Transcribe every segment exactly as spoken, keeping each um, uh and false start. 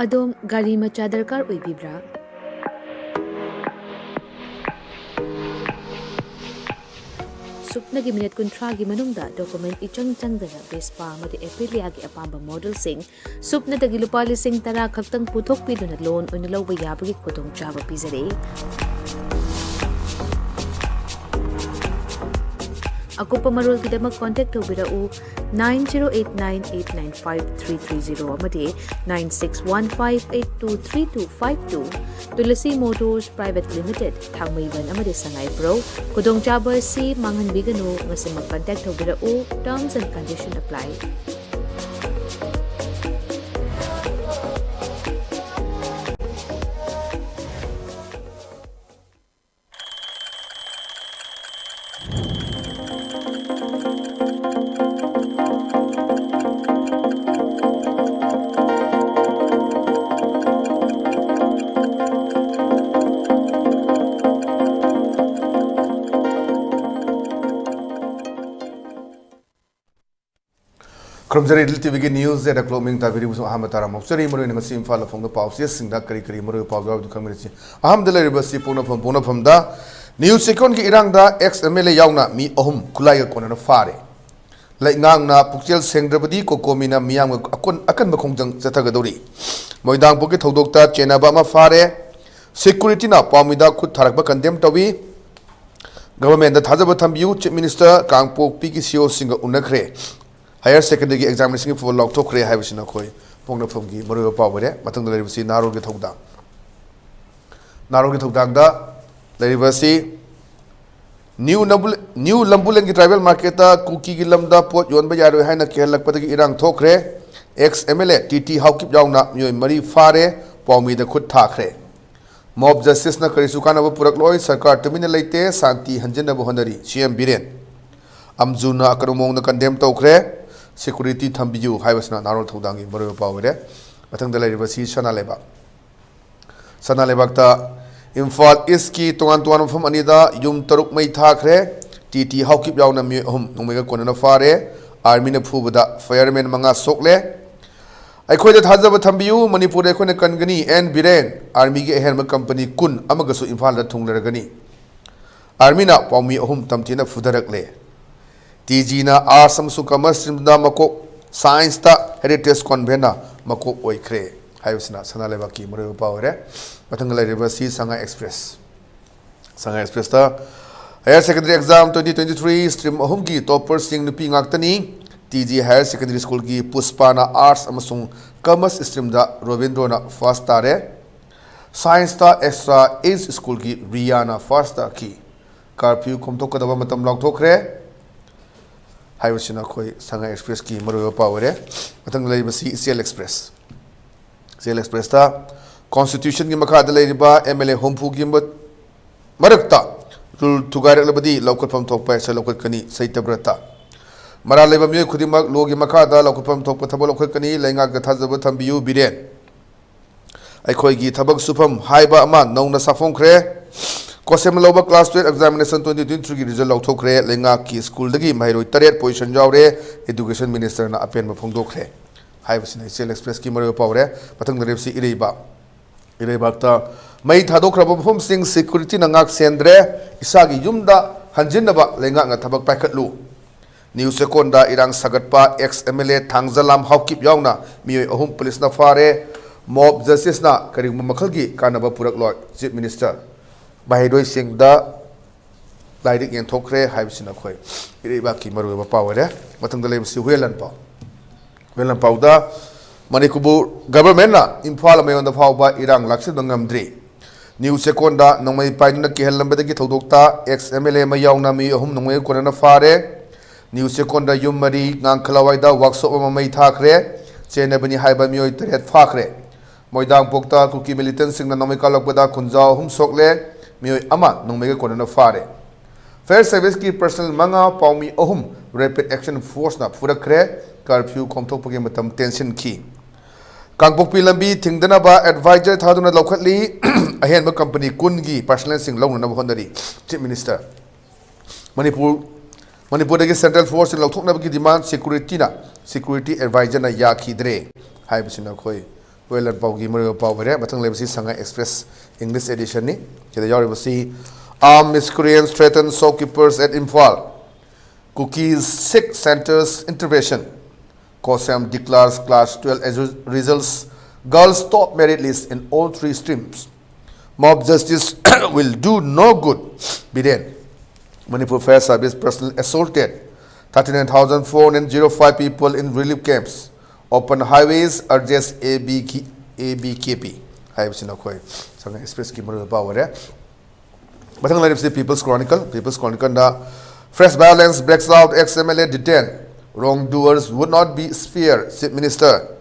ꯑꯗꯣꯝ ꯒꯥꯔꯤ ꯃꯆꯥ ꯗꯔꯀꯥꯔ ꯑꯣꯏꯕꯤꯕ꯭ꯔꯥ? ꯁꯨꯞꯅꯒꯤ ꯃꯤꯅꯤꯠ ꯀꯨꯟꯊ꯭ꯔꯥꯒꯤ ꯃꯅꯨꯡꯗ ꯗꯣꯀꯨꯃꯦꯟ ꯏꯆꯪ ꯆꯪꯗꯅ ꯚꯦꯁꯄꯥ ꯑꯃꯗꯤ ꯑꯦꯄꯤꯂꯤꯌꯥꯒꯤ ꯑꯄꯥꯝꯕ ꯃꯣꯗꯦꯜꯁꯤꯡ ꯁꯨꯞꯅꯗꯒꯤ ꯂꯨꯄꯥ ꯂꯤꯁꯤꯡ ꯇꯔꯥ ꯈꯛꯇꯪ ꯄꯨꯊꯣꯛꯄꯤꯗꯨꯅ ꯂꯣꯟ ꯑꯣꯏꯅ ꯂꯧꯕ ꯌꯥꯕꯒꯤ ꯈꯨꯗꯣꯡꯆꯥꯕ ꯄꯤꯖꯔꯤ꯫ ꯑꯀꯨꯞꯄ ꯃꯔꯣꯜꯒꯤꯗꯃꯛ ꯀꯣꯟꯇꯦꯛ ꯇꯧꯕꯤꯔꯛꯎ, nine zero eight nine eight nine five three three zero ꯑꯃꯗꯤ nine six one five eight two three two five two꯫ Tulsi motors private limited, Thangmeiband ꯑꯃꯗꯤ ꯁꯉꯥꯏꯄ꯭ꯔꯧ꯫ ꯈꯨꯗꯣꯡꯆꯥꯕ ꯑꯁꯤ ꯃꯥꯡꯍꯟꯕꯤꯒꯅꯨ꯫ ꯉꯁꯤꯃꯛ ꯀꯟꯇꯦꯛ ꯇꯧꯕꯤꯔꯛꯎ꯫ Terms and condition apply꯫ ꯈꯨꯔꯨꯝꯖꯔꯤ ꯗꯤꯜ ꯇꯤꯚꯤꯒꯤ ꯅ꯭ꯌꯨꯁ ꯑꯦꯠ ꯀ꯭ꯂꯣꯛ ꯃꯤꯡ ꯇꯥꯕꯤꯔꯤꯕꯁꯨ ꯑꯍꯥꯟꯕ ꯇꯔꯥꯃꯨꯛꯆꯔꯤ꯫ ꯃꯔꯨꯑꯣꯏꯅ ꯉꯁꯤ ꯏꯝꯐꯥꯜꯗ ꯐꯣꯡꯕ ꯄꯥꯎꯆꯦꯁꯤꯡꯗ ꯀꯔꯤ ꯀꯔꯤ ꯃꯔꯨꯑꯣꯏꯕ ꯄꯥꯎ ꯌꯥꯎꯔꯤꯕꯗꯨ ꯈꯪꯃꯤꯟꯅꯁꯤ꯫ ꯑꯍꯥꯟꯕꯗ ꯂꯩꯔꯤꯕꯁꯤ ꯄꯣꯛꯅꯐꯝ ꯄꯣꯛꯅꯐꯝꯗ ꯅ꯭ꯌꯨꯁ ꯆꯦꯛꯀꯣꯟꯒꯤ ꯏꯔꯥꯡꯗ ꯑꯦꯛꯁ ꯑꯦꯝ ꯑꯦꯜ ꯑꯦ ꯌꯥꯎꯅ ꯃꯤ ꯑꯍꯨꯝ ꯈꯨꯠꯂꯥꯏꯒ ꯀꯣꯟꯅꯅ ꯐꯥꯔꯦ꯫ ꯂꯩꯉꯥꯛꯅ ꯄꯨꯛꯆꯦꯜ ꯁꯦꯡꯗ꯭ꯔꯕꯗꯤ ꯀꯣꯀꯣꯃꯤꯅ ꯃꯤꯌꯥꯝꯒ ꯑꯀꯣꯟ-, ꯑꯀꯟꯕ ꯈꯣꯡꯖꯪ ꯆꯠꯊꯒꯗꯧꯔꯤ꯫ ꯃꯣꯏꯗꯥꯡꯄꯣꯛꯀꯤ ꯊꯧꯗꯣꯛꯇ ꯆꯦꯟꯅꯕ ꯑꯃ ꯐꯥꯔꯦ꯫ ꯁꯦꯀ꯭ꯌꯨꯔꯤꯇꯤꯅ ꯄꯥꯎꯃꯤꯗ ꯈꯨꯠ ꯊꯥꯔꯛꯄ ꯀꯟꯗꯦꯝ ꯇꯧꯏ꯫ ꯒꯚꯔꯟꯃꯦꯟꯗ ꯊꯥꯖꯕ ꯊꯝꯕꯤꯌꯨ꯫ ꯆꯤꯐ ꯃꯤꯅꯤꯁꯇꯔ ꯀꯥꯡꯄꯣꯛꯄꯤꯒꯤ ꯁꯤ ꯏ ꯑꯣꯁꯤꯡꯒ ꯎꯅꯈ꯭ꯔꯦ꯫ ꯍꯥꯌꯔ ꯁꯦꯀꯦꯟꯗꯔꯤꯒꯤ ꯑꯦꯛꯖꯥꯃꯤꯅꯦꯁꯟꯒꯤ ꯐꯨꯕ ꯂꯥꯎꯊꯣꯛꯈ꯭ꯔꯦ ꯍꯥꯏꯕꯁꯤꯅ ꯑꯩꯈꯣꯏ ꯄꯣꯛꯅꯐꯝꯒꯤ ꯃꯔꯨꯑꯣꯏꯕ ꯄꯥꯎ ꯑꯣꯏꯔꯦ꯫ ꯃꯊꯪꯗ ꯂꯩꯔꯤꯕꯁꯤ ꯅꯍꯥꯔꯣꯜꯒꯤ ꯊꯧꯗꯥꯡ꯫ ꯅꯍꯥꯔꯣꯜꯒꯤ ꯊꯧꯗꯥꯡꯗ ꯂꯩꯔꯤꯕꯁꯤ ꯅ꯭ꯌꯨ ꯅꯝꯕꯨ-, ꯅ꯭ꯌꯨ ꯂꯝꯕꯨꯂꯦꯟꯒꯤ ꯇ꯭ꯔꯥꯏꯕꯦꯜ ꯃꯥꯔꯀꯦꯠꯇ ꯀꯨꯀꯤꯒꯤ ꯂꯝꯗ ꯄꯣꯠ ꯌꯣꯟꯕ ꯌꯥꯔꯣꯏ ꯍꯥꯏꯅ ꯀꯤꯍꯜꯂꯛꯄꯗꯒꯤ ꯏꯔꯥꯡ ꯊꯣꯛꯈ꯭ꯔꯦ꯫ X M L A T T Haokip ꯌꯥꯎꯅ ꯃꯤꯑꯣꯏ ꯃꯔꯤ ꯐꯥꯔꯦ, ꯄꯥꯎꯃꯤꯗ ꯈꯨꯠ ꯊꯥꯈ꯭ꯔꯦ꯫ ꯃꯣꯕ ꯖꯁꯇꯤꯁꯅ ꯀꯔꯤꯁꯨ ꯀꯥꯟꯅꯕ ꯄꯨꯔꯛꯂꯣꯏ, ꯁꯔꯀꯥꯔ ꯇꯨꯃꯤꯟꯅ ꯂꯩꯇꯦ, ꯁꯥꯟꯇꯤ ꯍꯟꯖꯤꯟꯅꯕ ꯍꯣꯠꯅꯔꯤ, ꯁꯤ ꯑꯦꯝ ꯕꯤꯔꯦꯟ꯫ ꯑꯝꯖꯨꯅ ꯑꯀꯟꯕ ꯃꯑꯣꯡꯗ ꯀꯟꯗꯦꯝ ꯇꯧꯈ꯭ꯔꯦ꯫ ꯁꯦꯀ꯭ꯌꯨꯔꯤꯇꯤ ꯊꯝꯕꯤꯌꯨ ꯍꯥꯏꯕꯁꯤꯅ ꯅꯍꯥꯔꯣꯜ ꯊꯧꯗꯥꯡꯒꯤ ꯃꯔꯨꯑꯣꯏꯕ ꯄꯥꯎ ꯑꯣꯏꯔꯦ꯫ ꯃꯊꯪꯗ ꯂꯩꯔꯤꯕꯁꯤ ꯁꯅꯥ ꯂꯩꯕꯥꯛ꯫ ꯁꯅꯥ ꯂꯩꯕꯥꯛꯇ ꯏꯝꯐꯥꯜ ꯏꯁꯀꯤ ꯇꯣꯉꯥꯟ ꯇꯣꯉꯥꯟꯕ ꯃꯐꯝ ꯑꯅꯤꯗ ꯌꯨꯝ ꯇꯔꯨꯛ ꯃꯩ ꯊꯥꯈ꯭ꯔꯦ꯫ ꯇꯤ ꯇꯤ ꯍꯥꯎꯀꯤꯞ ꯌꯥꯎꯅ ꯃꯤꯑꯣꯏ ꯑꯍꯨꯝ ꯅꯣꯡꯃꯩꯒ ꯀꯣꯟꯅꯅ ꯐꯥꯔꯦ꯫ ꯑꯥꯔꯃꯤꯅ ꯐꯨꯕꯗ ꯐꯥꯌꯔꯃꯦꯟ ꯃꯉꯥ ꯁꯣꯛꯂꯦ꯫ ꯑꯩꯈꯣꯏꯗ ꯊꯥꯖꯕ ꯊꯝꯕꯤꯌꯨ, ꯃꯅꯤꯄꯨꯔꯗ ꯑꯩꯈꯣꯏꯅ ꯀꯟꯒꯅꯤ꯫ ꯑꯦꯟ ꯕꯤꯔꯦꯟ, ꯑꯥꯔꯃꯤꯒꯤ ꯑꯍꯦꯟꯕ ꯀꯝꯄꯅꯤ ꯀꯨꯟ ꯑꯃꯒꯁꯨ ꯏꯝꯐꯥꯜꯗ ꯊꯨꯡꯂꯔꯒꯅꯤ꯫ ꯑꯥꯔꯃꯤꯅ ꯄꯥꯎꯃꯤ ꯑꯍꯨꯝ ꯇꯝꯊꯤꯅ ꯐꯨꯊꯔꯛꯂꯦ꯫ ꯇꯤ ꯖꯤꯅ ꯑꯥꯔꯠꯁ ꯑꯃꯁꯨꯡ ꯀꯃꯔꯁ ꯁ꯭ꯇ꯭ꯔꯤꯝꯗ ꯃꯀꯣꯛ, ꯁꯥꯏꯟꯁꯇ ꯍꯦꯔꯤꯇꯦꯖ ꯀꯣꯟꯚꯦꯟꯅ ꯃꯀꯣꯛ ꯑꯣꯏꯈ꯭ꯔꯦ꯫ ꯍꯥꯏꯕꯁꯤꯅ ꯁꯅꯥ ꯂꯩꯕꯥꯛꯀꯤ ꯃꯔꯨꯑꯣꯏꯕ ꯄꯥꯎ ꯑꯣꯏꯔꯦ꯫ ꯃꯊꯪꯗ ꯂꯩꯔꯤꯕ ꯑꯁꯤ ꯁꯉꯥꯏ ꯑꯦꯛꯁꯄ꯭ꯔꯦꯁ꯫ ꯁꯉꯥꯏ ꯑꯦꯛꯁꯄ꯭ꯔꯦꯁꯇ, Higher Secondary Exam twenty twenty three stream ꯑꯍꯨꯝꯒꯤ topperꯁꯤꯡ ꯅꯨꯄꯤ ꯉꯥꯛꯇꯅꯤ꯫ ꯇꯤ ꯖꯤ Higher Secondary Schoolꯒꯤ ꯄꯨꯁꯄꯥꯅ ꯑꯥꯔꯠꯁ ꯑꯃꯁꯨꯡ ꯀꯃꯔꯁ ꯁ꯭ꯇ꯭ꯔꯤꯝꯗ ꯔꯣꯕꯤꯟꯗ꯭ꯔꯣꯅ ꯐꯥꯔꯁ ꯇꯥꯔꯦ꯫ ꯁꯥꯏꯟꯁꯇ Extra Age Schoolꯒꯤ ꯔꯤꯌꯥꯅ ꯐꯥꯔꯁ ꯇꯥꯈꯤ꯫ ꯀꯥꯔꯐ꯭ꯌꯨ ꯀꯣꯝꯊꯣꯛꯀꯗꯕ ꯃꯇꯝ ꯂꯥꯎꯊꯣꯛꯈ꯭ꯔꯦ ꯍꯥꯏꯕꯁꯤꯅ ꯑꯩꯈꯣꯏ ꯁꯉꯥꯏ ꯑꯦꯛꯁꯄ꯭ꯔꯦꯁꯀꯤ ꯃꯔꯨꯑꯣꯏꯕ ꯄꯥꯎ ꯑꯣꯏꯔꯦ꯫ ꯃꯊꯪꯗ ꯂꯩꯔꯤꯕꯁꯤ ꯏꯆꯦꯜ ꯑꯦꯛꯁꯄ꯭ꯔꯦꯁ꯫ ꯏꯆꯦꯜ ꯑꯦꯛꯁꯄ꯭ꯔꯦꯁꯇ, ꯀꯣꯟꯁꯇꯤꯇ꯭ꯌꯨꯁꯟꯒꯤ ꯃꯈꯥꯗ ꯂꯩꯔꯤꯕ ꯑꯦꯝ ꯑꯦꯜ ꯑꯦ ꯍꯨꯝꯐꯨꯒꯤ ꯃ-, ꯃꯔꯛꯇ ꯔꯨꯜ ꯊꯨꯒꯥꯏꯔꯛꯂꯕꯗꯤ ꯂꯧꯈꯠꯐꯝ ꯊꯣꯛꯄ action ꯂꯧꯈꯠꯀꯅꯤ ꯁꯩꯇꯕ꯭ꯔꯇ꯫ ꯃꯔꯥꯜ ꯂꯩꯕ ꯃꯤꯑꯣꯏ ꯈꯨꯗꯤꯡꯃꯛ ꯂꯣꯒꯤ ꯃꯈꯥꯗ ꯂꯧꯈꯠꯐꯝ ꯊꯣꯛꯄ ꯊꯕꯛ ꯂꯧꯈꯠꯀꯅꯤ꯫ ꯂꯩꯉꯥꯛꯇ ꯊꯥꯖꯕ ꯊꯝꯕꯤꯌꯨ ꯕꯤꯔꯦꯟ꯫ ꯑꯩꯈꯣꯏꯒꯤ ꯊꯕꯛ ꯁꯨꯐꯝ ꯍꯥꯏꯕ ꯑꯃ ꯅꯧꯅ ꯁꯥꯐꯣꯡꯈ꯭ꯔꯦ꯫ ꯀꯣꯁꯦꯝ ꯂꯧꯕ class twelve examination twenty twenty three ꯒꯤ result ꯂꯧꯊꯣꯛꯈ꯭ꯔꯦ꯫ ꯂꯩꯉꯥꯛꯀꯤ ꯁ꯭ꯀꯨꯜꯗꯒꯤ ꯃꯍꯩꯔꯣꯏ ꯇꯔꯦꯠ position ꯌꯥꯎꯔꯦ꯫ Education Ministerꯅ ꯑꯄꯦꯟꯕ ꯐꯣꯡꯗꯣꯛꯈ꯭ꯔꯦ ꯍꯥꯏꯕꯁꯤꯅ ꯏꯆꯦꯜ ꯑꯦꯛꯁꯄ꯭ꯔꯦꯁꯀꯤ ꯃꯔꯨꯑꯣꯏꯕ ꯄꯥꯎꯔꯦ꯫ ꯃꯊꯪꯗ ꯂꯩꯔꯤꯕꯁꯤ ꯏꯔꯩꯕꯥꯛ꯫ ꯏꯔꯩꯕꯥꯛꯇ, ꯃꯩ ꯊꯥꯗꯣꯛꯈ꯭ꯔꯕ ꯃꯐꯝꯁꯤꯡ securityꯅ ꯉꯥꯛ ꯁꯦꯟꯗ꯭ꯔꯦ꯫ ꯏꯁꯥꯒꯤ ꯌꯨꯝꯗ ꯍꯟꯖꯤꯟꯅꯕ ꯂꯩꯉꯥꯛꯅ ꯊꯕꯛ ꯄꯥꯏꯈꯠꯂꯨ꯫ ꯅ꯭ꯌꯨ ꯆꯦꯛꯀꯣꯟꯗ ꯏꯔꯥꯡ ꯁꯥꯒꯠꯄ, ex M L A ꯊꯥꯡꯖꯂꯥꯝ Haokip ꯌꯥꯎꯅ ꯃꯤꯑꯣꯏ ꯑꯍꯨꯝ ꯄꯨꯂꯤꯁꯅ ꯐꯥꯔꯦ꯫ Mob justiceꯅ ꯀꯔꯤꯒꯨꯝꯕ ꯃꯈꯜꯒꯤ ꯀꯥꯟꯅꯕ ꯄꯨꯔꯛꯂꯣꯏ꯫ Chief Minister ꯃꯍꯩꯔꯣꯏꯁꯤꯡꯗ ꯂꯥꯏꯔꯤꯛ ꯌꯦꯟꯊꯣꯛꯈ꯭ꯔꯦ ꯍꯥꯏꯕꯁꯤꯅ ꯑꯩꯈꯣꯏ ꯏꯔꯩꯕꯥꯛꯀꯤ ꯃꯔꯨꯑꯣꯏꯕ ꯄꯥꯎ ꯑꯣꯏꯔꯦ꯫ ꯃꯊꯪꯗ ꯂꯩꯕꯁꯤ ꯍꯨꯏꯌꯦꯟ ꯂꯥꯟꯄꯥꯎ꯫ ꯍꯨꯏꯌꯦꯟ ꯂꯥꯟꯄꯥꯎꯗ, ꯃꯅꯤꯄꯨꯔ governmentꯅ ꯏꯝꯐꯥꯜ ꯃꯌꯣꯟꯗ ꯐꯥꯎꯕ ꯏꯔꯥꯡ ꯂꯥꯛꯁꯤꯟꯕ ꯉꯝꯗ꯭ꯔꯤ꯫ ꯅ꯭ꯌꯨ ꯆꯦꯛꯀꯣꯟꯗ ꯅꯣꯡꯃꯩ ꯄꯥꯏꯗꯨꯅ ꯀꯤꯍꯜꯂꯝꯕꯗꯒꯤ ꯊꯧꯗꯣꯛꯇ ex M L A ꯑꯃ ꯌꯥꯎꯅ ꯃꯤꯑꯣꯏ ꯑꯍꯨꯝ ꯅꯣꯡꯃꯩꯒ ꯀꯣꯟꯅꯅ ꯐꯥꯔꯦ꯫ ꯅ꯭ꯌꯨ ꯆꯦꯛꯀꯣꯟꯗ ꯌꯨꯝ ꯃꯔꯤ ꯉꯥꯡꯈꯂꯋꯥꯏꯗ workshop ꯑꯃ ꯃꯩ ꯊꯥꯈ꯭ꯔꯦ꯫ ꯆꯦꯟꯅꯕꯅꯤ ꯍꯥꯏꯕ ꯃꯤꯑꯣꯏ ꯇꯔꯦꯠ ꯐꯥꯈ꯭ꯔꯦ꯫ ꯃꯣꯏꯗꯥꯡꯄꯣꯛꯇ ꯀꯨꯀꯤ militantꯁꯤꯡꯅ ꯅꯣꯡꯃꯩ ꯀꯥꯞꯂꯛꯄꯗ ꯈꯨꯟꯖꯥꯎ ꯑꯍꯨꯝ ꯁꯣꯛꯂꯦ, ꯃꯤꯑꯣꯏ ꯑꯃ ꯅꯣꯡꯃꯩꯒ ꯀꯣꯟꯅꯅ ꯐꯥꯔꯦ꯫ Fire serviceꯀꯤ personnel ꯃꯉꯥ, ꯄꯥꯎꯃꯤ ꯑꯍꯨꯝ rapid action forceꯅ ꯐꯨꯔꯛꯈ꯭ꯔꯦ꯫ Curfew ꯀꯣꯝꯊꯣꯛꯄꯒꯤ ꯃꯇꯝ ꯇꯦꯟꯁꯤꯟꯈꯤ꯫ ꯀꯥꯡꯄꯣꯛꯄꯤ ꯂꯝꯕꯤ ꯊꯤꯡꯗꯅꯕ advisory ꯊꯥꯗꯨꯅ ꯂꯧꯈꯠꯂꯤ꯫ ꯑꯍꯦꯟꯕ ꯀꯝꯄꯅꯤ ꯀꯨꯟꯒꯤ personnelꯁꯤꯡ ꯂꯧꯅꯅꯕ ꯍꯣꯠꯅꯔꯤ꯫ Chief Minister꯫ ꯃꯅꯤꯄꯨꯔ, ꯃꯅꯤꯄꯨꯔꯗꯒꯤ central forceꯁꯤꯡ ꯂꯧꯊꯣꯛꯅꯕꯒꯤ demand securityꯅ, security advisorꯅ ꯌꯥꯈꯤꯗ꯭ꯔꯦ꯫ ꯍꯥꯏꯕꯁꯤꯅ ꯑꯩꯈꯣꯏ ꯋꯦꯜ ꯂꯟ ꯄꯥꯎꯒꯤ ꯃꯔꯨꯑꯣꯏꯕ ꯄꯥꯎ ꯑꯣꯏꯔꯦ꯫ ꯃꯊꯪ ꯂꯩꯕꯁꯤ ꯁꯉꯥꯏ ꯑꯦꯛꯁꯄ꯭ꯔꯦꯁ ꯏꯪꯂꯤꯁ ꯑꯦꯗꯤꯁꯟꯅꯤ꯫ ꯁꯤꯗ ꯌꯥꯎꯔꯤꯕꯁꯤ: Armed miscreants threaten shopkeepers at Imphal. Kukis seek centre's intervention. COHSEM declares class twelve edu- results. Girls top merit list in all three streams. Mob justice will do no good. Biren. Manipur Fire Service personnel assaulted. Thirty-nine thousand four hundred zero five people in relief camps. Open highways urges A B K, A B K P. ꯍꯥꯏꯕꯁꯤꯅ ꯑꯩꯈꯣꯏ ꯁꯉꯥꯏ ꯑꯦꯛꯁꯄ꯭ꯔꯦꯁꯀꯤ ꯃꯔꯨꯑꯣꯏꯕ ꯄꯥꯎ ꯑꯣꯏꯔꯦ꯫ ꯃꯊꯪ ꯂꯩꯔꯤꯕꯁꯤ People's Chronicle꯫ People's Chronicleꯗ: Fresh violence breaks out, ex-M L A detained. Wrongdoers would not be spared, Chief Minister.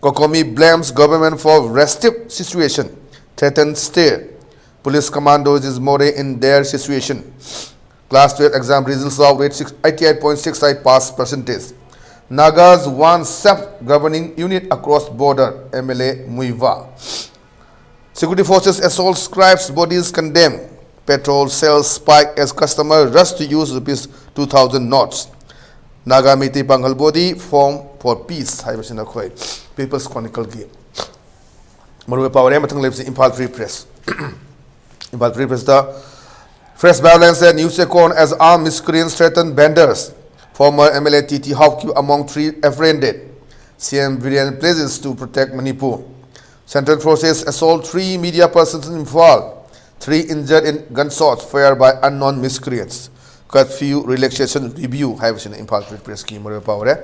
COCOMI blames government for restive situation, threatened stay. Police commandos is more in their situation. Class twelve exam results out with six- eighty-eight point six five pass percentage. Nagas want self-governing unit across border, M L A Muivah. Security forces assault scribes bodies condemned. Petrol sales spike as customer rush to use rupees two thousand notes. Naga Meitei Pangal body form for peace ꯍꯥꯏꯕꯁꯤꯅ ꯑꯩꯈꯣꯏ People's Chronicleꯒꯤ ꯃꯔꯨꯑꯣꯏꯕ ꯄꯥꯎ ꯑꯣꯏꯔꯦ꯫ ꯃꯊꯪ ꯂꯩꯕꯁꯤ Imphal Free Press꯫ Imphal Free Pressꯇ: Fresh violence at New Chekon as armed miscreants threaten vendors. Former M L A T T Haokip among three apprehended. C M Biren pledges to protect Manipur. Central forces assault three media persons in Imphal. Three injured in gunshots fired by unknown miscreants. Curfew relaxation review ꯍꯥꯏꯕꯁꯤꯅ Imphal Free Pressꯀꯤ ꯃꯔꯨꯑꯣꯏꯕ ꯄꯥꯎ ꯑꯣꯏꯔꯦ꯫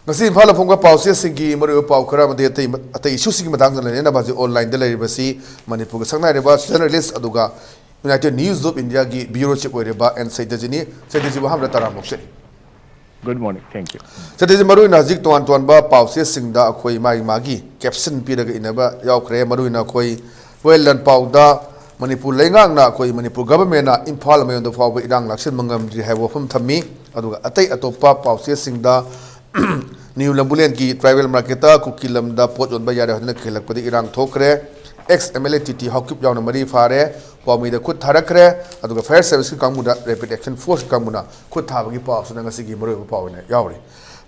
ꯉꯁꯤ ꯏꯝꯐꯥꯜꯗ ꯐꯣꯡꯕ ꯄꯥꯎꯆꯦꯁꯤꯡꯒꯤ ꯃꯔꯨꯑꯣꯏꯕ ꯄꯥꯎ ꯈꯔ ꯑꯃꯗꯤ ꯑꯇꯩ, ꯑꯇꯩ issueꯁꯤꯡꯒꯤ ꯃꯇꯥꯡꯗ ꯂꯩꯅꯅꯕ ꯍꯧꯖꯤꯛ onlineꯗ ꯂꯩꯔꯤꯕꯁꯤ ꯃꯅꯤꯄꯨꯔꯒ ꯁꯛꯅꯥꯏꯔꯕ journalist ꯑꯗꯨꯒ United News of Indiaꯒꯤ bureau chief ꯑꯣꯏꯔꯤꯕ ꯑꯦꯟ ꯁꯩꯇꯖꯤꯅꯤ꯫ ꯁꯩꯇꯖꯤꯕꯨ ꯑꯍꯥꯟꯕꯗ ꯇꯔꯥꯝꯅ ꯑꯣꯛꯆꯔꯤ꯫ Good morning. Thank you. ꯁꯩꯇꯖꯤ, ꯃꯔꯨꯑꯣꯏꯅ ꯍꯧꯖꯤꯛ ꯇꯣꯉꯥꯟ ꯇꯣꯉꯥꯟꯕ ꯄꯥꯎꯆꯦꯁꯤꯡꯗ ꯑꯩꯈꯣꯏ ꯃꯥꯒꯤ ꯃꯥꯒꯤ caption ꯄꯤꯔꯒ ꯏꯅꯕ ꯌꯥꯎꯈ꯭ꯔꯦ꯫ ꯃꯔꯨꯑꯣꯏꯅ ꯑꯩꯈꯣꯏ ꯋꯦꯜ ꯂꯟ ꯄꯥꯎꯗ ꯃꯅꯤꯄꯨꯔ ꯂꯩꯉꯥꯛꯅ ꯑꯩꯈꯣꯏ ꯃꯅꯤꯄꯨꯔ governmentꯅ ꯏꯝꯐꯥꯜ ꯃꯌꯣꯟꯗ ꯐꯥꯎꯕ ꯏꯔꯥꯡ ꯂꯥꯛꯁꯤꯟꯕ ꯉꯝꯗ꯭ꯔꯤ ꯍꯥꯏꯕ ꯋꯥꯐꯝ ꯊꯝꯃꯤ꯫ ꯑꯗꯨꯒ ꯑꯇꯩ ꯑꯇꯣꯞꯄ ꯄꯥꯎꯆꯦꯁꯤꯡꯗ ꯅ꯭ꯌꯨ ꯂꯝꯕꯨꯂꯦꯟꯒꯤ tribal marketꯇ ꯀꯨꯀꯤ ꯂꯝꯗ ꯄꯣꯠ ꯌꯣꯟꯕ ꯌꯥꯔꯦ ꯍꯥꯏꯗꯨꯅ ꯀꯤꯍꯜꯂꯛꯄꯗ ꯏꯔꯥꯡ ꯊꯣꯛꯈ꯭ꯔꯦ꯫ Ex M L A T T Haokip ꯌꯥꯎꯅ ꯃꯔꯤ ꯐꯥꯔꯦ꯫ ꯄꯥꯎꯃꯤꯗ ꯈꯨꯠ ꯊꯥꯔꯛꯈ꯭ꯔꯦ꯫ ꯑꯗꯨꯒ fire serviceꯀꯤ ꯀꯥꯡꯕꯨꯗ rapid action forceꯀꯤ ꯀꯥꯡꯕꯨꯅ ꯈꯨꯠ ꯊꯥꯕꯒꯤ ꯄꯥꯎꯁꯤꯅ ꯉꯁꯤꯒꯤ ꯃꯔꯨꯑꯣꯏꯕ ꯄꯥꯎ ꯑꯣꯏꯅ ꯌꯥꯎꯔꯤ꯫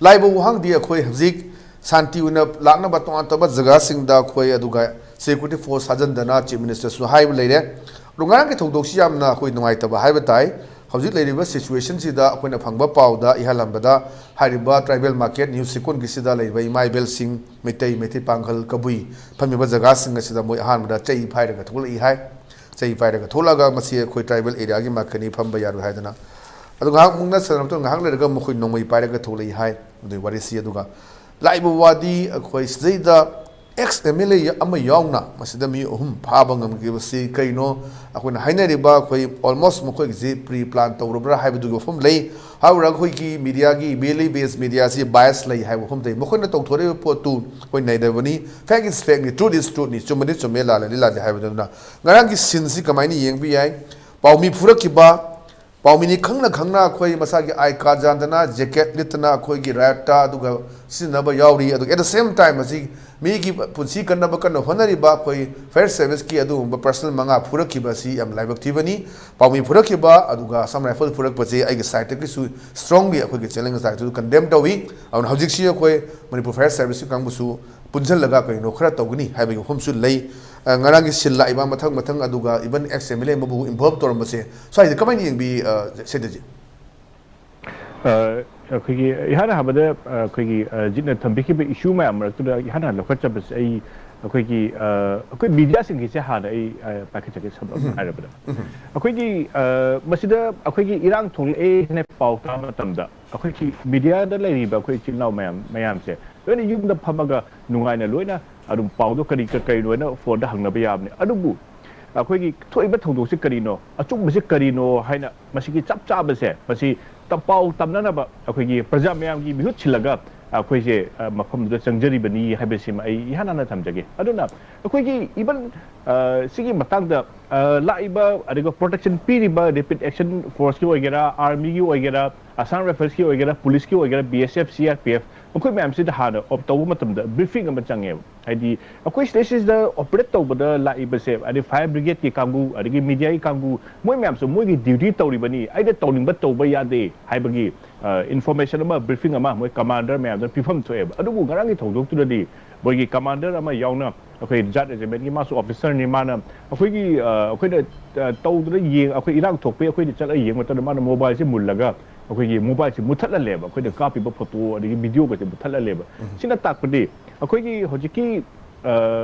ꯂꯥꯏꯕ ꯋꯥꯍꯪꯗꯤ ꯑꯩꯈꯣꯏ ꯍꯧꯖꯤꯛ ꯁꯥꯟꯇꯤ ꯑꯣꯏꯅ ꯂꯥꯛꯅꯕ ꯇꯣꯉꯥꯟ ꯇꯣꯉꯥꯟꯕ ꯖꯒꯥꯁꯤꯡꯗ ꯑꯩꯈꯣꯏ ꯑꯗꯨꯒ security force ꯊꯥꯖꯤꯟꯗꯅ Chief Ministerꯁꯨ ꯍꯥꯏꯕ ꯂꯩꯔꯦ꯫ ꯑꯗꯣ ꯉꯔꯥꯡꯒꯤ ꯊꯧꯗꯣꯛꯁꯤ ꯌꯥꯝꯅ ꯑꯩꯈꯣꯏ ꯅꯨꯡꯉꯥꯏꯇꯕ ꯍꯥꯏꯕ ꯇꯥꯏ꯫ ꯍꯧꯖꯤꯛ ꯂꯩꯔꯤꯕ situationꯁꯤꯗ ꯑꯩꯈꯣꯏꯅ ꯐꯪꯕ ꯄꯥꯎꯗ ꯏꯍꯜꯂꯝꯕꯗ, ꯍꯥꯏꯔꯤꯕ tribal market New ꯆꯦꯛꯀꯣꯟꯒꯤꯁꯤꯗ ꯂꯩꯔꯤꯕ ꯏꯃꯥ ꯏꯕꯦꯜꯁꯤꯡ, ꯃꯩꯇꯩ, ꯃꯩꯇꯩ ꯄꯥꯡꯒꯜ, ꯀꯕꯨꯏ ꯐꯝꯃꯤꯕ ꯖꯒꯥꯁꯤꯡ ꯑꯁꯤꯗ ꯃꯣꯏ ꯑꯍꯥꯟꯕꯗ ꯆꯩ ꯄꯥꯏꯔꯒ ꯊꯣꯛꯂꯛꯏ ꯍꯥꯏ꯫ ꯆꯩ ꯄꯥꯏꯔꯒ ꯊꯣꯛꯂꯛꯑꯒ ꯃꯁꯤ ꯑꯩꯈꯣꯏ tribal areaꯒꯤ ꯃꯥꯏꯀꯩꯅꯤ, ꯐꯝꯕ ꯌꯥꯔꯣꯏ ꯍꯥꯏꯗꯅ꯫ ꯑꯗꯨ ꯉꯥꯏꯍꯥꯛ ꯃꯨꯛꯅ ꯁꯥꯟꯅꯔꯕ ꯃꯇꯨꯡꯗ ꯉꯥꯏꯍꯥꯛ ꯂꯩꯔꯒ ꯃꯈꯣꯏ ꯅꯣꯡꯃꯩ ꯄꯥꯏꯔꯒ ꯊꯣꯛꯂꯛꯏ ꯍꯥꯏ꯫ ꯑꯗꯨꯒꯤ ꯋꯥꯔꯤꯁꯤ ꯑꯗꯨꯒ ꯂꯥꯛꯏꯕ ꯋꯥꯗꯤ ꯑꯩꯈꯣꯏ ꯁꯤꯗꯩꯗ ex MLA ꯑꯃ ꯌꯥꯎꯅ ꯃꯁꯤꯗ ꯃꯤ ꯑꯍꯨꯝ ꯐꯥꯕ ꯉꯝꯈꯤꯕꯁꯤ ꯀꯩꯅꯣ? ꯑꯩꯈꯣꯏꯅ ꯍꯥꯏꯅꯔꯤꯕ ꯑꯩꯈꯣꯏ almost ꯃꯈꯣꯏꯒꯤꯁꯤ pre plan ꯇꯧꯔꯕ꯭ꯔꯥ ꯍꯥꯏꯕꯗꯨꯒꯤ ꯋꯥꯐꯝ ꯂꯩ꯫ However, ꯑꯩꯈꯣꯏꯒꯤ mediaꯒꯤ, valley based mediaꯁꯤ bias ꯂꯩ ꯍꯥꯏꯕ ꯋꯥꯐꯝ ꯂꯩ꯫ ꯃꯈꯣꯏꯅ ꯇꯧꯊꯣꯔꯛꯏꯕ ꯄꯣꯠꯇꯨ ꯑꯩꯈꯣꯏ ꯅꯩꯅꯕꯅꯤ꯫ Fact is factꯅꯤ, truth is truthꯅꯤ, ꯆꯨꯝꯕꯗꯤ ꯆꯨꯝꯃꯦ, ꯂꯥꯜꯂꯗꯤ ꯂꯥꯜꯂꯦ ꯍꯥꯏꯕꯗꯨꯅ꯫ ꯉꯔꯥꯡꯒꯤ sceneꯁꯤ ꯀꯃꯥꯏꯅ ꯌꯦꯡꯕ ꯌꯥꯏ? ꯄꯥꯎꯃꯤ ꯐꯨꯔꯛꯈꯤꯕ, ꯄꯥꯎꯃꯤꯅꯤ ꯈꯪꯅ ꯈꯪꯅ ꯑꯩꯈꯣꯏ ꯃꯁꯥꯒꯤ I card ꯌꯥꯟꯗꯅ, jacket ꯂꯤꯠꯇꯅ ꯑꯩꯈꯣꯏꯒꯤ riotꯇ ꯑꯗꯨꯒ ꯁꯤꯖꯤꯟꯅꯕ ꯌꯥꯎꯔꯤ꯫ ꯑꯗꯨꯒ at the same time ꯑꯁꯤ ꯃꯤꯒꯤ ꯄꯨꯟꯁꯤ ꯀꯟꯅꯕ ꯀꯟꯅ ꯍꯣꯠꯅꯔꯤꯕ ꯑꯩꯈꯣꯏ fire serviceꯀꯤ ꯑꯗꯨꯒꯨꯝꯕ personnel ꯃꯉꯥ ꯐꯨꯔꯛꯈꯤꯕ ꯑꯁꯤ ꯌꯥꯝ ꯂꯥꯏꯕꯛ ꯊꯤꯕꯅꯤ꯫ ꯄꯥꯎꯃꯤ ꯐꯨꯔꯛꯈꯤꯕ ꯑꯗꯨꯒ Assam Rifles ꯐꯨꯔꯛꯄꯁꯦ ꯑꯩꯒꯤ sideꯇꯒꯤꯁꯨ strongly ꯑꯩꯈꯣꯏꯒꯤ ꯆꯦꯂꯦꯟꯖ ꯁꯥꯏꯠꯇꯨꯁꯨ condemn ꯇꯧꯏ꯫ ꯑꯗꯨꯅ ꯍꯧꯖꯤꯛꯁꯤ ꯑꯩꯈꯣꯏ ꯃꯅꯤꯄꯨꯔ Fire Serviceꯀꯤ ꯀꯥꯡꯕꯨꯁꯨ ꯄꯨꯟꯁꯤꯜꯂꯒ ꯀꯔꯤꯅꯣ ꯈꯔ ꯇꯧꯒꯅꯤ ꯍꯥꯏꯕꯒꯤ ꯋꯥꯐꯝꯁꯨ ꯂꯩ꯫ ꯑ, ꯉꯔꯥꯡꯒꯤ scene ꯂꯥꯛꯏꯕ ꯃꯊꯪ ꯃꯊꯪ ꯑꯗꯨꯒ even ex MLA ꯑꯃꯕꯨ involve ꯇꯧꯔꯝꯕꯁꯦ ꯁ꯭ꯋꯥꯏꯁꯦ ꯀꯃꯥꯏꯅ ꯌꯦꯡꯕꯤ, ꯑ, ꯁꯦꯇꯖꯤꯠ? ꯑ, ꯑꯩꯈꯣꯏꯒꯤ ꯏꯍꯥꯟ ꯑꯍꯥꯟꯕꯗ, ꯑ, ꯑꯩꯈꯣꯏꯒꯤ, ꯑ, ꯖꯤꯠꯅ ꯊꯝꯕꯤꯈꯤꯕ issue ꯃꯌꯥꯝ ꯃꯔꯛꯇꯨꯗ ꯏꯍꯥꯟ ꯍꯥꯟꯅ ꯂꯧꯈꯠꯆꯕꯁꯦ ꯑꯩ ꯑꯩꯈꯣꯏꯒꯤ, ꯑ, ꯑꯩꯈꯣꯏ mediaꯁꯤꯡꯒꯤꯁꯦ ꯍꯥꯟꯅ ꯑꯩ, ꯑ, ꯄꯥꯏꯈꯠꯆꯒꯦ, ꯁꯝꯂꯞꯅ ꯍꯥꯏꯔꯕꯗ꯫ ꯑꯩꯈꯣꯏꯒꯤ, ꯑ, ꯃꯁꯤꯗ ꯑꯩꯈꯣꯏꯒꯤ ꯏꯔꯥꯡ ꯊꯣꯛꯂꯛꯑꯦ ꯍꯥꯏꯅ ꯄꯥꯎ ꯇꯥꯕ ꯃꯇꯝꯗ ꯑꯩꯈꯣꯏꯒꯤ mediaꯗ ꯂꯩꯔꯤꯕ ꯑꯩꯈꯣꯏ ꯏꯆꯤꯜ ꯏꯅꯥꯎ ꯃꯌꯥꯝ ꯃꯌꯥꯝꯁꯦ ꯂꯣꯏꯅ ꯌꯨꯝꯗ ꯐꯝꯃꯒ ꯅꯨꯡꯉꯥꯏꯅ ꯂꯣꯏꯅ ꯑꯗꯨꯝ ꯄꯥꯎꯗꯣ ꯀꯔꯤ ꯀ-, ꯀꯔꯤꯅꯣ ꯍꯥꯏꯅ phoneꯗ ꯍꯪꯅꯕ ꯌꯥꯕꯅꯤ꯫ ꯑꯗꯨꯕꯨ ꯑꯩꯈꯣꯏꯒꯤ ꯊꯣꯛꯏꯕ ꯊꯧꯗꯣꯛꯁꯦ ꯀꯔꯤꯅꯣ, ꯑꯆꯨꯝꯕꯁꯦ ꯀꯔꯤꯅꯣ ꯍꯥꯏꯅ ꯃꯁꯤꯒꯤ ꯆꯞ ꯆꯥꯕꯁꯦ, ꯃꯁꯤ ꯇ-, ꯄꯥꯎ ꯇꯝꯅꯅꯕ ꯑꯩꯈꯣꯏꯒꯤ ꯄ꯭ꯔꯖꯥ ꯃꯌꯥꯝꯒꯤ ꯃꯤꯍꯨꯠ ꯁꯤꯜꯂꯒ ꯑꯩꯈꯣꯏꯁꯦ, ꯑ, ꯃꯐꯝꯗꯨꯗ ꯆꯪꯖꯔꯤꯕꯅꯤ ꯍꯥꯏꯕꯁꯤꯃ ꯑꯩ ꯏꯍꯥꯟ ꯍꯥꯟꯅ ꯊꯝꯖꯒꯦ꯫ ꯑꯗꯨꯅ ꯑꯩꯈꯣꯏꯒꯤ even, ꯑ, ꯁꯤꯒꯤ ꯃꯇꯥꯡꯗ ꯂꯥꯛꯏꯕ ꯑꯗꯨꯒ ꯄ꯭ꯔꯣꯇꯦꯛꯁꯟ ꯄꯤꯔꯤꯕ ꯔꯦꯄꯤꯗ ꯑꯦꯛꯁꯟ ꯐꯣꯔꯁꯀꯤ ꯑꯣꯏꯒꯦꯔꯥ, ꯑꯥꯔꯃꯤꯒꯤ ꯑꯣꯏꯒꯦꯔꯥ, ꯑꯁꯥꯝ ꯔꯥꯏꯐꯜꯁꯀꯤ ꯑꯣꯏꯒꯦꯔꯥ, ꯄꯨꯂꯤꯁꯀꯤ ꯑꯣꯏꯒꯦꯔꯥ, B S F, C R P F, ꯃꯈꯣꯏ ꯃꯌꯥꯝꯁꯤꯗ ꯍꯥꯟꯅ ꯑꯣꯞ ꯇꯧꯕ ꯃꯇꯝꯗ ꯕ꯭ꯔꯤꯐꯤꯡ ꯑꯃ ꯆꯪꯉꯦꯕ꯫ ꯍꯥꯏꯗꯤ ꯑꯩꯈꯣꯏ ꯁꯤꯗꯩꯁꯤꯗ ꯑꯣꯄꯔꯦꯠ ꯇꯧꯕꯗ ꯂꯥꯛꯏꯕꯁꯦ, ꯍꯥꯏꯗꯤ ꯐꯥꯌꯔ ꯕ꯭ꯔꯤꯒꯦꯗꯀꯤ ꯀꯥꯡꯕꯨ, ꯑꯗꯒꯤ ꯃꯤꯗꯤꯌꯥꯒꯤ ꯀꯥꯡꯕꯨ, ꯃꯣꯏ ꯃꯌꯥꯝꯁꯨ ꯃꯣꯏꯒꯤ ꯗ꯭ꯌꯨꯇꯤ ꯇꯧꯔꯤꯕꯅꯤ, ꯑꯩꯅ ꯇꯧꯅꯤꯡꯕ ꯇꯧꯕ ꯌꯥꯗꯦ ꯍꯥꯏꯕꯒꯤ ꯏꯟꯐꯣꯔꯃꯦꯁꯟ ꯑꯃ, ꯕ꯭ꯔꯤꯐꯤꯡ ꯑꯃ ꯃꯣꯏ ꯀꯃꯥꯟꯗꯔ ꯃꯌꯥꯝꯗ ꯄꯤꯐꯝ ꯊꯣꯛꯑꯦꯕ꯫ ꯑꯗꯨꯕꯨ ꯉꯔꯥꯡꯒꯤ ꯊꯧꯗꯣꯛꯇꯨꯗꯗꯤ ꯃꯣꯏꯒꯤ ꯀꯃꯥꯟꯗꯔ ꯑꯃ ꯌꯥꯎꯅ, ꯑꯩꯈꯣꯏ ꯖꯥꯠ ꯔꯦꯖꯤꯃꯦꯟꯒꯤ, ꯃꯥꯁꯨ ꯑꯣꯐꯤꯁꯔꯅꯤ, ꯃꯥꯅ ꯑꯩꯈꯣꯏꯒꯤ, ꯑ, ꯑꯩꯈꯣꯏꯅ, ꯑ, ꯇꯧꯗꯅ ꯌꯦꯡ-, ꯑꯩꯈꯣꯏ ꯏꯔꯥꯡ ꯊꯣꯛꯄꯩ ꯑꯩꯈꯣꯏꯗ ꯆꯠꯂꯒ ꯌꯦꯡꯕ ꯃꯇꯝꯗ ꯃꯥꯅ ꯃꯣꯕꯥꯏꯜꯁꯦ ꯃꯨꯜꯂꯒ ꯑꯩꯈꯣꯏꯒꯤ ꯃꯣꯕꯥꯏꯜꯁꯦ ꯃꯨꯠꯊꯠꯍꯜꯂꯦꯕ, ꯑꯩꯈꯣꯏꯅ ꯀꯥꯞꯄꯤꯕ ꯐꯣꯇꯣ ꯑꯗꯒꯤ ꯚꯤꯗꯤꯑꯣꯒꯁꯦ ꯃꯨꯠꯊꯠꯍꯜꯂꯦꯕ꯫ ꯁꯤꯅ ꯇꯥꯛꯄꯗꯤ ꯑꯩꯈꯣꯏꯒꯤ ꯍꯧꯖꯤꯛꯀꯤ, ꯑ,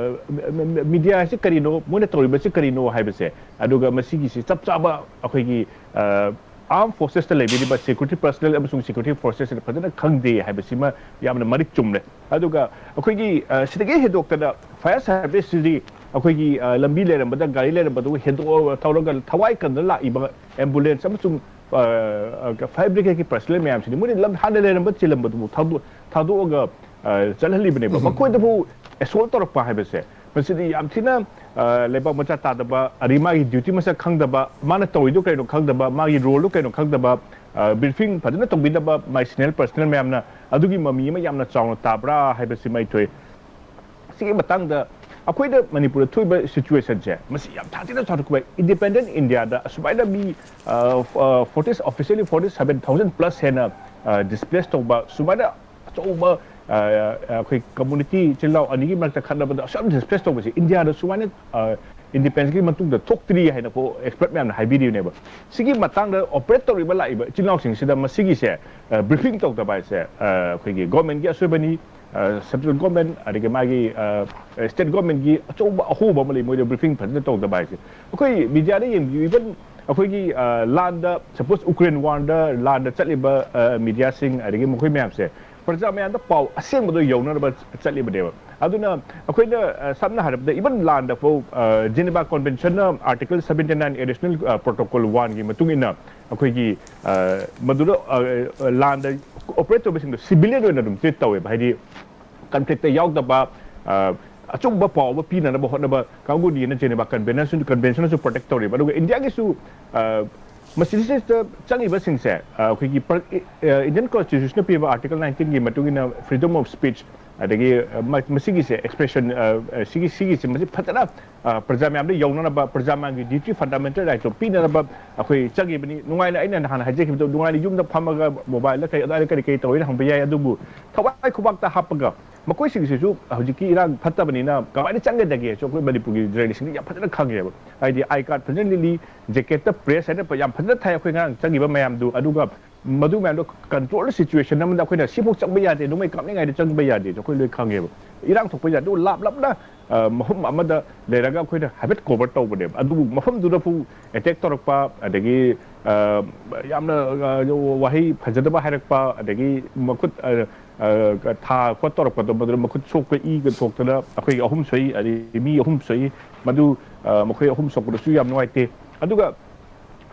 ꯃꯤ-, ꯃꯤ-, ꯃꯤꯗꯤꯌꯥꯁꯤ ꯀꯔꯤꯅꯣ, ꯃꯣꯏꯅ ꯇꯧꯔꯤꯕꯁꯤ ꯀꯔꯤꯅꯣ ꯍꯥꯏꯕꯁꯦ, ꯑꯗꯨꯒ ꯃꯁꯤꯒꯤꯁꯤ ꯆꯞ ꯆꯥꯕ ꯑꯩꯈꯣꯏꯒꯤ, ꯑ, ꯑꯥꯔꯝ ꯐꯣꯔꯁꯦꯁꯇ ꯂꯩꯕꯤꯔꯤꯕ ꯁꯦꯀ꯭ꯌꯨꯔꯤꯇꯤ ꯄꯔꯁꯅꯦꯜ ꯑꯃꯁꯨꯡ ꯁꯦꯀ꯭ꯌꯨꯔꯤꯇꯤ ꯐꯣꯔꯁꯦꯁꯁꯤꯅ ꯐꯖꯅ ꯈꯪꯗꯦ ꯍꯥꯏꯕꯁꯤꯃ ꯌꯥꯝꯅ ꯃꯔꯤꯛ ꯆꯨꯝꯂꯦ꯫ ꯑꯗꯨꯒ ꯑꯩꯈꯣꯏꯒꯤ, ꯑ, ꯁꯤꯗꯒꯤ ꯍꯦꯟꯗꯣꯛꯇꯅ ꯐꯥꯌꯔ ꯁꯥꯔꯚꯤꯁꯁꯤꯗꯤ ꯑꯩꯈꯣꯏꯒꯤ, ꯑ, ꯂꯝꯕꯤ ꯂꯩꯔꯝꯕꯗ, ꯒꯥꯔꯤ ꯂꯩꯔꯝꯕꯗꯨ ꯍꯦꯟꯗꯣꯛꯑ ꯊꯧꯔꯒ ꯊꯋꯥꯏ ꯀꯟꯗ ꯂꯥꯛꯏꯕ ꯑꯦꯝꯕꯨꯂꯦꯟꯁ ꯑꯃꯁꯨꯡ, ꯑ, ꯑ, ꯐꯥꯌꯔ ꯕ꯭ꯔꯤꯒꯦꯗꯀꯤ ꯄꯔꯁꯅꯦꯜ ꯃꯌꯥꯝꯁꯤꯗꯤ ꯃꯣꯏꯅ ꯂꯝ ꯍꯥꯟꯅ ꯂꯩꯔꯝꯕ ꯆꯤꯜꯂꯝꯕꯗꯨꯕꯨ ꯊꯥꯗꯣꯛ-, ꯊꯥꯗꯣꯛꯑꯒ, ꯑ, ꯆꯠꯍꯜꯂꯤꯕꯅꯦꯕ꯫ ꯃꯈꯣꯏꯗꯕꯨ ꯑꯦꯁꯣꯜ ꯇꯧꯔꯛꯄ ꯍꯥꯏꯕꯁꯦ, ꯃꯁꯤꯗꯤ ꯌꯥꯝ ꯊꯤꯅ, ꯑ, ꯂꯩꯕꯥꯛ ꯃꯆꯥ ꯇꯥꯗꯕ, ꯑꯗꯒꯤ ꯃꯥꯒꯤ ꯗ꯭ꯌꯨꯇꯤ ꯃꯁꯛ ꯈꯪꯗꯕ, ꯃꯥꯅ ꯇꯧꯔꯤꯗꯣ ꯀꯩꯅꯣ ꯈꯪꯗꯕ, ꯃꯥꯒꯤ ꯔꯣꯜꯗꯣ ꯀꯩꯅꯣ ꯈꯪꯗꯕ, ꯑ, ꯕ꯭ꯔꯤꯐꯤꯡ ꯐꯖꯅ ꯇꯧꯕꯤꯗꯕ ꯃꯥꯏ ꯁꯤꯅꯤꯌꯔ ꯄꯔꯁꯅꯦꯜ ꯃꯌꯥꯝꯅ ꯑꯗꯨꯒꯤ ꯃꯃꯤ ꯑꯃ ꯌꯥꯝꯅ ꯆꯥꯎꯅ ꯇꯥꯕ꯭ꯔꯥ ꯍꯥꯏꯕꯁꯤꯃ ꯑꯩ ꯊꯣꯛꯏ꯫ ꯁꯤꯒꯤ ꯃꯇꯥꯡꯗ ꯑꯩꯈꯣꯏꯗ ꯃꯅꯤꯄꯨꯔꯗ ꯊꯣꯛꯏꯕ ꯁꯤꯆꯨꯋꯦꯁꯟꯁꯦ, ꯃꯁꯤ ꯌꯥꯝ ꯊꯥꯖꯤꯟꯅ ꯆꯥꯎꯊꯣꯛꯄ, ꯏꯟꯗꯤꯄꯦꯟꯗꯦꯟ ꯏꯟꯗꯤꯌꯥꯗ ꯑꯁꯨꯃꯥꯏꯅ ꯃꯤ, ꯑ, ꯑ, forty, officially forty seven thousand plus ꯍꯦꯟꯅ, ꯑ, ꯗꯤꯁꯄ꯭ꯂꯦꯁ ꯇꯧꯕ, ꯁꯨꯃꯥꯏꯅ ꯑꯆꯧꯕ, ꯑ, ꯑ, ꯑꯩꯈꯣꯏ ꯀꯝꯃꯨꯅꯤꯇꯤ ꯏꯆꯤꯜ ꯏꯅꯥꯎ ꯑꯅꯤꯒꯤ ꯃꯔꯛꯇ ꯈꯠꯅꯕꯗ ꯑꯁꯨꯛ ꯌꯥꯝ ꯗꯤꯁꯄ꯭ꯂꯦꯁ ꯇꯧꯕꯁꯦ ꯏꯟꯗꯤꯌꯥꯗ ꯁꯨꯃꯥꯏꯅ, ꯑ, ꯏꯟꯗꯤꯄꯦꯟꯗꯦꯟꯁꯀꯤ ꯃꯇꯨꯡꯗ ꯊꯣꯛꯇ꯭ꯔꯤ ꯍꯥꯏꯅꯀꯣ ꯑꯦꯛꯁꯄꯔꯠ ꯃꯌꯥꯝꯅ ꯍꯥꯏꯕꯤꯔꯤꯕꯅꯦꯕ꯫ ꯁꯤꯒꯤ ꯃꯇꯥꯡꯗ ꯑꯣꯄꯔꯦꯠ ꯇꯧꯔꯤꯕ ꯂꯥꯛꯏꯕ ꯏꯆꯤꯜ ꯏꯅꯥꯎꯁꯤꯡꯁꯤꯗ ꯃꯁꯤꯒꯤꯁꯦ, ꯑ, ꯕ꯭ꯔꯤꯐꯤꯡ ꯇꯧꯗꯕ ꯍꯥꯏꯁꯦ, ꯑ, ꯑꯩꯈꯣꯏꯒꯤ ꯒꯣꯔꯃꯦꯟꯒꯤ ꯑꯁꯣꯏꯕꯅꯤ, ꯑ, ꯁꯦꯟꯇ꯭ꯔꯦꯜ ꯒꯣꯔꯃꯦꯟ ꯑꯗꯒꯤ ꯃꯥꯒꯤ, ꯑ, ꯁ꯭ꯇꯦꯠ ꯒꯣꯔꯃꯦꯟꯒꯤ ꯑꯆꯧꯕ ꯑꯍꯣꯕ ꯑꯃ ꯂꯩ, ꯃꯣꯏꯗ ꯕ꯭ꯔꯤꯐꯤꯡ ꯐꯖꯅ ꯇꯧꯗꯕ ꯍꯥꯏꯁꯦ꯫ ꯑꯩꯈꯣꯏ ꯃꯤꯗꯤꯌꯥꯗ ꯌꯦꯡꯕꯤꯌꯨ, ꯏꯚꯟ ꯑꯩꯈꯣꯏꯒꯤ, ꯑ, ꯂꯥꯟꯗ, ꯁꯄꯣꯁ ꯎꯀ꯭ꯔꯦꯟ ꯋꯥꯔꯗ ꯂꯥꯟꯗ ꯆꯠꯂꯤꯕ, ꯑ, ꯃꯤꯗꯤꯌꯥꯁꯤꯡ ꯑꯗꯒꯤ ꯃꯈꯣꯏ ꯃꯌꯥꯝꯁꯦ ꯄ꯭ꯔꯖꯥ ꯃꯌꯥꯝꯗ ꯄꯥꯎ ꯑꯁꯦꯡꯕꯗꯣ ꯌꯧꯅꯅꯕ ꯆꯠꯂꯤꯕꯅꯦꯕ꯫ ꯑꯗꯨꯅ ꯑꯩꯈꯣꯏꯅ, ꯑ, ꯁꯝꯅ ꯍꯥꯏꯔꯕꯗ ꯏꯚꯟ ꯂꯥꯟꯗ ꯐꯥꯎ, ꯑ, ꯖꯦꯅꯤꯚꯥ ꯀꯣꯟꯚꯦꯟꯁꯟꯅ ꯑꯥꯔꯇꯤꯀꯜ ꯁꯚꯦꯟꯇꯤ ꯅꯥꯏꯟ ꯑꯦꯗꯤꯁꯅꯦꯜ, ꯑ, ꯄ꯭ꯔꯣꯇꯣꯀꯣꯜ ꯋꯥꯟꯒꯤ ꯃꯇꯨꯡ ꯏꯟꯅ ꯑꯩꯈꯣꯏꯒꯤ, ꯑ, ꯃꯗꯨꯗ, ꯑ, ꯂꯥꯟꯗ ꯑꯣꯄꯔꯦꯠ ꯇꯧꯕꯁꯤꯡꯗꯣ ꯁꯤꯚꯤꯂꯤꯌꯟ ꯑꯣꯏꯅ ꯑꯗꯨꯝ ꯇ꯭ꯔꯤꯠ ꯇꯧꯋꯦꯕ꯫ ꯍꯥꯏꯗꯤ ꯀꯟꯐ꯭ꯂꯤꯛꯇ ꯌꯥꯎꯗꯕ, ꯑ, ꯑꯆꯨꯝꯕ ꯄꯥꯎ ꯑꯃ ꯄꯤꯅꯅꯕ ꯍꯣꯠꯅꯕ ꯀꯥꯡꯕꯨꯅꯤꯅ Geneva Convention, Convention ꯁꯨ protect ꯇꯧꯔꯤꯕ꯫ ꯑꯗꯨꯒ ꯏꯟꯗꯤꯌꯥꯒꯤꯁꯨ, ꯑ, ꯃꯁꯤꯗꯩꯁꯤꯗ ꯆꯪꯉꯤꯕꯁꯤꯡꯁꯦ, ꯑ, ꯑꯩꯈꯣꯏꯒꯤ ꯄ꯭ꯔ-, ꯑ, Indian Constitution ꯅ ꯄꯤꯕ Article nineteen ꯒꯤ ꯃꯇꯨꯡ ꯏꯟꯅ freedom of speech, ꯑꯗꯒꯤ, ꯑ, ꯃ-, ꯃꯁꯤꯒꯤꯁꯦ expression, ꯑ, ꯑ, ꯁꯤꯒꯤ, ꯁꯤꯒꯤꯁꯦ ꯃꯁꯤ ꯐꯖꯅ, ꯑ, ꯄ꯭ꯔꯖꯥ ꯃꯌꯥꯝꯗ ꯌꯧꯅꯅꯕ, ꯄ꯭ꯔꯖꯥ ꯃꯌꯥꯝꯒꯤ duty, fundamental right ꯇꯣ ꯄꯤꯅꯅꯕ ꯑꯩꯈꯣꯏ ꯆꯪꯉꯤꯕꯅꯤ꯫ ꯅꯨꯡꯉꯥꯏꯅ, ꯑꯩꯅ ꯅꯍꯥꯟ ꯍꯥꯏꯖꯈꯤꯕꯗꯣ, ꯅꯨꯡꯉꯥꯏꯅ ꯌꯨꯝꯗ ꯐꯝꯃꯒ mobile ꯗ ꯀꯩ, ꯑꯗꯨꯋꯥꯏꯗ ꯀꯔꯤ ꯀꯔꯤ ꯇꯧꯔꯤꯅ ꯍꯪꯕ ꯌꯥꯏ꯫ ꯑꯗꯨꯕꯨ ꯊꯋꯥꯏ ꯈꯨꯕꯥꯛꯇ ꯍꯥꯞꯄꯒ ꯃꯈꯣꯏꯁꯤꯡꯁꯤꯁꯨ ꯍꯧꯖꯤꯛꯀꯤ ꯏꯔꯥꯡ ꯐꯠꯇꯕꯅꯤꯅ ꯀꯃꯥꯏꯅ ꯆꯪꯒꯗꯒꯦꯁꯨ ꯑꯩꯈꯣꯏ ꯃꯅꯤꯄꯨꯔꯒꯤ journalist ꯁꯤꯡꯗꯤ ꯌꯥꯝ ꯐꯖꯅ ꯈꯪꯉꯦꯕ꯫ ꯍꯥꯏꯗꯤ I card ꯐꯖꯅ ꯂꯤꯠꯂꯤ, jacket ꯇ press ꯍꯥꯏꯅ ꯌꯥꯝ ꯐꯖꯅ ꯊꯥꯏ ꯑꯩꯈꯣꯏ ꯉꯔꯥꯡ ꯆꯪꯈꯤꯕ ꯃꯌꯥꯝꯗꯨ꯫ ꯑꯗꯨꯒ ꯃꯗꯨ ꯃꯌꯥꯝꯗꯣ control situation ꯑꯃꯗ ꯑꯩꯈꯣꯏꯅ ꯁꯤꯐꯥꯎ ꯆꯪꯕ ꯌꯥꯗꯦ, ꯅꯣꯡꯃꯩ ꯀꯥꯞꯅꯤꯡꯉꯥꯏꯗ ꯆꯪꯕ ꯌꯥꯗꯦꯁꯨ ꯑꯩꯈꯣꯏ ꯂꯣꯏ ꯈꯪꯉꯦꯕ꯫ ꯏꯔꯥꯡ ꯊꯣꯛꯄ ꯌꯥꯗꯦ, ꯑꯗꯨ ꯂꯥꯞ ꯂꯥꯞꯅ, ꯑ, ꯃꯐꯝ ꯑꯃꯗ ꯂꯩꯔꯒ ꯑꯩꯈꯣꯏꯅ ꯍꯥꯏꯐꯦꯠ cover ꯇꯧꯕꯅꯦꯕ꯫ ꯑꯗꯨꯕꯨ ꯃꯐꯝꯗꯨꯗꯐꯥꯎ attack ꯇꯧꯔꯛꯄ, ꯑꯗꯒꯤ, ꯑ, ꯌꯥꯝꯅ, ꯑ, ꯋꯥꯍꯩ ꯐꯖꯗꯕ ꯍꯥꯏꯔꯛꯄ, ꯑꯗꯒꯤ ꯃꯈꯨꯠ, ꯑ, ꯑ, ꯊꯥ ꯈꯣꯠ ꯇꯧꯔꯛꯄꯗꯣ, ꯃꯗꯨꯗ ꯃꯈꯨꯠ ꯁꯣꯛꯄ, ꯏꯒ ꯊꯣꯛꯇꯅ ꯑꯩꯈꯣꯏꯒꯤ ꯑꯍꯨꯝ ꯁꯣꯛꯏ, ꯑꯗꯩ ꯃꯤ ꯑꯍꯨꯝ ꯁꯣꯛꯏ꯫ ꯃꯗꯨ, ꯑ, ꯃꯈꯣꯏ ꯑꯍꯨꯝ ꯁꯣꯛꯄꯗꯁꯨ ꯌꯥꯝ ꯅꯨꯡꯉꯥꯏꯇꯦ꯫ ꯑꯗꯨꯒ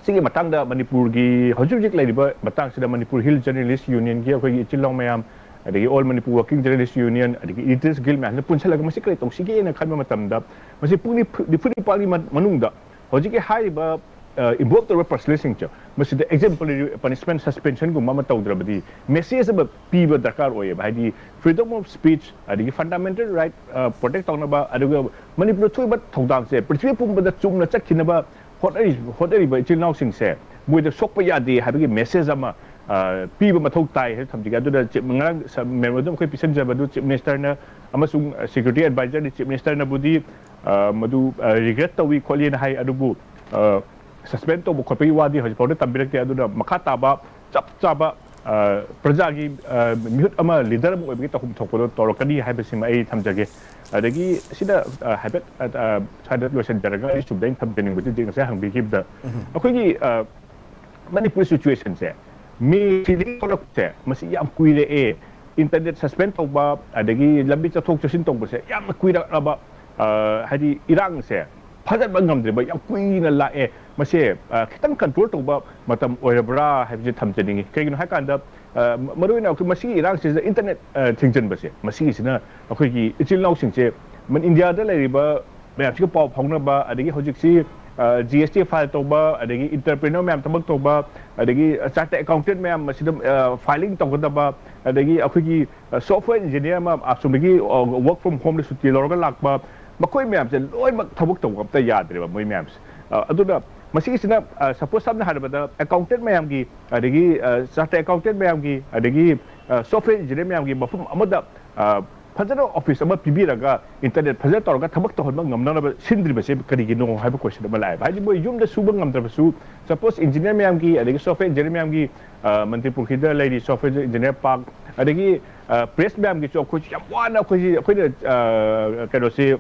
ꯁꯤꯒꯤ ꯃꯇꯥꯡꯗ ꯃꯅꯤꯄꯨꯔꯒꯤ ꯍꯧꯖꯤꯛ ꯍꯧꯖꯤꯛ ꯂꯩꯔꯤꯕ ꯃꯇꯥꯡꯁꯤꯗ Manipur Hill Journalist Union ꯒꯤ ꯑꯩꯈꯣꯏꯒꯤ ꯏꯆꯤꯜ ꯏꯅꯥꯎ ꯃꯌꯥꯝ, ꯑꯗꯒꯤ All Manipur Working Journalist Union, ꯑꯗꯒꯤ Editors Guild ꯃꯌꯥꯝꯁꯤꯅ ꯄꯨꯟꯁꯤꯜꯂꯒ ꯃꯁꯤ ꯀꯔꯤ ꯇꯧꯁꯤꯒꯦꯅ ꯈꯟꯕ ꯃꯇꯝꯗ, ꯃꯁꯤ ꯄꯨꯡ ꯅꯤꯐꯨ, ꯅꯤꯐꯨ ꯅꯤꯄꯥꯜꯒꯤ ꯃ-, ꯃꯅꯨꯡꯗ ꯍꯧꯖꯤꯛꯀꯤ ꯍꯥꯏꯔꯤꯕ, ꯑ, involve ꯇꯧꯔꯤꯕ personal ꯁꯤꯡꯁꯦ ꯃꯁꯤꯗ exemplary punishment, suspension ꯒꯨꯝꯕ ꯑꯃ ꯇꯧꯗ꯭ꯔꯕꯗꯤ message ꯑꯃ ꯄꯤꯕ ꯗꯔꯀꯥꯔ ꯑꯣꯏꯌꯦꯕ꯫ ꯍꯥꯏꯗꯤ freedom of speech, ꯑꯗꯒꯤ fundamental right, ꯑ, protect ꯇꯧꯅꯕ, ꯑꯗꯨꯒ ꯃꯅꯤꯄꯨꯔꯗ ꯊꯣꯛꯏꯕ ꯊꯧꯗꯥꯡꯁꯦ ꯄ꯭ꯔꯤꯊꯤꯕꯤ ꯄꯨꯝꯕꯗ ꯆꯨꯝꯅ ꯆꯠꯈꯤꯅꯕ ꯍꯣꯠꯅꯔꯤ-, ꯍꯣꯠꯅꯔꯤꯕ ꯏꯆꯤꯜ ꯏꯅꯥꯎꯁꯤꯡꯁꯦ ꯃꯣꯏꯗ ꯁꯣꯛꯄ ꯌꯥꯗꯦ ꯍꯥꯏꯕꯒꯤ message ꯑꯃ, ꯑ, ꯄꯤꯕ ꯃꯊꯧ ꯇꯥꯏ ꯍꯥꯏꯅ ꯊꯝꯖꯒꯦ꯫ ꯑꯗꯨꯅ chief, ꯉꯔꯥꯡ ꯁ-, memorandum ꯑꯩꯈꯣꯏ ꯄꯤꯁꯟꯖꯕꯗꯨ Chief Minister ꯅ ꯑꯃꯁꯨꯡ, ꯑ, security advisor ꯅ Chief Minister ꯅꯕꯨꯗꯤ, ꯑ, ꯃꯗꯨ, ꯑ, regret ꯇꯧꯏ ꯈꯣꯠꯂꯤꯅ ꯍꯥꯏ꯫ ꯑꯗꯨꯕꯨ, ꯑ, suspend ꯇꯧꯕ ꯈꯣꯠꯄꯒꯤ ꯋꯥꯗꯤ ꯍꯧꯖꯤꯛ ꯐꯥꯎꯗ ꯇꯝꯕꯤꯔꯛꯇꯦ꯫ ꯑꯗꯨꯅ ꯃꯈꯥ ꯇꯥꯕ ꯆꯞ ꯆꯥꯕ, ꯑ, ꯄ꯭ꯔꯖꯥꯒꯤ, ꯑ, ꯃꯤꯍꯨꯠ ꯑꯃ, leader ꯑꯃ ꯑꯣꯏꯕꯒꯤ ꯇꯧꯐꯝ ꯊꯣꯛꯄꯗꯣ ꯇꯧꯔꯛꯀꯅꯤ ꯍꯥꯏꯕꯁꯤꯃ ꯑꯩ ꯊꯝꯖꯒꯦ꯫ ꯑꯗꯒꯤ ꯁꯤꯗ, ꯑ, ꯍꯥꯏꯐꯦꯠ, ꯑ, ꯑ, ꯁ꯭ꯋꯥꯏꯗ ꯂꯣꯏꯁꯤꯟꯖꯔꯒ ꯑꯩ ꯁꯨꯝꯗ ꯑꯩꯅ ꯊꯝꯖꯅꯤꯡꯕꯗꯨꯗꯤ ꯉꯁꯥꯏ ꯍꯪꯕꯤꯈꯤꯕꯗ ꯑꯩꯈꯣꯏꯒꯤ, ꯑ, ꯃꯅꯤꯄꯨꯔ situation ꯁꯦ ꯃꯦ ꯁꯤꯗꯒꯤ ꯊꯣꯛꯂꯛꯄꯁꯦ ꯃꯁꯤ ꯌꯥꯝ ꯀꯨꯏꯔꯛꯑꯦ꯫ Internet suspend ꯇꯧꯕ, ꯑꯗꯒꯤ ꯂꯝꯕꯤ ꯆꯠꯊꯣꯛ ꯆꯠꯁꯤꯟ ꯇꯧꯕꯁꯦ ꯌꯥꯝꯅ ꯀꯨꯏꯔꯛꯂꯕ, ꯑ, ꯍꯥꯏꯗꯤ ꯏꯔꯥꯡꯁꯦ ꯐꯖꯟꯕ ꯉꯝꯗ꯭ꯔꯤꯕ ꯌꯥꯝ ꯀꯨꯏꯅ ꯂꯥꯛꯑꯦ꯫ ꯃꯁꯦ, ꯑ, ꯈꯤꯇꯪ control ꯇꯧꯕ ꯃꯇꯝ ꯑꯣꯏꯔꯕ꯭ꯔꯥ ꯍꯥꯏꯕꯁꯦ ꯊꯝꯖꯅꯤꯡꯉꯤ꯫ ꯀꯩꯒꯤꯅꯣ ꯍꯥꯏꯀꯥꯟꯗ, ꯑ, ꯃ-, ꯃꯔꯨꯑꯣꯏꯅ ꯑꯩꯈꯣꯏ ꯃꯁꯤꯒꯤ ꯏꯔꯥꯡꯁꯤꯗ internet, ꯑ, ꯊꯤꯡꯖꯤꯟꯕꯁꯦ, ꯃꯁꯤꯒꯤꯁꯤꯅ ꯑꯩꯈꯣꯏꯒꯤ ꯏꯆꯤꯜ ꯏꯅꯥꯎꯁꯤꯡꯁꯦ ꯃꯟ ꯏꯟꯗꯤꯌꯥꯗ ꯂꯩꯔꯤꯕ ꯃꯌꯥꯝꯁꯤꯒ ꯄꯥꯎ ꯐꯥꯎꯅꯕ, ꯑꯗꯒꯤ ꯍꯧꯖꯤꯛꯁꯤ ꯖꯤ ꯑꯦꯁ ꯇꯤ ꯐꯥꯏꯜ ꯇꯧꯕ, ꯑꯗꯒꯤ ꯏꯟꯇꯔꯄ꯭ꯔꯤꯅꯔ ꯃꯌꯥꯝ ꯊꯕꯛ ꯇꯧꯕ, ꯑꯗꯒꯤ ꯆꯥꯔꯇꯔ ꯑꯦꯀꯥꯎꯟꯇꯦꯟ ꯃꯌꯥꯝ ꯃꯁꯤꯗ ꯐꯥꯏꯂꯤꯡ ꯇꯧꯒꯗꯕ, ꯑꯗꯒꯤ ꯑꯩꯈꯣꯏꯒꯤ ꯁꯣꯐꯋꯦꯌꯔ ꯏꯟꯖꯤꯅꯤꯌꯔ ꯑꯃ ꯑꯁꯣꯝꯗꯒꯤ ꯋꯔꯛ ꯐ꯭ꯔꯣꯝ ꯍꯣꯝꯗ ꯁꯨꯇꯤ ꯂꯧꯔꯒ ꯂꯥꯛꯄ, ꯃꯈꯣꯏ ꯃꯌꯥꯝꯁꯦ ꯂꯣꯏꯅꯃꯛ ꯊꯕꯛ ꯇꯧꯕ ꯑꯝꯇ ꯌꯥꯗ꯭ꯔꯦꯕ ꯃꯣꯏ ꯃꯌꯥꯝꯁꯦ꯫ ꯑ, ꯑꯗꯨꯅ ꯃꯁꯤꯒꯤꯁꯤꯅ ꯁꯄꯣꯁ ꯁꯝꯅ ꯍꯥꯏꯔꯕꯗ ꯑꯦꯀꯥꯎꯟꯇꯦꯟ ꯃꯌꯥꯝꯒꯤ, ꯑꯗꯒꯤ ꯆꯥꯔꯇꯔ ꯑꯦꯀꯥꯎꯟꯇꯦꯟ ꯃꯌꯥꯝꯒꯤ, ꯑꯗꯒꯤ ꯁꯣꯐꯋꯦꯌꯔ ꯏꯟꯖꯤꯅꯤꯌꯔ ꯃꯌꯥꯝꯒꯤ ꯃꯐꯝ ꯑꯃꯗ ꯑ, ꯐꯖꯅ ꯑꯣꯐꯤꯁ ꯑꯃ ꯄꯤꯕꯤꯔꯒ ꯏꯟꯇꯔꯅꯦꯠ ꯐꯖꯅ ꯇꯧꯔꯒ ꯊꯕꯛ ꯇꯧꯍꯟꯕ ꯉꯝꯅꯅꯕ ꯁꯤꯟꯗ꯭ꯔꯤꯕꯁꯦ ꯀꯔꯤꯒꯤꯅꯣ ꯍꯥꯏꯕ ꯀꯣꯏꯁꯟ ꯑꯃ ꯂꯥꯛꯑꯦꯕ꯫ ꯍꯥꯏꯗꯤ ꯃꯣꯏ ꯌꯨꯝꯗ ꯁꯨꯕ ꯉꯝꯗ꯭ꯔꯕꯁꯨ, ꯁꯄꯣꯁ ꯏꯟꯖꯤꯅꯤꯌꯔ ꯃꯌꯥꯝꯒꯤ, ꯑꯗꯒꯤ ꯁꯣꯐꯋꯦꯌꯔ ꯏꯟꯖꯤꯅꯤꯌꯔ ꯃꯌꯥꯝꯒꯤ, ꯑ, ꯃꯅꯤꯄꯨꯔꯒꯤꯗ ꯂꯩꯔꯤ ꯁꯣꯐꯋꯦꯌꯔ ꯏꯟꯖꯤꯅꯤꯌꯔ ꯄꯥꯛ, ꯑꯗꯒꯤ ꯄ꯭ꯔꯦꯁ ꯃꯌꯥꯝꯒꯤꯁꯨ ꯑꯩꯈꯣꯏꯁꯨ ꯌꯥꯝ ꯋꯥꯅ ꯑꯩꯈꯣꯏꯁꯤ, ꯑꯩꯈꯣꯏꯅ, ꯑ, ꯀꯩꯅꯣꯁꯤ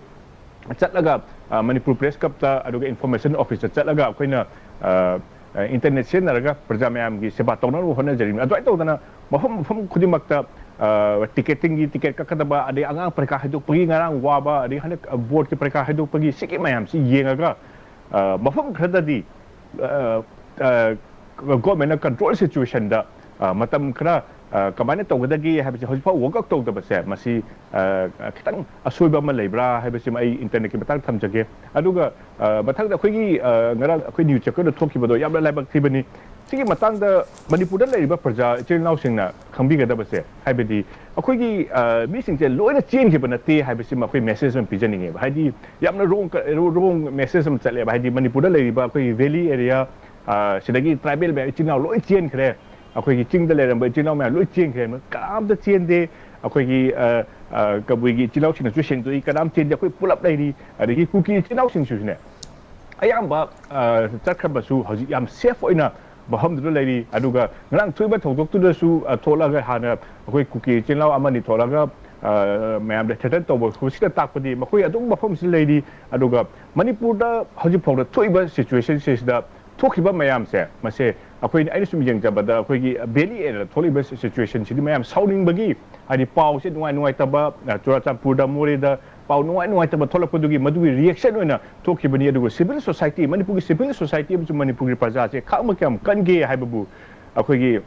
ꯆꯠꯂꯒ, ꯑ, ꯃꯅꯤꯄꯨꯔ ꯄ꯭ꯔꯦꯁ ꯀ꯭ꯂꯕꯇ ꯑꯗꯨꯒ ꯏꯟꯐꯣꯔꯃꯦꯁꯟ ꯑꯣꯐꯤꯁꯇ ꯆꯠꯂꯒ ꯑꯩꯈꯣꯏꯅ, ꯑ, ꯑ, ꯏꯟꯇꯔꯅꯦꯠ ꯁꯤꯖꯤꯟꯅꯔꯒ ꯄ꯭ꯔꯖꯥ ꯃꯌꯥꯝꯒꯤ ꯁꯦꯕꯥ ꯇꯧꯅꯕ ꯍꯣꯠꯅꯖꯔꯤꯕꯅꯤ꯫ ꯑꯗꯨꯃꯥꯏꯅ ꯇꯧꯗꯅ ꯃꯐꯝ ꯃꯐꯝ ꯈꯨꯗꯤꯡꯃꯛꯇ, ꯑ, ꯇꯤꯀꯦꯠꯇꯤꯡꯒꯤ ꯇꯤꯀꯦꯠ ꯀꯛꯀꯗꯕ, ꯑꯗꯩ ꯑꯉꯥꯡ ꯄꯔꯤꯈꯥ ꯍꯥꯏꯗꯣꯛꯄꯒꯤ ꯉꯔꯥꯡ ꯋꯥꯕ, ꯑꯗꯩ ꯍꯟꯗꯛ, ꯑ, ꯕꯣꯔꯗꯀꯤ ꯄꯔꯤꯈꯥ ꯍꯥꯏꯗꯣꯛꯄꯒꯤ ꯁꯤꯒꯤ ꯃꯌꯥꯝꯁꯤ ꯌꯦꯡꯉꯒ, ꯑ, ꯃꯐꯝ ꯈꯔꯗꯗꯤ, ꯑ, ꯑ, ꯒꯣꯔꯃꯦꯟꯅ ꯀꯟꯇ꯭ꯔꯣꯜ ꯁꯤꯆꯨꯋꯦꯁꯟꯗ, ꯑ, ꯃꯇꯝ ꯈꯔ, ꯑ, ꯀꯃꯥꯏꯅ ꯇꯧꯒꯗꯒꯦ ꯍꯥꯏꯕꯁꯦ ꯍꯧꯖꯤꯛꯐꯥꯎ ꯋꯥꯔꯛ ꯑꯥꯎꯠ ꯇꯧꯗꯕꯁꯦ, ꯃꯁꯤ, ꯑ, ꯑ, ꯈꯤꯇꯪ ꯑꯁꯣꯏꯕ ꯑꯃ ꯂꯩꯕ꯭ꯔꯥ ꯍꯥꯏꯕꯁꯤꯃ ꯑꯩ ꯏꯟꯇꯔꯅꯦꯠꯀꯤ ꯃꯇꯥꯡꯗ ꯊꯝꯖꯒꯦ꯫ ꯑꯗꯨꯒ, ꯑ, ꯃꯊꯪꯗ ꯑꯩꯈꯣꯏꯒꯤ, ꯑ, ꯉꯔꯥꯡ ꯑꯩꯈꯣꯏ ꯅ꯭ꯌꯨꯁ ꯆꯦꯀꯔꯗ ꯊꯣꯛꯈꯤꯕꯗꯣ ꯌꯥꯝꯅ ꯂꯥꯏꯕꯛ ꯊꯤꯕꯅꯤ꯫ ꯁꯤꯒꯤ ꯃꯇꯥꯡꯗ ꯃꯅꯤꯄꯨꯔꯗ ꯂꯩꯔꯤꯕ ꯄ꯭ꯔꯖꯥ ꯏꯆꯤꯜ ꯏꯅꯥꯎꯁꯤꯡꯅ ꯈꯪꯕꯤꯒꯗꯕꯁꯦ, ꯍꯥꯏꯕꯗꯤ ꯑꯩꯈꯣꯏꯒꯤ, ꯑ, ꯃꯤꯁꯤꯡꯁꯦ ꯂꯣꯏꯅ ꯆꯦꯟꯈꯤꯕ ꯅꯠꯇꯦ ꯍꯥꯏꯕꯁꯤꯃ ꯑꯩꯈꯣꯏ ꯃꯦꯁꯦꯖ ꯑꯃ ꯄꯤꯖꯅꯤꯡꯉꯦꯕ꯫ ꯍꯥꯏꯗꯤ ꯌꯥꯝꯅ ꯔꯣꯡ, ꯔꯣꯡ ꯃꯦꯁꯦꯖ ꯑꯃ ꯆꯠꯂꯦꯕ꯫ ꯍꯥꯏꯗꯤ ꯃꯅꯤꯄꯨꯔꯗ ꯂꯩꯔꯤꯕ ꯑꯩꯈꯣꯏꯒꯤ ꯚꯦꯂꯤ ꯑꯦꯔꯤꯌꯥ, ꯑ, ꯁꯤꯗꯒꯤ ꯇ꯭ꯔꯥꯏꯕꯦꯜ ꯃꯌꯥꯝ ꯏꯆꯤꯜ ꯏꯅꯥꯎ ꯂꯣꯏ ꯆꯦꯟꯈ꯭ꯔꯦ, ꯑꯩꯈꯣꯏꯒꯤ ꯆꯤꯡꯗ ꯂꯩꯔꯝꯕ ꯏꯆꯤꯜ ꯏꯅꯥꯎ ꯃꯌꯥꯝ ꯂꯣꯏ ꯆꯦꯟꯈ꯭ꯔꯦ, ꯀꯅꯥꯝꯇ ꯆꯦꯟꯗꯦ꯫ ꯑꯩꯈꯣꯏꯒꯤ, ꯑ, ꯑ, ꯀꯕꯨꯏꯒꯤ ꯏꯆꯤꯜ ꯏꯅꯥꯎꯁꯤꯡꯅꯁꯨ ꯁꯦꯡꯗꯣꯛꯏ, ꯀꯅꯥꯝ ꯆꯦꯟꯗꯦ, ꯑꯩꯈꯣꯏ ꯄꯨꯂꯞ ꯂꯩꯔꯤ꯫ ꯑꯗꯒꯤ ꯀꯨꯀꯤ ꯏꯆꯤꯜ ꯏꯅꯥꯎꯁꯤꯡꯁꯤꯁꯨꯅꯦ, ꯑꯌꯥꯝꯕ, ꯑ, ꯆꯠꯈ꯭ꯔꯕꯁꯨ ꯍꯧꯖꯤꯛ ꯌꯥꯝ ꯁꯦꯐ ꯑꯣꯏꯅ ꯃꯐꯝꯗꯨꯗ ꯂꯩꯔꯤ꯫ ꯑꯗꯨꯒ ꯉꯔꯥꯡ ꯊꯣꯛꯏꯕ ꯊꯧꯗꯣꯛꯇꯨꯗꯁꯨ, ꯑ, ꯊꯣꯛꯂꯒ ꯍꯥꯟꯅ ꯑꯩꯈꯣꯏ ꯀꯨꯀꯤ ꯏꯆꯤꯜ ꯏꯅꯥꯎ ꯑꯃꯅꯤ ꯊꯣꯛꯂꯒ, ꯑ, ꯃꯌꯥꯝꯗ ꯊ꯭ꯔꯦꯇꯟ ꯇꯧꯕ ꯈꯣꯠꯄꯁꯤꯅ ꯇꯥꯛꯄꯗꯤ ꯃꯈꯣꯏ ꯑꯗꯨꯝ ꯃꯐꯝꯁꯤꯗ ꯂꯩꯔꯤ꯫ ꯑꯗꯨꯒ ꯃꯅꯤꯄꯨꯔꯗ ꯍꯧꯖꯤꯛ ꯐꯥꯎꯗ ꯊꯣꯛꯏꯕ ꯁꯤꯆꯨꯋꯦꯁꯟꯁꯤꯗ ꯊꯣꯛꯈꯤꯕ ꯃꯌꯥꯝꯁꯦ, ꯃꯁꯦ ꯑꯩꯈꯣꯏꯅ, ꯑꯩꯅ ꯁꯨꯝ ꯌꯦꯡꯖꯕꯗ ꯑꯩꯈꯣꯏꯒꯤ ꯚꯦꯂꯤ ꯑꯦꯔꯤꯌꯥꯗ ꯊꯣꯛꯂꯤꯕ ꯁꯤꯆꯨꯋꯦꯁꯟꯁꯤꯗꯤ ꯃꯌꯥꯝ ꯁꯥꯎꯅꯤꯡꯕꯒꯤ, ꯍꯥꯏꯗꯤ ꯄꯥꯎꯁꯦ ꯅꯨꯡꯉꯥꯏ ꯅꯨꯡꯉꯥꯏꯇꯕ, ꯑ, ꯆꯨꯔꯥꯆꯥꯟꯄꯨꯔꯗ, ꯃꯣꯔꯦꯗ ꯄꯥꯎ ꯅꯨꯡꯉꯥꯏ ꯅꯨꯡꯉꯥꯏꯇꯕ ꯊꯣꯛꯂꯛꯄꯗꯨꯒꯤ ꯃꯗꯨꯒꯤ ꯔꯤꯌꯦꯛꯁꯟ ꯑꯣꯏꯅ ꯊꯣꯛꯈꯤꯕꯅꯤ꯫ ꯑꯗꯨꯒ ꯁꯤꯚꯤꯜ ꯁꯣꯁꯥꯏꯇꯤ, ꯃꯅꯤꯄꯨꯔꯒꯤ ꯁꯤꯚꯤꯜ ꯁꯣꯁꯥꯏꯇꯤ ꯑꯃꯁꯨꯡ ꯃꯅꯤꯄꯨꯔꯒꯤ ꯄ꯭ꯔꯖꯥꯁꯦ ꯈꯥꯡꯕ ꯀꯌꯥꯝ ꯀꯟꯒꯦ ꯍꯥꯏꯕꯕꯨ ꯑꯩꯈꯣꯏꯒꯤ,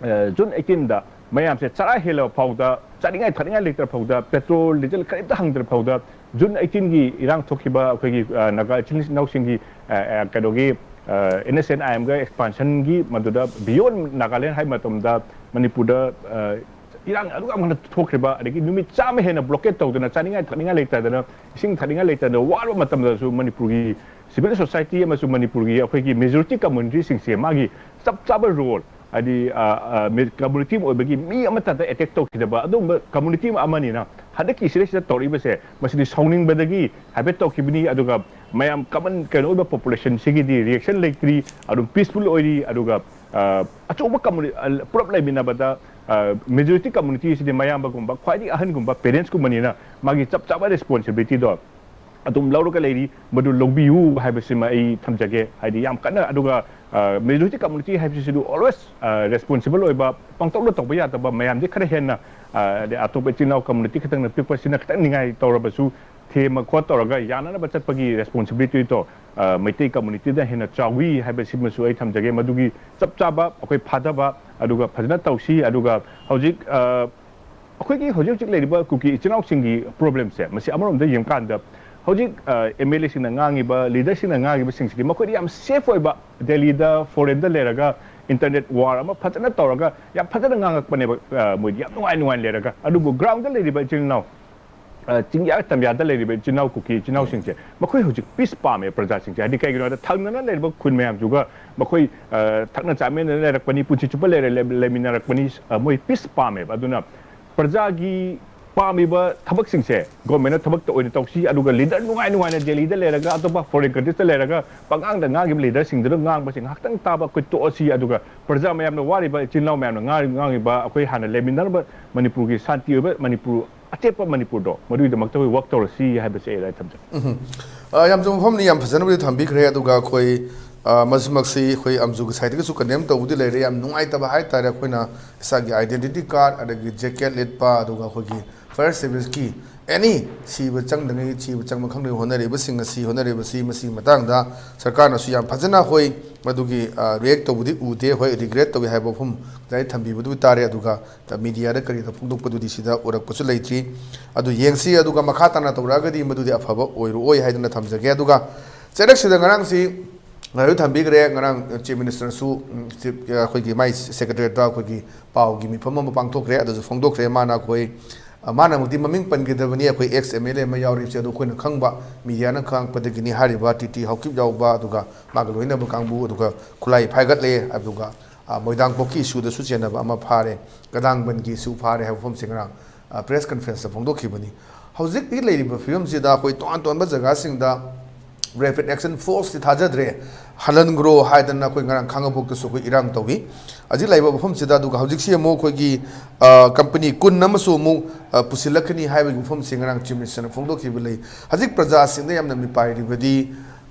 ꯑ, ꯖꯨꯟ ꯑꯩꯠꯇꯤꯟꯗ ꯃꯌꯥꯝꯁꯦ ꯆꯔꯥ ꯍꯦꯜꯂꯕ ꯐꯥꯎꯗ ꯆꯥꯅꯤꯡꯉꯥꯏ ꯊꯛꯅꯤꯡꯉꯥꯏ ꯂꯩꯇ꯭ꯔ ꯐꯥꯎꯗ, ꯄꯦꯇ꯭ꯔꯣꯜ ꯗꯤꯖꯜ ꯀꯔꯤꯝꯇ ꯍꯪꯗ꯭ꯔ ꯐꯥꯎꯗ, ꯖꯨꯟ ꯑꯩꯠꯇꯤꯟꯒꯤ ꯏꯔꯥꯡ ꯊꯣꯛꯈꯤꯕ ꯑꯩꯈꯣꯏꯒꯤ, ꯑ, ꯅꯥꯒꯥ ꯏꯆꯤꯜ ꯏꯅꯥꯎꯁꯤꯡꯒꯤ, ꯑ, ꯑ, ꯀꯩꯅꯣꯒꯤ, ꯑ, ꯑꯦꯟ ꯑꯦꯁ ꯑꯦꯟ ꯑꯥꯏ ꯑꯦꯝꯒ ꯑꯦꯛꯁꯄꯥꯟꯁꯟꯒꯤ ꯃꯗꯨꯗ ꯕꯤꯌꯣꯟ ꯅꯥꯒꯥꯂꯦꯟ ꯍꯥꯏꯕ ꯃꯇꯝꯗ ꯃꯅꯤꯄꯨꯔꯗ, ꯑ, ꯏꯔꯥꯡ ꯑꯗꯨꯛ ꯌꯥꯝꯅ ꯊꯣꯛꯈ꯭ꯔꯤꯕ, ꯑꯗꯒꯤ ꯅꯨꯃꯤꯠ ꯆꯥꯝꯃ ꯍꯦꯟꯅ ꯕ꯭ꯂꯣꯀꯦꯠ ꯇꯧꯗꯅ, ꯆꯥꯅꯤꯡꯉꯥꯏ ꯊꯛꯅꯤꯡꯉꯥꯏ ꯂꯩꯇꯗꯅ, ꯏꯁꯤꯡ ꯊꯛꯅꯤꯡꯉꯥꯏ ꯂꯩꯇꯗꯅ ꯋꯥꯔꯕ ꯃꯇꯝꯗꯁꯨ ꯃꯅꯤꯄꯨꯔꯒꯤ ꯁꯤꯚꯤꯜ ꯁꯣꯁꯥꯏꯇꯤ ꯑꯃꯁꯨꯡ ꯃꯅꯤꯄꯨꯔꯒꯤ ꯑꯩꯈꯣꯏꯒꯤ ꯃꯦꯖꯣꯔꯤꯇꯤ ꯀꯝꯃ꯭ꯌꯨꯅꯤꯇꯤꯁꯤꯡꯁꯦ ꯃꯥꯒꯤ ꯆꯞ ꯆꯥꯕ ꯔꯣꯜ, ꯍꯥꯏꯗꯤ, ꯑ, ꯑ, ꯃꯤ-, ꯀꯝꯃ꯭ꯌꯨꯅꯤꯇꯤ ꯑꯃ ꯑꯣꯏꯕꯒꯤ ꯃꯤ ꯑꯃꯠꯇꯗ ꯑꯦꯇꯦꯛ ꯇꯧꯈꯤꯗꯕ ꯑꯗꯨꯒꯨꯝꯕ ꯀꯝꯃ꯭ꯌꯨꯅꯤꯇꯤ ꯑꯃꯅꯤꯅ ꯍꯟꯗꯛꯀꯤ ꯁꯤꯗꯩꯁꯤꯗ ꯇꯧꯔꯛꯏꯕꯁꯦ, ꯃꯁꯤꯗꯤ ꯁꯥꯎꯅꯤꯡꯕꯗꯒꯤ ꯍꯥꯏꯐꯦꯠ ꯇꯧꯈꯤꯕꯅꯤ꯫ ꯑꯗꯨꯒ ꯃꯌꯥꯝ ꯀꯃꯟ ꯀꯩꯅꯣ ꯑꯣꯏꯕ ꯄꯣꯄꯨꯂꯦꯁꯟꯁꯤꯒꯤꯗꯤ ꯔꯤꯌꯦꯛꯁꯟ ꯂꯩꯇ꯭ꯔꯤ, ꯑꯗꯨꯝ ꯄꯤꯁꯐꯨꯜ ꯑꯣꯏꯔꯤ꯫ ꯑꯗꯨꯒ, ꯑ, ꯑꯆꯧꯕ ꯀꯝꯃꯨꯅꯤ-, ꯑ, ꯄꯨꯂꯞ ꯂꯩꯃꯤꯟꯅꯕꯗ, ꯑ, ꯃꯦꯖꯣꯔꯤꯇꯤ ꯀꯝꯃ꯭ꯌꯨꯅꯤꯇꯤꯁꯤꯗꯤ ꯃꯌꯥꯝꯕꯒꯨꯝꯕ, ꯈ꯭ꯋꯥꯏꯗꯒꯤ ꯑꯍꯟꯒꯨꯝꯕ, ꯄꯦꯔꯦꯟꯁꯀꯨꯝꯕꯅꯤꯅ ꯃꯥꯒꯤ ꯆꯞ ꯆꯥꯕ ꯔꯦꯁꯄꯣꯟꯁꯤꯕꯤꯂꯤꯇꯤꯗꯣ ꯑꯗꯨꯝ ꯂꯧꯔꯒ ꯂꯩꯔꯤ꯫ ꯃꯗꯨ ꯂꯧꯕꯤꯌꯨ ꯍꯥꯏꯕꯁꯤꯃ ꯑꯩ ꯊꯝꯖꯒꯦ꯫ ꯍꯥꯏꯗꯤ ꯌꯥꯝ ꯀꯟꯅ, ꯑꯗꯨꯒ, ꯑ, ꯃꯦꯖꯣꯔꯤꯇꯤ ꯀꯝꯃ꯭ꯌꯨꯅꯤꯇꯤ ꯍꯥꯏꯕꯁꯤꯁꯨ always, ꯑ, ꯔꯦꯁꯄꯣꯟꯁꯤꯕꯜ ꯑꯣꯏꯕ, ꯄꯪꯇꯧꯗ ꯇꯧꯕ ꯌꯥꯗꯕ, ꯃꯌꯥꯝꯗꯤ ꯈꯔ ꯍꯦꯟꯅ, ꯑ, ꯑꯗꯩ ꯑꯇꯣꯞꯄ ꯏꯆꯤꯜ ꯏꯅꯥꯎ ꯀꯝꯃ꯭ꯌꯨꯅꯤꯇꯤ ꯈꯛꯇꯪꯅ ꯄꯤꯛꯄꯁꯤꯅ ꯈꯤꯇꯪ ꯅꯤꯡꯉꯥꯏ ꯇꯧꯔꯕꯁꯨ, ꯊꯦꯝꯃ ꯈꯣꯠ ꯇꯧꯔꯒ ꯌꯥꯅꯅꯕ ꯆꯠꯄꯒꯤ ꯔꯦꯁꯄꯣꯟꯁꯤꯕꯤꯂꯤꯇꯤꯗꯣ, ꯑ, ꯃꯩꯇꯩ ꯀꯝꯃ꯭ꯌꯨꯅꯤꯇꯤꯗ ꯍꯦꯟꯅ ꯆꯥꯎꯏ ꯍꯥꯏꯕꯁꯤꯃꯁꯨ ꯑꯩ ꯊꯝꯖꯒꯦ꯫ ꯃꯗꯨꯒꯤ ꯆꯞ ꯆꯥꯕ ꯑꯩꯈꯣꯏ ꯐꯥꯊꯕ, ꯑꯗꯨꯒ ꯐꯖꯅ ꯇꯧꯁꯤ꯫ ꯑꯗꯨꯒ ꯍꯧꯖꯤꯛ, ꯑ, ꯑꯩꯈꯣꯏꯒꯤ ꯍꯧꯖꯤꯛ ꯍꯧꯖꯤꯛ ꯂꯩꯔꯤꯕ ꯀꯨꯀꯤ ꯏꯆꯤꯜ ꯏꯅꯥꯎꯁꯤꯡꯒꯤ ꯄ꯭ꯔꯣꯕ꯭ꯂꯦꯝꯁꯦ, ꯃꯁꯤ ꯑꯃꯔꯣꯝꯗ ꯌꯦꯡꯕꯀꯥꯟꯗ ꯍꯧꯖꯤꯛ, ꯑ, ꯑꯦꯝ ꯑꯦꯜ ꯑꯦꯁꯤꯡꯅ ꯉꯥꯡꯉꯤꯕ, ꯂꯤꯗꯔꯁꯤꯡꯅ ꯉꯥꯡꯉꯤꯕꯁꯤꯡꯁꯤꯗꯤ ꯃꯈꯣꯏꯗꯤ ꯌꯥꯝ ꯁꯦꯐ ꯑꯣꯏꯕ, ꯗꯦꯜꯂꯤꯗ, ꯐꯣꯔꯦꯟꯗ ꯂꯩꯔꯒ ꯏꯟꯇꯔꯅꯦꯠ ꯋꯥꯔ ꯑꯃ ꯐꯖꯅ ꯇꯧꯔꯒ ꯌꯥꯝ ꯐꯖꯅ ꯉꯥꯡꯉꯛꯄꯅꯦꯕ, ꯑ, ꯃꯣꯏꯗꯤ ꯌꯥꯝ ꯅꯨꯡꯉꯥꯏ ꯅꯨꯡꯉꯥꯏꯅ ꯂꯩꯔꯒ꯫ ꯑꯗꯨꯕꯨ ꯒ꯭ꯔꯥꯎꯟꯗ ꯂꯩꯔꯤꯕ ꯏꯆꯤꯜ ꯏꯅꯥꯎ, ꯑ, ꯆꯤꯡꯌꯥ ꯇꯝꯌꯥꯗ ꯂꯩꯔꯤꯕ ꯏꯆꯤꯜ ꯏꯅꯥꯎ ꯀꯨꯀꯤ ꯏꯆꯤꯜ ꯏꯅꯥꯎꯁꯤꯡꯁꯦ, ꯃꯈꯣꯏ ꯍꯧꯖꯤꯛ ꯄꯤꯁ ꯄꯥꯝꯃꯦ ꯄ꯭ꯔꯖꯥꯁꯤꯡꯁꯦ꯫ ꯍꯥꯏꯗꯤ ꯀꯩꯒꯤꯅꯣ ꯍꯥꯏꯗ ꯊꯪꯅꯅ ꯂꯩꯔꯤꯕ ꯈꯨꯟ ꯃꯌꯥꯝꯁꯤꯒ ꯃꯈꯣꯏ, ꯑ, ꯊꯛꯅ ꯆꯥꯃꯤꯟꯅꯅ ꯂꯩꯔꯛꯄꯅꯤ, ꯄꯨꯟꯁꯤ ꯆꯨꯞꯄ ꯂꯩꯔ-, ꯂꯩ-, ꯂꯩꯃꯤꯟꯅꯔꯛꯄꯅꯤ, ꯑ, ꯃꯣꯏ ꯄꯤꯁ ꯄꯥꯝꯃꯦꯕ꯫ ꯑꯗꯨꯅ ꯄ꯭ꯔꯖꯥꯒꯤ ꯄꯥꯝꯃꯤꯕ ꯊꯕꯛꯁꯤꯡꯁꯦ ꯒꯣꯔꯃꯦꯟꯅ ꯊꯕꯛꯇ ꯑꯣꯏꯅ ꯇꯧꯁꯤ, ꯑꯗꯨꯒ ꯂꯤꯗꯔ ꯅꯨꯡꯉꯥꯏ ꯅꯨꯡꯉꯥꯏꯅ ꯗꯦꯜꯂꯤꯗ ꯂꯩꯔꯒ, ꯑꯇꯣꯞꯄ ꯐꯣꯔꯦꯟ ꯀꯟꯇ꯭ꯔꯤꯁꯇ ꯂꯩꯔꯒ ꯄꯉꯥꯡꯗ ꯉꯥꯡꯉꯤꯕ ꯂꯤꯗꯔꯁꯤꯡꯗꯨꯅ ꯉꯥꯡꯕꯁꯦ ꯉꯥꯏꯍꯥꯛꯇꯪ ꯇꯥꯕ ꯑꯩꯈꯣꯏ ꯇꯣꯛꯑꯁꯤ꯫ ꯑꯗꯨꯒ ꯄ꯭ꯔꯖꯥ ꯃꯌꯥꯝꯅ ꯋꯥꯔꯤꯕ, ꯏꯆꯤꯜ ꯏꯅꯥꯎ ꯃꯌꯥꯝꯅ ꯉꯥꯡ-, ꯉꯥꯡꯉꯤꯕ, ꯑꯩꯈꯣꯏ ꯍꯥꯟꯅ ꯂꯩꯃꯤꯟꯅꯔꯝꯕ ꯃꯅꯤꯄꯨꯔꯒꯤ ꯁꯥꯟꯇꯤ ꯑꯣꯏꯕ ꯃꯅꯤꯄꯨꯔ, ꯑꯆꯦꯠꯄ ꯃꯅꯤꯄꯨꯔꯗꯣ, ꯃꯗꯨꯒꯤꯗꯃꯛꯇ ꯑꯩꯈꯣꯏ ꯋꯥꯛ ꯇꯧꯔꯁꯤ ꯍꯥꯏꯕꯁꯦ ꯑꯩ ꯑꯗꯨꯃꯥꯏꯅ ꯊꯝꯖꯒꯦ꯫ ꯎꯝ꯫ ꯑ, ꯌꯥꯝ ꯆꯨꯝꯕ ꯋꯥꯐꯝꯅꯤ, ꯌꯥꯝ ꯐꯖꯅꯕꯨꯗꯤ ꯊꯝꯕꯤꯈ꯭ꯔꯦ꯫ ꯑꯗꯨꯒ ꯑꯩꯈꯣꯏ, ꯑ, ꯃꯁꯤꯃꯛꯁꯤ ꯑꯩꯈꯣꯏ ꯑꯝꯖꯨꯒꯤ ꯁꯥꯏꯠꯇꯒꯤꯁꯨ ꯀꯟꯗꯦꯝ ꯇꯧꯕꯗꯤ ꯂꯩꯔꯦ꯫ ꯌꯥꯝ ꯅꯨꯡꯉꯥꯏꯇꯕ ꯍꯥꯏꯇꯥꯔꯦ, ꯑꯩꯈꯣꯏꯅ ꯏꯁꯥꯒꯤ ꯑꯥꯏꯗꯦꯟꯇꯤꯇꯤ ꯀꯥꯔꯗ, ꯑꯗꯒꯤ ꯖꯦꯀꯦꯠ ꯂꯤꯠꯄ, ꯑꯗꯨꯒ ꯑꯩꯈꯣꯏꯒꯤ ꯐꯥꯌꯔ ꯁꯔꯚꯤꯁꯀꯤ, ꯑꯦꯅꯤ ꯁꯤꯕ ꯆꯪꯗꯉꯩ, ꯁꯤꯕ ꯆꯪꯕ ꯈꯪꯗꯉꯩ ꯍꯣꯠꯅꯔꯤꯕꯁꯤꯡ ꯑꯁꯤ, ꯍꯣꯠꯅꯔꯤꯕꯁꯤ, ꯃꯁꯤꯒꯤ ꯃꯇꯥꯡꯗ ꯁꯔꯀꯥꯔꯅꯁꯨ ꯌꯥꯝ ꯐꯖꯅ, ꯍꯣꯏ, ꯃꯗꯨꯒꯤ ꯔꯤꯌꯦꯛ ꯇꯧꯕꯗꯤ ꯎꯗꯦ꯫ ꯍꯣꯏ, ꯔꯤꯒ꯭ꯔꯦꯠ ꯇꯧꯏ ꯍꯥꯏꯕ ꯋꯥꯐꯝ ꯉꯁꯥꯏ ꯊꯝꯕꯤꯕꯗꯨ ꯇꯥꯔꯦ꯫ ꯑꯗꯨꯒ ꯃꯤꯗꯤꯌꯥꯗ ꯀꯔꯤꯗ ꯐꯣꯡꯗꯣꯛꯄꯗꯨꯗꯤ ꯁꯤꯗ ꯎꯔꯛꯄꯁꯨ ꯂꯩꯇ꯭ꯔꯤ꯫ ꯑꯗꯨ ꯌꯦꯡꯁꯤ꯫ ꯑꯗꯨꯒ ꯃꯈꯥ ꯇꯥꯅ ꯇꯧꯔꯛꯑꯒꯗꯤ ꯃꯗꯨꯗꯤ ꯑꯐꯕ ꯑꯣꯏꯔꯛꯑꯣꯏ ꯍꯥꯏꯗꯨꯅ ꯊꯝꯖꯒꯦ꯫ ꯑꯗꯨꯒ ꯆꯩꯔꯛꯁꯤꯗ ꯉꯔꯥꯡꯁꯤ ꯉꯥꯏꯔꯣꯏ ꯊꯝꯕꯤꯈ꯭ꯔꯦ꯫ ꯉꯔꯥꯡ ꯆꯤꯐ ꯃꯤꯅꯤꯁꯇꯔꯁꯨ, ꯎꯝ, ꯆꯤꯐ, ꯑꯩꯈꯣꯏꯒꯤ ꯃꯥꯏ ꯁꯦꯀ꯭ꯔꯦꯇꯔꯤꯌꯦꯠꯇ ꯑꯩꯈꯣꯏꯒꯤ ꯄꯥꯎꯒꯤ ꯃꯤꯐꯝ ꯑꯃ ꯄꯥꯡꯊꯣꯛꯈ꯭ꯔꯦ꯫ ꯑꯗꯨꯁꯨ ꯐꯣꯡꯗꯣꯛꯈ꯭ꯔꯦ꯫ ꯃꯥꯅ ꯑꯩꯈꯣꯏ, ꯑ, ꯃꯥꯅꯃꯛꯇꯤ ꯃꯃꯤꯡ ꯄꯟꯈꯤꯗꯕꯅꯤ, ꯑꯩꯈꯣꯏ ꯑꯦꯛꯁ ꯑꯦꯝ ꯑꯦꯜ ꯑꯦ ꯑꯃ ꯌꯥꯎꯔꯤꯕꯁꯦ꯫ ꯑꯗꯣ ꯑꯩꯈꯣꯏꯅ ꯈꯪꯕ, ꯃꯤꯗꯤꯌꯥꯅ ꯈꯪꯉꯛꯄꯗꯒꯤꯅꯤ ꯍꯥꯏꯔꯤꯕ ꯇꯤ ꯇꯤ ꯍꯥꯎꯀꯤꯞ ꯌꯥꯎꯕ, ꯑꯗꯨꯒ ꯃꯥꯒ ꯂꯣꯏꯅꯕ ꯀꯥꯡꯕꯨ, ꯑꯗꯨꯒ ꯈꯨꯠꯂꯥꯏ ꯐꯥꯏꯒꯠꯂꯦ꯫ ꯑꯗꯨꯒ, ꯑ, ꯃꯣꯏꯗꯥꯡꯄꯣꯛꯀꯤ ꯏꯁꯨꯗꯁꯨ ꯆꯦꯟꯅꯕ ꯑꯃ ꯐꯥꯔꯦ, ꯀꯗꯥꯡꯕꯟꯒꯤ ꯏꯁꯨ ꯐꯥꯔꯦ ꯍꯥꯏꯕ ꯋꯥꯐꯝꯁꯤ ꯉꯔꯥꯡ, ꯑ, ꯄ꯭ꯔꯦꯁ ꯀꯟꯐꯔꯦꯟꯁꯇ ꯐꯣꯡꯗꯣꯛꯈꯤꯕꯅꯤ꯫ ꯍꯧꯖꯤꯛꯀꯤ ꯂꯩꯔꯤꯕ ꯐꯤꯕꯝꯁꯤꯗ ꯑꯩꯈꯣꯏ ꯇꯣꯉꯥꯟ ꯇꯣꯉꯥꯟꯕ ꯖꯒꯥꯁꯤꯡꯗ ꯔꯦꯄꯤꯗ ꯑꯦꯛꯁꯟ ꯐꯣꯔꯁꯇꯤ ꯊꯥꯖꯗ꯭ꯔꯦ, ꯍꯜꯍꯟꯈ꯭ꯔꯣ ꯍꯥꯏꯗꯅ ꯑꯩꯈꯣꯏ ꯉꯔꯥꯡ ꯈꯥꯡꯉꯕꯣꯛꯇꯁꯨ ꯑꯩꯈꯣꯏ ꯏꯔꯥꯡ ꯇꯧꯏ꯫ ꯍꯧꯖꯤꯛ ꯂꯩꯕ ꯃꯐꯝꯁꯤꯗ, ꯑꯗꯨꯒ ꯍꯧꯖꯤꯛꯁꯤ ꯑꯃꯨꯛ ꯑꯩꯈꯣꯏꯒꯤ, ꯑ, ꯀꯝꯄꯅꯤ ꯀꯨꯟ ꯑꯃꯁꯨ ꯑꯃꯨꯛ, ꯑ, ꯄꯨꯁꯤꯜꯂꯛꯀꯅꯤ ꯍꯥꯏꯕꯒꯤ ꯋꯥꯐꯝꯁꯤ ꯉꯔꯥꯡ ꯆꯤꯐ ꯃꯤꯅꯤꯁꯇꯔꯅ ꯐꯣꯡꯗꯣꯛꯈꯤꯕ ꯂꯩ꯫ ꯍꯧꯖꯤꯛ ꯄ꯭ꯔꯖꯥꯁꯤꯡꯗ ꯌꯥꯝꯅ ꯃꯤꯄꯥꯏꯔꯤꯕꯗꯤ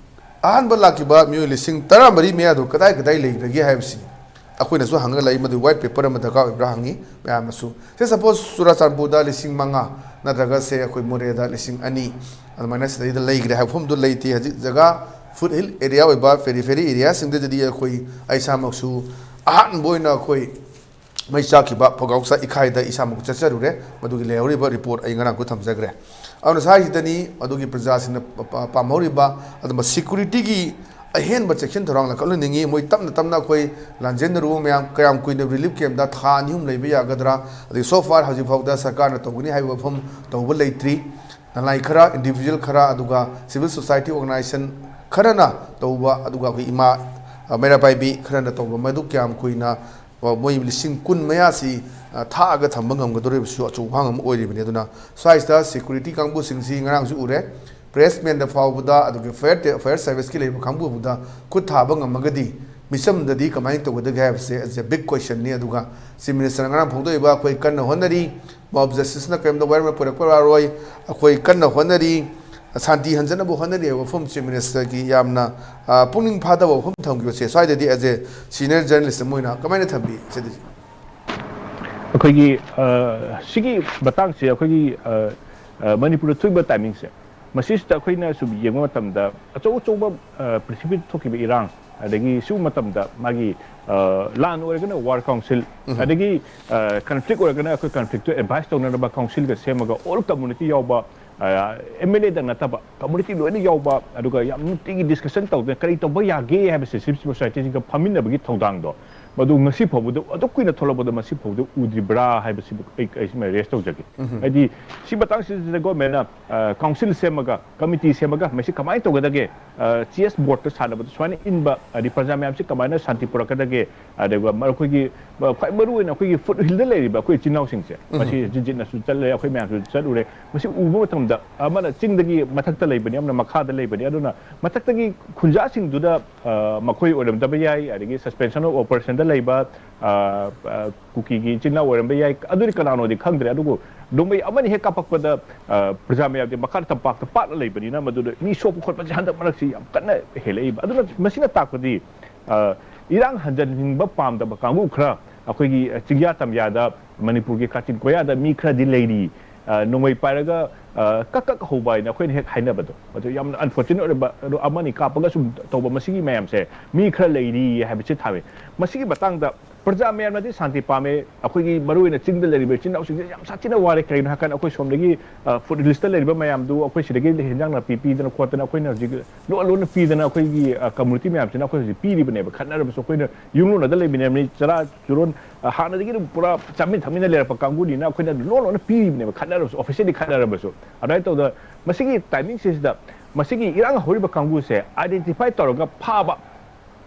ꯑꯍꯥꯟꯕ ꯂꯥꯛꯈꯤꯕ ꯃꯤꯑꯣꯏ ꯂꯤꯁꯤꯡ ꯇꯔꯥꯃꯔꯤ ꯃꯌꯥꯗꯨ ꯀꯗꯥꯏ ꯀꯗꯥꯏ ꯂꯩꯈ꯭ꯔꯒꯦ ꯍꯥꯏꯕꯁꯤꯅꯤ꯫ ꯑꯩꯈꯣꯏꯅꯁꯨ ꯍꯪꯉꯒ ꯂꯩ, ꯃꯗꯨ ꯋꯥꯏꯠ ꯄꯦꯄꯔ ꯑꯃ ꯗꯔꯀꯥꯔ ꯑꯣꯏꯕ꯭ꯔꯥ ꯍꯪꯉꯤ ꯃꯌꯥꯝꯅꯁꯨ꯫ ꯁꯦ, ꯁꯄꯣꯁ ꯆꯨꯔꯥꯆꯥꯟꯄꯨꯔꯗ ꯂꯤꯁꯤꯡ ꯃꯉꯥ ꯅꯠꯇ꯭ꯔꯒ, ꯁꯦ, ꯑꯩꯈꯣꯏ ꯃꯣꯔꯦꯗ ꯂꯤꯁꯤꯡ ꯑꯅꯤ ꯑꯗꯨꯃꯥꯏꯅ ꯁꯤꯗꯩꯗ ꯂꯩꯈ꯭ꯔꯦ ꯍꯥꯏꯕ ꯃꯐꯝꯗꯨ ꯂꯩꯇꯦ꯫ ꯍꯧꯖꯤꯛ ꯖꯒꯥ ꯐꯨꯠ ꯍꯤꯜ ꯑꯦꯔꯤꯌꯥ ꯑꯣꯏꯕ ꯄꯦꯔꯤꯐꯦꯔꯤ ꯑꯦꯔꯤꯌꯥꯁꯤꯡꯗꯗꯤ ꯑꯩꯈꯣꯏ, ꯑꯩ ꯏꯁꯥꯃꯛꯁꯨ ꯑꯍꯥꯟꯕ ꯑꯣꯏꯅ ꯑꯩꯈꯣꯏ ꯃꯩ ꯆꯥꯛꯈꯤꯕ ꯐꯧꯒꯥꯎꯁꯥ ꯏꯈꯥꯏꯗ ꯏꯁꯥꯃꯛ ꯆꯠꯆꯔꯨꯔꯦ꯫ ꯃꯗꯨꯒꯤ ꯂꯩꯍꯧꯔꯤꯕ ꯔꯤꯄꯣꯔꯠ ꯑꯩ ꯉꯔꯥꯡ ꯈꯨꯠ ꯊꯝꯖꯈ꯭ꯔꯦ꯫ ꯑꯗꯨꯅ ꯁ꯭ꯋꯥꯏꯁꯤꯗꯅꯤ ꯑꯗꯨꯒꯤ ꯄ꯭ꯔꯖꯥꯁꯤꯡꯅ ꯄ-, ꯄ-, ꯄꯥꯝꯍꯧꯔꯤꯕ ꯑꯗꯨꯝꯕ ꯁꯦꯀ꯭ꯌꯨꯔꯤꯇꯤꯒꯤ ꯑꯍꯦꯟꯕ ꯆꯦꯛꯁꯤꯟ ꯊꯧꯔꯥꯡ ꯂꯧꯈꯠꯍꯟꯅꯤꯡꯉꯤ꯫ ꯃꯣꯏ ꯇꯞꯅ ꯇꯞꯅ ꯑꯩꯈꯣꯏ ꯂꯥꯟꯖꯦꯟꯅꯔꯨꯕ ꯃꯌꯥꯝ, ꯀꯌꯥꯝ ꯀꯨꯏꯅ ꯔꯤꯂꯤꯐ ꯀꯦꯝꯞꯇ ꯊꯥ ꯑꯅꯤ ꯑꯍꯨꯝ ꯂꯩꯕ ꯌꯥꯒꯗ꯭ꯔꯥ? ꯑꯗꯒꯤ so far ꯍꯧꯖꯤꯛ ꯐꯥꯎꯗ ꯁꯔꯀꯥꯔꯅ ꯇꯧꯒꯅꯤ ꯍꯥꯏꯕ ꯋꯥꯐꯝ ꯇꯧꯕ ꯂꯩꯇ꯭ꯔꯤ꯫ ꯅꯂꯥꯏ ꯈꯔ, ꯏꯟꯗꯤꯚꯤꯖꯨꯋꯦꯜ ꯈꯔ, ꯑꯗꯨꯒ ꯁꯤꯚꯤꯜ ꯁꯣꯁꯥꯏꯇꯤ ꯑꯣꯔꯒꯅꯥꯏꯖꯦꯁꯟ ꯈꯔꯅ ꯇꯧꯕ, ꯑꯗꯨꯒ ꯑꯩꯈꯣꯏ ꯏꯃꯥ, ꯑ, ꯃꯩꯔꯥ ꯄꯥꯏꯕꯤ ꯈꯔꯅ ꯇꯧꯕ, ꯃꯗꯨ ꯀꯌꯥꯝ ꯀꯨꯏꯅ, ꯑ, ꯃꯣꯏ ꯂꯤꯁꯤꯡ ꯀꯨꯟ ꯃꯌꯥꯁꯤ, ꯑ, ꯊꯥꯛꯑꯒ ꯊꯝꯕ ꯉꯝꯒꯗꯧꯔꯤꯕꯁꯨ ꯑꯆꯧꯕ ꯋꯥꯍꯪ ꯑꯃ ꯑꯣꯏꯔꯤꯕꯅꯤ꯫ ꯑꯗꯨꯅ ꯁ꯭ꯋꯥꯏꯁꯤꯗ ꯁꯦꯀ꯭ꯌꯨꯔꯤꯇꯤ ꯀꯥꯡꯕꯨꯁꯤꯡꯁꯤ ꯉꯔꯥꯡꯁꯨ ꯎꯔꯦ, ꯄ꯭ꯔꯦꯁꯃꯦꯟꯗ ꯐꯥꯎꯕꯗ, ꯑꯗꯨꯒ ꯐꯥꯌꯔ ꯇꯦ-, ꯐꯥꯌꯔ ꯁꯥꯔꯚꯤꯁꯀꯤ ꯂꯩꯔꯤꯕ ꯀꯥꯡꯕꯨ ꯐꯥꯎꯕꯗ ꯈꯨꯠ ꯊꯥꯕ ꯉꯝꯃꯒꯗꯤ ꯃꯤꯆꯝꯗꯗꯤ ꯀꯃꯥꯏꯅ ꯇꯧꯒꯗꯒꯦ ꯍꯥꯏꯕꯁꯦ as a big question ꯅꯤ꯫ ꯑꯗꯨꯒ ꯆꯤꯐ ꯃꯤꯅꯤꯁꯇꯔꯅ ꯉꯔꯥꯡ ꯐꯣꯡꯗꯣꯛꯏꯕ, ꯑꯩꯈꯣꯏ ꯀꯟꯅ ꯍꯣꯠꯅꯔꯤ, ꯃꯣꯕ ꯖꯁꯇꯤꯁꯅ ꯀꯔꯤꯝꯇ ꯋꯥꯔꯦꯞ ꯑꯃ ꯄꯨꯔꯛꯄ ꯌꯥꯔꯣꯏ, ꯑꯩꯈꯣꯏ ꯀꯟꯅ ꯍꯣꯠꯅꯔꯤ, ꯁꯥꯟꯇꯤ ꯍꯟꯖꯅꯕ ꯍꯣꯠꯅꯔꯤ ꯍꯥꯏꯕ ꯋꯥꯐꯝ ꯆꯤꯐ ꯃꯤꯅꯤꯁꯇꯔꯒꯤ ꯌꯥꯝꯅ, ꯑ, ꯄꯨꯛꯅꯤꯡ ꯐꯥꯗꯕ ꯋꯥꯐꯝ ꯊꯝꯈꯤꯕꯁꯦ ꯁ꯭ꯋꯥꯏꯗꯗꯤ as a senior journalist ꯑꯃ ꯑꯣꯏꯅ ꯀꯃꯥꯏꯅ ꯊꯝꯕꯤ? ꯁꯤꯗꯤ ꯑꯩꯈꯣꯏꯒꯤ, ꯑ, ꯁꯤꯒꯤ ꯃꯇꯥꯡꯁꯦ ꯑꯩꯈꯣꯏꯒꯤ, ꯑ, ꯃꯅꯤꯄꯨꯔꯗ ꯊꯣꯛꯏꯕ ꯇꯥꯏꯃꯤꯡꯁꯦ, ꯃꯁꯤꯁꯤꯗ ꯑꯩꯈꯣꯏꯅ ꯁꯨꯝ ꯌꯦꯡꯕ ꯃꯇꯝꯗ, ꯑꯆꯧ ꯑꯆꯧꯕ ꯄ꯭ꯔꯤꯊꯤꯕꯤꯗ ꯊꯣꯛꯈꯤꯕ ꯏꯔꯥꯡ, ꯑꯗꯒꯤ ꯁꯤꯒꯨꯝꯕ ꯃꯇꯝꯗ ꯃꯥꯒꯤ ꯂꯥꯟ ꯑꯣꯏꯔꯒꯅ ꯋꯥꯔ ꯀꯥꯎꯟꯁꯤꯜ, ꯑꯗꯒꯤ ꯀꯟꯐ꯭ꯂꯤꯛ ꯑꯣꯏꯔꯒꯅ ꯑꯩꯈꯣꯏ ꯀꯟꯐ꯭ꯂꯤꯛꯇꯨ ꯑꯦꯗꯚꯥꯏꯁ ꯇꯧꯅꯅꯕ ꯀꯥꯎꯟꯁꯤꯜꯒ ꯁꯦꯝꯃꯒ ꯑꯣꯜ ꯀꯝꯃꯨꯅꯤꯇꯤ ꯌꯥꯎꯕ, ꯑꯦꯝ ꯑꯦꯜ ꯑꯦꯗꯪ ꯅꯠꯇꯕ ꯀꯝꯃꯨꯅꯤꯇꯤ ꯂꯣꯏꯅ ꯌꯥꯎꯕ, ꯑꯗꯨꯒ ꯌꯥꯝ ꯅꯨꯡꯇꯤꯒꯤ ꯗꯤꯁꯀꯁꯟ ꯇꯧꯗꯅ ꯀꯔꯤ ꯇꯧꯕ ꯌꯥꯒꯦ ꯍꯥꯏꯕꯁꯦ ꯁꯤꯚꯤꯜ ꯁꯣꯁꯥꯏꯇꯤꯁꯤꯡꯒ ꯐꯝꯃꯤꯟꯅꯕꯒꯤ ꯊꯧꯗꯥꯡꯗꯣ, ꯃꯗꯨ ꯉꯁꯤ ꯐꯥꯎꯕꯗ, ꯑꯗꯨꯛ ꯀꯨꯏꯅ ꯊꯣꯛꯂꯛꯄꯗ ꯃꯁꯤ ꯐꯥꯎꯕꯗ ꯎꯗ꯭ꯔꯤꯕ꯭ꯔꯥ ꯍꯥꯏꯕꯁꯤꯕꯨ ꯑꯩ ꯑꯩ ꯁꯤꯃ ꯔꯦꯁ ꯇꯧꯖꯒꯦ꯫ ꯍꯥꯏꯗꯤ ꯁꯤ ꯃꯇꯥꯡꯁꯤꯗ ꯒꯣꯔꯃꯦꯟꯅ ꯀꯥꯎꯟꯁꯤꯜ ꯁꯦꯝꯃꯒ, ꯀꯃꯤꯇꯤ ꯁꯦꯝꯃꯒ, ꯃꯁꯤ ꯀꯃꯥꯏꯅ ꯇꯧꯒꯗꯒꯦ, ꯆꯦꯁ ꯕꯣꯔꯗꯇ ꯁꯥꯟꯅꯕꯗ ꯁꯨꯃꯥꯏꯅ ꯏꯟꯕ, ꯍꯥꯏꯗꯤ ꯄ꯭ꯔꯖꯥ ꯃꯌꯥꯝꯁꯤ ꯀꯃꯥꯏꯅ ꯁꯥꯟꯇꯤ ꯄꯨꯔꯛꯀꯗꯒꯦ, ꯑꯗꯨꯒ ꯑꯩꯈꯣꯏꯒꯤ ꯈ꯭ꯋꯥꯏ ꯃꯔꯨ ꯑꯣꯏꯅ ꯑꯩꯈꯣꯏꯒꯤ ꯐꯨꯠ ꯍꯤꯜꯗ ꯂꯩꯔꯤꯕ ꯑꯩꯈꯣꯏ ꯏꯆꯤꯟ ꯏꯅꯥꯎꯁꯤꯡꯁꯦ, ꯃꯁꯤ ꯖꯤꯠ ꯖꯤꯠꯅꯁꯨ ꯆꯠꯂꯦ, ꯑꯩꯈꯣꯏ ꯃꯌꯥꯝꯁꯨ ꯆꯠꯂꯨꯔꯦ꯫ ꯃꯁꯤ ꯎꯕ ꯃꯇꯝꯗ ꯑꯃꯅ ꯆꯤꯡꯗꯒꯤ ꯃꯊꯛꯇ ꯂꯩꯕꯅꯤ, ꯑꯃꯅ ꯃꯈꯥꯗ ꯂꯩꯕꯅꯤ, ꯑꯗꯨꯅ ꯃꯊꯛꯇꯒꯤ ꯈꯨꯟꯖꯥꯁꯤꯡꯗꯨꯗ ꯃꯈꯣꯏ ꯑꯣꯏꯔꯝꯗꯕ ꯌꯥꯏ, ꯑꯗꯒꯤ ꯁꯁꯄꯦꯟꯁꯟ ꯑꯣꯐ ꯑꯣꯄꯔꯦꯁꯟꯗ ꯂꯩꯕ ꯀꯨꯀꯤꯒꯤ ꯏꯆꯤꯟ ꯏꯅꯥꯎ ꯑꯣꯏꯔꯝꯕ ꯌꯥꯏ, ꯑꯗꯨꯗꯤ ꯀꯅꯥꯅꯣꯗꯤ ꯈꯪꯗ꯭ꯔꯦ꯫ ꯑꯗꯨꯕꯨ ꯅꯣꯡꯃꯩ ꯑꯃꯅ ꯍꯦꯛ ꯀꯥꯞꯄꯛꯄꯗ ꯄ꯭ꯔꯖꯥ ꯃꯌꯥꯝꯗꯤ ꯃꯈꯥ ꯇꯝꯄꯥꯛꯇ ꯄꯥꯠꯂ ꯂꯩꯕꯅꯤꯅ, ꯃꯗꯨꯗ ꯃꯤ ꯁꯣꯛꯄ ꯈꯣꯠꯄꯁꯦ ꯍꯟꯗꯛ ꯃꯔꯛꯁꯤ ꯌꯥꯝ ꯀꯟꯅ ꯍꯦꯜꯂꯛꯏꯕ꯫ ꯑꯗꯨꯅ ꯃꯁꯤꯅ ꯇꯥꯛꯄꯗꯤ ꯏꯔꯥꯡ ꯍꯟꯖꯟꯍꯟꯅꯤꯡꯕ ꯄꯥꯝꯗꯕ ꯀꯥꯡꯕꯨ ꯈꯔ ꯑꯩꯈꯣꯏꯒꯤ ꯆꯤꯡꯌꯥ ꯇꯝꯌꯥꯗ, ꯃꯅꯤꯄꯨꯔꯒꯤ ꯀꯥꯆꯤꯟ ꯀꯣꯌꯥꯗ ꯃꯤ ꯈꯔꯗꯤ ꯂꯩꯔꯤ꯫ ꯅꯣꯡꯃꯩ ꯄꯥꯏꯔꯒ ꯀꯛ ꯀꯛ ꯍꯧꯕ ꯍꯥꯏꯅ ꯑꯩꯈꯣꯏꯅ ꯍꯦꯛ ꯍꯥꯏꯅꯕꯗꯣ, ꯃꯗꯨ ꯌꯥꯝꯅ ꯑꯟꯐꯣꯔꯆꯨꯅꯦꯠ ꯑꯣꯏꯕ, ꯑꯗꯣ ꯑꯃꯅꯤ ꯀꯥꯞꯄꯒ ꯁꯨꯝ ꯇꯧꯕ, ꯃꯁꯤꯒꯤ ꯃꯌꯥꯝꯁꯦ ꯃꯤ ꯈꯔ ꯂꯩꯔꯤ ꯍꯥꯏꯕꯁꯤ ꯊꯥꯃꯤ꯫ ꯃꯁꯤꯒꯤ ꯃꯇꯥꯡꯗ ꯄ꯭ꯔꯖꯥ ꯃꯌꯥꯝꯅꯗꯤ ꯁꯥꯟꯇꯤ ꯄꯥꯝꯃꯦ, ꯑꯩꯈꯣꯏꯒꯤ ꯃꯔꯨꯑꯣꯏꯅ ꯆꯤꯡꯗ ꯂꯩꯔꯤꯕ ꯏꯆꯤꯟ ꯏꯅꯥꯎꯁꯤꯡꯁꯦ ꯌꯥꯝ ꯁꯥꯊꯤꯅ ꯋꯥꯔꯦ꯫ ꯀꯔꯤꯒꯤꯅꯣ ꯍꯥꯏꯀꯥꯟꯗ ꯑꯩꯈꯣꯏ ꯁꯣꯝꯗꯒꯤ ꯐꯨꯠ ꯍꯤꯜꯁꯇ ꯂꯩꯔꯤꯕ ꯃꯌꯥꯝꯗꯨ ꯑꯩꯈꯣꯏ ꯁꯤꯗꯒꯤ ꯍꯦꯟꯖꯥꯡ ꯅꯥꯄꯤ ꯄꯤꯗꯅ ꯈꯣꯠꯇꯅ ꯑꯩꯈꯣꯏꯅ ꯍꯧꯖꯤꯛ ꯂꯣꯟ ꯂꯣꯟꯅ ꯄꯤꯗꯅ ꯑꯩꯈꯣꯏꯒꯤ ꯀꯝꯃꯨꯅꯤꯇꯤ ꯃꯌꯥꯝꯁꯤꯅ ꯑꯩꯈꯣꯏ ꯍꯧꯖꯤꯛ ꯄꯤꯔꯤꯕꯅꯦꯕ꯫ ꯈꯠꯅꯔꯕꯁꯨ ꯑꯩꯈꯣꯏꯅ ꯌꯨꯝꯂꯣꯟꯅꯗ ꯂꯩꯃꯤꯟꯅꯕꯅꯤ, ꯆꯔꯥ ꯆꯨꯔꯣꯟ ꯍꯥꯟꯅꯗꯒꯤ ꯑꯗꯨꯝ ꯄꯨꯔꯥ ꯆꯥꯃꯤꯟ ꯊꯛꯃꯤꯟꯅ ꯂꯩꯔꯛꯄ ꯀꯥꯡꯕꯨꯅꯤꯅ ꯑꯩꯈꯣꯏꯅ ꯂꯣꯟ ꯂꯣꯟꯅ ꯄꯤꯔꯤꯕꯅꯦꯕ, ꯈꯠꯅꯔꯕꯁꯨ, ꯑꯣꯐꯤꯁꯤꯌꯦꯜꯂꯤ ꯈꯠꯅꯔꯕꯁꯨ꯫ ꯑꯗꯨꯃꯥꯏꯅ ꯇꯧꯗꯅ ꯃꯁꯤꯒꯤ ꯇꯥꯏꯃꯤꯡꯁꯤꯗ ꯃꯁꯤꯒꯤ ꯏꯔꯥꯡ ꯍꯧꯔꯤꯕ ꯀꯥꯡꯕꯨꯁꯦ ꯑꯥꯏꯗꯦꯟꯇꯤꯐꯥꯏ ꯇꯧꯔꯒ ꯐꯥꯕ,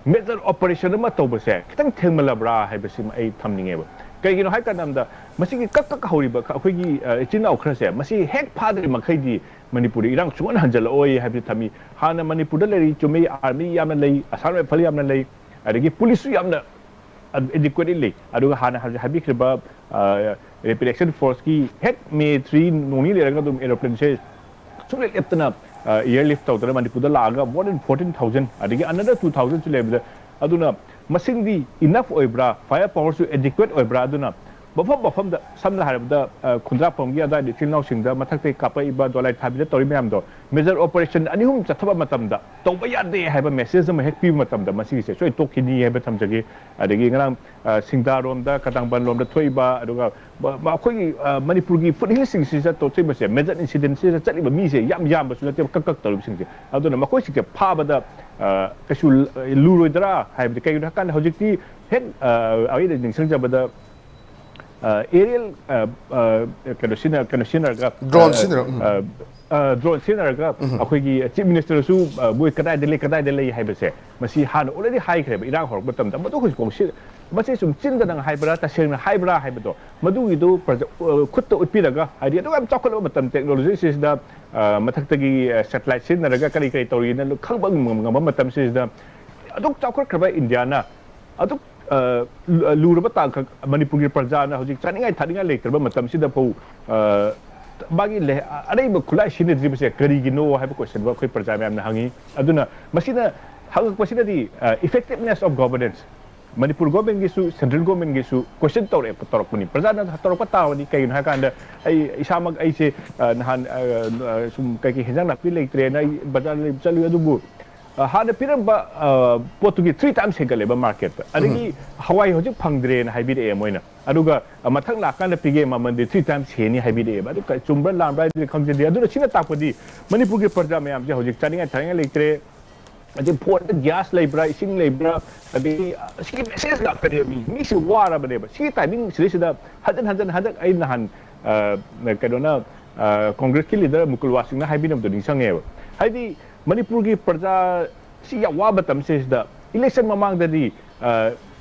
ꯃꯦꯖꯔ ꯑꯣꯄꯔꯦꯁꯟ ꯑꯃ ꯇꯧꯕꯁꯦ ꯈꯤꯇꯪ ꯊꯦꯡꯃꯜꯂꯕ꯭ꯔꯥ ꯍꯥꯏꯕꯁꯤꯃ ꯑꯩ ꯊꯝꯅꯤꯡꯉꯦꯕ꯫ ꯀꯩꯒꯤꯅꯣ ꯍꯥꯏ ꯀꯥꯟꯗ, ꯃꯁꯤꯒꯤ ꯀꯛ ꯀꯛ ꯍꯧꯔꯤꯕ ꯑꯩꯈꯣꯏꯒꯤ ꯏꯆꯤꯟ ꯏꯅꯥꯎ ꯈꯔꯁꯦ, ꯃꯁꯤ ꯍꯦꯛ ꯐꯥꯗ꯭ꯔꯤ ꯃꯈꯩꯗꯤ ꯃꯅꯤꯄꯨꯔꯗ ꯏꯔꯥꯡ ꯁꯨꯡꯍꯟ ꯍꯟꯖꯜꯂꯛꯑꯣꯏ ꯍꯥꯏꯕꯁꯤ ꯊꯝꯃꯤ꯫ ꯍꯥꯟꯅ ꯃꯅꯤꯄꯨꯔꯗ ꯂꯩꯔꯤ, ꯆꯨꯝꯃꯤ, ꯑꯥꯔꯃꯤ ꯌꯥꯝꯅ ꯂꯩ, ꯑꯁꯥꯝ ꯔꯥꯏꯐꯜ ꯌꯥꯝꯅ ꯂꯩ, ꯑꯗꯒꯤ ꯄꯨꯂꯤꯁꯁꯨ ꯌꯥꯝꯅ ꯑꯦꯗꯤꯀ꯭ꯋꯦꯠꯂꯤ ꯂꯩ꯫ ꯑꯗꯨꯒ ꯍꯥꯟꯅ ꯍꯧꯖꯤꯛ ꯍꯥꯏꯕꯤꯈ꯭ꯔꯤꯕ ꯔꯦꯄꯤꯗ ꯑꯦꯛꯁꯟ ꯐꯣꯔꯁꯀꯤ ꯍꯦꯛ ꯃꯦ ꯊ꯭ꯔꯤ ꯅꯣꯡꯅꯤ ꯂꯩꯔꯒ ꯑꯗꯨꯝ ꯑꯦꯔꯣꯄ꯭ꯂꯦꯟꯁꯦ ꯁꯨꯡꯂꯦꯞ ꯂꯦꯞꯇꯅ ꯏꯌꯔ ꯂꯤꯐ ꯇꯧꯗꯅ ꯃꯅꯤꯄꯨꯔꯗ ꯂꯥꯛꯑꯒ more than fourteen thousand, ꯑꯗꯒꯤ another two thousand ꯁꯨ ꯂꯩꯕꯗ, ꯑꯗꯨꯅ ꯃꯁꯤꯡꯗꯤ ꯏꯅꯐ ꯑꯣꯏꯕ꯭ꯔꯥ, ꯐꯥꯏꯌꯔ ꯄꯥꯋꯔꯁꯨ ꯑꯦꯗꯤꯀ꯭ꯋꯦꯠ ꯑꯣꯏꯕ꯭ꯔꯥ? ꯑꯗꯨꯅ ꯃꯐꯝ ꯃꯐꯝꯗ, ꯁꯝꯅ ꯍꯥꯏꯔꯕꯗ, ꯑ, ꯈꯨꯟꯗ꯭ꯔꯥꯛꯄꯝꯒꯤ ꯑꯗꯨꯋꯥꯏꯗ ꯏꯆꯤꯜ ꯏꯅꯥꯎꯁꯤꯡꯗ ꯃꯊꯛꯇꯒꯤ ꯀꯥꯞꯄꯛꯏꯕ, ꯗꯣꯂꯥꯏ ꯊꯥꯕꯤꯗ ꯇꯧꯔꯤ ꯃꯌꯥꯝꯗꯣ, ꯃꯦꯖꯔ ꯑꯣꯄꯔꯦꯁꯟ ꯑꯅꯤ ꯑꯍꯨꯝ ꯆꯠꯊꯕ ꯃꯇꯝꯗ ꯇꯧꯕ ꯌꯥꯗꯦ ꯍꯥꯏꯕ ꯃꯦꯁꯦꯖ ꯑꯃ ꯍꯦꯛ ꯄꯤꯕ ꯃꯇꯝꯗ, ꯃꯁꯤꯒꯤꯁꯦ ꯁꯣꯏ ꯇꯣꯛꯈꯤꯅꯤ ꯍꯥꯏꯕ ꯊꯝꯖꯒꯦ꯫ ꯑꯗꯒꯤ ꯉꯔꯥꯡ, ꯑ, ꯁꯤꯡꯗꯥꯔꯣꯝꯗ, ꯀꯇꯥꯡꯕꯟ ꯂꯣꯝꯗ ꯊꯣꯛꯏꯕ, ꯑꯗꯨꯒ ꯃ-, ꯃ-, ꯑꯩꯈꯣꯏꯒꯤ, ꯑ, ꯃꯅꯤꯄꯨꯔꯒꯤ ꯐꯨꯠ ꯍꯤꯜꯁꯤꯡꯁꯤꯗ ꯇꯧꯊꯣꯛꯏꯕꯁꯦ, ꯃꯦꯖꯔ ꯏꯟꯁꯤꯗꯦꯟꯁꯤꯗ ꯆꯠꯂꯤꯕ ꯃꯤꯁꯦ ꯌꯥꯝ ꯌꯥꯝꯕꯁꯨ ꯅꯠꯇꯦꯕ, ꯀꯛ ꯀꯛ ꯇꯧꯔꯤꯕꯁꯤꯡꯁꯦ꯫ ꯑꯗꯨꯅ ꯃꯈꯣꯏꯁꯤꯡꯁꯦ ꯐꯥꯕꯗ, ꯑ, ꯀꯩꯁꯨ ꯂ-, ꯂꯨꯔꯣꯏꯗ꯭ꯔꯥ ꯍꯥꯏꯕꯗꯤ, ꯀꯩꯒꯤꯅꯣ ꯍꯥꯏꯀꯥꯟꯗ ꯍꯧꯖꯤꯛꯇꯤ ꯍꯦꯛ, ꯑ, ꯑꯩꯅ ꯅꯤꯡꯁꯤꯡꯖꯕꯗ, ꯑ, ꯑꯦꯔꯤꯌꯦꯜ, ꯑ, ꯑ, ꯀꯩꯅꯣ ꯁꯤꯖꯤꯟꯅ-, ꯀꯩꯅꯣ ꯁꯤꯖꯤꯟꯅꯔꯒ, ꯗ꯭ꯔꯣꯟ ꯑ, ꯁꯤꯖꯤꯟꯅꯔꯒ, ꯎꯝ꯫ ꯑ, ꯑ, ꯗ꯭ꯔꯣꯟ ꯁꯤꯖꯤꯟꯅꯔꯒ ꯎꯝ꯫ ꯑꯩꯈꯣꯏꯒꯤ ꯆꯤꯐ ꯃꯤꯅꯤꯁꯇꯔꯁꯨ, ꯑ, ꯃꯣꯏ ꯀꯗꯥꯏꯗ ꯂꯩ, ꯀꯗꯥꯏꯗ ꯂꯩ ꯍꯥꯏꯕꯁꯦ, ꯃꯁꯤ ꯍꯥꯟꯅ ꯑꯣꯜꯔꯦꯗꯤ ꯍꯥꯏꯈ꯭ꯔꯦꯕ, ꯏꯔꯥꯡ ꯍꯧꯔꯛꯄ ꯃꯇꯝꯗ꯫ ꯃꯗꯨ ꯍꯧꯖꯤꯛꯐꯥꯎ ꯁꯤ-, ꯃꯁꯤ ꯁꯨꯝ ꯆꯤꯟꯗꯅ ꯍꯥꯏꯕ꯭ꯔꯥ, ꯇꯁꯦꯡꯅ ꯍꯥꯏꯕ꯭ꯔꯥ ꯍꯥꯏꯕꯗꯣ, ꯃꯗꯨꯒꯤꯗꯨ ꯄ꯭ꯔꯖ-, ꯑ, ꯈꯨꯠꯇ ꯎꯠꯄꯤꯔꯒ, ꯍꯥꯏꯗꯤ ꯑꯗꯨꯛ ꯌꯥꯝ ꯆꯥꯎꯈꯠꯂꯕ ꯃꯇꯝ, ꯇꯦꯛꯅꯣꯂꯣꯖꯤꯁꯤꯗ, ꯑ, ꯃꯊꯛꯇꯒꯤ, ꯑ, ꯁꯦꯇꯦꯂꯥꯏꯠ ꯁꯤꯖꯤꯟꯅꯔꯒ ꯀꯔꯤ ꯀꯔꯤ ꯇꯧꯔꯤꯅ ꯈꯪꯕ ꯉꯝ-, ꯉꯝꯕ ꯃꯇꯝꯁꯤꯗ, ꯑꯗꯨꯛ ꯆꯥꯎꯈꯠꯈ꯭ꯔꯕ ꯏꯟꯗꯤꯌꯥꯅ ꯑꯗꯨꯛ, ꯑ, ꯂꯨ-, ꯂꯨꯔꯕ ꯇꯥꯡꯀꯛ, ꯃꯅꯤꯄꯨꯔꯒꯤ ꯄ꯭ꯔꯖꯥꯅ ꯍꯧꯖꯤꯛ ꯆꯥꯅꯤꯡꯉꯥꯏ ꯊꯛꯅꯤꯡꯉꯥꯏ ꯂꯩꯇ꯭ꯔꯕ ꯃꯇꯝꯁꯤꯗ ꯐꯥꯎ, ꯑ, ꯃꯥꯒꯤ ꯂꯩ-, ꯑ-, ꯑꯔꯩꯕ ꯈꯨꯠꯂꯥꯏ ꯁꯤꯖꯤꯟꯅꯗ꯭ꯔꯤꯕꯁꯦ ꯀꯔꯤꯒꯤꯅꯣ ꯍꯥꯏꯕ ꯀꯣꯏꯁꯟ ꯑꯃ ꯑꯩꯈꯣꯏ ꯄ꯭ꯔꯖꯥ ꯃꯌꯥꯝꯅ ꯍꯪꯉꯤ꯫ ꯑꯗꯨꯅ ꯃꯁꯤꯅ ꯍꯪꯉꯛꯄꯁꯤꯅꯗꯤ, ꯑ, effectiveness of governance, ꯃꯅꯤꯄꯨꯔ ꯒꯣꯔꯃꯦꯟꯒꯤꯁꯨ, ꯁꯦꯟꯇ꯭ꯔꯦꯜ ꯒꯣꯔꯃꯦꯟꯒꯤꯁꯨ ꯀꯣꯏꯁꯟ ꯇꯧꯔꯛꯑꯦ, ꯇꯧꯔꯛꯄꯅꯤ꯫ ꯄ꯭ꯔꯖꯥꯅ ꯇꯧꯔꯛꯄ ꯇꯥꯕꯅꯤ꯫ ꯀꯩꯒꯤꯅꯣ ꯍꯥꯏꯀꯥꯟꯗ ꯑꯩ ꯏꯁꯥꯃꯛ ꯑꯩꯁꯦ, ꯑ, ꯅꯍꯥꯟ, ꯑ, ꯑ, ꯁꯨꯝ ꯀꯩꯀꯩ ꯍꯦꯟꯖꯥꯡ ꯅꯥꯄꯤ ꯂꯩꯇ꯭ꯔꯦꯅ ꯑꯩ ꯕꯖꯥꯔꯗ ꯂꯩꯕ ꯆꯠꯂꯨꯏ, ꯑꯗꯨꯕꯨ, ꯑ, ꯍꯥꯟꯅ ꯄꯤꯔꯝꯕ, ꯑ, ꯄꯣꯠꯇꯨꯒꯤ three times ꯍꯦꯟꯒꯠꯂꯦꯕ ꯃꯥꯔꯀꯦꯠꯇ꯫ ꯑꯗꯒꯤ ꯎꯝ꯫ ꯍꯋꯥꯏ ꯍꯧꯖꯤꯛ ꯐꯪꯗ꯭ꯔꯦꯅ ꯍꯥꯏꯕꯤꯔꯛꯑꯦ ꯃꯣꯏꯅ꯫ ꯑꯗꯨꯒ, ꯑ, ꯃꯊꯪ ꯂꯥꯛꯀꯥꯟꯗ ꯄꯤꯒꯦ, ꯃꯃꯜꯗꯤ three times ꯍꯦꯟꯅꯤ ꯍꯥꯏꯕꯤꯔꯛꯑꯦꯕ꯫ ꯑꯗꯨ ꯀ-, ꯆꯨꯝꯕ꯭ꯔꯥ ꯂꯥꯟꯕ꯭ꯔꯥ ꯍꯥꯏꯗꯨꯗꯤ ꯈꯪꯖꯗꯦ꯫ ꯑꯗꯨꯅ ꯁꯤꯅ ꯇꯥꯛꯄꯗꯤ ꯃꯅꯤꯄꯨꯔꯒꯤ ꯄ꯭ꯔꯖꯥ ꯃꯌꯥꯝꯁꯦ ꯍꯧꯖꯤꯛ ꯆꯥꯅꯤꯡꯉꯥꯏ ꯊꯛꯅꯤꯡꯉꯥꯏ ꯂꯩꯇ꯭ꯔꯦ, ꯑꯗꯩ ꯐꯣꯟꯗ ꯒ꯭ꯌꯥꯁ ꯂꯩꯕ꯭ꯔꯥ, ꯏꯁꯤꯡ ꯂꯩꯕ꯭ꯔꯥ, ꯑꯗꯒꯤ, ꯑ, ꯁꯤꯒꯤ ꯃꯦꯁꯦꯖ ꯉꯥꯛꯇꯅꯦꯕ꯫ ꯃꯤ, ꯃꯤꯁꯦ ꯋꯥꯔꯕꯅꯦꯕ꯫ ꯁꯤꯒꯤ ꯇꯥꯏꯃꯤꯡ ꯁꯤꯗꯩꯁꯤꯗ ꯍꯟꯖꯟ ꯍꯟꯖꯟ ꯍꯟꯗꯛ ꯑꯩ ꯅꯍꯥꯟ, ꯑ, ꯀꯩꯅꯣꯅ, ꯑ, ꯀꯣꯡꯒ꯭ꯔꯦꯁꯀꯤ ꯂꯤꯗꯔ ꯃꯨꯀꯨꯜ ꯋꯥꯁꯤꯡꯅ ꯍꯥꯏꯕꯤꯔꯝꯕꯗꯣ ꯅꯤꯡꯁꯤꯡꯉꯦꯕ꯫ ꯍꯥꯏꯗꯤ ꯃꯅꯤꯄꯨꯔꯒꯤ ꯄ꯭ꯔꯖꯥ ꯁꯤ ꯌꯥꯝ ꯋꯥꯕ ꯃꯇꯝꯁꯤꯗꯩꯁꯤꯗ ꯏꯂꯦꯛꯁꯟ ꯃꯃꯥꯡꯗꯗꯤ, ꯑ,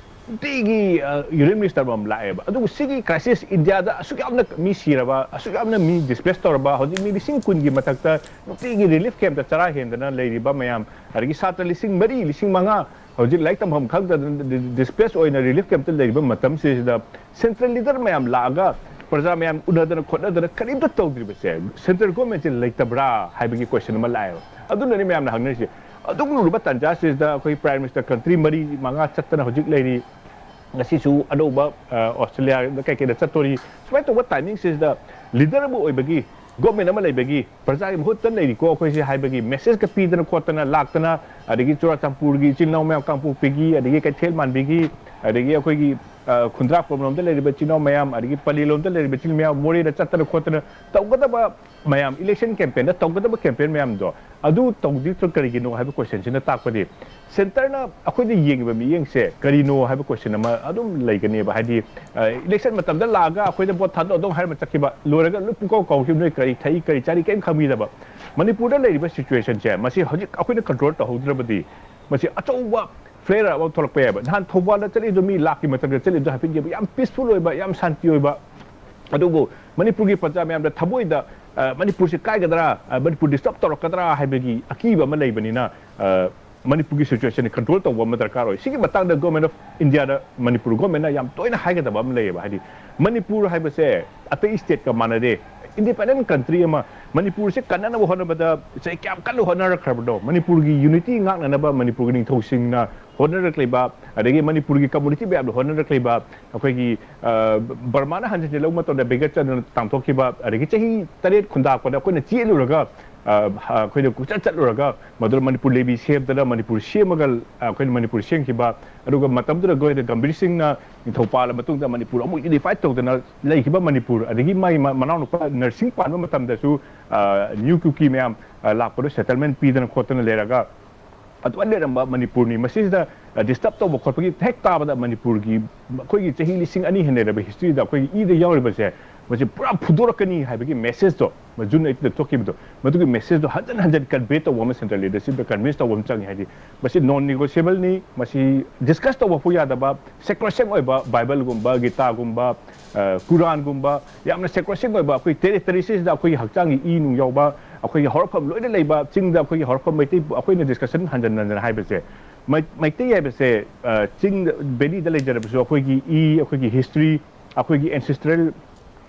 ꯅꯨꯡꯇꯤꯒꯤ, ꯑ, ꯌꯨꯅꯤꯌꯟ ꯃꯤꯅꯤꯁꯇꯔ ꯑꯃꯃꯝ ꯂꯥꯛꯑꯦꯕ꯫ ꯑꯗꯨꯕꯨ ꯁꯤꯒꯤ ꯀ꯭ꯔꯥꯏꯁꯤꯁ, ꯏꯟꯗꯤꯌꯥꯗ ꯑꯁꯨꯛ ꯌꯥꯝꯅ ꯃꯤ ꯁꯤꯔꯕ, ꯑꯁꯨꯛ ꯌꯥꯝꯅ ꯃꯤ ꯗꯤꯁꯄ꯭ꯂꯦꯁ ꯇꯧꯔꯕ, ꯍꯧꯖꯤꯛ ꯃꯤ ꯂꯤꯁꯤꯡ ꯀꯨꯟꯒꯤ ꯃꯊꯛꯇ ꯅꯨꯡꯇꯤꯒꯤ ꯔꯤꯂꯤꯐ ꯀꯦꯝꯞꯇ ꯆꯔꯥ ꯍꯦꯟꯗꯅ ꯂꯩꯔꯤꯕ ꯃꯌꯥꯝ, ꯑꯗꯒꯤ ꯁꯥꯇ꯭ꯔ ꯂꯤꯁꯤꯡ ꯃꯔꯤ, ꯂꯤꯁꯤꯡ ꯃꯉꯥ ꯍꯧꯖꯤꯛ ꯂꯥꯏꯔꯤꯛ ꯇꯝꯐꯝ ꯈꯪꯗꯗꯅ ꯗꯤ-, ꯗꯤꯁꯄ꯭ꯂꯦꯁ ꯑꯣꯏꯅ ꯔꯤꯂꯤꯐ ꯀꯦꯝꯞꯇ ꯂꯩꯔꯤꯕ ꯃꯇꯝꯁꯤꯗ ꯁꯦꯟꯇ꯭ꯔꯦꯜ ꯂꯤꯗꯔ ꯃꯌꯥꯝ ꯂꯥꯛꯑꯒ ꯄ꯭ꯔꯖꯥ ꯃꯌꯥꯝ ꯎꯅꯗꯅ ꯈꯣꯠꯅꯗꯅ ꯀꯔꯤꯝꯇ ꯇꯧꯗ꯭ꯔꯤꯕꯁꯦ ꯁꯦꯟꯇ꯭ꯔꯦꯜ ꯒꯣꯔꯃꯦꯟꯁꯦ ꯂꯩꯇꯕ꯭ꯔꯥ ꯍꯥꯏꯕꯒꯤ ꯀꯣꯏꯁꯟ ꯑꯃ ꯂꯥꯛꯑꯦꯕ꯫ ꯑꯗꯨꯅꯅꯤ ꯃꯌꯥꯝꯅ ꯍꯪꯅꯔꯤꯁꯦ꯫ ꯑꯗꯨꯛ ꯂꯨꯔꯕ ꯇꯥꯟꯖꯥꯁꯤꯗ ꯑꯩꯈꯣꯏ ꯄ꯭ꯔꯥꯏꯝ ꯃꯤꯅꯤꯁꯇꯔ ꯀꯟꯇ꯭ꯔꯤ ꯃꯔꯤ ꯃꯉꯥ ꯆꯠꯇꯅ ꯍꯧꯖꯤꯛ ꯂꯩꯔꯤ꯫ ꯉꯁꯤꯁꯨ ꯑꯅꯧꯕ ꯑꯣꯁꯇ꯭ꯔꯦꯂꯤꯌꯥꯗ ꯀꯩꯀꯩꯗ ꯆꯠꯇꯣꯔꯤ꯫ ꯁꯨꯃꯥꯏꯅ ꯇꯧꯕ ꯇꯥꯏꯃꯤꯡꯁꯤꯗ ꯂꯤꯗꯔ ꯑꯃ ꯑꯣꯏꯕꯒꯤ, ꯒꯣꯔꯃꯦꯟ ꯑꯃ ꯂꯩꯕꯒꯤ, ꯄ꯭ꯔꯖꯥꯒꯤ ꯃꯍꯨꯠꯇ ꯂꯩꯔꯤꯀꯣ ꯑꯩꯈꯣꯏꯁꯦ ꯍꯥꯏꯕꯒꯤ ꯃꯦꯁꯦꯖꯀ ꯄꯤꯗꯅ ꯈꯣꯠꯇꯅ ꯂꯥꯛꯇꯅ, ꯑꯗꯒꯤ ꯆꯨꯔꯥꯆꯥꯟꯄꯨꯔꯒꯤ ꯏꯆꯤꯜ ꯏꯅꯥꯎ ꯃꯌꯥꯝ, ꯀꯥꯡꯄꯣꯛꯄꯤꯒꯤ, ꯑꯗꯒꯤ ꯀꯩꯊꯦꯜ ꯃꯥꯟꯕꯤꯒꯤ, ꯑꯗꯒꯤ ꯑꯩꯈꯣꯏꯒꯤ ꯈꯨꯟꯗ꯭ꯔꯥꯛꯄꯝ ꯂꯣꯝꯗ ꯂꯩꯔꯤꯕ ꯏꯆꯤꯜ ꯏꯅꯥꯎ ꯃꯌꯥꯝ, ꯑꯗꯒꯤ ꯄꯂꯦꯜ ꯂꯣꯝꯗ ꯂꯩꯔꯤꯕ ꯏꯆꯤꯜ ꯃꯌꯥꯝ, ꯃꯣꯔꯦꯗ ꯆꯠꯇꯅ ꯈꯣꯠꯇꯅ ꯇꯧꯒꯗꯕ ꯃꯌꯥꯝ, ꯏꯂꯦꯛꯁꯟ ꯀꯦꯝꯄꯦꯟꯗ ꯇꯧꯒꯗꯕ ꯀꯦꯝꯄꯦꯟ ꯃꯌꯥꯝꯗꯣ ꯑꯗꯨ ꯇꯧꯗ꯭ꯔꯤꯗꯣ ꯀꯔꯤꯒꯤꯅꯣ ꯍꯥꯏꯕ ꯀꯣꯏꯁꯟꯁꯤꯅ ꯇꯥꯛꯄꯗꯤ, ꯁꯦꯟꯇꯔꯅ ꯑꯩꯈꯣꯏꯗ ꯌꯦꯡꯉꯤꯕ ꯃꯤꯠꯌꯦꯡꯁꯦ ꯀꯔꯤꯅꯣ ꯍꯥꯏꯕ ꯀꯣꯏꯁꯟ ꯑꯃ ꯑꯗꯨꯝ ꯂꯩꯒꯅꯦꯕ꯫ ꯍꯥꯏꯗꯤ, ꯏꯂꯦꯛꯁꯟ ꯃꯇꯝꯗ ꯂꯥꯛꯑꯒ ꯑꯩꯈꯣꯏꯗ ꯚꯣꯠ ꯊꯥꯗꯣꯛꯑꯣ ꯑꯗꯨꯝ ꯍꯥꯏꯔ ꯆꯠꯈꯤꯕ, ꯂꯣꯏꯔꯒ ꯂꯣꯏ ꯄꯨꯡꯀꯥꯎ ꯀꯥꯎꯈꯤꯕ, ꯅꯣꯏ ꯀꯔꯤ ꯊꯛꯏ ꯀꯔꯤ ꯆꯥꯔꯤ ꯀꯔꯤꯝ ꯈꯪꯕꯤꯗꯕ꯫ ꯃꯅꯤꯄꯨꯔꯗ ꯂꯩꯔꯤꯕ ꯁꯤꯆꯨꯋꯦꯁꯟꯁꯦ ꯃꯁꯤ ꯍꯧꯖꯤꯛ ꯑꯩꯈꯣꯏꯅ ꯀꯟꯇ꯭ꯔꯣꯜ ꯇꯧꯍꯧꯗ꯭ꯔꯕꯗꯤ ꯃꯁꯤ ꯑꯆꯧꯕ ꯐ꯭ꯂꯦꯌꯔ ꯑꯃ ꯊꯣꯛꯂꯛꯄ ꯌꯥꯏꯕ꯫ ꯅꯍꯥꯟ ꯊꯧꯕꯥꯜꯗ ꯆꯠꯂꯤꯗꯣ, ꯃꯤ ꯂꯥꯛꯀꯤ ꯃꯊꯛꯇ ꯆꯠꯂꯤꯗꯣ ꯍꯥꯏꯐꯦꯠ ꯌꯦꯡꯕ, ꯌꯥꯝ ꯄꯤꯁꯐꯨꯜ ꯑꯣꯏꯕ, ꯌꯥꯝ ꯁꯥꯟꯇꯤ ꯑꯣꯏꯕ꯫ ꯑꯗꯨꯕꯨ ꯃꯅꯤꯄꯨꯔꯒꯤ ꯄ꯭ꯔꯖꯥ ꯃꯌꯥꯝꯗ ꯊꯃꯣꯏꯗ, ꯑ, ꯃꯅꯤꯄꯨꯔꯁꯤ ꯀꯥꯏꯒꯗ꯭ꯔꯥ, ꯑ, ꯃꯅꯤꯄꯨꯔ ꯗꯤꯁꯇꯔꯕ ꯇꯧꯔꯛꯀꯗ꯭ꯔꯥ ꯍꯥꯏꯕꯒꯤ ꯑꯀꯤꯕ ꯑꯃ ꯂꯩꯕꯅꯤꯅ, ꯑ, ꯃꯅꯤꯄꯨꯔꯒꯤ ꯁꯤꯆꯨꯋꯦꯁꯟꯁꯤ ꯀꯟꯇ꯭ꯔꯣꯜ ꯇꯧꯕ ꯑꯃ ꯗꯔꯀꯥꯔ ꯑꯣꯏ꯫ ꯁꯤꯒꯤ ꯃꯇꯥꯡꯗ ꯒꯣꯔꯃꯦꯟ ꯑꯣꯐ ꯏꯟꯗꯤꯌꯥꯗ ꯃꯅꯤꯄꯨꯔ ꯒꯣꯔꯃꯦꯟꯅ ꯌꯥꯝ ꯇꯣꯏꯅ ꯍꯥꯏꯒꯗꯕ ꯑꯃ ꯂꯩꯌꯦꯕ꯫ ꯍꯥꯏꯗꯤ, ꯃꯅꯤꯄꯨꯔ ꯍꯥꯏꯕꯁꯦ ꯑꯇꯩ ꯁ꯭ꯇꯦꯠꯀ ꯃꯥꯟꯅꯗꯦ꯫ ꯏꯟꯗꯤꯄꯦꯟꯗꯦꯟ ꯀꯟꯇ꯭ꯔꯤ ꯑꯃ, ꯃꯅꯤꯄꯨꯔꯁꯦ ꯀꯟꯅꯅꯕ ꯍꯣꯠꯅꯕꯗ ꯆꯍꯤ ꯀꯌꯥꯝ ꯀꯟꯅ ꯍꯣꯠꯅꯔꯛꯈ꯭ꯔꯕꯅꯣ? ꯃꯅꯤꯄꯨꯔꯒꯤ ꯌꯨꯅꯤꯇꯤ ꯉꯥꯛꯅꯅꯕ ꯃꯅꯤꯄꯨꯔꯒꯤ ꯅꯤꯡꯊꯧꯁꯤꯡꯅ ꯍꯣꯠꯅꯔꯛꯂꯤꯕ, ꯑꯗꯒꯤ ꯃꯅꯤꯄꯨꯔꯒꯤ ꯀꯝꯃꯨꯅꯤꯇꯤ ꯃꯌꯥꯝꯅ ꯍꯣꯠꯅꯔꯛꯂꯤꯕ, ꯑꯩꯈꯣꯏꯒꯤ, ꯑ, ꯕꯔꯃꯥꯅ ꯍꯟꯖꯤꯟꯖꯤꯜꯂꯕ ꯃꯇꯝꯗ ꯕ꯭ꯔꯤꯒꯦꯗ ꯆꯟꯗ꯭ꯔꯅ ꯇꯥꯟꯊꯣꯛꯈꯤꯕ, ꯑꯗꯒꯤ ꯆꯍꯤ ꯇꯔꯦꯠ ꯈꯨꯟꯗꯥꯛꯄꯗ ꯑꯩꯈꯣꯏꯅ ꯆꯦꯜꯂꯨꯔꯒ, ꯑ, ꯑꯩꯈꯣꯏꯅ ꯀꯣꯏꯆꯠ ꯆꯠꯂꯨꯔꯒ ꯃꯗꯨꯗ ꯃꯅꯤꯄꯨꯔ ꯂꯦꯕꯤ ꯁꯦꯝꯗꯅ ꯃꯅꯤꯄꯨꯔ ꯁꯦꯝꯃꯒ, ꯑ, ꯑꯩꯈꯣꯏꯅ ꯃꯅꯤꯄꯨꯔ ꯁꯦꯝꯈꯤꯕ, ꯑꯗꯨꯒ ꯃꯇꯝꯗꯨꯗ ꯑꯩꯈꯣꯏꯗ ꯒꯝꯚꯤꯔ ꯁꯤꯡꯅ ꯅꯤꯡꯊꯧ ꯄꯥꯜꯂ ꯃꯇꯨꯡꯗ ꯃꯅꯤꯄꯨꯔ ꯑꯃꯨꯛ ꯌꯨꯅꯤꯐꯥꯏꯠ ꯇꯧꯗꯅ ꯂꯩꯈꯤꯕ ꯃꯅꯤꯄꯨꯔ, ꯑꯗꯒꯤ ꯃꯥꯒꯤ ꯃ-, ꯃꯅꯥꯎꯅꯨꯄꯥ ꯅꯔꯁꯤꯡ ꯄꯥꯟꯕ ꯃꯇꯝꯗꯁꯨ, ꯑ, ꯅ꯭ꯌꯨ ꯀꯨꯀꯤ ꯃꯌꯥꯝ, ꯑ, ꯂꯥꯛꯄꯗꯣ ꯁꯦꯇꯜꯃꯦꯟ ꯄꯤꯗꯅ ꯈꯣꯠꯇꯅ ꯂꯩꯔꯒ ꯑꯗꯨꯃꯥꯏꯅ ꯂꯩꯔꯝꯕ ꯃꯅꯤꯄꯨꯔꯅꯤ꯫ ꯃꯁꯤꯁꯤꯗ, ꯑ, ꯗꯤꯁꯇꯔꯕ ꯇꯧꯕ ꯈꯣꯠꯄꯒꯤ ꯍꯦꯛ ꯇꯥꯕꯗ ꯃꯅꯤꯄꯨꯔꯒꯤ ꯑꯩꯈꯣꯏꯒꯤ ꯆꯍꯤ ꯂꯤꯁꯤꯡ ꯑꯅꯤ ꯍꯦꯟꯅ ꯂꯩꯔꯕ ꯍꯤꯁꯇ꯭ꯔꯤꯗ ꯑꯩꯈꯣꯏꯒꯤ ꯏꯗ ꯌꯥꯎꯔꯤꯕꯁꯦ, ꯃꯁꯤ ꯄꯨꯔꯥ ꯐꯨꯗꯣꯔꯛꯀꯅꯤ ꯍꯥꯏꯕꯒꯤ ꯃꯦꯁꯦꯖꯇꯣ, ꯃ-, ꯖꯨꯟ ꯑꯩꯠꯇ ꯊꯣꯛꯈꯤꯕꯗꯣ, ꯃꯗꯨꯒꯤ ꯃꯦꯁꯦꯖꯇꯣ ꯍꯟꯖꯟ ꯍꯟꯖꯟ ꯀꯟꯚꯦ ꯇꯧꯕ ꯑꯃ ꯁꯦꯟꯇ꯭ꯔꯦꯜ ꯂꯤꯗꯔꯁꯤꯞꯇ ꯀꯟꯚꯤꯟꯁ ꯇꯧꯕ ꯑꯃ ꯆꯪꯉꯤ꯫ ꯍꯥꯏꯗꯤ, ꯃꯁꯤ ꯅꯣꯟ ꯅꯤꯒꯣꯁꯤꯌꯦꯕꯜꯅꯤ, ꯃꯁꯤ ꯗꯤꯁꯀꯁ ꯇꯧꯕ ꯐꯥꯎ ꯌꯥꯗꯕ, ꯁꯦꯀ꯭ꯔꯣꯁꯦꯡ ꯑꯣꯏꯕ ꯕꯥꯏꯕꯜꯒꯨꯝꯕ, ꯒꯤꯇꯥꯒꯨꯝꯕ, ꯑ, ꯀꯨꯔꯥꯟꯒꯨꯝꯕ, ꯌꯥꯝꯅ ꯁꯦꯀ꯭ꯔꯣꯁꯦꯡ ꯑꯣꯏꯕ, ꯑꯩꯈꯣꯏ ꯇꯦꯔꯤꯇꯔꯤꯁꯤꯗ ꯑꯩꯈꯣꯏꯒꯤ ꯍꯛꯆꯥꯡꯒꯤ ꯏ ꯅꯨꯡ ꯌꯥꯎꯕ, ꯑꯩꯈꯣꯏꯒꯤ ꯍꯧꯔꯛꯐꯝ ꯂꯣꯏꯅ ꯂꯩꯕ, ꯆꯤꯡꯗ ꯑꯩꯈꯣꯏꯒꯤ ꯍꯧꯔꯛꯐꯝ ꯃꯩꯇꯩ ꯑꯩꯈꯣꯏꯅ ꯗꯤꯁꯀꯁꯟ ꯍꯟꯖꯟ ꯍꯟꯖꯟ ꯍꯥꯏꯕꯁꯦ, ꯃꯩ-, ꯃꯩꯇꯩ ꯍꯥꯏꯕꯁꯦ, ꯑ, ꯆꯤꯡꯗ, ꯚꯦꯂꯤꯗ ꯂꯩꯖꯔꯕꯁꯨ ꯑꯩꯈꯣꯏꯒꯤ ꯏ, ꯑꯩꯈꯣꯏꯒꯤ ꯍꯤꯁꯇ꯭ꯔꯤ, ꯑꯩꯈꯣꯏꯒꯤ ꯑꯦꯟꯁꯦꯁꯇ꯭ꯔꯦꯜ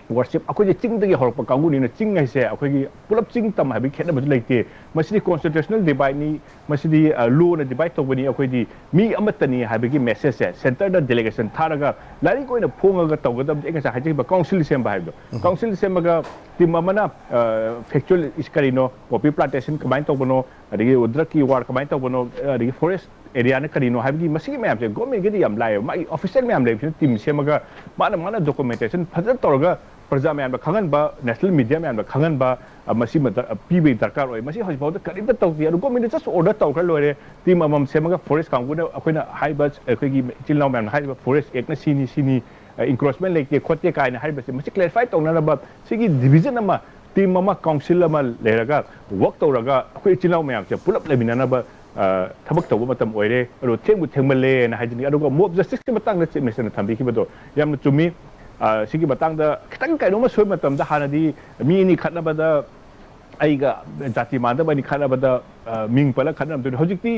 ꯋꯥꯔꯁꯤꯞ, ꯑꯩꯈꯣꯏꯁꯦ ꯆꯤꯡꯗꯒꯤ ꯍꯧꯔꯛꯄ ꯀꯥꯡꯕꯨꯅꯤꯅ ꯆꯤꯡ ꯍꯥꯏꯁꯦ ꯑꯩꯈꯣꯏꯒꯤ ꯄꯨꯂꯞ ꯆꯤꯡ ꯇꯝ ꯍꯥꯏꯕꯒꯤ ꯈꯦꯠꯅꯕꯁꯨ ꯂꯩꯇꯦ꯫ ꯃꯁꯤꯗꯤ ꯀꯣꯟꯁꯇꯤꯇ꯭ꯌꯨꯁꯅꯦꯜ ꯗꯤꯚꯥꯏꯠꯅꯤ, ꯃꯁꯤꯗꯤ ꯂꯣꯅ ꯗꯤꯚꯥꯏꯠ ꯇꯧꯕꯅꯤ, ꯑꯩꯈꯣꯏꯗꯤ ꯃꯤ ꯑꯃꯠꯇꯅꯤ ꯍꯥꯏꯕꯒꯤ ꯃꯦꯁꯦꯖꯁꯦ ꯁꯦꯟꯇꯔꯗ ꯗꯦꯂꯤꯒꯦꯁꯟ ꯊꯥꯔꯒ ꯂꯥꯏꯔꯤꯛ ꯑꯣꯏꯅ ꯐꯣꯡꯉꯒ ꯇꯧꯒꯗꯕꯗꯤ ꯑꯩ ꯉꯁꯥꯏ ꯍꯥꯏꯖꯈꯤꯕ ꯀꯥꯎꯟꯁꯤꯜ ꯁꯦꯝꯕ ꯍꯥꯏꯕꯗꯣ꯫ ꯀꯥꯎꯟꯁꯤꯜ ꯁꯦꯝꯃꯒ ꯇꯤꯝ ꯑꯃꯅ ꯐꯦꯛꯆꯨꯋꯦꯜ ꯀꯔꯤꯅꯣ, ꯄꯣꯄꯤ ꯄ꯭ꯂꯥꯟꯇꯦꯁꯟ ꯀꯃꯥꯏꯅ ꯇꯧꯕꯅꯣ, ꯑꯗꯒꯤ ꯗ꯭ꯔꯒꯀꯤ ꯋꯥꯔ ꯀꯃꯥꯏꯅ ꯇꯧꯕꯅꯣ, ꯑꯗꯒꯤ ꯐꯣꯔꯦꯁ ꯑꯦꯔꯤꯌꯥꯅ ꯀꯔꯤꯅꯣ ꯍꯥꯏꯕꯒꯤ ꯃꯁꯤꯒꯤ ꯃꯌꯥꯝꯁꯦ ꯒꯣꯔꯃꯦꯟꯒꯤꯗꯤ ꯌꯥꯝ ꯂꯥꯏꯌꯦꯕ꯫ ꯃꯥꯒꯤ ꯑꯣꯐꯤꯁꯤꯌꯦꯜ ꯃꯌꯥꯝ ꯂꯩꯕꯁꯤꯅ ꯇꯤꯝ ꯁꯦꯝꯃꯒ ꯃꯥꯅ ꯃꯥꯅ ꯗꯣꯀꯨꯃꯦꯟꯇꯦꯁꯟ ꯐꯖꯅ ꯇꯧꯔꯒ ꯄ꯭ꯔꯖꯥ ꯃꯌꯥꯝꯗ ꯈꯪꯍꯟꯕ, ꯅꯦꯁꯅꯦꯜ ꯃꯤꯗꯤꯌꯥ ꯃꯌꯥꯝꯗ ꯈꯪꯍꯟꯕ, ꯑ, ꯃꯁꯤꯃ ꯗ-, ꯑ, ꯄꯤꯕꯒꯤ ꯗꯔꯀꯥꯔ ꯑꯣꯏ꯫ ꯃꯁꯤ ꯍꯧꯖꯤꯛ ꯐꯥꯎꯗ ꯀꯔꯤꯝꯇ ꯇꯧꯗꯦ꯫ ꯑꯗꯨ ꯒꯣꯔꯃꯦꯟꯗ ꯖꯁ ꯑꯣꯔꯗꯔ ꯇꯧꯈ꯭ꯔ ꯂꯣꯏꯔꯦ꯫ ꯇꯤꯝ ꯑꯃꯃꯝ ꯁꯦꯝꯃꯒ ꯐꯣꯔꯦꯁ ꯀꯥꯡꯕꯨꯅ ꯑꯩꯈꯣꯏꯅ ꯍꯥꯏꯔꯤꯕ, ꯑꯩꯈꯣꯏꯒꯤ ꯏꯆꯤꯜ ꯏꯅꯥꯎ ꯃꯌꯥꯝꯅ ꯍꯥꯏꯔꯤꯕ ꯐꯣꯔꯦꯁ ꯑꯦꯛꯅ ꯁꯤꯅꯤ, ꯁꯤꯅꯤ, ꯑ, ꯏꯟꯀ꯭ꯔꯣꯆꯃꯦꯟ ꯂꯩꯇꯦ ꯈꯣꯠꯇꯦ ꯀꯥꯏꯅ ꯍꯥꯏꯔꯤꯕꯁꯦ, ꯃꯁꯤ ꯀ꯭ꯂꯦꯔꯤꯐꯥꯏ ꯇꯧꯅꯅꯕ ꯁꯤꯒꯤ ꯗꯤꯕꯤꯖꯟ ꯑꯃ, ꯇꯤꯝ ꯑꯃ, ꯀꯥꯎꯟꯁꯤꯜ ꯑꯃ ꯂꯩꯔꯒ ꯋꯔꯛ ꯇꯧꯔꯒ ꯑꯩꯈꯣꯏ ꯏꯆꯤꯜ ꯏꯅꯥꯎ ꯃꯌꯥꯝꯁꯦ ꯄꯨꯂꯞ ꯂꯩꯃꯤꯟꯅꯅꯕ, ꯑ, ꯊꯕꯛ ꯇꯧꯕ ꯃꯇꯝ ꯑꯣꯏꯔꯦ꯫ ꯑꯗꯣ ꯊꯦꯡꯕꯨ ꯊꯦꯡꯃꯜꯂꯦꯅ ꯍꯥꯏꯖꯅꯤꯡꯉꯤ꯫ ꯑꯗꯨꯒ ꯃꯣꯕ ꯖꯁꯇꯤꯁꯀꯤ ꯃꯇꯥꯡꯗ ꯆꯤꯐ ꯃꯤꯅꯤꯁꯇꯔꯅ ꯊꯝꯕꯤꯈꯤꯕꯗꯣ ꯌꯥꯝꯅ ꯆꯨꯝꯃꯤ꯫ ꯑ, ꯁꯤꯒꯤ ꯃꯇꯥꯡꯗ ꯈꯤꯇꯪ ꯀꯩꯅꯣꯝꯃ ꯁꯣꯏꯕ ꯃꯇꯝꯗ ꯍꯥꯟꯅꯗꯤ ꯃꯤ ꯑꯅꯤ ꯈꯠꯅꯕꯗ, ꯑꯩꯒ ꯖꯥꯇꯤ ꯃꯥꯟꯅꯗꯕ ꯑꯅꯤ ꯈꯠꯅꯕꯗ, ꯑ, ꯃꯤꯡ ꯄꯜꯂꯒ ꯈꯠꯅꯔꯝꯗꯣꯏꯅꯤ꯫ ꯍꯧꯖꯤꯛꯇꯤ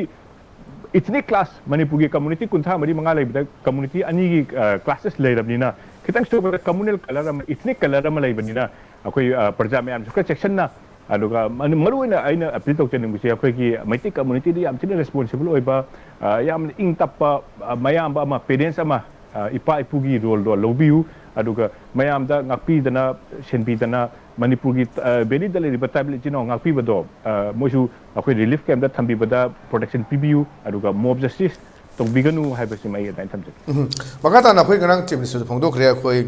ꯏꯊꯅꯤꯛ ꯀ꯭ꯂꯥꯁ, ꯃꯅꯤꯄꯨꯔꯒꯤ ꯀꯝꯃꯨꯅꯤꯇꯤ ꯀꯨꯟꯊ꯭ꯔꯥ ꯃꯔꯤ ꯃꯉꯥ ꯂꯩꯕꯗ ꯀꯝꯃꯨꯅꯤꯇꯤ ꯑꯅꯤꯒꯤ, ꯑ, ꯀ꯭ꯂꯥꯁꯦꯁ ꯂꯩꯔꯕꯅꯤꯅ, ꯈꯤꯇꯪ ꯁꯣꯏꯕꯗ ꯀꯝꯃꯨꯅꯦꯜ ꯀꯂꯔ ꯑꯃ, ꯏꯊꯅꯤꯛ ꯀꯂꯔ ꯑꯃ ꯂꯩꯕꯅꯤꯅ, ꯑꯩꯈꯣꯏ, ꯑ, ꯄ꯭ꯔꯖꯥ ꯃꯌꯥꯝꯁꯨ ꯈꯔ ꯆꯦꯛꯁꯤꯟꯅ, ꯑꯗꯨꯒ ꯃꯅꯤ-, ꯃꯔꯨ ꯑꯣꯏꯅ ꯑꯩꯅ ꯑꯄꯤꯜ ꯇꯧꯖꯅꯤꯡꯕꯁꯦ, ꯑꯩꯈꯣꯏꯒꯤ ꯃꯩꯇꯩ ꯀꯝꯃꯨꯅꯤꯇꯤꯗ ꯌꯥꯝ ꯊꯤꯅ ꯔꯦꯁꯄꯣꯟꯁꯤꯕꯜ ꯑꯣꯏꯕ, ꯑ, ꯌꯥꯝꯅ ꯏꯪ ꯇꯞꯄ, ꯑ, ꯃꯌꯥꯝꯕ ꯑꯃ, ꯄꯦꯔꯦꯟꯁ ꯑꯃ, ꯑ, ꯏꯄꯥ ꯏꯄꯨꯒꯤ ꯔꯣꯜꯗꯣ ꯂꯧꯕꯤꯌꯨ, ꯑꯗꯨꯒ ꯃꯌꯥꯝꯗ ꯉꯥꯛꯄꯤꯗꯅ, ꯁꯦꯟꯕꯤꯗꯅ, ꯃꯅꯤꯄꯨꯔꯒꯤ, ꯑ, ꯚꯦꯂꯤꯗ ꯂꯩꯔꯤꯕ ꯇ꯭ꯔꯥꯏꯕꯦꯜ ꯏꯆꯤꯟ ꯏꯅꯥꯎ ꯉꯥꯛꯄꯤꯕꯗꯣ, ꯑ, ꯃꯣꯏꯁꯨ ꯑꯩꯈꯣꯏ ꯔꯤꯂꯤꯐ ꯀꯦꯝꯞꯇ ꯊꯝꯕꯤꯕꯗ ꯄ꯭ꯔꯣꯇꯦꯛꯁꯟ ꯄꯤꯕꯤꯌꯨ, ꯑꯗꯨꯒ ꯃꯣꯕ ꯖꯁꯇꯤꯁ ꯇꯧꯕꯤꯒꯅꯨ ꯍꯥꯏꯕꯁꯤꯃ ꯑꯩ ꯑꯗꯨꯃꯥꯏꯅ ꯊꯝꯖꯒꯦ꯫ ꯎꯝ꯫ ꯃꯈꯥ ꯇꯥꯅ ꯑꯩꯈꯣꯏ ꯉꯔꯥꯡ ꯆꯤꯐ ꯃꯤꯅꯤꯁꯇꯔꯁꯨ ꯐꯣꯡꯗꯣꯛꯈ꯭ꯔꯦ, ꯑꯩꯈꯣꯏ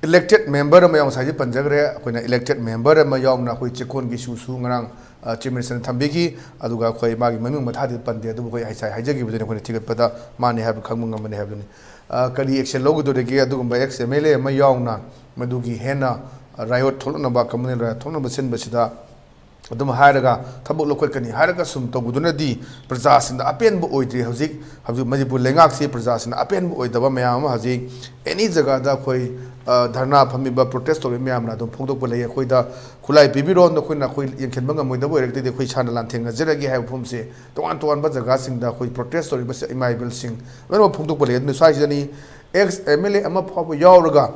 ꯏꯂꯦꯛꯇꯦꯗ ꯃꯦꯝꯕꯔ ꯑꯃ ꯌꯥꯎꯅ, ꯉꯁꯥꯏꯁꯦ ꯄꯟꯖꯈ꯭ꯔꯦ, ꯑꯩꯈꯣꯏꯅ ꯏꯂꯦꯛꯇꯦꯗ ꯃꯦꯝꯕꯔ ꯑꯃ ꯌꯥꯎꯅ ꯑꯩꯈꯣꯏ ꯆꯦꯛꯀꯣꯟꯒꯤ ꯏꯁꯨꯁꯨ ꯉꯔꯥꯡ, ꯑ, ꯆꯤꯐ ꯃꯤꯅꯤꯁꯇꯔꯅ ꯊꯝꯕꯤꯈꯤ꯫ ꯑꯗꯨꯒ ꯑꯩꯈꯣꯏ ꯃꯥꯒꯤ ꯃꯃꯤꯡ ꯃꯊꯥꯗꯤ ꯄꯟꯗꯦ, ꯑꯗꯨꯕꯨ ꯑꯩꯈꯣꯏ ꯉꯁꯥꯏ ꯍꯥꯏꯖꯈꯤꯕꯗꯨꯅꯤ, ꯑꯩꯈꯣꯏꯅ ꯊꯤꯒꯠꯄꯗ ꯃꯥꯅꯤ ꯍꯥꯏꯕ ꯈꯪꯕ ꯉꯝꯕꯅꯤ ꯍꯥꯏꯕꯗꯨꯅꯤ꯫ ꯑ, ꯀꯔꯤ ꯑꯦꯛꯁꯟ ꯂꯧꯒꯗꯧꯔꯤꯒꯦ? ꯑꯗꯨꯒꯨꯝꯕ ꯑꯦꯛꯁ ꯑꯦꯝ ꯑꯦꯜ ꯑꯦ ꯑꯃ ꯌꯥꯎꯅ ꯃꯗꯨꯒꯤ ꯍꯦꯟꯅ ꯔꯥꯏꯌꯣꯠ ꯊꯣꯛꯂꯛꯅꯕ, ꯀꯝꯃꯨꯅꯦꯜ ꯔꯥꯏꯌꯣꯠ ꯊꯣꯛꯅꯕ ꯁꯤꯟꯕꯁꯤꯗ ꯑꯗꯨꯝ ꯍꯥꯏꯔꯒ ꯊꯕꯛ ꯂꯧꯈꯠꯀꯅꯤ ꯍꯥꯏꯔꯒ ꯁꯨꯝ ꯇꯧꯕꯗꯨꯅꯗꯤ ꯄ꯭ꯔꯖꯥꯁꯤꯡꯗ ꯑꯄꯦꯟꯕ ꯑꯣꯏꯗ꯭ꯔꯤ꯫ ꯍꯧꯖꯤꯛ, ꯍꯧꯖꯤꯛ ꯃꯅꯤꯄꯨꯔ ꯂꯩꯉꯥꯛꯁꯤ ꯄ꯭ꯔꯖꯥꯁꯤꯡꯅ ꯑꯄꯦꯟꯕ ꯑꯣꯏꯗꯕ ꯃꯌꯥꯝ ꯑꯃ ꯍꯧꯖꯤꯛ ꯑꯦꯅꯤ ꯖꯒꯥꯗ ꯑꯩꯈꯣꯏ, ꯑ, ꯙꯔꯅꯥ ꯐꯝꯃꯤꯕ, ꯄ꯭ꯔꯣꯇꯦꯁ ꯇꯧꯔꯤꯕ ꯃꯌꯥꯝꯅ ꯑꯗꯨꯝ ꯐꯣꯡꯗꯣꯛꯄ ꯂꯩ꯫ ꯑꯩꯈꯣꯏꯗ ꯈꯨꯠꯂꯥꯏ ꯄꯤꯕꯤꯔꯣ, ꯅꯈꯣꯏꯅ ꯑꯩꯈꯣꯏ ꯌꯦꯡꯁꯤꯟꯕ ꯉꯝꯃꯣꯏꯗꯕ ꯑꯣꯏꯔꯒꯗꯤ ꯑꯩꯈꯣꯏ ꯏꯁꯥꯅ ꯂꯥꯟꯊꯦꯡꯅꯖꯔꯒꯦ ꯍꯥꯏꯕ ꯐꯣꯝꯁꯦ ꯇꯣꯉꯥꯟ ꯇꯣꯉꯥꯟꯕ ꯖꯒꯥꯁꯤꯡꯗ ꯑꯩꯈꯣꯏ ꯄ꯭ꯔꯣꯇꯦꯁ ꯇꯧꯔꯤꯕ ꯏꯃꯥ ꯏꯕꯦꯜꯁꯤꯡ ꯂꯣꯏꯅꯃꯛ ꯐꯣꯡꯗꯣꯛꯄ ꯂꯩ꯫ ꯑꯗꯨꯅ ꯁ꯭ꯋꯥꯏꯁꯤꯗꯅꯤ ꯑꯦꯛꯁ ꯑꯦꯝ ꯑꯦꯜ ꯑꯦ ꯑꯃ ꯐꯥꯎꯕ ꯌꯥꯎꯔꯒ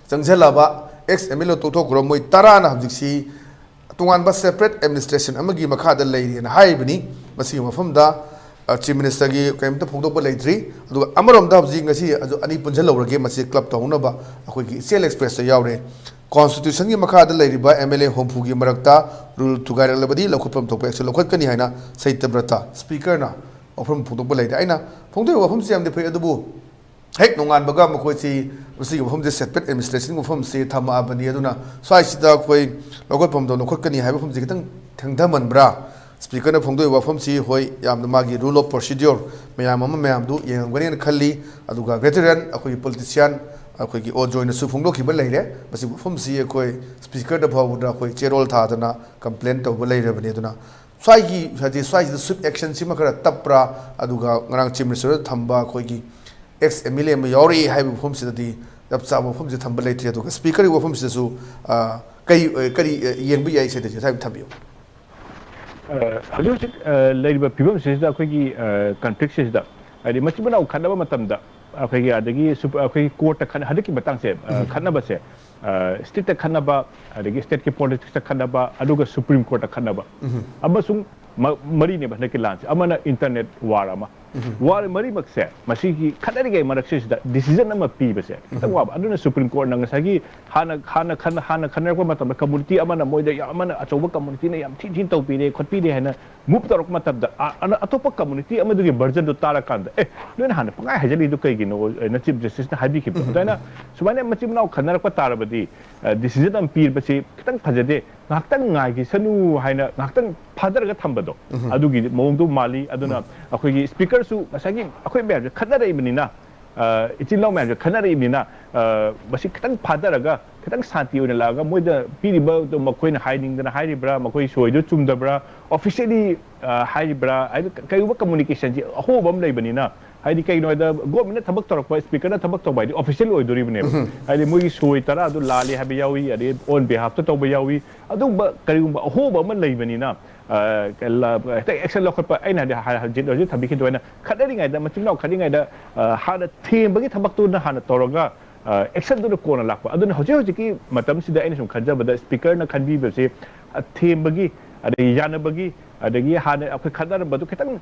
ꯆꯪꯁꯤꯜꯂꯕ ꯑꯦꯛꯁ ꯑꯦꯝ ꯑꯦꯜ ꯑꯦ ꯇꯣꯛꯊꯣꯛꯈ꯭ꯔꯣ, ꯃꯣꯏ ꯇꯔꯥꯅ ꯍꯧꯖꯤꯛꯁꯤ ꯇꯣꯉꯥꯟꯕ separate administration ꯑꯃꯒꯤ ꯃꯈꯥꯗ ꯂꯩꯔꯤꯅ ꯍꯥꯏꯔꯤꯕꯅꯤ꯫ ꯃꯁꯤꯒꯤ ꯃꯐꯝꯗ Chief Ministerꯒꯤ ꯀꯔꯤꯝꯇ ꯐꯣꯡꯗꯣꯛꯄ ꯂꯩꯇ꯭ꯔꯤ꯫ ꯑꯗꯨꯒ ꯑꯃꯔꯣꯝꯗ ꯍꯧꯖꯤꯛ ꯉꯁꯤ ꯑꯅꯤ ꯄꯨꯟꯁꯤꯜꯍꯧꯔꯒꯦ, ꯃꯁꯤ club ꯇꯧꯍꯧꯅꯕ ꯑꯩꯈꯣꯏꯒꯤ ꯏꯆꯦꯜ Expressꯇ ꯌꯥꯎꯔꯦ꯫ Constitutionꯒꯤ ꯃꯈꯥꯗ ꯂꯩꯔꯤꯕ ꯑꯦꯝ ꯑꯦꯜ ꯑꯦ ꯍꯨꯝꯐꯨꯒꯤ ꯃꯔꯛꯇ rule ꯊꯨꯒꯥꯏꯔꯛꯂꯕꯗꯤ ꯂꯧꯈꯠꯐꯝ ꯊꯣꯛꯄ action ꯂꯧꯈꯠꯀꯅꯤ ꯍꯥꯏꯅ ꯁꯇ꯭ꯌꯕ꯭ꯔꯇ Speakerꯅ ꯋꯥꯐꯝ ꯐꯣꯡꯗꯣꯛꯄ ꯂꯩꯔꯦ꯫ ꯑꯩꯅ ꯐꯣꯡꯗꯣꯛꯏꯕ ꯋꯥꯐꯝꯁꯤ ꯌꯥꯝꯗꯤ ꯐꯩ, ꯑꯗꯨꯕꯨ ꯍꯦꯛ ꯅꯣꯡꯉꯥꯟꯕꯒ ꯃꯈꯣꯏꯁꯤ ꯃꯁꯤꯒꯤ ꯃꯐꯝꯁꯦ separate administration ꯃꯐꯝꯁꯤ ꯊꯝꯃꯛꯑꯕꯅꯤ, ꯑꯗꯨꯅ ꯁ꯭ꯋꯥꯏꯁꯤꯗ ꯑꯩꯈꯣꯏ ꯂꯧꯈꯠꯐꯝꯗꯣ ꯂꯧꯈꯠꯀꯅꯤ ꯍꯥꯏꯕ ꯃꯐꯝꯁꯤ ꯈꯤꯇꯪ ꯊꯦꯡꯊꯃꯟꯕ꯭ꯔꯥ? Speakerꯅ ꯐꯣꯡꯗꯣꯛꯏꯕ ꯋꯥꯐꯝꯁꯤ ꯍꯣꯏ, ꯌꯥꯝꯅ ꯃꯥꯒꯤ rule of procedure ꯃꯌꯥꯝ ꯑꯃ ꯃꯌꯥꯝꯗꯨ ꯌꯦꯡꯉꯝꯒꯅꯦꯅ ꯈꯜꯂꯤ꯫ ꯑꯗꯨꯒ veteran ꯑꯩꯈꯣꯏꯒꯤ politician ꯑꯩꯈꯣꯏꯒꯤ ꯑꯣ ꯖꯣꯏꯅꯁꯨ ꯐꯣꯡꯗꯣꯛꯈꯤꯕ ꯂꯩꯔꯦ꯫ ꯃꯁꯤꯒꯤ ꯋꯥꯐꯝꯁꯤ ꯑꯩꯈꯣꯏ Speakerꯗ ꯐꯥꯎꯕꯗ ꯑꯩꯈꯣꯏ ꯆꯦꯔꯣꯜ ꯊꯥꯗꯅ complain ꯇꯧꯕ ꯂꯩꯔꯕꯅꯤ꯫ ꯑꯗꯨꯅ ꯁ꯭ꯋꯥꯏꯒꯤ, ꯍꯥꯏꯗꯤ ꯁ꯭ꯋꯥꯏꯁꯤꯗ swift actionꯁꯤꯃ ꯈꯔ ꯇꯞꯄ꯭ꯔꯥ? ꯑꯗꯨꯒ ꯉꯔꯥꯡ Chief Ministerꯗ ꯊꯝꯕ ꯑꯩꯈꯣꯏꯒꯤ ex M L A ꯑꯃ ꯌꯥꯎꯔꯛꯏ ꯍꯥꯏꯕ ꯃꯐꯝꯁꯤꯗꯗꯤ ꯆꯞ ꯆꯥꯕ ꯋꯥꯐꯝꯁꯦ ꯊꯝꯕ ꯂꯩꯇ꯭ꯔꯤ꯫ ꯑꯗꯨꯒ Speakerꯒꯤ ꯋꯥꯐꯝꯁꯤꯗꯁꯨ, ꯑ, ꯀꯔꯤ, ꯑ, ꯀꯔꯤ, ꯑ, ꯌꯦꯡꯕ ꯌꯥꯏ, ꯁꯤꯗꯁꯨ ꯍꯥꯏꯐꯦꯠ ꯊꯝꯕꯤꯌꯨ꯫ ꯑ, ꯍꯧꯖꯤꯛ ꯍꯧꯖꯤꯛ, ꯑ, ꯂꯩꯔꯤꯕ ꯐꯤꯕꯝꯁꯤꯗ ꯑꯩꯈꯣꯏꯒꯤ, ꯑ, conflictꯁꯤꯗ, ꯍꯥꯏꯗꯤ ꯃꯆꯤꯟ ꯃꯅꯥꯎ ꯈꯠꯅꯕ ꯃꯇꯝꯗ ꯑꯩꯈꯣꯏꯒꯤ ꯑꯗꯒꯤ ꯁꯨꯞ-, ꯑꯩꯈꯣꯏꯒꯤ courtꯇ ꯈꯠꯅ-, ꯍꯟꯗꯛꯀꯤ ꯃꯇꯥꯡꯁꯦ, ꯑ, ꯎꯝ꯫ ꯈꯠꯅꯕꯁꯦ, ꯑ, stateꯇ ꯈꯠꯅꯕ, ꯑꯗꯒꯤ stateꯀꯤ politicsꯇ ꯈꯠꯅꯕ, ꯑꯗꯨꯒ Supreme Courtꯇ ꯈꯠꯅꯕ, ꯎꯝ꯫ ꯑꯃꯁꯨꯡ ꯃ-, ꯃꯔꯤꯅꯦꯕ ꯍꯟꯗꯛꯀꯤ ꯂꯥꯟꯁꯦ꯫ ꯑꯃꯅ internet war ꯑꯃ꯫ ꯎꯝ꯫ War ꯃꯔꯤꯃꯛꯁꯦ ꯃꯁꯤꯒꯤ ꯈꯠꯅꯔꯤꯉꯩ ꯃꯔꯛꯁꯤꯗ decision ꯑꯃ ꯄꯤꯕꯁꯦ ꯈꯤꯇꯪ ꯎꯝ꯫ ꯋꯥꯕ꯫ ꯑꯗꯨꯅ Supreme Courtꯅ ꯉꯁꯥꯏꯒꯤ ꯍꯥꯟꯅ, ꯍꯥꯟꯅ ꯈꯟ-, ꯍꯥꯟꯅ ꯈꯟꯅꯔꯛꯄ ꯃꯇꯝꯗ community ꯑꯃꯅ ꯃꯣꯏꯗ ꯌꯥꯝ, ꯑꯃꯅ ꯑꯆꯧꯕ communityꯅ ꯌꯥꯝ ꯊꯤ ꯊꯤꯅ ꯇꯧꯕꯤꯔꯦ, ꯈꯣꯠꯄꯤꯔꯦ ꯍꯥꯏꯅ move ꯇꯧꯔꯛꯄ ꯃꯇꯝꯗ, ꯑ-, ꯑꯅ-, ꯑꯇꯣꯞꯄ community ꯑꯃꯗꯨꯒꯤ versionꯗꯨ ꯇꯥꯔꯀꯥꯟꯗ, "ꯑꯦ, ꯅꯣꯏꯅ ꯍꯥꯟꯅ ꯄꯪꯍꯥꯏ ꯍꯥꯏꯖꯜꯂꯤꯗꯨ ꯀꯩꯒꯤꯅꯣ?" ꯑꯅ Chief Justiceꯅ ꯍꯥꯏꯕꯤꯈꯤꯕꯗꯣ꯫ ꯎꯝ, ꯑꯗꯨꯃꯥꯏꯅ ꯎꯝ꯫ ꯁꯨꯃꯥꯏꯅ ꯃꯆꯤꯟ ꯃꯅꯥꯎ ꯈꯟꯅꯔꯛꯄ ꯇꯥꯔꯕꯗꯤ, ꯑ, decision ꯑꯃ ꯄꯤꯕꯁꯤ ꯈꯤꯇꯪ ꯐꯖꯗꯦ, ꯉꯥꯏꯍꯥꯛꯇꯪ ꯉꯥꯏꯈꯤꯁꯅꯨ ꯍꯥꯏꯅ ꯉꯥꯏꯍꯥꯛꯇꯪ ꯐꯥꯊꯔꯒ ꯊꯝꯕꯗꯣ, ꯎꯝ꯫ ꯑꯗꯨꯒꯤ ꯃꯑꯣꯡꯗꯣ ꯃꯥꯜꯂꯤ꯫ ꯑꯗꯨꯅ ꯎꯝ꯫ ꯑꯩꯈꯣꯏꯒꯤ Speakerꯁꯨ ꯉꯁꯥꯏꯒꯤ ꯑꯩꯈꯣꯏ ꯃꯌꯥꯝꯁꯦ ꯈꯠꯅꯔꯛꯏꯕꯅꯤꯅ, ꯑ, ꯏꯆꯤꯜ ꯏꯅꯥꯎ ꯃꯌꯥꯝꯁꯦ ꯈꯠꯅꯔꯛꯏꯕꯅꯤꯅ, ꯑ, ꯃꯁꯤ ꯈꯤꯇꯪ ꯐꯥꯊꯔꯒ ꯈꯤꯇꯪ ꯁꯥꯟꯇꯤ ꯑꯣꯏꯅ ꯂꯥꯛꯑꯒ ꯃꯣꯏꯗ ꯄꯤꯔꯤꯕꯗꯣ ꯃꯈꯣꯏꯅ ꯍꯥꯏꯅꯤꯡꯗꯅ ꯍꯥꯏꯔꯤꯕ꯭ꯔꯥ, ꯃꯈꯣꯏ ꯁꯣꯏꯗꯣ ꯆꯨꯝꯗꯕ꯭ꯔꯥ, officially, ꯑ, ꯍꯥꯏꯔꯤꯕ꯭ꯔꯥ, ꯍꯥꯏꯗꯤ ꯀ-, ꯀꯩꯒꯨꯝꯕ communicationꯁꯤ ꯑꯍꯣꯕ ꯑꯃ ꯂꯩꯕꯅꯤꯅ, ꯍꯥꯏꯗꯤ ꯀꯩꯒꯤꯅꯣ ꯍꯥꯏꯗ governmentꯅ ꯊꯕꯛ ꯇꯧꯔꯛꯄ, Speakerꯅ ꯊꯕꯛ ꯇꯧꯕ ꯍꯥꯏꯗꯤ official ꯑꯣꯏꯗꯣꯔꯤꯕꯅꯦꯕ꯫ ꯎꯝ꯫ ꯍꯥꯏꯗꯤ ꯃꯣꯏꯒꯤ ꯁꯣꯏ ꯇꯔꯥꯗꯣ ꯂꯥꯜꯂꯤ ꯍꯥꯏꯕ ꯌꯥꯎꯏ, ꯑꯗꯩ on behalfꯇ ꯇꯧꯕ ꯌꯥꯎꯏ, ꯑꯗꯨꯒꯨꯝꯕ ꯀꯔꯤꯒꯨꯝꯕ ꯑꯍꯣꯕ ꯑꯃ ꯂꯩꯕꯅꯤꯅ, ꯑ, ꯀ-, ꯂ-, ꯍꯦꯛꯇ action ꯂꯧꯈꯠꯄ, ꯑꯩꯅ ꯍꯥꯏꯗꯤ ꯍ-, ꯍꯧꯖꯤꯛ, ꯍꯧꯖꯤꯛ ꯊꯝꯕꯤꯈꯤꯗꯣꯏꯅ ꯈꯠꯅꯔꯤꯉꯩꯗ, ꯃꯆꯤꯟ ꯃꯅꯥꯎ ꯈꯠꯅꯔꯤꯉꯩꯗ, ꯑ, ꯍꯥꯟꯅ ꯊꯦꯝꯕꯒꯤ ꯊꯕꯛꯇꯨꯅ ꯍꯥꯟꯅ ꯇꯧꯔꯒ, ꯑꯦꯛꯁꯟꯗꯨꯅ ꯀꯣꯟꯅ ꯂꯥꯛꯄ꯫ ꯑꯗꯨꯅ ꯍꯧꯖꯤꯛ ꯍꯧꯖꯤꯛꯀꯤ ꯃꯇꯝꯁꯤꯗ ꯑꯩꯅ ꯁꯨꯝ ꯈꯟꯖꯕꯗ ꯁ꯭ꯄꯤꯀꯔꯅ ꯈꯟꯕꯤꯕꯁꯤ, ꯑ, ꯊꯦꯝꯕꯒꯤ, ꯑꯗꯒꯤ ꯌꯥꯅꯕꯒꯤ, ꯑꯗꯒꯤ ꯍꯥꯟꯅ ꯑꯩꯈꯣꯏ ꯈꯠꯅꯔꯝꯕꯗꯨ ꯈꯤꯇꯪ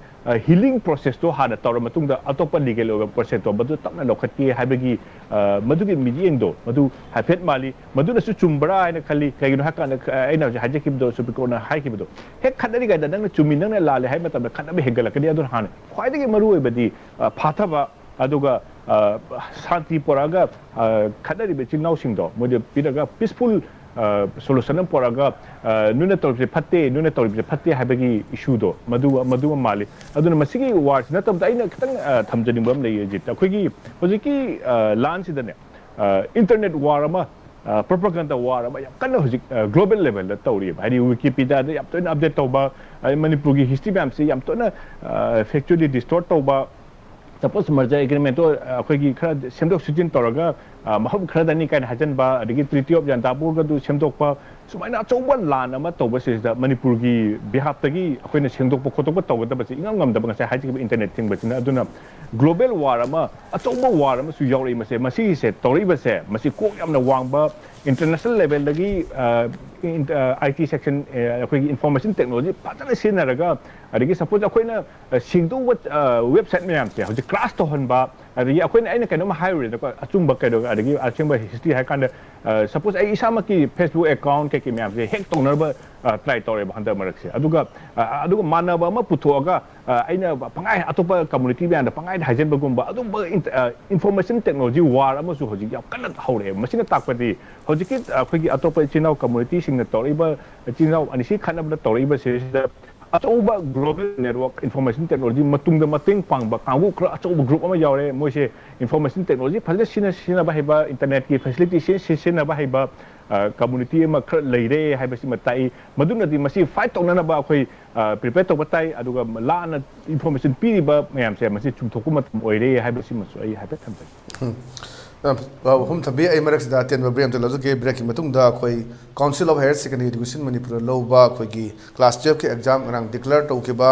ꯍꯤꯂꯤꯡ ꯄ꯭ꯔꯣꯁꯦꯁꯇꯣ ꯍꯥꯟꯅ ꯇꯧꯔ ꯃꯇꯨꯡꯗ ꯑꯇꯣꯞꯄ ꯂꯤꯒꯦꯜ ꯑꯣꯏꯕ ꯄ꯭ꯔꯣꯁꯦꯁꯇꯣ ꯃꯗꯨ ꯇꯞꯅ ꯂꯧꯈꯠꯀꯦ ꯍꯥꯏꯕꯒꯤ, ꯑ, ꯃꯗꯨꯒꯤ ꯃꯤꯠꯌꯦꯡꯗꯣ ꯃꯗꯨ ꯍꯥꯏꯐꯦꯠ ꯃꯥꯜꯂꯤ꯫ ꯃꯗꯨꯅꯁꯨ ꯆꯨꯝꯕ꯭ꯔꯥ ꯍꯥꯏꯅ ꯈꯜꯂꯤ꯫ ꯀꯩꯒꯤꯅꯣ ꯍꯥꯏꯀꯥꯟꯗ, ꯑ, ꯑꯩꯅ ꯍꯧꯖꯤꯛ ꯍꯥꯏꯖꯈꯤꯕꯗꯣ, ꯁꯨꯄ꯭ꯔꯤꯝ ꯀꯣꯔꯠꯅ ꯍꯥꯏꯈꯤꯕꯗꯣ, ꯍꯦꯛ ꯈꯠꯅꯔꯤꯉꯩꯗ ꯅꯪꯅ ꯆꯨꯝꯃꯤ, ꯅꯪꯅ ꯂꯥꯜꯂꯦ ꯍꯥꯏꯕ ꯃꯇꯝꯗ ꯈꯠꯅꯕ ꯍꯦꯟꯒꯠꯂꯛꯀꯅꯤ꯫ ꯑꯗꯨꯅ ꯍꯥꯟꯅ ꯈ꯭ꯋꯥꯏꯗꯒꯤ ꯃꯔꯨꯑꯣꯏꯕꯗꯤ, ꯑ, ꯐꯥꯊꯕ, ꯑꯗꯨꯒ, ꯑ, ꯁꯥꯟꯇꯤ ꯄꯨꯔꯛꯑꯒ, ꯑ, ꯈꯠꯅꯔꯤꯕ ꯏꯆꯤꯜ ꯏꯅꯥꯎꯁꯤꯡꯗꯣ ꯃꯣꯏꯗ ꯄꯤꯔꯒ ꯄꯤꯁꯐꯨꯜ, ꯑ, ꯁꯣꯂꯨꯁꯟ ꯑꯃ ꯄꯨꯔꯛꯑꯒ, ꯑ, ꯅꯣꯏꯅ ꯇꯧꯔꯤꯕꯁꯦ ꯐꯠꯇꯦ, ꯅꯣꯏꯅ ꯇꯧꯔꯤꯕꯁꯦ ꯐꯠꯇꯦ ꯍꯥꯏꯕꯒꯤ ꯏꯁꯨꯗꯣ ꯃꯗꯨ, ꯃꯗꯨ ꯑꯃ ꯃꯥꯜꯂꯤ꯫ ꯑꯗꯨꯅ ꯃꯁꯤꯒꯤ ꯋꯥꯔꯁꯤ ꯅꯠꯇꯕꯗ ꯑꯩꯅ ꯈꯤꯇꯪ, ꯑ, ꯊꯝꯖꯅꯤꯡꯕ ꯑꯃ ꯂꯩꯌꯦ, ꯑꯖꯤꯠ꯫ ꯑꯩꯈꯣꯏꯒꯤ ꯍꯧꯖꯤꯛꯀꯤ, ꯑ, ꯂꯥꯟꯁꯤꯗꯅꯦ, ꯑ, ꯏꯟꯇꯔꯅꯦꯠ ꯋꯥꯔ ꯑꯃ, ꯑ, ꯄ꯭ꯔꯣꯄꯒꯟꯗꯥ ꯋꯥꯔ ꯑꯃ ꯌꯥꯝ ꯀꯟꯅ ꯍꯧꯖꯤꯛ, ꯑ, ꯒ꯭ꯂꯣꯕꯦꯜ ꯂꯦꯚꯦꯜꯗ ꯇꯧꯔꯤꯑꯕ꯫ ꯍꯥꯏꯗꯤ ꯋꯤꯀꯤꯄꯤꯗꯤꯌꯥꯗ ꯌꯥꯝ ꯇꯣꯏꯅ ꯑꯞꯗꯦꯠ ꯇꯧꯕ, ꯑꯗꯩ ꯃꯅꯤꯄꯨꯔꯒꯤ ꯍꯤꯁꯇ꯭ꯔꯤ ꯃꯌꯥꯝꯁꯤ ꯌꯥꯝ ꯇꯣꯏꯅ, ꯑ, ꯐꯦꯛꯆꯨꯑꯦꯂꯤ ꯗꯤꯁꯇꯣꯔꯠ ꯇꯧꯕ, ꯁꯄꯣꯁ ꯃꯔꯖꯔ ꯑꯦꯒ꯭ꯔꯤꯃꯦꯟꯇꯣ ꯑꯩꯈꯣꯏꯒꯤ ꯈꯔ ꯁꯦꯝꯗꯣꯛ ꯁꯦꯝꯖꯤꯟ ꯇꯧꯔꯒ, ꯑ, ꯃꯐꯝ ꯈꯔꯗꯅꯤ ꯀꯥꯏꯅ ꯍꯥꯏꯖꯟꯕ, ꯑꯗꯒꯤ ꯇ꯭ꯔꯤꯇꯤ ꯑꯣꯐ ꯌꯥꯟꯗꯥꯕꯨꯔꯒꯗꯨ ꯁꯦꯝꯗꯣꯛꯄ, ꯁꯨꯃꯥꯏꯅ ꯑꯆꯧꯕ ꯂꯥꯟ ꯑꯃ ꯇꯧꯕꯁꯤꯗ ꯃꯅꯤꯄꯨꯔꯒꯤ ꯕꯤꯍꯥꯞꯇꯒꯤ ꯑꯩꯈꯣꯏꯅ ꯁꯦꯡꯗꯣꯛꯄ ꯈꯣꯠꯇꯣꯛꯄ ꯇꯧꯒꯗꯕꯁꯦ ꯏꯉꯝ ꯉꯝꯗꯕ, ꯉꯁꯥꯏ ꯍꯥꯏꯖꯈꯤꯕ ꯏꯟꯇꯔꯅꯦꯠ ꯊꯤꯡꯕꯁꯤꯅ꯫ ꯑꯗꯨꯅ ꯒ꯭ꯂꯣꯕꯦꯜ ꯋꯥꯔ ꯑꯃ, ꯑꯆꯧꯕ ꯋꯥꯔ ꯑꯃꯁꯨ ꯌꯥꯎꯔꯛꯏ꯫ ꯃꯁꯦ, ꯃꯁꯤꯒꯤꯁꯦ ꯇꯧꯔꯛꯏꯕꯁꯦ, ꯃꯁꯤ ꯀꯣꯛ ꯌꯥꯝꯅ ꯋꯥꯡꯕ ꯏꯟꯇꯔꯅꯦꯁꯅꯦꯜ ꯂꯦꯚꯦꯜꯗꯒꯤ, ꯑ, ꯏꯟ-, ꯑ, ꯑꯥꯏ ꯇꯤ ꯁꯦꯛꯁꯟ, ꯑ, ꯑꯩꯈꯣꯏꯒꯤ ꯏꯟꯐꯣꯔꯃꯦꯁꯟ ꯇꯦꯛꯅꯣꯂꯣꯖꯤ ꯐꯖꯅ ꯁꯤꯖꯤꯟꯅꯔꯒ, ꯑꯗꯒꯤ ꯁꯄꯣꯁ ꯑꯩꯈꯣꯏꯅ, ꯑ, ꯁꯦꯡꯗꯣꯛꯄ, ꯑ, ꯋꯦꯕꯁꯥꯏꯠ ꯃꯌꯥꯝꯁꯦ ꯍꯧꯖꯤꯛ ꯀ꯭ꯔꯥꯁ ꯇꯧꯍꯟꯕ, ꯑꯗꯒꯤ ꯑꯩꯈꯣꯏꯅ, ꯑꯩꯅ ꯀꯩꯅꯣꯝ ꯍꯥꯏꯔꯨꯔꯦꯅꯀꯣ, ꯑꯆꯨꯝꯕ ꯀꯩꯗꯧ-, ꯑꯗꯒꯤ ꯑꯁꯦꯡꯕ ꯍꯤꯁꯇ꯭ꯔꯤ ꯍꯥꯏ ꯀꯥꯟꯗ, ꯑ, ꯁꯄꯣꯁ ꯑꯩ ꯏꯁꯥꯃꯛꯀꯤ ꯐꯦꯁꯕꯨꯛ ꯑꯦꯀꯥꯎꯟ ꯀꯩꯀꯩ ꯃꯌꯥꯝꯁꯦ ꯍꯦꯛ ꯇꯧꯅꯕ, ꯑ, ꯇ꯭ꯔꯥꯏ ꯇꯧꯔꯦꯕ ꯍꯟꯗꯛ ꯃꯔꯛꯁꯦ꯫ ꯑꯗꯨꯒ, ꯑ, ꯑꯗꯨꯒ ꯃꯥꯟꯅꯕ ꯑꯃ ꯄꯨꯊꯣꯛꯑꯒ, ꯑ, ꯑꯩꯅ ꯄꯪꯍꯥꯏ, ꯑꯇꯣꯞꯄ ꯀꯝꯃꯨꯅꯤꯇꯤ ꯃꯌꯥꯝꯗ ꯄꯪꯍꯥꯏꯗ ꯍꯥꯏꯖꯟꯕꯒꯨꯝꯕ ꯑꯗꯨꯝꯕ ꯏꯟ-, ꯑ, ꯏꯟꯐꯣꯔꯃꯦꯁꯟ ꯇꯦꯛꯅꯣꯂꯣꯖꯤ ꯋꯥꯔ ꯑꯃꯁꯨ ꯍꯧꯖꯤꯛ ꯌꯥꯝ ꯀꯟꯅ ꯍꯧꯔꯛꯑꯦꯕ꯫ ꯃꯁꯤꯅ ꯇꯥꯛꯄꯗꯤ ꯍꯧꯖꯤꯛꯀꯤ ꯑꯩꯈꯣꯏꯒꯤ ꯑꯇꯣꯞꯄ ꯏꯆꯤꯜ ꯏꯅꯥꯎ ꯀꯝꯃꯨꯅꯤꯇꯤꯁꯤꯡꯅ ꯇꯧꯔꯛꯏꯕ, ꯏꯆꯤꯜ ꯏꯅꯥꯎ ꯑꯅꯤꯁꯤ ꯈꯠꯅꯕꯗ ꯇꯧꯔꯛꯏꯕꯁꯤꯗ ꯑꯆꯧꯕ ꯒ꯭ꯂꯣꯕꯦꯜ ꯅꯦꯠꯋꯥꯔꯛ ꯏꯟꯐꯣꯔꯃꯦꯁꯟ ꯇꯦꯛꯅꯣꯂꯣꯖꯤ ꯃꯇꯨꯡꯗ ꯃꯇꯦꯡ ꯄꯥꯡꯕ ꯀꯥꯡꯕꯨ ꯈꯔ ꯑꯆꯧꯕ ꯒ꯭ꯔꯨꯞ ꯑꯃ ꯌꯥꯎꯔꯦ꯫ ꯃꯣꯏꯁꯦ ꯏꯟꯐꯣꯔꯃꯦꯁꯟ ꯇꯦꯛꯅꯣꯂꯣꯖꯤ ꯐꯖꯅ ꯁꯤꯖꯤꯟꯅ-, ꯁꯤꯖꯤꯟꯅꯕ ꯍꯩꯕ, ꯏꯟꯇꯔꯅꯦꯠꯀꯤ ꯐꯦꯁꯤꯂꯤꯇꯤ ꯁꯤ-, ꯁꯤ-, ꯁꯤꯖꯤꯟꯅꯕ ꯍꯩꯕ, ꯑ, ꯀꯝꯃꯨꯅꯤꯇꯤ ꯑꯃ ꯈꯔ ꯂꯩꯔꯦ ꯍꯥꯏꯕꯁꯤꯃ ꯇꯥꯛꯏ꯫ ꯃꯗꯨꯅꯗꯤ ꯃꯁꯤ ꯐꯥꯏꯠ ꯇꯧꯅꯅꯕ ꯑꯩꯈꯣꯏ, ꯑ, ꯄ꯭ꯔꯤꯄꯦꯌꯔ ꯇꯧꯕ ꯇꯥꯏ꯫ ꯑꯗꯨꯒ ꯂꯥꯟꯅ ꯏꯟꯐꯣꯔꯃꯦꯁꯟ ꯄꯤꯔꯤꯕ ꯃꯌꯥꯝꯁꯦ ꯃꯁꯤ ꯆꯨꯝꯊꯣꯛꯄ ꯃꯇꯝ ꯑꯣꯏꯔꯦ ꯍꯥꯏꯕꯁꯤꯃꯁꯨ ꯑꯩ ꯍꯥꯏꯐꯦꯠ ꯊꯝꯖꯒꯦ꯫ ꯎꯝ꯫ ꯑ, ꯋꯥꯐꯝ ꯊꯝꯕꯤ꯫ ꯑꯩ ꯃꯔꯛꯁꯤꯗ ꯑꯇꯦꯟꯕ ꯕ꯭ꯔꯦꯛ ꯑꯃꯇ ꯂꯧꯖꯒꯦ꯫ ꯕ꯭ꯔꯦꯛꯀꯤ ꯃꯇꯨꯡꯗ ꯑꯩꯈꯣꯏ Council of Higher Secondary Education ꯃꯅꯤꯄꯨꯔꯗ ꯂꯧꯕ ꯑꯩꯈꯣꯏꯒꯤ ꯀ꯭ꯂꯥꯁ ꯇꯨꯌꯦꯜꯐꯀꯤ ꯑꯦꯛꯖꯥꯝ ꯉꯔꯥꯡ ꯗꯤꯀ꯭ꯂꯦꯌꯔ ꯇꯧꯈꯤꯕ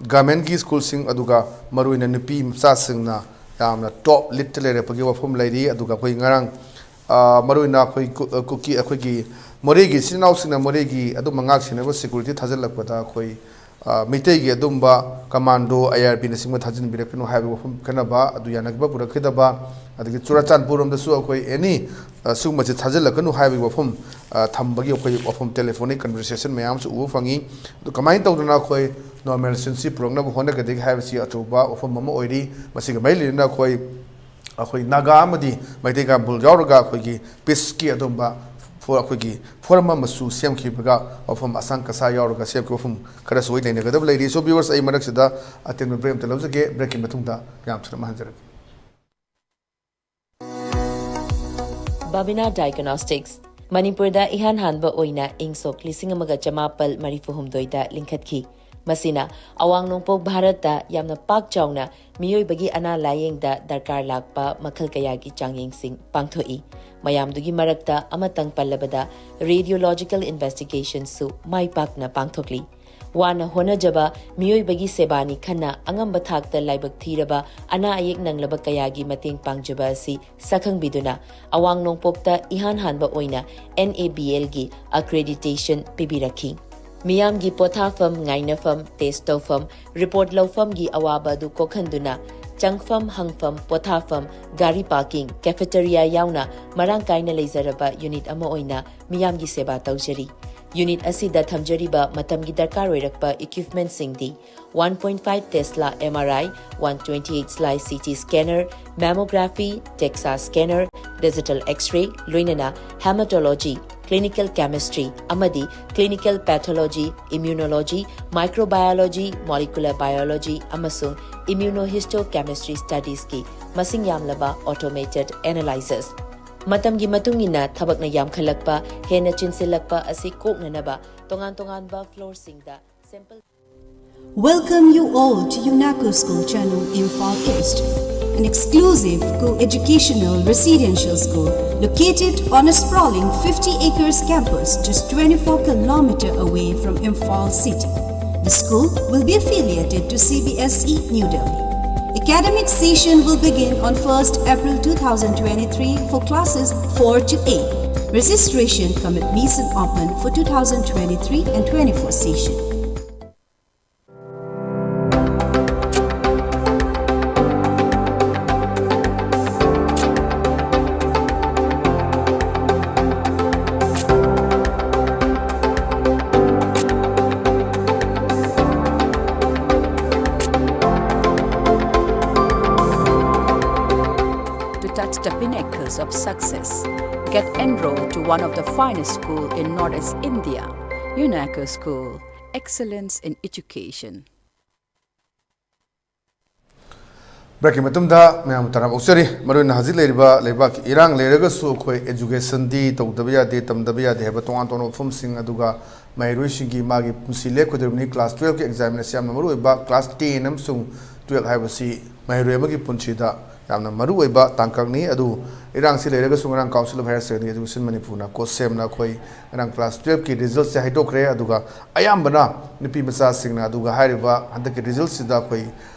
ꯒꯚꯔꯟꯃꯦꯟꯠꯀꯤ ꯁ꯭ꯀꯨꯜꯁꯤꯡ, ꯑꯗꯨꯒ ꯃꯔꯨꯑꯣꯏꯅ ꯅꯨꯄꯤ ꯃꯆꯥꯁꯤꯡꯅ ꯌꯥꯝꯅ ꯇꯣꯞ ꯂꯤꯠꯇ ꯂꯩꯔꯛꯄꯒꯤ ꯋꯥꯐꯝ ꯂꯩꯔꯤ꯫ ꯑꯗꯨꯒ ꯑꯩꯈꯣꯏ ꯉꯔꯥꯡ, ꯑ, ꯃꯔꯨꯑꯣꯏꯅ ꯑꯩꯈꯣꯏ ꯀꯨ-, ꯑ, ꯀꯨꯀꯤ, ꯑꯩꯈꯣꯏꯒꯤ ꯃꯣꯔꯦꯒꯤ ꯏꯆꯤꯟ ꯏꯅꯥꯎꯁꯤꯡꯅ ꯃꯣꯔꯦꯒꯤ ꯑꯗꯨꯝꯕ ꯉꯥꯛ ꯁꯦꯟꯅꯕ ꯁꯦꯀ꯭ꯌꯨꯔꯤꯇꯤ ꯊꯥꯖꯤꯜꯂꯛꯄꯗ ꯑꯩꯈꯣꯏ, ꯑ, ꯃꯩꯇꯩꯒꯤ ꯑꯗꯨꯝꯕ ꯀꯃꯥꯟꯗꯣ, ꯑꯥꯏ ꯑꯥꯔ ꯕꯤꯅꯆꯤꯡꯕ ꯊꯥꯖꯤꯟꯕꯤꯔꯛꯀꯅꯨ ꯍꯥꯏꯕꯒꯤ ꯋꯥꯐꯝ ꯈꯟꯅꯕ, ꯑꯗꯨ ꯌꯥꯅꯈꯤꯕ ꯄꯨꯔꯛꯈꯤꯗꯕ, ꯑꯗꯒꯤ ꯆꯨꯔꯥꯆꯥꯟꯄꯨꯔ ꯔꯣꯝꯗꯁꯨ ꯑꯩꯈꯣꯏ ꯑꯦꯅꯤ, ꯑ, ꯁꯤꯒꯨꯝꯕꯁꯦ ꯊꯥꯖꯤꯜꯂꯛꯀꯅꯨ ꯍꯥꯏꯕꯒꯤ ꯋꯥꯐꯝ, ꯑ, ꯊꯝꯕꯒꯤ ꯑꯩꯈꯣꯏ ꯋꯥꯐꯝ, ꯇꯦꯂꯤꯐꯣꯅꯤꯛ ꯀꯟꯚꯔꯁꯦꯁꯟ ꯃꯌꯥꯝ ꯑꯃꯁꯨ ꯎꯕ ꯐꯪꯉꯤ꯫ ꯑꯗꯨ ꯀꯃꯥꯏꯅ ꯇꯧꯗꯅ ꯑꯩꯈꯣꯏ ꯅꯣꯔꯃꯦꯂꯥꯏꯖꯦꯁꯟꯁꯤ ꯄꯨꯔꯛꯅꯕ ꯍꯣꯠꯅꯒꯗꯒꯦ ꯍꯥꯏꯕꯁꯤ ꯑꯆꯧꯕ ꯋꯥꯐꯝ ꯑꯃ ꯑꯣꯏꯔꯤ꯫ ꯃꯁꯤꯒ ꯃꯔꯤ ꯂꯩꯅꯅ ꯑꯩꯈꯣꯏ, ꯑꯩꯈꯣꯏ ꯅꯥꯒꯥ ꯑꯃꯗꯤ ꯃꯩꯇꯩ ꯀꯥꯡꯕꯨ ꯌꯥꯎꯔꯒ ꯑꯩꯈꯣꯏꯒꯤ ꯄꯤꯁꯀꯤ ꯑꯗꯨꯝꯕ ꯐꯣ-, ꯑꯩꯈꯣꯏꯒꯤ ꯐꯣꯔꯝ ꯑꯃꯁꯨ ꯁꯦꯝꯈꯤꯕꯒ, ꯋꯥꯐꯝ ꯑꯁꯪ ꯀꯁꯥ ꯌꯥꯎꯔꯒ ꯁꯦꯝꯈꯤꯕ ꯋꯥꯐꯝ ꯈꯔꯁꯨ ꯑꯩ ꯅꯩꯅꯒꯗꯕ ꯂꯩꯔꯤ꯫ So viewers, ꯑꯩ ꯃꯔꯛꯁꯤꯗ ꯑꯇꯦꯟꯕ ꯕ꯭ꯔꯦꯛ ꯑꯃꯇ ꯂꯧꯖꯒꯦ꯫ ꯕ꯭ꯔꯦꯛꯀꯤ ꯃꯇꯨꯡꯗ ꯌꯥꯝ ꯊꯨꯅ ꯑꯃꯨꯛ ꯍꯟꯖꯔꯛꯀꯦ꯫ Babina Diagnostics, ꯃꯅꯤꯄꯨꯔꯗ ꯏꯍꯥꯟ ꯍꯥꯟꯕ ꯑꯣꯏꯅ ꯏꯪ ꯁꯣꯛ ꯂꯤꯁꯤꯡ ꯑꯃꯒ ꯆꯃꯥꯄꯜ ꯃꯔꯤꯐꯨ ꯍꯨꯝꯗꯣꯏꯗ ꯂꯤꯡꯈꯠꯈꯤ꯫ ꯃꯁꯤꯅ ꯑꯋꯥꯡ ꯅꯣꯡꯄꯣꯛ ꯚꯥꯔꯠꯇ ꯌꯥꯝꯅ ꯄꯥꯛ ꯆꯥꯎꯅ ꯃꯤꯑꯣꯏꯕꯒꯤ ꯑꯅꯥ ꯂꯥꯌꯦꯡꯗ ꯗꯔꯀꯥꯔ ꯂꯥꯛꯄ ꯃꯈꯜ ꯀꯌꯥꯒꯤ ꯆꯥꯡꯌꯦꯡꯁꯤꯡ ꯄꯥꯡꯊꯣꯛꯏ꯫ ꯃꯌꯥꯝꯗꯨꯒꯤ ꯃꯔꯛꯇ ꯑꯃꯇꯪ ꯄꯜꯂꯕꯗ, radiological investigationꯁꯨ ꯃꯥꯏ ꯄꯥꯛꯅ ꯄꯥꯡꯊꯣꯛꯂꯤ꯫ ꯋꯥꯅ ꯍꯣꯠꯅꯖꯕ ꯃꯤꯑꯣꯏꯕꯒꯤ ꯁꯦꯕꯥꯅꯤ ꯈꯟꯅ ꯑꯉꯝꯕ ꯊꯥꯛꯇ ꯂꯥꯏꯕꯛ ꯊꯤꯔꯕ ꯑꯅꯥ ꯑꯌꯦꯛ ꯅꯪꯂꯕ ꯀꯌꯥꯒꯤ ꯃꯇꯦꯡ ꯄꯥꯡꯖꯕ ꯑꯁꯤ ꯁꯛꯈꯪꯕꯤꯗꯨꯅ, ꯑꯋꯥꯡ ꯅꯣꯡꯄꯣꯛꯇ ꯏꯍꯥꯟ ꯍꯥꯟꯕ ꯑꯣꯏꯅ NABLꯒꯤ accreditation ꯄꯤꯕꯤꯔꯛꯈꯤ꯫ ꯃꯤꯌꯥꯝꯒꯤ ꯄꯣꯊꯥꯐꯝ, ꯉꯥꯏꯅꯐꯝ, test ꯇꯧꯐꯝ, report ꯂꯧꯐꯝꯒꯤ ꯑꯋꯥꯕ ꯑꯗꯨ ꯀꯣꯛꯍꯟꯗꯨꯅ, ꯆꯪꯐꯝ, ꯍꯪꯐꯝ, ꯄꯣꯊꯥꯐꯝ, ꯒꯥꯔꯤ parking, cafeteria ꯌꯥꯎꯅ ꯃꯔꯥꯡ ꯀꯥꯏꯅ ꯂꯩꯖꯔꯕ unit ꯑꯃ ꯑꯣꯏꯅ ꯃꯤꯌꯥꯝꯒꯤ ꯁꯦꯕꯥ ꯇꯧꯖꯔꯤ꯫ Unit ꯑꯁꯤꯗ ꯊꯝꯖꯔꯤꯕ ꯃꯇꯝꯒꯤ ꯗꯔꯀꯥꯔ ꯑꯣꯏꯔꯛꯄ equipmentꯁꯤꯡꯗꯤ: one point five Tesla MRI, one twenty-eight slice CT scanner, mammography, DEXA scanner, digital X-ray, ꯂꯣꯏꯅꯅ hematology, clinical chemistry ꯑꯃꯗꯤ clinical pathology, immunology, microbiology, molecular biology ꯑꯃꯁꯨꯡ immunohistochemistry studiesꯀꯤ ꯃꯁꯤꯡ ꯌꯥꯝꯂꯕ automated analyzers꯫ ꯃꯇꯝꯒꯤ ꯃꯇꯨꯡ ꯏꯟꯅ ꯊꯕꯛꯅ ꯌꯥꯝꯈꯠꯂꯛꯄ, ꯍꯦꯟꯅ ꯆꯤꯟꯁꯤꯜꯂꯛꯄ ꯑꯁꯤ ꯀꯣꯛꯅꯅꯕ ꯇꯣꯉꯥꯟ ꯇꯣꯉꯥꯟꯕ floorꯁꯤꯡꯗ sample Welcome you all to UNACO School Channel, Imphal East, an exclusive co-educational residential school located on a sprawling fifty acres campus just twenty-four kilometer away from Imphal city. The school will be affiliated to CBSE New Delhi. Academic session will begin on first April two thousand twenty-three for classes four to eight. Registration cum admission open for two thousand twenty-three and twenty-four session. To touch the pinnacles of success, get enrolled to one of the finest school in Northeast India, UNACO School, excellence in education. ꯕ꯭ꯔꯦꯛꯀꯤ ꯃꯇꯨꯡꯗ ꯃꯌꯥꯝꯕꯨ ꯇꯔꯥꯝꯅ ꯑꯣꯛꯆꯔꯤ꯫ ꯃꯔꯨꯑꯣꯏꯅ ꯍꯧꯖꯤꯛ ꯂꯩꯔꯤꯕ ꯂꯩꯕꯥꯛꯀꯤ ꯏꯔꯥꯡ ꯂꯩꯔꯒꯁꯨ ꯑꯩꯈꯣꯏ ꯑꯦꯖꯨꯀꯦꯁꯟꯗꯤ ꯇꯧꯗꯕ ꯌꯥꯗꯦ, ꯇꯝꯗꯕ ꯌꯥꯗꯦ ꯍꯥꯏꯕ ꯇꯣꯉꯥꯟ ꯇꯣꯉꯥꯟꯕ ꯋꯥꯐꯝꯁꯤꯡ, ꯑꯗꯨꯒ ꯃꯍꯩꯔꯣꯏꯁꯤꯡꯒꯤ ꯃꯥꯒꯤ ꯄꯨꯟꯁꯤ ꯂꯦꯞꯀꯗꯧꯔꯤꯕꯅꯤ꯫ ꯀ꯭ꯂꯥꯁ ꯇꯨꯌꯦꯜꯐꯀꯤ ꯑꯦꯛꯖꯥꯃꯤꯅꯦꯁꯟ ꯌꯥꯝꯅ ꯃꯔꯨꯑꯣꯏꯕ, ꯀ꯭ꯂꯥꯁ ꯇꯦꯟ ꯑꯃꯁꯨꯡ ꯇꯨꯌꯦꯜꯐ ꯍꯥꯏꯕꯁꯤ ꯃꯍꯩꯔꯣꯏ ꯑꯃꯒꯤ ꯄꯨꯟꯁꯤꯗ ꯌꯥꯝꯅ ꯃꯔꯨꯑꯣꯏꯕ ꯇꯥꯡꯀꯛꯅꯤ꯫ ꯑꯗꯨ ꯏꯔꯥꯡꯁꯤ ꯂꯩꯔꯒꯁꯨ ꯉꯔꯥꯡ Council of Higher Secondary Education ꯃꯅꯤꯄꯨꯔꯅ ꯀꯣꯁꯦꯝꯅ ꯑꯩꯈꯣꯏ ꯉꯔꯥꯡ ꯀ꯭ꯂꯥꯁ ꯇꯨꯌꯦꯜꯐꯀꯤ ꯔꯤꯖꯜꯠꯁꯦ ꯍꯥꯏꯗꯣꯛꯈ꯭ꯔꯦ꯫ ꯑꯗꯨꯒ ꯑꯌꯥꯝꯕꯅ ꯅꯨꯄꯤ ꯃꯆꯥꯁꯤꯡꯅ, ꯑꯗꯨꯒ ꯍꯥꯏꯔꯤꯕ ꯍꯟꯗꯛꯀꯤ ꯔꯤꯖꯜꯠꯁꯤꯗ ꯑꯩꯈꯣꯏ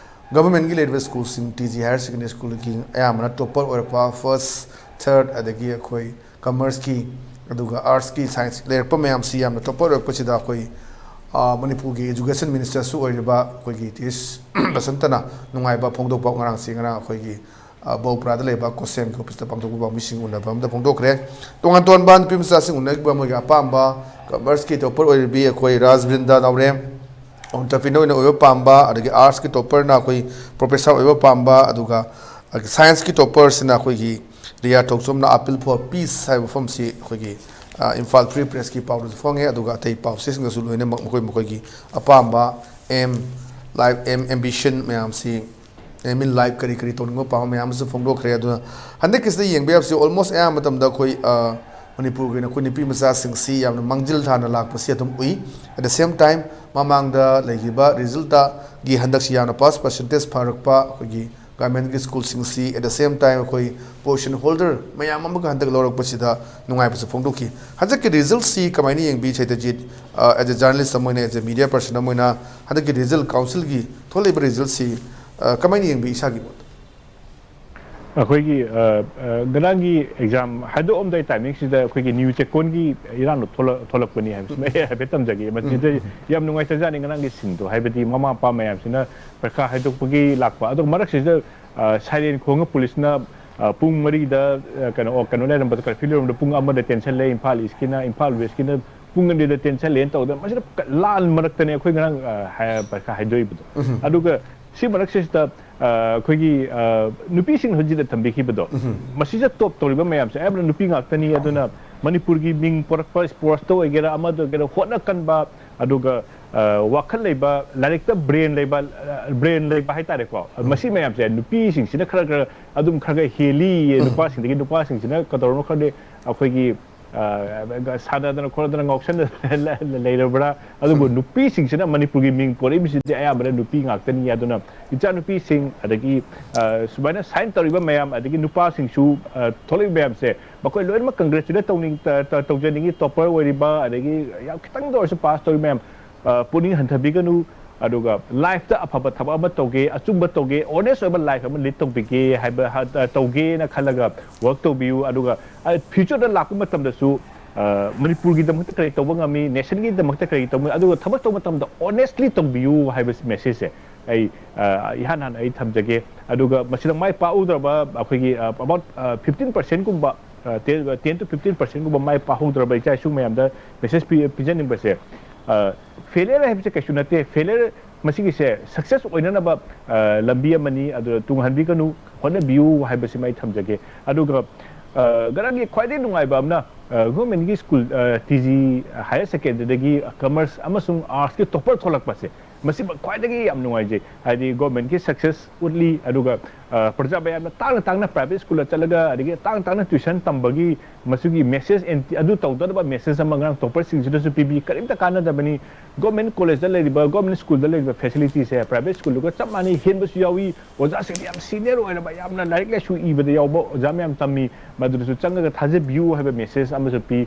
ꯒꯚꯔꯟꯃꯦꯟꯠꯀꯤ ꯂꯩꯔꯤꯕ ꯁ꯭ꯀꯨꯜꯁꯤꯡ, ꯇꯤ ꯖꯤ ꯍꯥꯌꯔ ꯁꯦꯀꯦꯟꯗꯔꯤ ꯁ꯭ꯀꯨꯜꯒꯤ ꯑꯌꯥꯝꯕꯅ ꯇꯣꯞꯄꯔ ꯑꯣꯏꯔꯛꯄ, ꯐꯥꯔꯁ, ꯊꯥꯔꯠ, ꯑꯗꯒꯤ ꯑꯩꯈꯣꯏ ꯀꯃꯔꯁꯀꯤ, ꯑꯗꯨꯒ ꯑꯥꯔꯠꯁꯀꯤ, ꯁꯥꯏꯟꯁ ꯂꯩꯔꯛꯄ ꯃꯌꯥꯝꯁꯤ ꯌꯥꯝꯅ ꯇꯣꯞꯄꯔ ꯑꯣꯏꯔꯛꯄꯁꯤꯗ ꯑꯩꯈꯣꯏ, ꯑ, ꯃꯅꯤꯄꯨꯔꯒꯤ ꯑꯦꯖꯨꯀꯦꯁꯟ ꯃꯤꯅꯤꯁꯇꯔꯁꯨ ꯑꯣꯏꯔꯤꯕ ꯑꯩꯈꯣꯏꯒꯤ ꯇꯤ ꯑꯦꯁ ꯕꯁꯟꯇꯅ ꯅꯨꯡꯉꯥꯏꯕ ꯐꯣꯡꯗꯣꯛꯄ ꯉꯔꯥꯡꯁꯤ, ꯉꯔꯥꯡ ꯑꯩꯈꯣꯏꯒꯤ, ꯑ, ꯕꯧꯄ꯭ꯔꯥꯗ ꯂꯩꯕ ꯀꯣꯁꯦꯝꯒꯤ ꯑꯣꯐꯤꯁꯇ ꯄꯥꯡꯊꯣꯛꯄ ꯄꯥꯎꯃꯤꯁꯤꯡ ꯎꯅꯕ ꯑꯃꯗ ꯐꯣꯡꯗꯣꯛꯈ꯭ꯔꯦ꯫ ꯇꯣꯉꯥꯟ ꯇꯣꯉꯥꯟꯕ ꯅꯨꯄꯤ ꯃꯆꯥꯁꯤꯡ ꯎꯅꯈꯤꯕ ꯃꯣꯏꯒꯤ ꯑꯄꯥꯝꯕ, ꯀꯃꯔꯁꯀꯤ ꯇꯣꯞꯄꯔ ꯑꯣꯏꯔꯤꯕꯤ ꯑꯩꯈꯣꯏ ꯔꯥꯖꯕꯤꯟꯗ ꯅꯥꯎꯔꯦꯝ, ꯑꯣꯟꯇꯔꯄ꯭ꯔꯤꯅꯔ ꯑꯣꯏꯅ ꯑꯣꯏꯕ ꯄꯥꯝꯕ, ꯑꯗꯒꯤ ꯑꯥꯔꯠꯁꯀꯤ ꯇꯣꯞꯄꯔꯅ ꯑꯩꯈꯣꯏ ꯄ꯭ꯔꯣꯐꯦꯁꯔ ꯑꯣꯏꯕ ꯄꯥꯝꯕ, ꯑꯗꯨꯒ ꯁꯥꯏꯟꯁꯀꯤ ꯇꯣꯞꯄꯔꯁꯤꯅ ꯑꯩꯈꯣꯏꯒꯤ ꯔꯤꯌꯥ ꯊꯣꯡꯆꯣꯝꯅ Appeal for Peace ꯍꯥꯏꯕ ꯋꯥꯐꯝꯁꯤ ꯑꯩꯈꯣꯏꯒꯤ, ꯑ, ꯏꯝꯐꯥꯜ ꯐ꯭ꯔꯤ ꯄ꯭ꯔꯦꯁꯀꯤ ꯄꯥꯎꯗꯁꯨ ꯐꯣꯡꯉꯦ꯫ ꯑꯗꯨꯒ ꯑꯇꯩ ꯄꯥꯎꯆꯦꯁꯤꯡꯗꯁꯨ ꯂꯣꯏꯅꯃꯛ ꯃꯈꯣꯏ ꯃꯈꯣꯏꯒꯤ ꯑꯄꯥꯝꯕ ꯑꯦꯝ, ꯂꯥꯏꯐ ꯑꯦꯝ, ꯑꯦꯝꯕꯤꯁꯟ ꯃꯌꯥꯝꯁꯤ, ꯑꯦꯝ ꯏꯟ ꯂꯥꯏꯐ ꯀꯔꯤ ꯀꯔꯤ ꯇꯧꯅꯤꯡꯕ ꯄꯥꯝꯕ ꯃꯌꯥꯝ ꯑꯃꯁꯨ ꯐꯣꯡꯗꯣꯛꯈ꯭ꯔꯦ꯫ ꯑꯗꯨꯅ ꯍꯟꯗꯛꯀꯤꯁꯤꯗ ꯌꯦꯡꯕ ꯌꯥꯕꯁꯤ almost ꯑꯌꯥꯝꯕ ꯃꯇꯝꯗ ꯑꯩꯈꯣꯏ, ꯑ, ꯃꯅꯤꯄꯨꯔꯒꯤ ꯑꯣꯏꯅ ꯑꯩꯈꯣꯏ ꯅꯨꯄꯤ ꯃꯆꯥꯁꯤꯡꯁꯤ ꯌꯥꯝꯅ ꯃꯥꯡꯖꯤꯜ ꯊꯥꯅ ꯂꯥꯛꯄꯁꯤ ꯑꯗꯨꯝ ꯎꯏ꯫ At the same time, ꯃꯃꯥꯡꯗ ꯂꯩꯈꯤꯕ ꯔꯤꯖꯜꯇꯒꯤ ꯍꯟꯗꯛꯁꯤ ꯌꯥꯝꯅ ꯄꯥꯁ ꯄꯥꯔꯁꯦꯟꯇꯦꯖ ꯐꯔꯛꯄ ꯑꯩꯈꯣꯏꯒꯤ ꯒꯚꯔꯟꯃꯦꯟꯠꯀꯤ ꯁ꯭ꯀꯨꯜꯁꯤꯡꯁꯤ, at the same time ꯑꯩꯈꯣꯏ ꯄꯣꯖꯤꯁꯟ ꯍꯣꯜꯗꯔ ꯃꯌꯥꯝ ꯑꯃꯒ ꯍꯟꯗꯛ ꯂꯧꯔꯛꯄꯁꯤꯗ ꯅꯨꯡꯉꯥꯏꯕꯁꯨ ꯐꯣꯡꯗꯣꯛꯈꯤ꯫ ꯍꯟꯗꯛꯀꯤ ꯔꯤꯖꯜꯠꯁꯤ ꯀꯃꯥꯏꯅ ꯌꯦꯡꯕꯤ ꯁꯩꯇꯖꯤꯠ? ꯑ, as a journalist ꯑꯃ ꯑꯣꯏꯅ, as a media person ꯑꯃ ꯑꯣꯏꯅ ꯍꯟꯗꯛꯀꯤ ꯔꯤꯖꯜꯠ, ꯀꯥꯎꯟꯁꯤꯜꯒꯤ ꯊꯣꯛꯂꯛꯏꯕ ꯔꯤꯖꯜꯠꯁꯤ ꯑ, ꯀꯃꯥꯏꯅ ꯌꯦꯡꯕꯤ ꯏꯁꯥꯒꯤ ꯃꯣꯠꯇ? ꯑꯩꯈꯣꯏꯒꯤ ꯑ, ꯑ, ꯉꯔꯥꯡꯒꯤ ꯑꯦꯛꯖꯥꯝ ꯍꯥꯏꯗꯣꯛꯑꯝꯗꯥꯏ ꯇꯥꯏꯃꯤꯡꯁꯤꯗ ꯑꯩꯈꯣꯏꯒꯤ ꯅ꯭ꯌꯨ ꯆꯦꯛꯀꯣꯟꯒꯤ ꯏꯔꯥꯡꯗꯣ ꯊꯣꯛꯂꯛ- ꯊꯣꯛꯂꯛꯄꯅꯤ ꯍꯥꯏꯕꯁꯤꯃ ꯑꯩ ꯍꯥꯏꯐꯦꯠ ꯊꯝꯖꯒꯦ꯫ ꯃꯁꯤꯗ ꯌꯥꯝ ꯅꯨꯡꯉꯥꯏꯇꯖꯥꯠꯅꯤ ꯉꯔꯥꯡꯒꯤ ꯁꯤꯟꯗꯣ, ꯍꯥꯏꯕꯗꯤ ꯃꯃꯥ ꯃꯄꯥ ꯃꯌꯥꯝꯁꯤꯅ ꯄꯔꯤꯈꯥ ꯍꯥꯏꯗꯣꯛꯄꯒꯤ ꯂꯥꯛꯄ, ꯑꯗꯣ ꯃꯔꯛꯁꯤꯗ ꯑ, ꯁꯥꯏꯔꯦꯟ ꯈꯣꯡꯉ ꯄꯨꯂꯤꯁꯅ ꯑ, ꯄꯨꯡ ꯃꯔꯤꯗ ꯑ, ꯀꯩꯅꯣ ꯑꯣ, ꯀꯩꯅꯣ ꯂꯩꯔꯝꯕꯗꯣ, ꯀꯔꯐ꯭ꯌꯨ ꯂꯩꯔꯝꯕꯗꯣ ꯄꯨꯡ ꯑꯃꯗ ꯇꯦꯟꯁꯜꯂꯦ, ꯏꯝꯐꯥꯜ ꯏꯁꯀꯤꯅ, ꯏꯝꯐꯥꯜ ꯋꯦꯁꯀꯤꯅ ꯄꯨꯡ ꯑꯅꯤꯗ ꯇꯦꯟꯁꯜꯂꯦꯅ ꯇꯧꯗꯅ, ꯃꯁꯤꯗ ꯂꯥꯟ ꯃꯔꯛꯇꯅꯦ ꯑꯩꯈꯣꯏ ꯉꯔꯥꯡ ꯑ, ꯍꯥꯏ- ꯄꯔꯤꯈꯥ ꯍꯥꯏꯗꯣꯛꯏꯕꯗꯣ꯫ ꯑꯗꯨꯒ ꯁꯤ ꯃꯔꯛꯁꯤꯗ ꯑ, ꯑꯩꯈꯣꯏꯒꯤ ꯑ, ꯅꯨꯄꯤꯁꯤꯡ ꯍꯧꯖꯤꯛꯇ ꯊꯝꯕꯤꯈꯤꯕꯗꯣ, ꯃꯁꯤꯗ ꯇꯣꯞ ꯇꯧꯔꯤꯕ ꯃꯌꯥꯝꯁꯦ ꯑꯌꯥꯝꯕꯅ ꯅꯨꯄꯤ ꯉꯥꯛꯇꯅꯤ꯫ ꯑꯗꯨꯅ ꯃꯅꯤꯄꯨꯔꯒꯤ ꯃꯤꯡ ꯄꯣꯔꯛꯄ, ꯁ꯭ꯄꯣꯔꯠꯁꯇ ꯑꯣꯏꯒꯦꯔꯥ, ꯑꯃꯗ ꯑꯣꯏꯒꯦꯔꯥ, ꯍꯣꯠꯅ ꯀꯟꯕ, ꯑꯗꯨꯒ ꯑ, ꯋꯥꯈꯜ ꯂꯩꯕ, ꯂꯥꯏꯔꯤꯛꯇ ꯕ꯭ꯔꯦꯟ ꯂꯩꯕ, ꯕ꯭ꯔꯦꯟ ꯂꯩꯕ ꯍꯥꯏꯇꯥꯔꯦꯀꯣ꯫ ꯃꯁꯤ ꯃꯌꯥꯝꯁꯦ ꯅꯨꯄꯤꯁꯤꯡꯁꯤꯅ ꯈꯔ ꯈꯔ ꯑꯗꯨꯝ ꯈꯔ ꯈꯔ ꯍꯦꯜꯂꯤꯌꯦ ꯅꯨꯄꯥꯁꯤꯡꯗꯒꯤ꯫ ꯅꯨꯄꯥꯁꯤꯡꯁꯤꯅ ꯀꯩꯗꯧꯔꯅꯣ ꯈꯪꯗꯦ, ꯑꯩꯈꯣꯏꯒꯤ ꯑ, ꯁꯥꯟꯅꯗꯅ ꯈꯣꯠꯅꯗꯅ ꯉꯥꯎꯁꯟꯅꯗꯅ ꯂꯩꯔꯕ꯭ꯔꯥ? ꯑꯗꯨꯕꯨ ꯅꯨꯄꯤꯁꯤꯡꯁꯤꯅ ꯃꯅꯤꯄꯨꯔꯒꯤ ꯃꯤꯡ ꯄꯣꯔꯛꯏꯕꯁꯤꯗꯤ ꯑꯌꯥꯝꯕꯅ ꯅꯨꯄꯤ ꯉꯥꯛꯇꯅꯤ꯫ ꯑꯗꯨꯅ ꯏꯆꯥꯅꯨꯄꯤꯁꯤꯡ, ꯑꯗꯒꯤ ꯑ, ꯁꯨꯃꯥꯏꯅ ꯁꯥꯏꯟ ꯇꯧꯔꯤꯕ ꯃꯌꯥꯝ, ꯑꯗꯒꯤ ꯅꯨꯄꯥꯁꯤꯡꯁꯨ ꯑ, ꯊꯣꯛꯂꯛꯏꯕ ꯃꯌꯥꯝꯁꯦ, ꯃꯈꯣꯏ ꯂꯣꯏꯅꯃꯛ ꯀꯪꯒ꯭ꯔꯦꯆꯨꯂꯦꯠ ꯇꯧꯅꯤꯡ ꯇ- ꯇ- ꯇꯧꯖꯅꯤꯡꯉꯤ꯫ ꯇꯣꯄꯔ ꯑꯣꯏꯔꯤꯕ, ꯑꯗꯒꯤ ꯌꯥꯝ ꯈꯤꯇꯪꯗ ꯑꯣꯏꯔꯁꯨ ꯄꯥꯁ ꯇꯧꯔꯤ ꯃꯌꯥꯝ, ꯑ, ꯄꯨꯛꯅꯤꯡ ꯍꯟꯊꯕꯤꯒꯅꯨ꯫ ꯑꯗꯨꯒ ꯂꯥꯏꯐꯇ ꯑꯐꯕ ꯊꯕꯛ ꯑꯃ ꯇꯧꯒꯦ, ꯑꯆꯨꯝꯕ ꯇꯧꯒꯦ, ꯑꯣꯅꯦꯁ ꯑꯣꯏꯕ ꯂꯥꯏꯐ ꯑꯃ ꯂꯤꯗ ꯇꯧꯕꯤꯒꯦ ꯍꯥꯏꯕ ꯍ- ꯑ, ꯇꯧꯒꯦꯅ ꯈꯜꯂꯒ ꯋꯔꯛ ꯇꯧꯕꯤꯌꯨ꯫ ꯑꯗꯨꯒ ꯐ꯭ꯌꯨꯆꯔꯗ ꯂꯥꯛꯄ ꯃꯇꯝꯗꯁꯨ ꯑ, ꯃꯅꯤꯄꯨꯔꯒꯤꯗꯃꯛꯇ ꯀꯔꯤ ꯇꯧꯕ ꯉꯝꯃꯤ, ꯅꯦꯁꯟꯒꯤꯗꯃꯛꯇ ꯀꯔꯤ ꯇꯧꯕ ꯉꯝꯃꯤ, ꯑꯗꯨꯒ ꯊꯕꯛ ꯇꯧꯕ ꯃꯇꯝꯗ ꯑꯣꯅꯦꯁꯂꯤ ꯇꯧꯕꯤꯌꯨ ꯍꯥꯏꯕ ꯃꯦꯁꯦꯖꯁꯦ ꯑꯩ ꯑ, ꯏꯍꯥꯟ ꯍꯥꯟꯅ ꯑꯩ ꯊꯝꯖꯒꯦ꯫ ꯑꯗꯨꯒ ꯃꯁꯤꯗ ꯃꯥꯏ ꯄꯥꯛꯍꯧꯗ꯭ꯔꯕ ꯑꯩꯈꯣꯏꯒꯤ ꯑ, about ꯐꯤꯐꯇꯤꯟ ꯄꯥꯔꯁꯦꯟꯒꯨꯝꯕ, ꯇꯦꯟ ꯇꯨ ꯐꯤꯐꯇꯤꯟ ꯄꯥꯔꯁꯦꯟꯒꯨꯝꯕ ꯃꯥꯏ ꯄꯥꯛꯍꯧꯗ꯭ꯔꯕ ꯏꯆꯥ ꯏꯁꯨ ꯃꯌꯥꯝꯗ ꯃꯦꯁꯦꯖ ꯄꯤꯖꯅꯤꯡꯕꯁꯦ, ꯐꯦꯂꯤꯌꯔ ꯍꯥꯏꯕꯁꯦ ꯀꯩꯁꯨ ꯅꯠꯇꯦ꯫ ꯐꯦꯂꯤꯌꯔ, ꯃꯁꯤꯒꯤꯁꯦ ꯁꯛꯁꯦꯁ ꯑꯣꯏꯅꯅꯕ ꯑ, ꯂꯝꯕꯤ ꯑꯃꯅꯤ꯫ ꯑꯗꯨ ꯇꯨꯡꯍꯟꯕꯤꯒꯅꯨ, ꯍꯣꯠꯅꯕꯤꯌꯨ ꯍꯥꯏꯕꯁꯤꯃ ꯑꯩ ꯊꯝꯖꯒꯦ꯫ ꯑꯗꯨꯒ ꯑ, ꯉꯔꯥꯡꯒꯤ ꯈ꯭ꯋꯥꯏꯗꯒꯤ ꯅꯨꯡꯉꯥꯏꯕ ꯑꯃꯅ ꯒꯣꯔꯃꯦꯟꯒꯤ ꯁ꯭ꯀꯨꯜ, ꯇꯤ ꯖꯤ ꯍꯥꯌꯔ ꯁꯦꯀꯦꯟꯗꯔꯤꯗꯒꯤ ꯀꯃꯔꯁ ꯑꯃꯁꯨꯡ ꯑꯥꯔꯠꯁꯀꯤ ꯇꯣꯄꯔ ꯊꯣꯛꯂꯛꯄꯁꯦ, ꯃꯁꯤꯃ ꯈ꯭ꯋꯥꯏꯗꯒꯤ ꯌꯥꯝ ꯅꯨꯡꯉꯥꯏꯖꯩ꯫ ꯍꯥꯏꯗꯤ ꯒꯣꯔꯃꯦꯟꯒꯤ ꯁꯛꯁꯦꯁ ꯎꯠꯂꯤ꯫ ꯑꯗꯨꯒ ꯑ, ꯄ꯭ꯔꯖꯥ ꯃꯌꯥꯝꯅ ꯇꯥꯡꯅ ꯇꯥꯡꯅ ꯄ꯭ꯔꯥꯏꯚꯦꯠ ꯁ꯭ꯀꯨꯜꯗ ꯆꯠꯂꯒ, ꯑꯗꯒꯤ ꯇꯥꯡꯅ ꯇꯥꯡꯅ ꯇ꯭ꯌꯨꯁꯟ ꯇꯝꯕꯒꯤ ꯃꯁꯤꯒꯤ ꯃꯦꯁꯦꯖ ꯑꯦꯟꯇꯤ- ꯑꯗꯨ ꯇꯧꯗꯅꯕ ꯃꯦꯁꯦꯖ ꯑꯃ ꯉꯔꯥꯡ ꯇꯣꯄꯔꯁꯤꯡꯁꯤꯗꯁꯨ ꯄꯤꯕꯤ꯫ ꯀꯔꯤꯝꯇ ꯀꯥꯟꯅꯗꯕꯅꯤ꯫ ꯒꯣꯔꯃꯦꯟ ꯀꯣꯂꯦꯖꯇ ꯂꯩꯔꯤꯕ, ꯒꯣꯔꯃꯦꯟ ꯁ꯭ꯀꯨꯜꯗ ꯂꯩꯔꯤꯕ ꯐꯦꯁꯤꯂꯤꯇꯤꯁꯦ ꯄ꯭ꯔꯥꯏꯚꯦꯠ ꯁ꯭ꯀꯨꯜꯗꯨꯒ ꯆꯞ ꯃꯥꯟꯅꯩ, ꯍꯦꯟꯕꯁꯨ ꯌꯥꯎꯏ꯫ ꯑꯣꯖꯥꯁꯤꯡꯗꯤ ꯌꯥꯝ ꯁꯤꯅꯤꯌꯔ ꯑꯣꯏꯔꯕ, ꯌꯥꯝꯅ ꯂꯥꯏꯔꯤꯛ ꯂꯥꯏꯁꯨ ꯏꯕꯗ ꯌꯥꯎꯕ ꯑꯣꯖꯥ ꯃꯌꯥꯝ ꯇꯝꯃꯤ꯫ ꯃꯗꯨꯗꯁꯨ ꯆꯪꯉꯒ ꯊꯥꯖꯕꯤꯌꯨ ꯍꯥꯏꯕ ꯃꯦꯁꯦꯖ ꯑꯃꯁꯨ ꯄꯤ꯫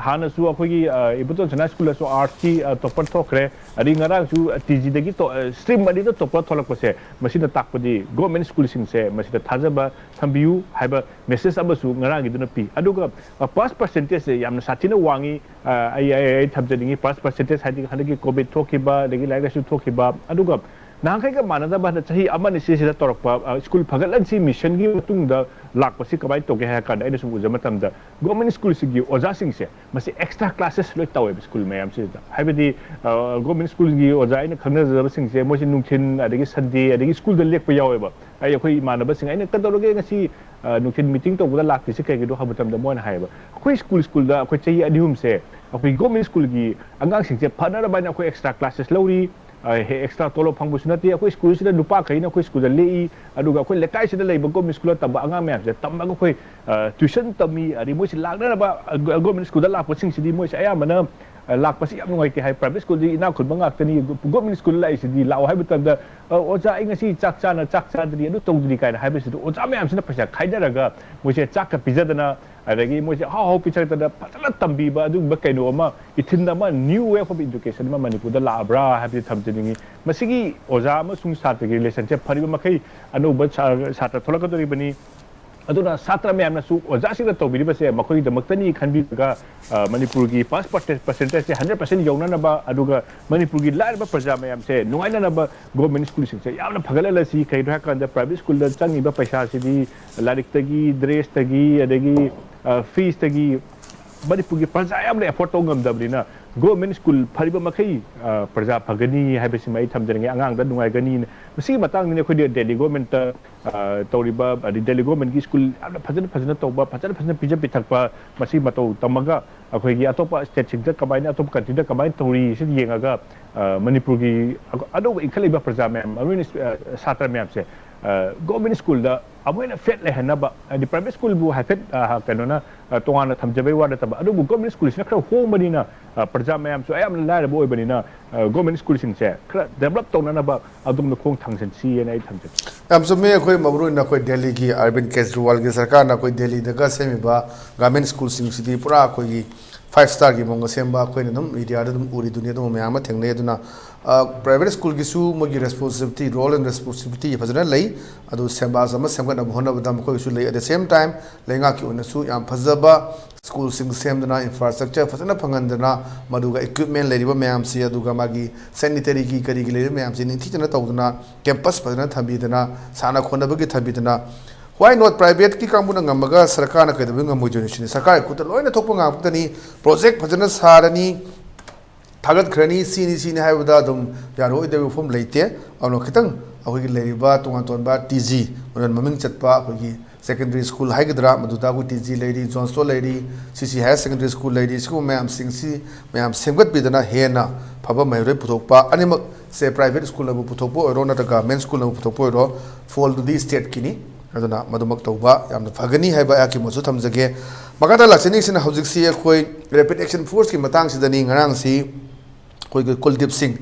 ꯍꯥꯟꯅꯁꯨ ꯑꯩꯈꯣꯏꯒꯤ ꯏꯕꯣꯇꯣꯟ ꯁꯅꯥ ꯁ꯭ꯀꯨꯜꯗꯁꯨ ꯑꯥꯔꯠꯁꯀꯤ ꯇꯣꯞꯄꯔ ꯊꯣꯛꯈ꯭ꯔꯦ꯫ ꯑꯗꯩ ꯉꯔꯥꯡꯁꯨ ꯇꯤ ꯖꯤꯗꯒꯤ ꯁ꯭ꯇ꯭ꯔꯤꯝ ꯑꯅꯤꯗ ꯇꯣꯞꯄꯔ ꯊꯣꯛꯂꯛꯄꯁꯦ, ꯃꯁꯤꯅ ꯇꯥꯛꯄꯗꯤ ꯒꯣꯔꯃꯦꯟ ꯁ꯭ꯀꯨꯜꯁꯤꯡꯁꯦ ꯃꯁꯤꯗ ꯊꯥꯖꯕ ꯊꯝꯕꯤꯌꯨ ꯍꯥꯏꯕ ꯃꯦꯁꯦꯖ ꯑꯃꯁꯨ ꯉꯔꯥꯡꯒꯤꯗꯨꯅ ꯄꯤ꯫ ꯑꯗꯨꯒ ꯄꯥꯁ ꯄꯥꯔꯁꯦꯟꯇꯦꯖꯁꯦ ꯌꯥꯝꯅ ꯁꯥꯊꯤꯅ ꯋꯥꯡꯉꯤ꯫ ꯑꯩ ꯑꯩ ꯑꯩ ꯊꯝꯖꯅꯤꯡꯉꯤ, ꯄꯥꯁ ꯄꯥꯔꯁꯦꯟꯇꯦꯖ ꯍꯥꯏꯗꯤ ꯍꯟꯗꯛꯀꯤ ꯀꯣꯚꯤꯗ ꯊꯣꯛꯈꯤꯕ, ꯑꯗꯒꯤ ꯂꯥꯏꯔꯤꯛ ꯂꯥꯏꯁꯨ ꯊꯣꯛꯈꯤꯕ, ꯑꯗꯨꯒ ꯅꯍꯥꯟꯈꯩꯒ ꯃꯥꯟꯅꯗꯕ ꯍꯟꯗꯛ ꯆꯍꯤ ꯑꯃ ꯑꯅꯤ ꯁꯤꯁꯤꯗ ꯇꯧꯔꯛꯄ ꯁ꯭ꯀꯨꯜ ꯐꯒꯠꯍꯟꯁꯤ ꯃꯤꯁꯟꯒꯤ ꯃꯇꯨꯡꯗ ꯂꯥꯛꯄꯁꯤ ꯀꯃꯥꯏꯅ ꯇꯧꯒꯦ ꯍꯥꯏꯔ ꯀꯥꯟꯗ, ꯑꯩꯅ ꯁꯨꯝ ꯎꯖꯕ ꯃꯇꯝꯗ ꯒꯣꯔꯃꯦꯟ ꯁ꯭ꯀꯨꯜꯁꯤꯡꯒꯤ ꯑꯣꯖꯥꯁꯤꯡꯁꯦ ꯃꯁꯤ ꯑꯦꯛꯁꯇ꯭ꯔꯥ ꯀ꯭ꯂꯥꯁꯦꯁ ꯂꯣꯏ ꯇꯧꯋꯦꯕ ꯁ꯭ꯀꯨꯜ ꯃꯌꯥꯝꯁꯤꯗ꯫ ꯍꯥꯏꯕꯗꯤ ꯒꯣꯔꯃꯦꯟ ꯁ꯭ꯀꯨꯜꯒꯤ ꯑꯣꯖꯥ ꯑꯩꯅ ꯈꯪꯅꯖꯕꯁꯤꯡꯁꯦ ꯃꯣꯏꯁꯦ ꯅꯨꯡꯊꯤꯟ ꯑꯗꯒꯤ ꯁꯟꯗꯦ ꯑꯗꯒꯤ ꯁ꯭ꯀꯨꯜꯗ ꯂꯦꯛꯄ ꯌꯥꯎꯋꯦꯕ꯫ ꯑꯩ ꯑꯩꯈꯣꯏ ꯏꯃꯥꯟꯅꯕꯁꯤꯡ ꯑꯩꯅ "ꯀꯩꯗꯧꯔꯒꯦ ꯉꯁꯤ ꯅꯨꯡꯊꯤꯟ ꯃꯤꯇꯤꯡ ꯇꯧꯕꯗ ꯂꯥꯛꯇ꯭ꯔꯤꯁꯤ ꯀꯩꯒꯤꯅꯣ?" ꯍꯥꯏꯕ ꯃꯇꯝꯗ ꯃꯣꯏꯅ ꯍꯥꯏꯌꯦꯕ, "ꯑꯩꯈꯣꯏ ꯁ꯭ꯀꯨꯜ ꯁ꯭ꯀꯨꯜꯗ ꯑꯩꯈꯣꯏ ꯆꯍꯤ ꯑꯅꯤ ꯑꯍꯨꯝꯁꯦ ꯑꯩꯈꯣꯏ ꯒꯣꯔꯃꯦꯟ ꯁ꯭ꯀꯨꯜꯒꯤ ꯑꯉꯥꯡꯁꯤꯡꯁꯦ ꯐꯅꯅꯕ ꯍꯥꯏꯅ ꯑꯩꯈꯣꯏ ꯑꯦꯛꯁꯇ꯭ꯔꯥ ꯀ꯭ꯂꯥꯁꯦꯁ ꯂꯧꯔꯤ, ꯑꯦꯛꯁꯇ꯭ꯔꯥ ꯇꯣꯂꯣꯞ ꯐꯪꯕꯁꯨ ꯅꯠꯇꯦ, ꯑꯩꯈꯣꯏ ꯁ꯭ꯀꯨꯜꯁꯤꯗ ꯅꯨꯄꯥꯈꯩꯅ ꯑꯩꯈꯣꯏ ꯁ꯭ꯀꯨꯜꯗ ꯂꯦꯛꯏ, ꯑꯗꯨꯒ ꯑꯩꯈꯣꯏ ꯂꯩꯀꯥꯏꯁꯤꯗ ꯂꯩꯕ ꯒꯣꯔꯃꯦꯟ ꯁ꯭ꯀꯨꯜꯗ ꯇꯝꯕ ꯑꯉꯥꯡ ꯃꯌꯥꯝꯁꯦ ꯇꯝꯃꯒ ꯑꯩꯈꯣꯏ ꯇ꯭ꯋꯤꯁꯟ ꯇꯝꯃꯤ, ꯑꯗꯩ ꯃꯣꯏꯁꯤ ꯂꯥꯛꯅꯅꯕ ꯒꯣꯔꯃꯦꯟ ꯁ꯭ꯀꯨꯜꯗ ꯂꯥꯛꯄꯁꯤꯡꯁꯤꯗꯤ ꯃꯣꯏꯁꯦ ꯑꯌꯥꯝꯕꯅ ꯂꯥꯛꯄꯁꯤ ꯌꯥꯝ ꯅꯨꯡꯉꯥꯏꯇꯦ ꯍꯥꯏ꯫ ꯄ꯭ꯔꯥꯏꯚꯦꯠ ꯁ꯭ꯀꯨꯜꯗꯤ ꯏꯅꯥꯛ ꯈꯨꯟꯕ ꯉꯥꯛꯇꯅꯤ, ꯒꯣꯔꯃꯦꯟ ꯁ꯭ꯀꯨꯜꯗ ꯂꯥꯛꯏꯁꯤꯗꯤ ꯂꯥꯛꯑꯣ ꯍꯥꯏꯕ ꯃꯇꯝꯗ "ꯑꯣꯖꯥ, ꯑꯩ ꯉꯁꯤ ꯆꯥꯛ ꯆꯥꯅ ꯆꯥꯛ ꯆꯥꯗ꯭ꯔꯤ, ꯑꯗꯨ ꯇꯧꯗ꯭ꯔꯤ" ꯀꯥꯏꯅ ꯍꯥꯏꯕꯁꯤꯗ ꯑꯣꯖꯥ ꯃꯌꯥꯝꯁꯤꯅ ꯄꯩꯁꯥ ꯈꯥꯏꯅꯔꯒ ꯃꯣꯏꯁꯦ ꯆꯥꯛꯀ ꯄꯤꯖꯗꯅ, ꯑꯗꯒꯤ ꯃꯣꯏꯁꯦ ꯑꯍꯥꯎ ꯑꯍꯥꯎ ꯄꯤꯖꯗꯅ ꯐꯖꯅ ꯇꯝꯕꯤꯕ ꯑꯗꯨꯒꯨꯝꯕ ꯀꯩꯅꯣ ꯑꯃ, ꯏꯊꯤꯟ ꯑꯃ, ꯅ꯭ꯌꯨ ꯋꯦꯕ ꯑꯣꯐ ꯏꯗꯨꯀꯦꯁꯟ ꯑꯃ ꯃꯅꯤꯄꯨꯔꯗ ꯂꯥꯛꯑꯕ꯭ꯔꯥ ꯍꯥꯏꯕꯁꯤ ꯊꯝꯖꯅꯤꯡꯉꯤ꯫ ꯃꯁꯤꯒꯤ ꯑꯣꯖꯥ ꯑꯃꯁꯨꯡ ꯁꯥꯇ꯭ꯔꯒꯤ ꯔꯤꯂꯦꯁꯟꯁꯦ ꯐꯔꯤꯕ ꯃꯈꯩ ꯑꯅꯧꯕ ꯁꯥ-, ꯁꯥꯇ꯭ꯔ ꯊꯣꯛꯂꯛꯀꯗꯧꯔꯤꯕꯅꯤ꯫ ꯑꯗꯨꯅ ꯁꯥꯇ꯭ꯔ ꯃꯌꯥꯝꯅꯁꯨ ꯑꯣꯖꯥꯁꯤꯡꯅ ꯇꯧꯕꯤꯔꯤꯕꯁꯦ ꯃꯈꯣꯏꯒꯤꯗꯃꯛꯇꯅꯤ ꯈꯟꯕꯤꯔꯒ, ꯑ, ꯃꯅꯤꯄꯨꯔꯒꯤ ꯄꯥꯁ ꯄꯥꯔꯁꯦꯟꯇꯦꯖꯁꯦ ꯍꯟꯗ꯭ꯔꯦꯠ ꯄꯥꯔꯁꯦꯟ ꯌꯧꯅꯅꯕ, ꯑꯗꯨꯒ ꯃꯅꯤꯄꯨꯔꯒꯤ ꯂꯥꯏꯔꯕ ꯄ꯭ꯔꯖꯥ ꯃꯌꯥꯝꯁꯦ ꯅꯨꯡꯉꯥꯏꯅꯅꯕ ꯒꯣꯔꯃꯦꯟ ꯁ꯭ꯀꯨꯜꯁꯤꯡꯁꯦ ꯌꯥꯝꯅ ꯐꯒꯠꯍꯜꯂꯁꯤ꯫ ꯀꯩꯒꯤꯅꯣ ꯍꯥꯏꯔꯀꯥꯟꯗ ꯄ꯭ꯔꯥꯏꯚꯦꯠ ꯁ꯭ꯀꯨꯜꯗ ꯆꯪꯉꯤꯕ ꯄꯩꯁꯥꯁꯤꯗꯤ ꯂꯥꯏꯔꯤꯛꯇꯒꯤ, ꯗ꯭ꯔꯦꯁꯇꯒꯤ, ꯑꯗꯒꯤ, ꯑ, ꯐꯤꯁꯇꯒꯤ ꯃꯅꯤꯄꯨꯔꯒꯤ ꯄ꯭ꯔꯖꯥ ꯌꯥꯝꯅ ꯑꯦꯐꯣꯔꯗ ꯇꯧꯕ ꯉꯝꯗꯕꯅꯤꯅ ꯒꯣꯔꯃꯦꯟ ꯁ꯭ꯀꯨꯜ ꯐꯔꯤꯕ ꯃꯈꯩ, ꯑ, ꯄ꯭ꯔꯖꯥ ꯐꯒꯅꯤ ꯍꯥꯏꯕꯁꯤꯃ ꯑꯩ ꯊꯝꯖꯅꯤꯡꯉꯤ꯫ ꯑꯉꯥꯡꯗ ꯅꯨꯡꯉꯥꯏꯒꯅꯤ꯫ ꯃꯁꯤꯒꯤ ꯃꯇꯥꯡꯗꯅꯤ ꯑꯩꯈꯣꯏꯗꯤ ꯗꯦꯜꯂꯤ ꯒꯣꯔꯃꯦꯟꯇ ꯑ, ꯇꯧꯔꯤꯕ, ꯑꯗꯩ ꯗꯦꯜꯂꯤ ꯒꯣꯔꯃꯦꯟꯒꯤ ꯁ꯭ꯀꯨꯜ ꯌꯥꯝꯅ ꯐꯖꯅ ꯐꯖꯅ ꯇꯧꯕ, ꯐꯖꯅ ꯐꯖꯅ ꯄꯤꯖ ꯄꯤꯊꯛꯄ, ꯃꯁꯤ ꯃꯇꯧ ꯇꯝꯃꯒ ꯑꯩꯈꯣꯏꯒꯤ ꯑꯇꯣꯞꯄ ꯁ꯭ꯇꯦꯠꯁꯤꯡꯗ ꯀꯃꯥꯏꯅ, ꯑꯇꯣꯞꯄ ꯀꯟꯇ꯭ꯔꯤꯗ ꯀꯃꯥꯏꯅ ꯇꯧꯔꯤ ꯁꯤ ꯌꯦꯡꯉꯒ, ꯑ, ꯃꯅꯤꯄꯨꯔꯒꯤ ꯑ-, ꯑꯅꯧꯕ ꯏꯟꯈꯠꯂꯛꯏꯕ ꯄ꯭ꯔꯖꯥ ꯃꯌꯥꯝ, ꯃꯔꯨꯑꯣꯏꯅ, ꯑ, ꯁꯥꯇ꯭ꯔ ꯃꯌꯥꯝꯁꯦ, ꯑ, ꯒꯣꯔꯃꯦꯟ ꯁ꯭ꯀꯨꯜꯗ ꯑꯃꯨꯛ ꯍꯦꯟꯅ ꯐꯦꯠ ꯂꯩꯍꯟꯅꯕ, ꯍꯥꯏꯗꯤ ꯄ꯭ꯔꯥꯏꯚꯦꯠ ꯁ꯭ꯀꯨꯜꯕꯨ ꯍꯥꯏꯐꯦꯠ, ꯑ, ꯀꯩꯅꯣꯅ, ꯑ, ꯇꯣꯉꯥꯟꯅ ꯊꯝꯖꯕꯩ ꯋꯥ ꯅꯠꯇꯕ, ꯑꯗꯨꯕꯨ ꯒꯣꯔꯃꯦꯟ ꯁ꯭ꯀꯨꯜꯁꯤꯅ ꯈꯔ ꯍꯣꯡꯕꯅꯤꯅ, ꯑ, ꯄ꯭ꯔꯖꯥ ꯃꯌꯥꯝꯁꯨ ꯑꯌꯥꯝꯕꯅ ꯂꯥꯏꯔꯕ ꯑꯣꯏꯕꯅꯤꯅ, ꯑ, ꯒꯣꯔꯃꯦꯟ ꯁ꯭ꯀꯨꯜꯁꯤꯡꯁꯦ ꯈꯔ ꯗꯦꯕꯂꯞ ꯇꯧꯅꯅꯕ ꯑꯗꯣꯝꯗ ꯈꯣꯡ ꯊꯥꯡꯖꯟꯁꯤꯑꯅ ꯑꯩ ꯊꯝꯖꯒꯦ꯫ ꯌꯥꯝ ꯆꯨꯝꯃꯤ꯫ ꯑꯩꯈꯣꯏ ꯃꯔꯨꯑꯣꯏꯅ ꯑꯩꯈꯣꯏ ꯗꯦꯜꯂꯤꯒꯤ ꯑꯔꯕꯤꯟ ꯀꯦꯖꯔꯤꯋꯥꯜꯒꯤ ꯁꯔꯀꯥꯔꯅ ꯑꯩꯈꯣꯏ ꯗꯦꯜꯂꯤꯗꯒ ꯁꯦꯝꯃꯤꯕ ꯒꯚꯔꯟꯃꯦꯟꯠ ꯁ꯭ꯀꯨꯜꯁꯤꯡꯁꯤꯗꯤ ꯄꯨꯔꯥ ꯑꯩꯈꯣꯏꯒꯤ ꯐꯥꯏꯚ ꯁ꯭ꯇꯥꯔꯒꯤ ꯃꯑꯣꯡꯗ ꯁꯦꯝꯕ ꯑꯩꯈꯣꯏꯅ ꯑꯗꯨꯝ ꯃꯤꯗꯤꯌꯥꯗ ꯑꯗꯨꯝ ꯎꯔꯤꯗꯨꯅꯤ, ꯑꯗꯨꯝꯕ ꯃꯌꯥꯝ ꯑꯃ ꯊꯦꯡꯅꯩ꯫ ꯑꯗꯨꯅ ꯄ꯭ꯔꯥꯏꯚꯦꯠ ꯁ꯭ꯀꯨꯜꯒꯤꯁꯨ ꯃꯣꯏꯒꯤ ꯔꯦꯁꯄꯣꯟꯁꯤꯕꯤꯂꯤꯇꯤ, ꯔꯣꯜ ꯑꯦꯟ ꯔꯦꯁꯄꯣꯟꯁꯤꯕꯤꯂꯤꯇꯤ ꯐꯖꯅ ꯂꯩ꯫ ꯑꯗꯨ ꯁꯦꯝꯕꯥꯁ ꯑꯃ ꯁꯦꯝꯒꯠꯅꯕ ꯍꯣꯠꯅꯕꯗ ꯃꯈꯣꯏꯒꯤꯁꯨ ꯂꯩ꯫ ꯑꯦꯠ ꯗ ꯁꯦꯝ ꯇꯥꯏꯝ, ꯂꯩꯉꯥꯛꯀꯤ ꯑꯣꯏꯅꯁꯨ ꯌꯥꯝ ꯐꯖꯕ ꯁ꯭ꯀꯨꯜꯁꯤꯡ ꯁꯦꯝꯗꯅ, ꯏꯟꯐ꯭ꯔꯥꯁ꯭ꯇ꯭ꯔꯛꯆꯔ ꯐꯖꯅ ꯐꯪꯍꯟꯗꯅ, ꯃꯗꯨꯒ ꯏꯀ꯭ꯋꯤꯞꯃꯦꯟ ꯂꯩꯔꯤꯕ ꯃꯌꯥꯝꯁꯤ, ꯑꯗꯨꯒ ꯃꯥꯒꯤ ꯁꯦꯅꯤꯇꯔꯤꯒꯤ ꯀꯔꯤꯒꯤ ꯂꯩꯔꯤꯕ ꯃꯌꯥꯝꯁꯤ ꯅꯤꯡꯊꯤꯖꯅ ꯇꯧꯗꯅ, ꯀꯦꯝꯄꯁ ꯐꯖꯅ ꯊꯝꯕꯤꯗꯅ, ꯁꯥꯟꯅ ꯈꯣꯠꯅꯕꯒꯤ ꯊꯝꯕꯤꯗꯅ, why not? ꯄ꯭ꯔꯥꯏꯚꯦꯠꯀꯤ ꯀꯥꯡꯕꯨꯅ ꯉꯝꯃꯒ ꯁꯔꯀꯥꯔꯅ ꯀꯩꯗꯧꯕꯩ ꯉꯝꯃꯣꯏꯗꯣꯏꯅꯣ ꯁꯤꯅꯤ꯫ ꯁꯔꯀꯥꯔꯒꯤ ꯈꯨꯠꯇ ꯂꯣꯏꯅ ꯊꯣꯛꯄ ꯉꯥꯛꯇꯅꯤ꯫ ꯄ꯭ꯔꯣꯖꯦꯛ ꯐꯖꯅ ꯁꯥꯔꯅꯤ, ꯊꯥꯒꯠꯈ꯭ꯔꯅꯤ, ꯁꯤꯅꯤ ꯁꯤꯅꯤ ꯍꯥꯏꯕꯗ ꯑꯗꯨꯝ ꯌꯥꯔꯣꯏꯗꯕ ꯃꯐꯝ ꯂꯩꯇꯦ꯫ ꯑꯗꯨꯅ ꯈꯤꯇꯪ ꯑꯩꯈꯣꯏꯒꯤ ꯂꯩꯔꯤꯕ ꯇꯣꯉꯥꯟ ꯇꯣꯉꯥꯟꯕ ꯇꯤ ꯖꯤ, ꯑꯗꯨꯅ ꯃꯃꯤꯡ ꯆꯠꯄ ꯑꯩꯈꯣꯏꯒꯤ ꯁꯦꯀꯦꯟꯗꯔꯤ ꯁ꯭ꯀꯨꯜ ꯍꯥꯏꯒꯗ꯭ꯔꯥ, ꯃꯗꯨꯗ ꯑꯩꯈꯣꯏ ꯇꯤ ꯖꯤ ꯂꯩꯔꯤ, ꯖꯣꯟ ꯁ꯭ꯇꯣꯟ ꯂꯩꯔꯤ, ꯁꯤ ꯁꯤ ꯍꯥꯌꯔ ꯁꯦꯀꯦꯟꯗꯔꯤ ꯁ꯭ꯀꯨꯜ ꯂꯩꯔꯤ, ꯁꯤꯒꯨꯝꯕ ꯃꯌꯥꯝꯁꯤꯡꯁꯤ ꯃꯌꯥꯝ ꯁꯦꯝꯒꯠꯄꯤꯗꯅ ꯍꯦꯟꯅ ꯐꯕ ꯃꯍꯩꯔꯣꯏ ꯄꯨꯊꯣꯛꯄ, ꯑꯅꯤꯃꯛꯁꯦ ꯄ꯭ꯔꯥꯏꯚꯦꯠ ꯁ꯭ꯀꯨꯜꯅꯕꯨ ꯄꯨꯊꯣꯛꯄ ꯑꯣꯏꯔꯣ ꯅꯠꯇ꯭ꯔꯒ ꯒꯚꯔꯟꯃꯦꯟ ꯁ꯭ꯀꯨꯜꯅꯕꯨ ꯄꯨꯊꯣꯛꯄ ꯑꯣꯏꯔꯣ, ꯐꯣꯜꯗꯨꯗꯤ ꯁ꯭ꯇꯦꯠꯀꯤꯅꯤ꯫ ꯑꯗꯨꯅ ꯃꯗꯨꯃꯛ ꯇꯧꯕ ꯌꯥꯝꯅ ꯐꯒꯅꯤ ꯍꯥꯏꯕ ꯑꯩꯍꯥꯛꯀꯤ ꯃꯣꯠꯁꯨ ꯊꯝꯖꯒꯦ꯫ ꯃꯈꯥ ꯇꯥꯅ ꯂꯥꯛꯆꯅꯤꯡꯉꯤꯁꯤꯅ ꯍꯧꯖꯤꯛꯁꯤ ꯑꯩꯈꯣꯏ ꯔꯦꯄꯤꯗ ꯑꯦꯛꯁꯟ ꯐꯣꯔꯁꯀꯤ ꯃꯇꯥꯡꯁꯤꯗꯅꯤ꯫ ꯉꯔꯥꯡꯁꯤ ꯑꯩꯈꯣꯏꯒꯤ ꯀꯨꯜꯗꯤꯞ ꯁꯤꯡ,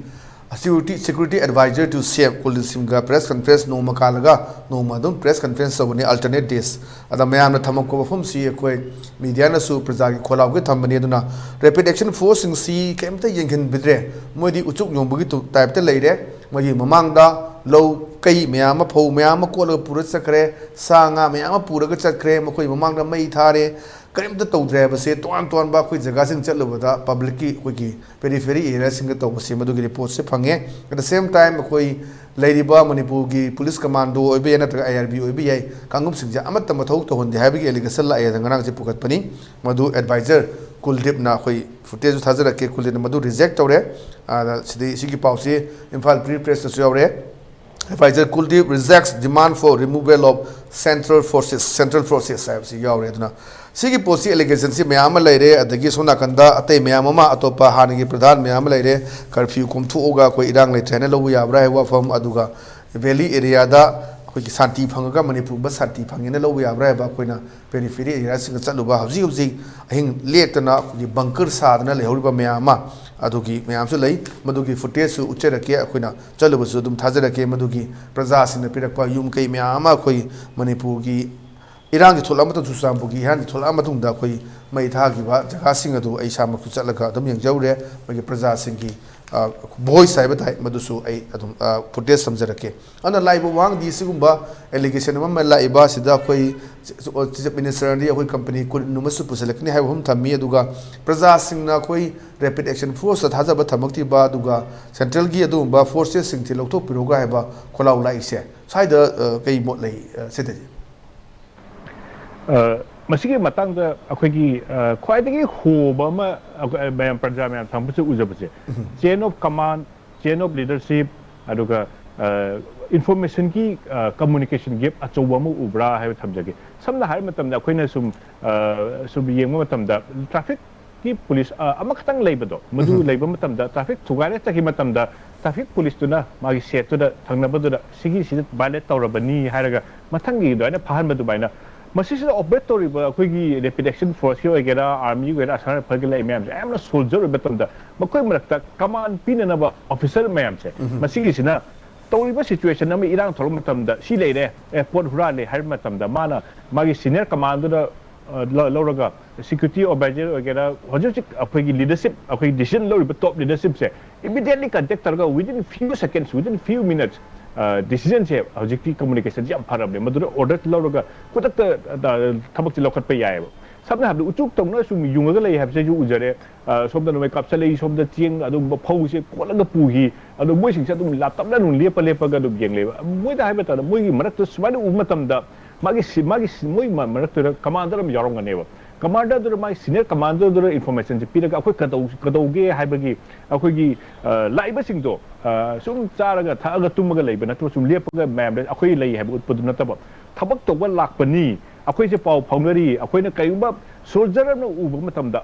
security, security advisor to ꯁꯤ ꯑꯦꯝ ꯀꯨꯜꯗꯤꯞ ꯁꯤꯡꯒ ꯄ꯭ꯔꯦꯁ ꯀꯟꯐ꯭ꯔꯦꯟꯁ ꯅꯣꯡꯃ ꯀꯥꯜꯂꯒ ꯅꯣꯡꯃ ꯑꯗꯨꯝ ꯄ꯭ꯔꯦꯁ ꯀꯟꯐ꯭ꯔꯦꯟꯁ ꯇꯧꯕꯅꯤ, ꯑꯜꯇꯔꯅꯦꯠ ꯗꯦꯁ꯫ ꯑꯗ ꯃꯌꯥꯝꯅ ꯊꯝꯃꯛꯄ ꯋꯥꯐꯝꯁꯤ ꯑꯩꯈꯣꯏ ꯃꯤꯗꯤꯌꯥꯅꯁꯨ ꯄ꯭ꯔꯖꯥꯒꯤ ꯈꯣꯜꯂꯥꯎꯒꯤ ꯊꯝꯕꯅꯤ꯫ ꯑꯗꯨꯅ ꯔꯦꯄꯤꯗ ꯑꯦꯛꯁꯟ ꯐꯣꯔꯁꯁꯤꯡꯁꯤ ꯀꯩꯝꯇ ꯌꯦꯡꯁꯤꯟꯕꯤꯗ꯭ꯔꯦ, ꯃꯣꯏꯗꯤ ꯎꯆꯨꯛ ꯌꯣꯡꯕꯒꯤ ꯇꯨ-, ꯇꯥꯏꯞꯇ ꯂꯩꯔꯦ꯫ ꯃꯣꯏꯒꯤ ꯃꯃꯥꯡꯗ ꯂꯧ ꯀꯩ ꯃꯌꯥꯝ ꯑꯃ, ꯐꯧ ꯃꯌꯥꯝ ꯑꯃ ꯀꯣꯠꯂꯒ ꯄꯨꯔ ꯆꯠꯈ꯭ꯔꯦ, ꯁꯥ ꯉꯥ ꯃꯌꯥꯝ ꯑꯃ ꯄꯨꯔꯒ ꯆꯠꯈ꯭ꯔꯦ, ꯃꯈꯣꯏ ꯃꯃꯥꯡꯗ ꯃꯩ ꯊꯥꯔꯦ, ꯀꯔꯤꯝꯇ ꯇꯧꯗ꯭ꯔꯦ ꯍꯥꯏꯕꯁꯦ ꯇꯣꯉꯥꯟ ꯇꯣꯉꯥꯟꯕ ꯑꯩꯈꯣꯏ ꯖꯒꯥꯁꯤꯡ ꯆꯠꯂꯨꯕꯗ ꯄꯕ꯭ꯂꯤꯛꯀꯤ ꯑꯩꯈꯣꯏꯒꯤ ꯄꯦꯔꯤꯐꯦꯔꯤ ꯑꯦꯔꯤꯌꯥꯁꯤꯡꯗ ꯇꯧꯕꯁꯦ ꯃꯗꯨꯒꯤ ꯔꯤꯄꯣꯔꯠꯁꯦ ꯐꯪꯉꯦ꯫ ꯑꯦꯠ ꯗ ꯁꯦꯝ ꯇꯥꯏꯝ ꯑꯩꯈꯣꯏ ꯂꯩꯔꯤꯕ ꯃꯅꯤꯄꯨꯔꯒꯤ ꯄꯨꯂꯤꯁ ꯀꯃꯥꯟꯗꯣ ꯑꯣꯏꯕ ꯌꯥꯏ ꯅꯠꯇ꯭ꯔꯒ ꯑꯥꯏ ꯑꯥꯔ ꯕꯤ ꯑꯣꯏꯕ ꯌꯥꯏ, ꯀꯥꯡꯂꯨꯞꯁꯤꯡꯁꯦ ꯑꯃꯠꯇ ꯃꯊꯧ ꯇꯧꯍꯟꯗꯦ ꯍꯥꯏꯕꯒꯤ ꯑꯦꯂꯤꯒꯦꯁꯟ ꯂꯥꯛꯑꯦ꯫ ꯑꯗ ꯉꯔꯥꯡꯁꯦ ꯄꯨꯈꯠꯄꯅꯤ꯫ ꯃꯗꯨ ꯑꯦꯗꯚꯥꯏꯖꯔ ꯀꯨꯜꯗꯤꯞꯅ, ꯑꯩꯈꯣꯏ ꯐꯨꯇꯦꯖꯁꯨ ꯊꯥꯖꯔꯛꯀꯦ, ꯀꯨꯜꯗꯤꯞꯅ ꯃꯗꯨ ꯔꯤꯖꯦꯛ ꯇꯧꯔꯦ꯫ ꯑꯗ ꯁꯤꯗꯤ, ꯁꯤꯒꯤ ꯄꯥꯎꯁꯤ ꯏꯝꯐꯥꯜ ꯐ꯭ꯔꯤ ꯄ꯭ꯔꯦꯁꯇꯁꯨ ꯌꯥꯎꯔꯦ꯫ Advisor Kuldeep rejects demand for removal of central forces, central forces ꯍꯥꯏꯕꯁꯤ ꯌꯥꯎꯔꯦ꯫ ꯑꯗꯨꯅ ꯁꯤꯒꯤ ꯄꯣꯠꯁꯤ ꯑꯦꯂꯤꯒꯦꯁꯟꯁꯤ ꯃꯌꯥꯝ ꯑꯃ ꯂꯩꯔꯦ꯫ ꯑꯗꯒꯤ ꯁꯣꯝ ꯅꯥꯀꯟꯗ ꯑꯇꯩ ꯃꯌꯥꯝ ꯑꯃ, ꯑꯇꯣꯞꯄ ꯍꯥꯟꯅꯒꯤ ꯄ꯭ꯔꯙꯥꯟ ꯃꯌꯥꯝ ꯑꯃ ꯂꯩꯔꯦ, ꯀꯔꯐ꯭ꯌꯨ ꯀꯣꯝꯊꯣꯛꯑꯒ ꯑꯩꯈꯣꯏ ꯏꯔꯥꯡ ꯂꯩꯇ꯭ꯔꯦ ꯍꯥꯏꯅ ꯂꯧꯕ ꯌꯥꯕ꯭ꯔꯥ ꯍꯥꯏꯕ ꯋꯥꯐꯝ, ꯑꯗꯨꯒ ꯚꯦꯂꯤ ꯑꯦꯔꯤꯌꯥꯗ ꯑꯩꯈꯣꯏꯒꯤ ꯁꯥꯟꯇꯤ ꯐꯪꯉꯒ ꯃꯅꯤꯄꯨꯔꯒꯨꯝꯕ ꯁꯥꯟꯇꯤ ꯐꯪꯉꯦꯅ ꯂꯧꯕ ꯌꯥꯕ꯭ꯔꯥ ꯍꯥꯏꯕ, ꯑꯩꯈꯣꯏꯅ ꯄꯦꯔꯤꯐꯦꯔꯤ ꯑꯦꯔꯤꯌꯥꯁꯤꯡꯗ ꯆꯠꯂꯨꯕ, ꯍꯧꯖꯤꯛ ꯍꯧꯖꯤꯛ ꯑꯍꯤꯡ ꯂꯦꯛꯇꯅ ꯑꯩꯈꯣꯏꯒꯤ ꯕꯪꯀꯔ ꯁꯥꯗꯅ ꯂꯩꯍꯧꯔꯤꯕ ꯃꯌꯥꯝ ꯑꯃ, ꯑꯗꯨꯒꯤ ꯃꯌꯥꯝꯁꯨ ꯂꯩ꯫ ꯃꯗꯨꯒꯤ ꯐꯨꯇꯦꯖꯁꯨ ꯎꯠꯆꯔꯛꯀꯦ꯫ ꯑꯩꯈꯣꯏꯅ ꯆꯠꯂꯨꯕꯁꯨ ꯑꯗꯨꯝ ꯊꯥꯖꯔꯛꯀꯦ꯫ ꯃꯗꯨꯒꯤ ꯄ꯭ꯔꯖꯥꯁꯤꯡꯅ ꯄꯤꯔꯛꯄ ꯌꯨꯝ ꯀꯩ ꯃꯌꯥꯝ ꯑꯃ ꯑꯩꯈꯣꯏ ꯃꯅꯤꯄꯨꯔꯒꯤ ꯏꯔꯥꯡꯒꯤ ꯊꯣꯛꯂꯛꯑ ꯃꯇꯝ, ꯆꯨꯔꯆꯥꯟꯄꯨꯔꯒꯤ ꯏꯔꯥꯡꯒꯤ ꯊꯣꯛꯂꯛꯑ ꯃꯇꯨꯡꯗ ꯑꯩꯈꯣꯏ ꯃꯩ ꯊꯥꯈꯤꯕ ꯖꯒꯥꯁꯤꯡ ꯑꯗꯨ ꯑꯩ ꯏꯁꯥꯃꯛꯁꯨ ꯆꯠꯂꯒ ꯑꯗꯨꯝ ꯌꯦꯡꯖꯔꯨꯔꯦ꯫ ꯃꯣꯏꯒꯤ ꯄ꯭ꯔꯖꯥꯁꯤꯡꯒꯤ ꯚꯣꯏꯁ ꯍꯥꯏꯕ ꯇꯥꯏ, ꯃꯗꯨꯁꯨ ꯑꯩ ꯑꯗꯨꯝ ꯐꯨꯇꯦꯖ ꯊꯝꯖꯔꯛꯀꯦ꯫ ꯑꯗꯨꯅ ꯂꯥꯛꯏꯕ ꯋꯥꯍꯪꯗꯤ, ꯁꯤꯒꯨꯝꯕ ꯑꯦꯂꯤꯒꯦꯁꯟ ꯑꯃ ꯂꯥꯛꯏꯕ ꯑꯁꯤꯗ ꯑꯩꯈꯣꯏ ꯆꯤꯐ ꯃꯤꯅꯤꯁꯇꯔꯅꯗꯤ ꯑꯩꯈꯣꯏ ꯀꯝꯄꯅꯤ ꯀꯨꯟ ꯑꯃꯁꯨ ꯄꯨꯁꯤꯜꯂꯛꯀꯅꯤ ꯍꯥꯏꯕ ꯑꯃ ꯊꯝꯃꯤ꯫ ꯑꯗꯨꯒ ꯄ꯭ꯔꯖꯥꯁꯤꯡꯅ ꯑꯩꯈꯣꯏ ꯔꯦꯄꯤꯗ ꯑꯦꯛꯁꯟ ꯐꯣꯔꯁꯇ ꯊꯥꯖꯕ ꯊꯝꯃꯛꯇ꯭ꯔꯤꯕ, ꯑꯗꯨꯒ ꯁꯦꯟꯇ꯭ꯔꯦꯜꯒꯤ ꯑꯗꯨꯒꯨꯝꯕ ꯐꯣꯔꯁꯦꯁꯁꯤꯡꯁꯤ ꯂꯧꯊꯣꯛꯄꯤꯔꯣꯒ ꯍꯥꯏꯕ ꯈꯣꯜꯂꯥꯎ ꯂꯥꯛꯏꯁꯦ, ꯁ꯭ꯋꯥꯏꯗ ꯀꯩ ꯃꯣꯠ ꯂꯩ? ꯁꯤꯗꯗꯤ ꯃꯁꯤꯒꯤ ꯃꯇꯥꯡꯗ ꯑꯩꯈꯣꯏꯒꯤ ꯈ꯭ꯋꯥꯏꯗꯒꯤ ꯍꯣꯕ ꯑꯃ, ꯃꯌꯥꯝ ꯄ꯭ꯔꯖꯥ ꯃꯌꯥꯝ ꯊꯝꯕꯁꯦ ꯎꯖꯕꯁꯦ, chain of command, chain of leadership, ꯑꯗꯨꯒ informationꯒꯤ communication gap ꯑꯆꯧꯕ ꯑꯃ ꯎꯕ꯭ꯔꯥ ꯍꯥꯏꯕ ꯊꯝꯖꯒꯦ꯫ ꯁꯝꯅ ꯍꯥꯏꯔꯕ ꯃꯇꯝꯗ, ꯑꯩꯈꯣꯏꯅ ꯁꯨꯝ ꯁꯨꯝ ꯌꯦꯡꯕ ꯃꯇꯝꯗ, trafficꯀꯤ police ꯑꯃꯈꯛꯇꯪ ꯂꯩꯕꯗꯣ, ꯃꯗꯨ ꯂꯩꯕ ꯃꯇꯝꯗ, traffic ꯊꯨꯒꯥꯏꯔ ꯆꯠꯈꯤꯕ ꯃꯇꯝꯗ, traffic policeꯇꯨꯅ ꯃꯥꯒꯤ setꯇꯨꯗ ꯊꯪꯅꯕꯗꯨꯗ ꯁꯤꯒꯤ ꯁꯤꯗ violate ꯇꯧꯔꯕꯅꯤ ꯍꯥꯏꯔꯒ, ꯃꯊꯪꯒꯤ ꯑꯗꯨꯃꯥꯏꯅ ꯐꯥꯍꯟꯕ ꯑꯗꯨꯃꯥꯏꯅ, ꯃꯁꯤꯁꯤꯗ operate ꯇꯧꯔꯤꯕ ꯑꯩꯈꯣꯏꯒꯤ rapid action forceꯀꯤ ꯑꯣꯏꯒꯦꯔꯥ, armyꯒꯤ ꯑꯣꯏꯒꯦꯔꯥ, ꯑꯁꯥꯝ rifleꯒꯤ ꯂꯩ ꯃꯌꯥꯝꯁꯦ, ꯑꯌꯥꯝꯅ soldier ꯑꯣꯏꯕ ꯃꯇꯝꯗ, ꯃꯈꯣꯏ ꯃꯔꯛꯇ command ꯄꯤꯅꯅꯕ officer ꯃꯌꯥꯝꯁꯦ, ꯃꯁꯤꯒꯤꯁꯤꯅ ꯇꯧꯔꯤꯕ situation ꯑꯃ, ꯏꯔꯥꯡ ꯊꯣꯛꯂꯛꯄ ꯃꯇꯝꯗ, ꯁꯤ ꯂꯩꯔꯦ, ꯑꯦ, ꯄꯣꯠ ꯍꯨꯔꯥꯜꯂꯦ ꯍꯥꯏꯕ ꯃꯇꯝꯗ, ꯃꯥꯅ ꯃꯥꯒꯤ senior commandꯗꯨꯗ ꯂꯧꯔꯒ, security officer ꯑꯣꯏꯒꯦꯔꯥ, ꯍꯧꯖꯤꯛ ꯍꯧꯖꯤꯛ ꯑꯩꯈꯣꯏꯒꯤ leadership, ꯑꯩꯈꯣꯏꯒꯤ decision ꯂꯧꯔꯤꯕ top leadershipꯁꯦ immediately contact ꯇꯧꯔꯒ, within few seconds, within few minutes decisionꯁꯦ, ꯍꯧꯖꯤꯛꯇꯤ communicationꯁꯦ ꯌꯥꯝ ꯐꯔꯕꯅꯦ꯫ ꯃꯗꯨꯗ order ꯂꯧꯔꯒ ꯈꯨꯗꯛꯇ ꯊꯕꯛꯁꯦ ꯂꯧꯈꯠꯄ ꯌꯥꯏꯑꯕ꯫ ꯁꯝꯅ ꯍꯥꯏꯔꯕꯗ, ꯎꯆꯨꯛ ꯇꯧꯅ ꯁꯨꯝ ꯌꯨꯡꯉꯒ ꯂꯩ ꯍꯥꯏꯕꯁꯤꯁꯨ ꯎꯖꯔꯦ꯫ ꯁꯣꯝꯗ ꯅꯣꯡꯃꯩ ꯀꯥꯞꯁꯤꯜꯂꯛꯏ, ꯁꯣꯝꯗ ꯆꯦꯡ ꯑꯗꯨꯒꯨꯝꯕ ꯐꯧꯁꯦ ꯀꯣꯠꯂꯒ ꯄꯨꯈꯤ꯫ ꯑꯗꯣ ꯃꯣꯏꯁꯤꯡꯁꯦ ꯑꯗꯨꯝ ꯂꯥꯞꯇꯞꯅ ꯑꯗꯨꯝ ꯂꯦꯞꯄ ꯂꯦꯞꯄꯒ ꯑꯗꯨꯝ ꯌꯦꯡꯂꯦꯕ꯫ ꯃꯣꯏꯗ ꯍꯥꯏꯕ ꯃꯇꯝꯗ, ꯃꯣꯏꯒꯤ ꯃꯔꯛꯇ ꯁꯨꯃꯥꯏꯅ ꯎꯕ ꯃꯇꯝꯗ, ꯃꯥꯒꯤ ꯁꯤ-, ꯃꯥꯒꯤ ꯁꯤ-, ꯃꯣꯏ ꯃ-, ꯃꯔꯛꯇꯨꯗ commanderꯗꯨ ꯑꯃ ꯌꯥꯎꯔꯝꯒꯅꯦꯕ꯫ Commanderꯗꯨꯗ, ꯃꯥꯒꯤ senior commanderꯗꯨꯗ informationꯁꯦ ꯄꯤꯔꯒ, ꯑꯩꯈꯣꯏ ꯀꯗꯧ-, ꯀꯗꯧꯒꯦ ꯍꯥꯏꯕꯒꯤ, ꯑꯩꯈꯣꯏꯒꯤ, ꯑ, ꯂꯥꯛꯏꯕꯁꯤꯡꯗꯣ, ꯑ, ꯁꯨꯝ ꯆꯥꯔꯒ ꯊꯛꯑꯒ ꯇꯨꯝꯃꯒ ꯂꯩꯕ ꯅꯠꯇꯕ, ꯁꯨꯝ ꯂꯦꯞꯄꯒ ꯃꯌꯥꯝꯗ ꯑꯩꯈꯣꯏ ꯂꯩ ꯍꯥꯏꯕ ꯎꯠꯄꯗꯨ ꯅꯠꯇꯕ, ꯊꯕꯛ ꯇꯧꯕ ꯂꯥꯛꯄꯅꯤ, ꯑꯩꯈꯣꯏꯁꯦ ꯄꯥꯎ ꯐꯥꯎꯅꯔꯤ, ꯑꯩꯈꯣꯏꯅ ꯀꯔꯤꯒꯨꯝꯕ soldier ꯑꯃꯅ ꯎꯕ ꯃꯇꯝꯗ,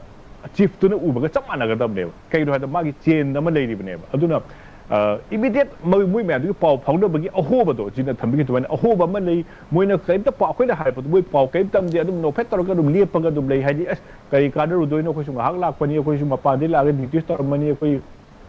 chiefꯇꯨꯅ ꯎꯕꯒ ꯆꯞ ꯃꯥꯟꯅꯒꯗꯕꯅꯦꯕ꯫ ꯀꯩꯒꯤꯅꯣ ꯍꯥꯏꯕꯗ, ꯃꯥꯒꯤ chain ꯑꯃ ꯂꯩꯔꯤꯕꯅꯦꯕ꯫ ꯑꯗꯨꯅ, ꯑ, immediate ꯃꯣꯏ, ꯃꯣꯏ ꯃꯌꯥꯝꯗꯨꯒꯤ ꯄꯥꯎ ꯐꯥꯎꯅꯕꯒꯤ ꯑꯍꯣꯕꯗꯣ, ꯖꯤꯅ ꯊꯝꯕꯤꯈꯤꯕ ꯑꯗꯨꯃꯥꯏꯅ ꯑꯍꯣꯕ ꯑꯃ ꯂꯩ꯫ ꯃꯣꯏꯅ ꯀꯔꯤꯝꯇ ꯄꯥꯎ, ꯑꯩꯈꯣꯏꯅ ꯍꯥꯏꯕꯗꯣ ꯃꯣꯏ ꯄꯥꯎ ꯀꯔꯤꯝ ꯇꯝꯗꯦ, ꯑꯗꯨꯝ ꯅꯣꯛꯐꯦꯠ ꯇꯧꯔꯒ ꯑꯗꯨꯝ ꯂꯦꯞꯄꯒ ꯑꯗꯨꯝ ꯂꯩ꯫ ꯍꯥꯏꯗꯤ, "ꯑꯁ, ꯀꯔꯤ ꯀꯥꯟꯅꯔꯨꯗꯣꯏꯅꯣ? ꯑꯩꯈꯣꯏꯁꯨ ꯉꯥꯏꯍꯥꯛ ꯂꯥꯛꯄꯅꯤ, ꯑꯩꯈꯣꯏꯁꯨ ꯃꯄꯥꯟꯗꯒꯤ ꯂꯥꯛꯑꯒ duty ꯇꯧꯔꯝꯕꯅꯤ, ꯑꯩꯈꯣꯏ,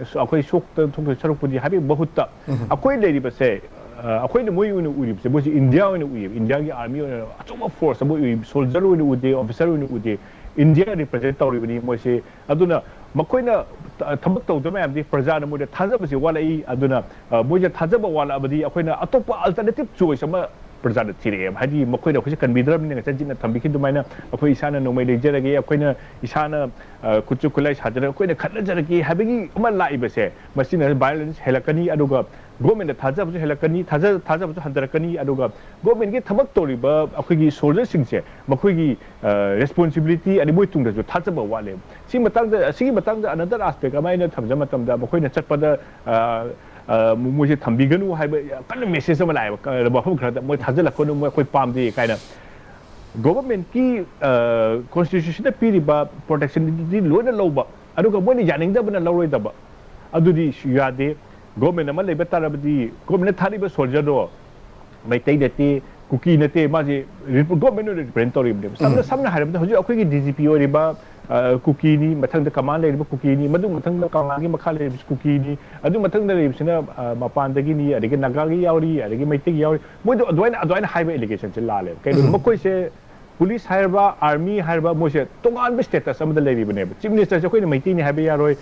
ꯑꯩꯈꯣꯏ ꯁꯣꯛꯇ ꯊꯣꯛꯇꯣꯏ ꯁꯔꯨꯛꯄꯨꯗꯤ" ꯍꯥꯏꯕꯒꯤ ꯃꯍꯨꯠꯇ, ꯑꯩꯈꯣꯏ ꯂꯩꯔꯤꯕꯁꯦ, ꯑ, ꯑꯩꯈꯣꯏꯅ ꯃꯣꯏ ꯑꯣꯏꯅ ꯎꯔꯤꯕꯁꯦ, ꯃꯣꯏꯁꯦ ꯏꯟꯗꯤꯌꯥ ꯑꯣꯏꯅ ꯎꯏꯌꯦꯕ, ꯏꯟꯗꯤꯌꯥꯒꯤ ꯑꯥꯔꯃꯤ ꯑꯣꯏꯅ ꯑꯆꯧꯕ ꯐꯣꯔꯁ ꯑꯃ ꯎꯏ, ꯁꯣꯜꯖꯔ ꯑꯣꯏꯅ ꯎꯗꯦ, ꯑꯣꯐꯤꯁꯔ ꯑꯣꯏꯅ ꯎꯗꯦ, ꯏꯟꯗꯤꯌꯥ ꯔꯤꯄ꯭ꯔꯖꯦꯟ ꯇꯧꯔꯤꯕꯅꯤ ꯃꯣꯏꯁꯦ꯫ ꯑꯗꯨꯅ ꯃꯈꯣꯏꯅ ꯊ- ꯊꯕꯛ ꯇꯧꯗꯕ ꯃꯌꯥꯝꯗꯤ ꯄ꯭ꯔꯖꯥꯅ ꯃꯣꯏꯗ ꯊꯥꯖꯕꯁꯦ ꯋꯥꯠꯂꯛꯏ꯫ ꯑꯗꯨꯅ ꯑ, ꯃꯣꯏꯁꯦ ꯊꯥꯖꯕ ꯋꯥꯠꯂꯛꯑꯕꯗꯤ ꯑꯩꯈꯣꯏꯅ ꯑꯇꯣꯞꯄ ꯑꯜꯇꯔꯅꯦꯇꯤꯞ ꯆꯣꯏꯁ ꯑꯃ ꯄ꯭ꯔꯖꯥꯗ ꯊꯤꯔꯛꯑꯦꯕ꯫ ꯍꯥꯏꯗꯤ ꯃꯈꯣꯏꯅ ꯑꯩꯈꯣꯏꯁꯦ ꯀꯟꯕꯤꯗ꯭ꯔꯕꯅꯤꯅ, ꯉꯁꯥꯏ ꯖꯤꯠꯅ ꯊꯝꯕꯤꯈꯤ ꯑꯗꯨꯃꯥꯏꯅ ꯑꯩꯈꯣꯏ ꯏꯁꯥꯅ ꯅꯣꯡꯃꯩ ꯂꯩꯖꯔꯒꯦ, ꯑꯩꯈꯣꯏꯅ ꯏꯁꯥꯅ ꯑ, ꯈꯨꯠꯁꯨ ꯈꯨꯠꯂꯥꯏ ꯁꯥꯖꯔꯒ ꯑꯩꯈꯣꯏꯅ ꯈꯠꯅꯖꯔꯒꯦ ꯍꯥꯏꯕꯒꯤ ꯑꯃ ꯂꯥꯛꯏꯕꯁꯦ, ꯃꯁꯤꯅ ꯚꯥꯏꯑꯣꯂꯦꯟꯁ ꯍꯦꯜꯂꯛꯀꯅꯤ꯫ ꯑꯗꯨꯒ ꯒꯣꯔꯃꯦꯟꯗ ꯊꯥꯖꯕꯁꯨ ꯍꯦꯜꯂꯛꯀꯅꯤ, ꯊꯥꯖ- ꯊꯥꯖꯕꯁꯨ ꯍꯟꯊꯔꯛꯀꯅꯤ꯫ ꯑꯗꯨꯒ ꯒꯣꯔꯃꯦꯟꯒꯤ ꯊꯕꯛ ꯇꯧꯔꯤꯕ ꯑꯩꯈꯣꯏꯒꯤ ꯁꯣꯜꯖꯔꯁꯤꯡꯁꯦ, ꯃꯈꯣꯏꯒꯤ ꯔꯦꯁꯄꯣꯟꯁꯤꯕꯤꯂꯤꯇꯤ ꯑꯗꯩ ꯃꯣꯏ ꯇꯨꯡꯗꯁꯨ ꯊꯥꯖꯕ ꯋꯥꯠꯂꯦꯕ꯫ ꯁꯤ ꯃꯇꯥꯡꯗ, ꯑꯁꯤꯒꯤ ꯃꯇꯥꯡꯗ ꯑꯅꯗꯔ ꯑꯥꯁꯄꯦꯛ ꯑꯃ ꯑꯩꯅ ꯊꯝꯖ ꯃꯇꯝꯗ, ꯃꯈꯣꯏꯅ ꯆꯠꯄꯗ ꯑ, ꯑ, ꯃꯣꯏꯁꯦ ꯊꯝꯕꯤꯒꯅꯨ ꯍꯥꯏꯕ ꯌꯥꯝ ꯀꯟꯅ ꯃꯦꯁꯦꯖ ꯑꯃ ꯂꯥꯛꯑꯦꯕ, ꯀ- ꯃꯐꯝ ꯈꯔꯗ ꯃꯣꯏ ꯊꯥꯖꯤꯜꯂꯛꯀꯅꯨ, ꯃꯣꯏ ꯑꯩꯈꯣꯏ ꯄꯥꯝꯗꯦ ꯀꯥꯏꯅ꯫ ꯒꯣꯚꯔꯟꯃꯦꯟꯠꯀꯤ ꯀꯣꯟꯁꯇꯤꯇ꯭ꯌꯨꯁꯟꯗ ꯄꯤꯔꯤꯕ ꯄ꯭ꯔꯣꯇꯦꯛꯁꯟꯗꯨꯗꯤ ꯂꯣꯏꯅ ꯂꯧꯕ, ꯑꯗꯨꯒ ꯃꯣꯏꯅ ꯌꯥꯅꯤꯡꯗꯕꯅ ꯂꯧꯔꯣꯏꯗꯕ, ꯑꯗꯨꯗꯤ ꯌꯥꯗꯦ꯫ ꯒꯣꯔꯃꯦꯟ ꯑꯃ ꯂꯩꯕ ꯇꯥꯔꯕꯗꯤ ꯒꯣꯔꯃꯦꯟꯅ ꯊꯥꯔꯤꯕ ꯁꯣꯜꯖꯔꯗꯣ ꯃꯩꯇꯩ ꯅꯠꯇꯦ, ꯀꯨꯀꯤ ꯅꯠꯇꯦ, ꯃꯥꯁꯦ ꯒꯣꯔꯃꯦꯟ ꯑꯣꯏꯅ ꯔꯤꯄ꯭ꯔꯖꯦꯟ ꯇꯧꯔꯤꯕꯅꯦꯕ꯫ ꯁꯝꯅ ꯁꯝꯅ ꯍꯥꯏꯔꯕꯗ ꯍꯧꯖꯤꯛ ꯑꯩꯈꯣꯏꯒꯤ ꯗꯤ ꯖꯤ ꯄꯤ ꯑꯣꯏꯔꯤꯕ ꯑ, ꯀꯨꯀꯤꯅꯤ, ꯃꯊꯪꯗ ꯀꯃꯥꯟ ꯂꯩꯔꯤꯕ ꯀꯨꯀꯤꯅꯤ, ꯃꯗꯨ ꯃꯊꯪꯗ ꯀꯃꯥꯟꯒꯤ ꯃꯈꯥ ꯂꯩꯔꯤꯕꯁꯤ ꯀꯨꯀꯤꯅꯤ, ꯑꯗꯨ ꯃꯊꯪꯗ ꯂꯩꯔꯤꯕꯁꯤꯅ ꯑ, ꯃꯄꯥꯟꯗꯒꯤꯅꯤ, ꯑꯗꯒꯤ ꯅꯥꯒꯥꯒꯤ ꯌꯥꯎꯔꯤ, ꯑꯗꯒꯤ ꯃꯩꯇꯩꯒꯤ ꯌꯥꯎꯔꯤ꯫ ꯃꯣꯏꯗꯣ ꯑꯗꯨꯃꯥꯏꯅ ꯑꯗꯨꯃꯥꯏꯅ ꯍꯥꯏꯕ ꯑꯦꯂꯤꯒꯦꯁꯟꯁꯦ ꯂꯥꯜꯂꯦꯕ꯫ ꯀꯩꯅꯣ ꯃꯈꯣꯏꯁꯦ ꯄꯨꯂꯤꯁ ꯍꯥꯏꯔꯕ, ꯑꯥꯔꯃꯤ ꯍꯥꯏꯔꯕ, ꯃꯣꯏꯁꯦ ꯇꯣꯉꯥꯟꯕ ꯁ꯭ꯇꯦꯇꯁ ꯑꯃꯗ ꯂꯩꯔꯤꯕꯅꯦꯕ꯫ ꯆꯤꯐ ꯃꯤꯅꯤꯁꯇꯔꯁꯦ ꯑꯩꯈꯣꯏꯅ ꯃꯩꯇꯩꯅꯤ ꯍꯥꯏꯕ ꯌꯥꯔꯣꯏ,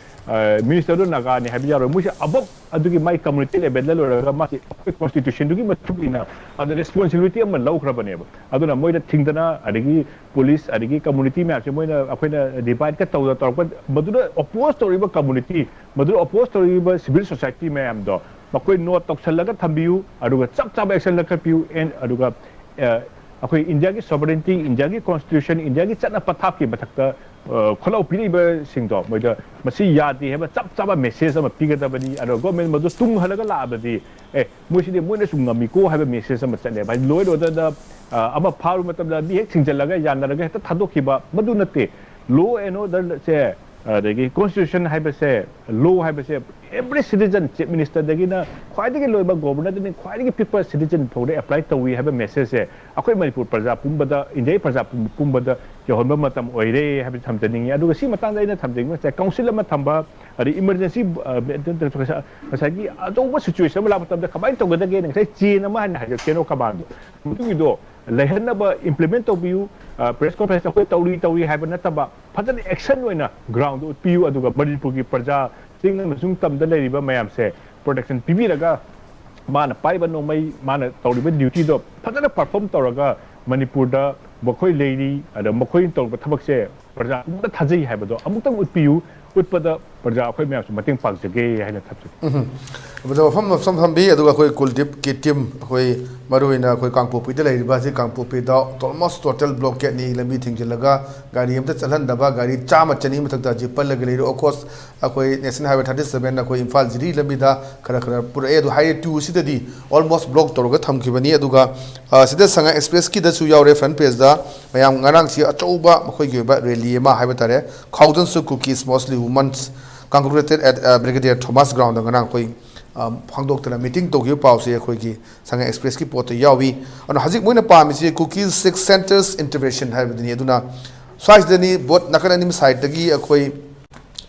ꯃꯤꯅꯤꯁꯇꯔꯗꯣ ꯅꯥꯒꯥꯅꯤ ꯍꯥꯏꯕ ꯌꯥꯔꯣꯏ꯫ ꯃꯣꯏꯁꯦ ꯑꯕꯞ ꯑꯗꯨꯒꯤ ꯃꯥꯏ ꯀꯝꯃꯨꯅꯤꯇꯤ ꯂꯦꯚꯦꯜꯗ ꯂꯣꯏꯔꯒ ꯃꯥꯁꯦ ꯑꯩꯈꯣꯏ ꯀꯣꯟꯁꯇꯤꯇ꯭ꯌꯨꯁꯟꯗꯨꯒꯤ ꯃꯇꯨꯡ ꯏꯟꯅ ꯑꯗ ꯔꯦꯁꯄꯣꯟꯁꯤꯕꯤꯂꯤꯇꯤ ꯑꯃ ꯂꯧꯈ꯭ꯔꯕꯅꯦꯕ꯫ ꯑꯗꯨꯅ ꯃꯣꯏꯅ ꯊꯤꯡꯗꯅ, ꯑꯗꯒꯤ ꯄꯨꯂꯤꯁ, ꯑꯗꯒꯤ ꯀꯝꯃꯨꯅꯤꯇꯤ ꯃꯌꯥꯝꯁꯦ ꯃꯣꯏꯅ ꯑꯩꯈꯣꯏꯅ ꯗꯤꯚꯥꯏꯗꯀ ꯇꯧꯗꯅ ꯇꯧꯔꯛꯄ, ꯃꯗꯨꯗ ꯑꯣꯄꯣꯖ ꯇꯧꯔꯤꯕ ꯀꯝꯃꯨꯅꯤꯇꯤ, ꯃꯗꯨꯗ ꯑꯣꯄꯣꯖ ꯇꯧꯔꯤꯕ ꯁꯤꯚꯤꯜ ꯁꯣꯁꯥꯏꯇꯤ ꯃꯌꯥꯝꯗꯣ ꯃꯈꯣꯏ ꯅꯣꯠ ꯇꯧꯁꯜꯂꯒ ꯊꯝꯕꯤꯌꯨ, ꯑꯗꯨꯒ ꯆꯞ ꯆꯥꯕ ꯑꯦꯛꯁꯟ ꯂꯧꯈꯠꯄꯤꯌꯨ꯫ ꯑꯦꯟ ꯑꯗꯨꯒ ꯑ, ꯑꯩꯈꯣꯏ ꯏꯟꯗꯤꯌꯥꯒꯤ ꯁꯣꯚꯔꯦꯟꯇꯤ, ꯏꯟꯗꯤꯌꯥꯒꯤ ꯀꯣꯟꯁꯇꯤꯇ꯭ꯌꯨꯁꯟ, ꯏꯟꯗꯤꯌꯥꯒꯤ ꯆꯠꯅ ꯄꯊꯥꯞꯀꯤ ꯃꯊꯛꯇ ꯑ, ꯈꯣꯜꯂꯥꯎ ꯄꯤꯔꯛꯏꯕꯁꯤꯡꯗꯣ ꯃꯣꯏꯗ ꯃꯁꯤ ꯌꯥꯗꯦ ꯍꯥꯏꯕ ꯆꯞ ꯆꯥꯕ ꯃꯦꯁꯦꯖ ꯑꯃ ꯄꯤꯒꯗꯕꯅꯤ꯫ ꯑꯗꯣ ꯒꯣꯔꯃꯦꯟ ꯃꯗꯨ ꯇꯨꯡ ꯍꯜꯂꯒ ꯂꯥꯛꯑꯕꯗꯤ, ꯑꯦ, ꯃꯣꯏꯁꯤꯗꯤ ꯃꯣꯏꯅꯁꯨ ꯉꯝꯃꯤꯀꯣ ꯍꯥꯏꯕ ꯃꯦꯁꯦꯖ ꯑꯃ ꯆꯠꯂꯦꯕ꯫ ꯍꯥꯏꯗꯤ ꯂꯣ ꯑꯦꯟ ꯑꯣꯔꯗꯔꯗ ꯑꯃ ꯐꯥꯔꯨꯕ ꯃꯇꯝꯗ ꯃꯤ ꯍꯦꯛ ꯊꯤꯡꯖꯤꯜꯂꯒ ꯌꯥꯅꯔꯒ ꯍꯦꯛꯇ ꯊꯥꯗꯣꯛꯈꯤꯕ ꯃꯗꯨ ꯅꯠꯇꯦ꯫ ꯂꯣ ꯑꯦꯟ ꯑꯣꯔꯗꯔꯁꯦ ꯑꯗꯒꯤ constitution ꯍꯥꯏꯕꯁꯦ, law ꯍꯥꯏꯕꯁꯦ, every citizen, chief ministerꯗꯒꯤꯅ ꯈ꯭ꯋꯥꯏꯗꯒꯤ ꯂꯣꯏꯕ governorꯗꯒꯤ ꯈ꯭ꯋꯥꯏꯗꯒꯤ ꯄꯤꯛꯄ citizen ꯐꯥꯎꯗ apply ꯇꯧꯏ ꯍꯥꯏꯕ messageꯁꯦ ꯑꯩꯈꯣꯏ ꯃꯅꯤꯄꯨꯔ ꯄ꯭ꯔꯖꯥ ꯄꯨꯝꯕꯗ, ꯏꯟꯗꯤꯌꯥꯒꯤ ꯄ꯭ꯔꯖꯥ ꯄꯨꯝ- ꯄꯨꯝꯕꯗ ꯌꯧꯍꯟꯕ ꯃꯇꯝ ꯑꯣꯏꯔꯦ ꯍꯥꯏꯕꯁꯤ ꯊꯝꯖꯅꯤꯡꯉꯤ꯫ ꯑꯗꯨꯒ ꯁꯤ ꯃꯇꯥꯡꯗ ꯑꯩꯅ ꯊꯝꯖꯅꯤꯡꯕꯁꯦ, council ꯑꯃ ꯊꯝꯕ, ꯑꯗꯩ emergency, ꯑ, ꯉꯁꯥꯏꯒꯤ ꯑꯆꯧꯕ situation ꯑꯃ ꯂꯥꯛꯄ ꯃꯇꯝꯗ ꯀꯃꯥꯏꯅ ꯇꯧꯒꯗꯒꯦꯅ ꯉꯁꯥꯏ chain ꯑꯃ ꯍꯥꯏꯅ ꯍꯥꯏꯖ-, chain of commandꯗꯣ, ꯃꯗꯨꯒꯤꯗꯣ ꯂꯩꯍꯟꯅꯕ implement ꯇꯧꯕꯤꯌꯨ꯫ ꯑ, press conference ꯑꯩꯈꯣꯏ ꯇꯧꯔꯤ ꯇꯧꯔꯤ ꯍꯥꯏꯕ ꯅꯠꯇꯕ, ꯐꯖꯅ action ꯑꯣꯏꯅ groundꯗ ꯎꯠꯄꯤꯌꯨ꯫ ꯑꯗꯨꯒ ꯃꯅꯤꯄꯨꯔꯒꯤ ꯄ꯭ꯔꯖꯥ, ꯆꯤꯡ ꯑꯃꯁꯨꯡ ꯇꯝꯗ ꯂꯩꯔꯤꯕ ꯃꯌꯥꯝꯁꯦ protection ꯄꯤꯕꯤꯔꯒ, ꯃꯥꯅ ꯄꯥꯏꯕ ꯅꯣꯡꯃꯩ, ꯃꯥꯅ ꯇꯧꯔꯤꯕ dutyꯗꯣ ꯐꯖꯅ perform ꯇꯧꯔꯒ, ꯃꯅꯤꯄꯨꯔꯗ ꯃꯈꯣꯏ ꯂꯩꯔꯤ, ꯑꯗ ꯃꯈꯣꯏꯅ ꯇꯧꯔꯤꯕ ꯊꯕꯛꯁꯦ ꯄ꯭ꯔꯖꯥ ꯄꯨꯝꯕꯗ ꯊꯥꯖꯩ ꯍꯥꯏꯕꯗꯣ ꯑꯃꯨꯛꯇꯪ ꯎꯠꯄꯤꯌꯨ꯫ ꯎꯠꯄꯗ ꯄ꯭ꯔꯖꯥ ꯑꯩꯈꯣꯏ ꯃꯌꯥꯝꯁꯨ ꯃꯇꯦꯡ ꯄꯥꯡꯖꯒꯦ ꯍꯥꯏꯅ ꯊꯝꯖꯒꯦ꯫ ꯑꯗꯣ ꯃꯐꯝ ꯃꯐꯝ ꯐꯝꯕꯤ, ꯑꯗꯨꯒ ꯑꯩꯈꯣꯏ ꯀꯨꯜꯗꯤꯞꯀꯤ team, ꯑꯩꯈꯣꯏ ꯃꯔꯨꯑꯣꯏꯅ ꯑꯩꯈꯣꯏ ꯀꯥꯡꯄꯣꯛꯄꯤꯗ ꯂꯩꯔꯤꯕ ꯑꯁꯤ, ꯀꯥꯡꯄꯣꯛꯄꯤꯗ almost total blockadeꯅꯤ, ꯂꯝꯕꯤ ꯊꯤꯡꯖꯤꯜꯂꯒ ꯒꯥꯔꯤ ꯑꯃꯇ ꯆꯠꯍꯟꯗꯕ, ꯒꯥꯔꯤ ꯆꯥꯝꯃ ꯆꯅꯤ ꯃꯊꯛꯇ ꯍꯧꯖꯤꯛ ꯄꯜꯂꯒ ꯂꯩꯔꯤ꯫ Of course, ꯑꯩꯈꯣꯏ National Highway thirty seven, ꯑꯩꯈꯣꯏ ꯏꯝꯐꯥꯜ ꯖꯤꯔꯤ ꯂꯝꯕꯤꯗ ꯈꯔ ꯈꯔ ꯄꯨꯔꯛꯑꯦ, ꯑꯗꯨ Highway two ꯁꯤꯗꯗꯤ almost block ꯇꯧꯔꯒ ꯊꯝꯈꯤꯕꯅꯤ꯫ ꯑꯗꯨꯒ, ꯑ, ꯁꯤꯗ ꯁꯉꯥꯏ Expressꯀꯤꯗꯁꯨ ꯌꯥꯎꯔꯦ, front pageꯇ꯫ ꯃꯌꯥꯝ ꯉꯔꯥꯡꯁꯤ ꯑꯆꯧꯕ ꯃꯈꯣꯏꯒꯤ ꯑꯣꯏꯕ rally ꯑꯃ ꯍꯥꯏꯕ ꯇꯥꯔꯦ, thousands of Kukis, mostly women, congregated at, ꯑ, Brigadier Thomas Groundꯗ ꯉꯔꯥꯡ ꯑꯩꯈꯣꯏ, ꯑ, ꯐꯣꯡꯗꯣꯛꯇꯅ meeting ꯇꯧꯈꯤꯕ ꯄꯥꯎꯁꯦ ꯑꯩꯈꯣꯏꯒꯤ ꯁꯉꯥꯏ Expressꯀꯤ ꯄꯣꯠꯇ ꯌꯥꯎꯏ꯫ ꯑꯗꯨꯅ ꯍꯧꯖꯤꯛ ꯃꯣꯏꯅ ꯄꯥꯝꯃꯤꯁꯤ Kukis Sikh centres intervention ꯍꯥꯏꯕꯗꯨꯅꯤ꯫ ꯑꯗꯨꯅ ꯁ꯭ꯋꯥꯏꯁꯤꯗꯅꯤ ꯕꯣꯠ ꯅꯥꯀꯟ ꯑꯅꯤꯃꯛ sideꯇꯒꯤ ꯑꯩꯈꯣꯏ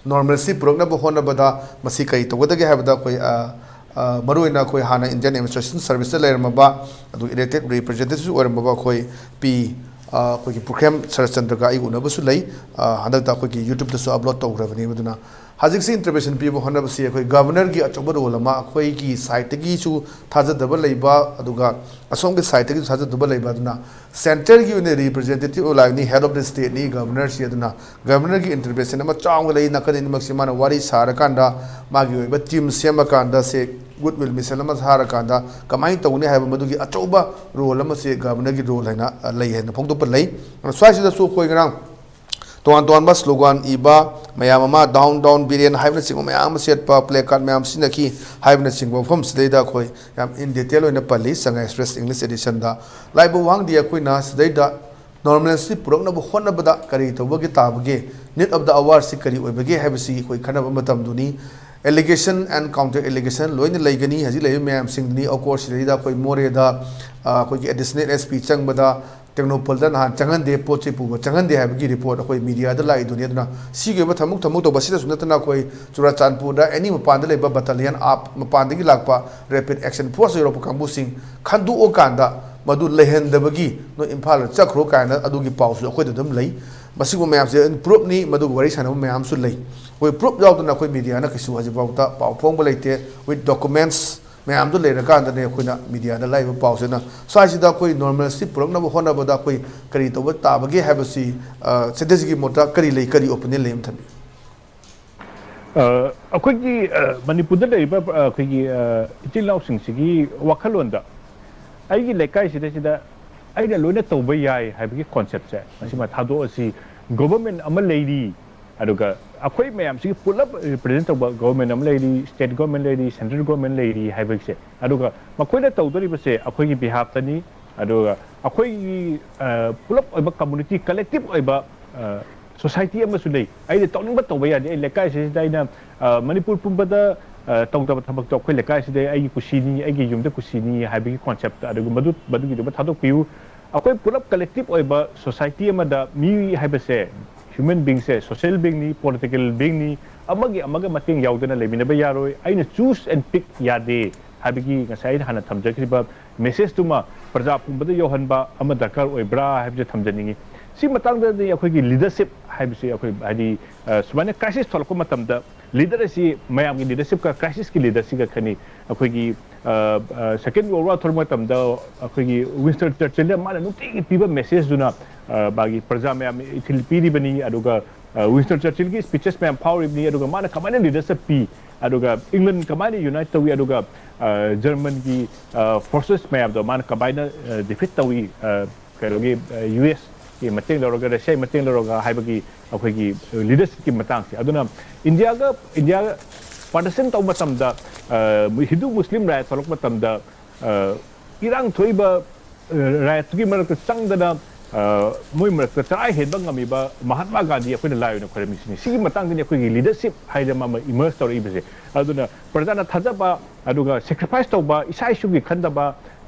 normalcy ꯄꯨꯔꯛꯅꯕ ꯍꯣꯠꯅꯕꯗ ꯃꯁꯤ ꯀꯔꯤ ꯇꯧꯒꯗꯒꯦ ꯍꯥꯏꯕꯗ, ꯑꯩꯈꯣꯏ, ꯑ, ꯑ, ꯃꯔꯨꯑꯣꯏꯅ ꯑꯩꯈꯣꯏ ꯍꯥꯟꯅ Indian Administration Serviceꯇ ꯂꯩꯔꯝꯃꯕ, ꯑꯗꯨꯒ elected representativeꯁꯨ ꯑꯣꯏꯔꯝꯃꯕ ꯑꯩꯈꯣꯏ ꯄꯤ, ꯑ, ꯑꯩꯈꯣꯏꯒꯤ ꯄꯨꯈ꯭ꯔꯦꯝ ꯁꯔꯠꯆꯟꯗ꯭ꯔꯒ ꯑꯩꯒ ꯎꯅꯕꯁꯨ ꯂꯩ꯫ ꯑ, ꯍꯟꯗꯛꯇ ꯑꯩꯈꯣꯏꯒꯤ YouTubeꯇꯁꯨ upload ꯇꯧꯈ꯭ꯔꯕꯅꯤ꯫ ꯑꯗꯨꯅ ꯍꯧꯖꯤꯛꯁꯤ intervention ꯄꯤꯕ ꯍꯣꯠꯅꯕꯁꯤ ꯑꯩꯈꯣꯏ Governorꯒꯤ ꯑꯆꯧꯕ role ꯑꯃ, ꯑꯩꯈꯣꯏꯒꯤ sideꯇꯒꯤꯁꯨ ꯊꯥꯖꯗꯕ ꯂꯩꯕ, ꯑꯗꯨꯒ ꯑꯁꯣꯝꯒꯤ sideꯇꯒꯤꯁꯨ ꯊꯥꯖꯗꯕ ꯂꯩꯕ꯫ ꯑꯗꯨꯅ centreꯒꯤ ꯑꯣꯏꯅ representative ꯂꯥꯛꯏꯅꯤ, head of the stateꯅꯤ Governorꯁꯤ꯫ ꯑꯗꯨꯅ Governorꯒꯤ intervention ꯑꯃ ꯆꯥꯎꯅ ꯂꯩ꯫ ꯅꯥꯀꯟ ꯑꯅꯤꯃꯛꯁꯤ ꯃꯥꯅ ꯋꯥꯔꯤ ꯁꯥꯔꯀꯥꯟꯗ, ꯃꯥꯒꯤ ꯑꯣꯏꯕ team ꯁꯦꯝꯃꯀꯥꯟꯗ, ꯁꯦ goodwill mission ꯑꯃ ꯁꯥꯔꯀꯥꯟꯗ ꯀꯃꯥꯏꯅ ꯇꯧꯒꯅꯤ ꯍꯥꯏꯕ ꯃꯗꯨꯒꯤ ꯑꯆꯧꯕ role ꯑꯃꯁꯦ Governorꯒꯤ role ꯍꯥꯏꯅ, ꯑ, ꯂꯩ ꯍꯥꯏꯅ ꯐꯣꯡꯗꯣꯛꯄ ꯂꯩ꯫ ꯑꯗꯨꯅ ꯁ꯭ꯋꯥꯏꯁꯤꯗꯁꯨ ꯑꯩꯈꯣꯏ ꯉꯔꯥꯡ ꯇꯣꯉꯥꯟ ꯇꯣꯉꯥꯟꯕ slogan ꯏꯕ ꯃꯌꯥꯝ ꯑꯃ, "Down Down Biren" ꯍꯥꯏꯕꯅꯆꯤꯡꯕ ꯃꯌꯥꯝ ꯑꯃ ꯁꯦꯠꯄ, placard ꯃꯌꯥꯝ ꯁꯤꯖꯤꯟꯅꯈꯤ ꯍꯥꯏꯕꯅꯆꯤꯡꯕ ꯃꯐꯝꯁꯤꯗꯩꯗ ꯑꯩꯈꯣꯏ ꯌꯥꯝ in detail ꯑꯣꯏꯅ ꯄꯜꯂꯤ, ꯁꯉꯥꯏ Express English editionꯗ꯫ ꯂꯥꯏꯕꯨ ꯋꯥꯡꯗꯤ ꯑꯩꯈꯣꯏꯅ ꯁꯤꯗꯩꯗ ꯅꯣꯔꯃꯦꯜꯁꯤ ꯄꯨꯔꯛꯅꯕ ꯍꯣꯠꯅꯕꯗ ꯀꯔꯤ ꯇꯧꯕꯒꯤ ꯇꯥꯕꯒꯦ, ꯅꯤꯗ ꯑꯣꯐ ꯗ ꯑꯋꯥꯔꯁꯤ ꯀꯔꯤ ꯑꯣꯏꯕꯒꯦ ꯍꯥꯏꯕꯁꯤ ꯑꯩꯈꯣꯏ ꯈꯟꯅꯕ ꯃꯇꯝꯗꯨꯅꯤ꯫ ꯑꯦꯂꯤꯒꯦꯁꯟ ꯑꯦꯟ ꯀꯥꯎꯟꯇꯔ ꯑꯦꯂꯤꯒꯦꯁꯟ ꯂꯣꯏꯅ ꯂꯩꯒꯅꯤ꯫ ꯍꯧꯖꯤꯛ ꯂꯩꯔꯤꯕ ꯃꯌꯥꯝꯁꯤꯡꯗꯨꯅꯤ꯫ ꯑꯣꯐ ꯀꯣꯔꯁ ꯁꯤꯗꯩꯗ ꯑꯩꯈꯣꯏ ꯃꯣꯔꯦꯗ ꯑꯩꯈꯣꯏꯒꯤ ꯑꯦꯗꯤꯁꯅꯦꯜ ꯑꯦꯁ ꯄꯤ ꯆꯪꯕꯗ ꯇꯦꯡꯅꯧꯄꯜꯗ ꯅꯍꯥꯟ ꯆꯪꯍꯟꯗꯦ, ꯄꯣꯠ ꯆꯩ ꯄꯨꯕ ꯆꯪꯍꯟꯗꯦ ꯍꯥꯏꯕꯒꯤ ꯔꯤꯄꯣꯔꯠ ꯑꯩꯈꯣꯏ ꯃꯤꯗꯤꯌꯥꯗ ꯂꯥꯛꯏꯗꯨꯅꯤ꯫ ꯑꯗꯨꯅ ꯁꯤꯒꯤ ꯑꯣꯏꯕ ꯊꯃꯨꯛ ꯊꯃꯨꯛ ꯇꯧꯕ ꯑꯁꯤꯗꯁꯨ ꯅꯠꯇꯅ ꯑꯩꯈꯣꯏ ꯆꯨꯔꯥꯆꯥꯟꯄꯨꯔꯗ ꯑꯦꯅꯤ ꯃꯄꯥꯟꯗ ꯂꯩꯕ ꯕꯇꯥꯂꯤꯌꯟ ꯑꯥꯞ ꯃꯄꯥꯟꯗꯒꯤ ꯂꯥꯛꯄ ꯔꯦꯄꯤꯗ ꯑꯦꯛꯁꯟ ꯐꯣꯔꯁ ꯌꯧꯔꯛꯄ ꯀꯥꯡꯕꯨꯁꯤꯡ ꯈꯟꯗꯣꯛꯑꯀꯥꯟꯗ ꯃꯗꯨ ꯂꯩꯍꯟꯗꯕꯒꯤ ꯅꯣꯏ ꯏꯝꯐꯥꯜꯗ ꯆꯠꯈ꯭ꯔꯣ ꯀꯥꯏꯅ ꯑꯗꯨꯒꯤ ꯄꯥꯎꯁꯨ ꯑꯩꯈꯣꯏꯗ ꯑꯗꯨꯝ ꯂꯩ꯫ ꯃꯁꯤꯒꯨꯝꯕ ꯃꯌꯥꯝꯁꯦ ꯄ꯭ꯔꯨꯞꯅꯤ, ꯃꯗꯨꯒ ꯋꯥꯔꯤ ꯁꯥꯟꯅꯕ ꯃꯌꯥꯝꯁꯨ ꯂꯩ꯫ ꯑꯩꯈꯣꯏ ꯄ꯭ꯔꯨꯞ ꯌꯥꯎꯗꯅ ꯑꯩꯈꯣꯏ ꯃꯤꯗꯤꯌꯥꯅ ꯀꯩꯁꯨ ꯍꯧꯖꯤꯛꯐꯥꯎꯗ ꯄꯥꯎ ꯐꯣꯡꯕ ꯂꯩꯇꯦ꯫ ꯋꯤꯠ ꯗꯣꯀꯨꯃꯦꯟꯁ ꯃꯌꯥꯝꯗꯨ ꯂꯩꯔꯀꯥꯟꯗꯅꯦ ꯑꯩꯈꯣꯏꯅ ꯃꯤꯗꯤꯌꯥꯗ ꯂꯥꯛꯏꯕ ꯄꯥꯎꯁꯤꯅ꯫ ꯁ꯭ꯋꯥꯏꯁꯤꯗ ꯑꯩꯈꯣꯏ ꯅꯣꯔꯃꯦꯜꯁꯤ ꯄꯨꯔꯛꯅꯕ ꯍꯣꯠꯅꯕꯗ ꯑꯩꯈꯣꯏ ꯀꯔꯤ ꯇꯧꯕ ꯇꯥꯕꯒꯦ ꯍꯥꯏꯕꯁꯤ, ꯑ, ꯁꯤꯗꯩꯁꯤꯒꯤ ꯃꯣꯠꯇ ꯀꯔꯤ ꯂꯩ, ꯀꯔꯤ ꯑꯣꯄꯤꯅꯤꯌꯟ ꯂꯩ ꯑꯃ ꯊꯝꯕꯤꯌꯨ꯫ ꯑ, ꯑꯩꯈꯣꯏꯒꯤ, ꯑ, ꯃꯅꯤꯄꯨꯔꯗ ꯂꯩꯔꯤꯕ, ꯑ, ꯑꯩꯈꯣꯏꯒꯤ, ꯑ, ꯏꯆꯤꯜ ꯏꯅꯥꯎꯁꯤꯡꯁꯤꯒꯤ ꯋꯥꯈꯜꯂꯣꯟꯗ ꯑꯩꯒꯤ ꯂꯩꯀꯥꯏꯁꯤꯗꯩꯁꯤꯗ ꯑꯩꯅ ꯂꯣꯏꯅ ꯇꯧꯕ ꯌꯥꯏ ꯍꯥꯏꯕꯒꯤ ꯀꯣꯟꯁꯦꯞꯁꯦ ꯃꯁꯤꯃ ꯊꯥꯗꯣꯛꯑꯁꯤ꯫ ꯒꯣꯚꯔꯟꯃꯦꯟ ꯑꯃ ꯂꯩꯔꯤ, ꯑꯗꯨꯒ ꯑꯩꯈꯣꯏ ꯃꯌꯥꯝꯁꯤꯒꯤ ꯄꯨꯂꯞ ꯔꯤꯄ꯭ꯔꯖꯦꯟ ꯇꯧꯕ ꯒꯣꯚꯔꯟꯃꯦꯟ ꯑꯃ ꯂꯩꯔꯤ, ꯁ꯭ꯇꯦꯠ ꯒꯣꯚꯔꯟꯃꯦꯟ ꯂꯩꯔꯤ, ꯁꯦꯟꯇ꯭ꯔꯦꯜ ꯒꯣꯚꯔꯟꯃꯦꯟ ꯂꯩꯔꯤ ꯍꯥꯏꯕꯁꯦ꯫ ꯑꯗꯨꯒ ꯃꯈꯣꯏꯅ ꯇꯧꯗꯣꯔꯤꯕꯁꯦ ꯑꯩꯈꯣꯏꯒꯤ ꯕꯤꯍꯥꯐꯇꯅꯤ꯫ ꯑꯗꯨꯒ ꯑꯩꯈꯣꯏꯒꯤ, ꯑ, ꯄꯨꯂꯞ ꯑꯣꯏꯕ ꯀꯝꯃꯨꯅꯤꯇꯤ, ꯀꯂꯦꯛꯇꯤꯚ ꯑꯣꯏꯕ, ꯑ, ꯁꯣꯁꯥꯏꯇꯤ ꯑꯃꯁꯨ ꯂꯩ꯫ ꯑꯩꯅ ꯇꯧꯅꯤꯡꯕ ꯇꯧꯕ ꯌꯥꯗꯦ꯫ ꯑꯩ ꯂꯩꯀꯥꯏꯁꯤꯗ ꯑꯩꯅ, ꯑ, ꯃꯅꯤꯄꯨꯔ ꯄꯨꯝꯕꯗ, ꯑ, ꯇꯧꯗꯕ ꯊꯕꯛꯇꯣ ꯑꯩꯈꯣꯏ ꯂꯩꯀꯥꯏꯁꯤꯗ ꯑꯩꯒꯤ ꯀꯨꯁꯤꯅꯤ, ꯑꯩꯒꯤ ꯌꯨꯝꯗ ꯀꯨꯁꯤꯅꯤ ꯍꯥꯏꯕꯒꯤ ꯀꯣꯟꯁꯦꯞꯇ, ꯑꯗꯨꯒ ꯃꯗꯨ, ꯃꯗꯨꯒꯤꯗꯨꯃ ꯊꯥꯗꯣꯛꯄꯤꯌꯨ꯫ ꯑꯩꯈꯣꯏ ꯄꯨꯂꯞ ꯀꯂꯦꯛꯇꯤꯚ ꯑꯣꯏꯕ ꯁꯣꯁꯥꯏꯇꯤ ꯑꯃꯗ ꯃꯤ ꯍꯥꯏꯕꯁꯦ, ꯍ꯭ꯌꯨꯃꯦꯟ ꯕꯤꯡꯁꯦ ꯁꯣꯁꯤꯌꯦꯜ ꯕꯤꯡꯅꯤ, ꯄꯣꯂꯤꯇꯤꯀꯦꯜ ꯕꯤꯡꯅꯤ, ꯑꯃꯒꯤ ꯑꯃꯒ ꯃꯇꯦꯡ ꯌꯥꯎꯗꯅ ꯂꯩꯃꯤꯟꯅꯕ ꯌꯥꯔꯣꯏ꯫ ꯑꯩꯅ ꯆꯨꯁ ꯑꯦꯟ ꯄꯤꯛ ꯌꯥꯗꯦ ꯍꯥꯏꯕꯒꯤ ꯉꯁꯥꯏ ꯑꯩꯅ ꯍꯥꯟꯅ ꯊꯝꯖꯈ꯭ꯔꯤꯕ ꯃꯦꯁꯦꯖꯇꯨꯃ ꯄ꯭ꯔꯖꯥ ꯄꯨꯝꯕꯗ ꯌꯧꯍꯟꯕ ꯑꯃ ꯗꯔꯀꯥꯔ ꯑꯣꯏꯕ꯭ꯔꯥ ꯍꯥꯏꯕꯁꯦ ꯊꯝꯖꯅꯤꯡꯉꯤ꯫ ꯁꯤ ꯃꯇꯥꯡꯗꯗꯤ ꯑꯩꯈꯣꯏꯒꯤ ꯂꯤꯗꯔꯁꯤꯞ ꯍꯥꯏꯕꯁꯤ ꯑꯩꯈꯣꯏ ꯍꯥꯏꯗꯤ, ꯑ, ꯁꯨꯃꯥꯏꯅ ꯀ꯭ꯔꯥꯏꯁꯤꯁ ꯊꯣꯛꯂꯛꯄ ꯃꯇꯝꯗ ꯂꯤꯗꯔ ꯑꯁꯤ ꯃꯌꯥꯝꯒꯤ ꯂꯤꯗꯔꯁꯤꯞꯀ ꯀ꯭ꯔꯥꯏꯁꯤꯁꯀꯤ ꯂꯤꯗꯔꯁꯤꯒ ꯈꯦꯠꯅꯩ꯫ ꯑꯩꯈꯣꯏꯒꯤ, ꯑ, ꯑ, ꯁꯦꯀꯦꯟ ꯋꯥꯔꯜ ꯋꯥꯔ ꯊꯣꯛꯂꯛꯄ ꯃꯇꯝꯗ ꯑꯩꯈꯣꯏꯒꯤ ꯋꯤꯟꯁꯇꯟ ꯆꯔꯆꯤꯜꯅ ꯃꯥꯅ ꯅꯨꯡꯇꯤꯒꯤ ꯄꯤꯕ ꯃꯦꯁꯦꯖꯇꯨꯅ, ꯑ, ꯃꯥꯒꯤ ꯄ꯭ꯔꯖꯥ ꯃꯌꯥꯝ ꯏꯊꯤꯜ ꯄꯤꯔꯤꯕꯅꯤ꯫ ꯑꯗꯨꯒ, ꯑ, ꯋꯤꯟꯁꯇꯟ ꯆꯔꯆꯤꯜꯒꯤ ꯁ꯭ꯄꯤꯆꯦꯁ ꯃꯌꯥꯝ ꯐꯥꯎꯔꯤꯕꯅꯤ꯫ ꯑꯗꯨꯒ ꯃꯥꯅ ꯀꯃꯥꯏꯅ ꯂꯤꯗꯔꯁꯤꯞ ꯄꯤ, ꯑꯗꯨꯒ ꯏꯪꯂꯟ ꯀꯃꯥꯏꯅ ꯌꯨꯅꯥꯏꯠ ꯇꯧꯏ, ꯑꯗꯨꯒ, ꯑ, ꯖꯔꯃꯟꯒꯤ, ꯑ, ꯐꯣꯔꯁꯦꯁ ꯃꯌꯥꯝꯗꯣ ꯃꯥꯅ ꯀꯃꯥꯏꯅ, ꯑ, ꯗꯤꯐꯤꯠ ꯇꯧꯏ, ꯑ, ꯀꯩꯅꯣꯒꯤ, ꯑ, ꯌꯨ ꯑꯦꯁꯀꯤ ꯃꯇꯦꯡ ꯂꯧꯔꯒ, ꯔꯁꯤꯌꯥꯒꯤ ꯃꯇꯦꯡ ꯂꯧꯔꯒ ꯍꯥꯏꯕꯒꯤ ꯑꯩꯈꯣꯏꯒꯤ ꯂꯤꯗꯔꯁꯤꯞꯀꯤ ꯃꯇꯥꯡꯁꯦ꯫ ꯑꯗꯨꯅ ꯏꯟꯗꯤꯌꯥꯒ, ꯏꯟꯗꯤꯌꯥ ꯄꯥꯔꯇꯤꯁꯟ ꯇꯧꯕ ꯃꯇꯝꯗ, ꯑ, ꯍꯤꯟꯗꯨ ꯃꯨꯁꯂꯤꯝ ꯔꯥꯏꯠ ꯊꯣꯛꯂꯛꯄ ꯃꯇꯝꯗ, ꯑ, ꯏꯔꯥꯡ ꯊꯣꯛꯏꯕ, ꯑ, ꯔꯥꯏꯠꯇꯨꯒꯤ ꯃꯔꯛꯇ ꯆꯪꯗꯅ, ꯃꯣꯏ ꯃꯔꯛꯇ ꯆꯔꯥ ꯍꯦꯟꯕ ꯉꯝꯃꯤꯕ ꯃꯍꯥꯇꯃꯥ ꯒꯥꯟꯙꯤ ꯑꯩꯈꯣꯏꯅ ꯂꯥꯏ ꯑꯣꯏꯅ ꯈꯣꯏꯔꯝꯃꯤꯁꯤꯅꯤ꯫ ꯁꯤꯒꯤ ꯃꯇꯥꯡꯗꯅꯤ ꯑꯩꯈꯣꯏꯒꯤ ꯂꯤꯗꯔꯁꯤꯞ ꯍꯥꯏꯗꯅ ꯑꯃ ꯏꯃꯔꯖ ꯇꯧꯔꯛꯏꯕꯁꯦ꯫ ꯑꯗꯨꯅ ꯄ꯭ꯔꯖꯥꯅ ꯊꯥꯖꯕ, ꯑꯗꯨꯒ ꯁꯦꯀ꯭ꯔꯤꯐꯥꯏꯁ ꯇꯧꯕ, ꯏꯁꯥ ꯏꯁꯨꯒꯤ ꯈꯟꯗꯕ,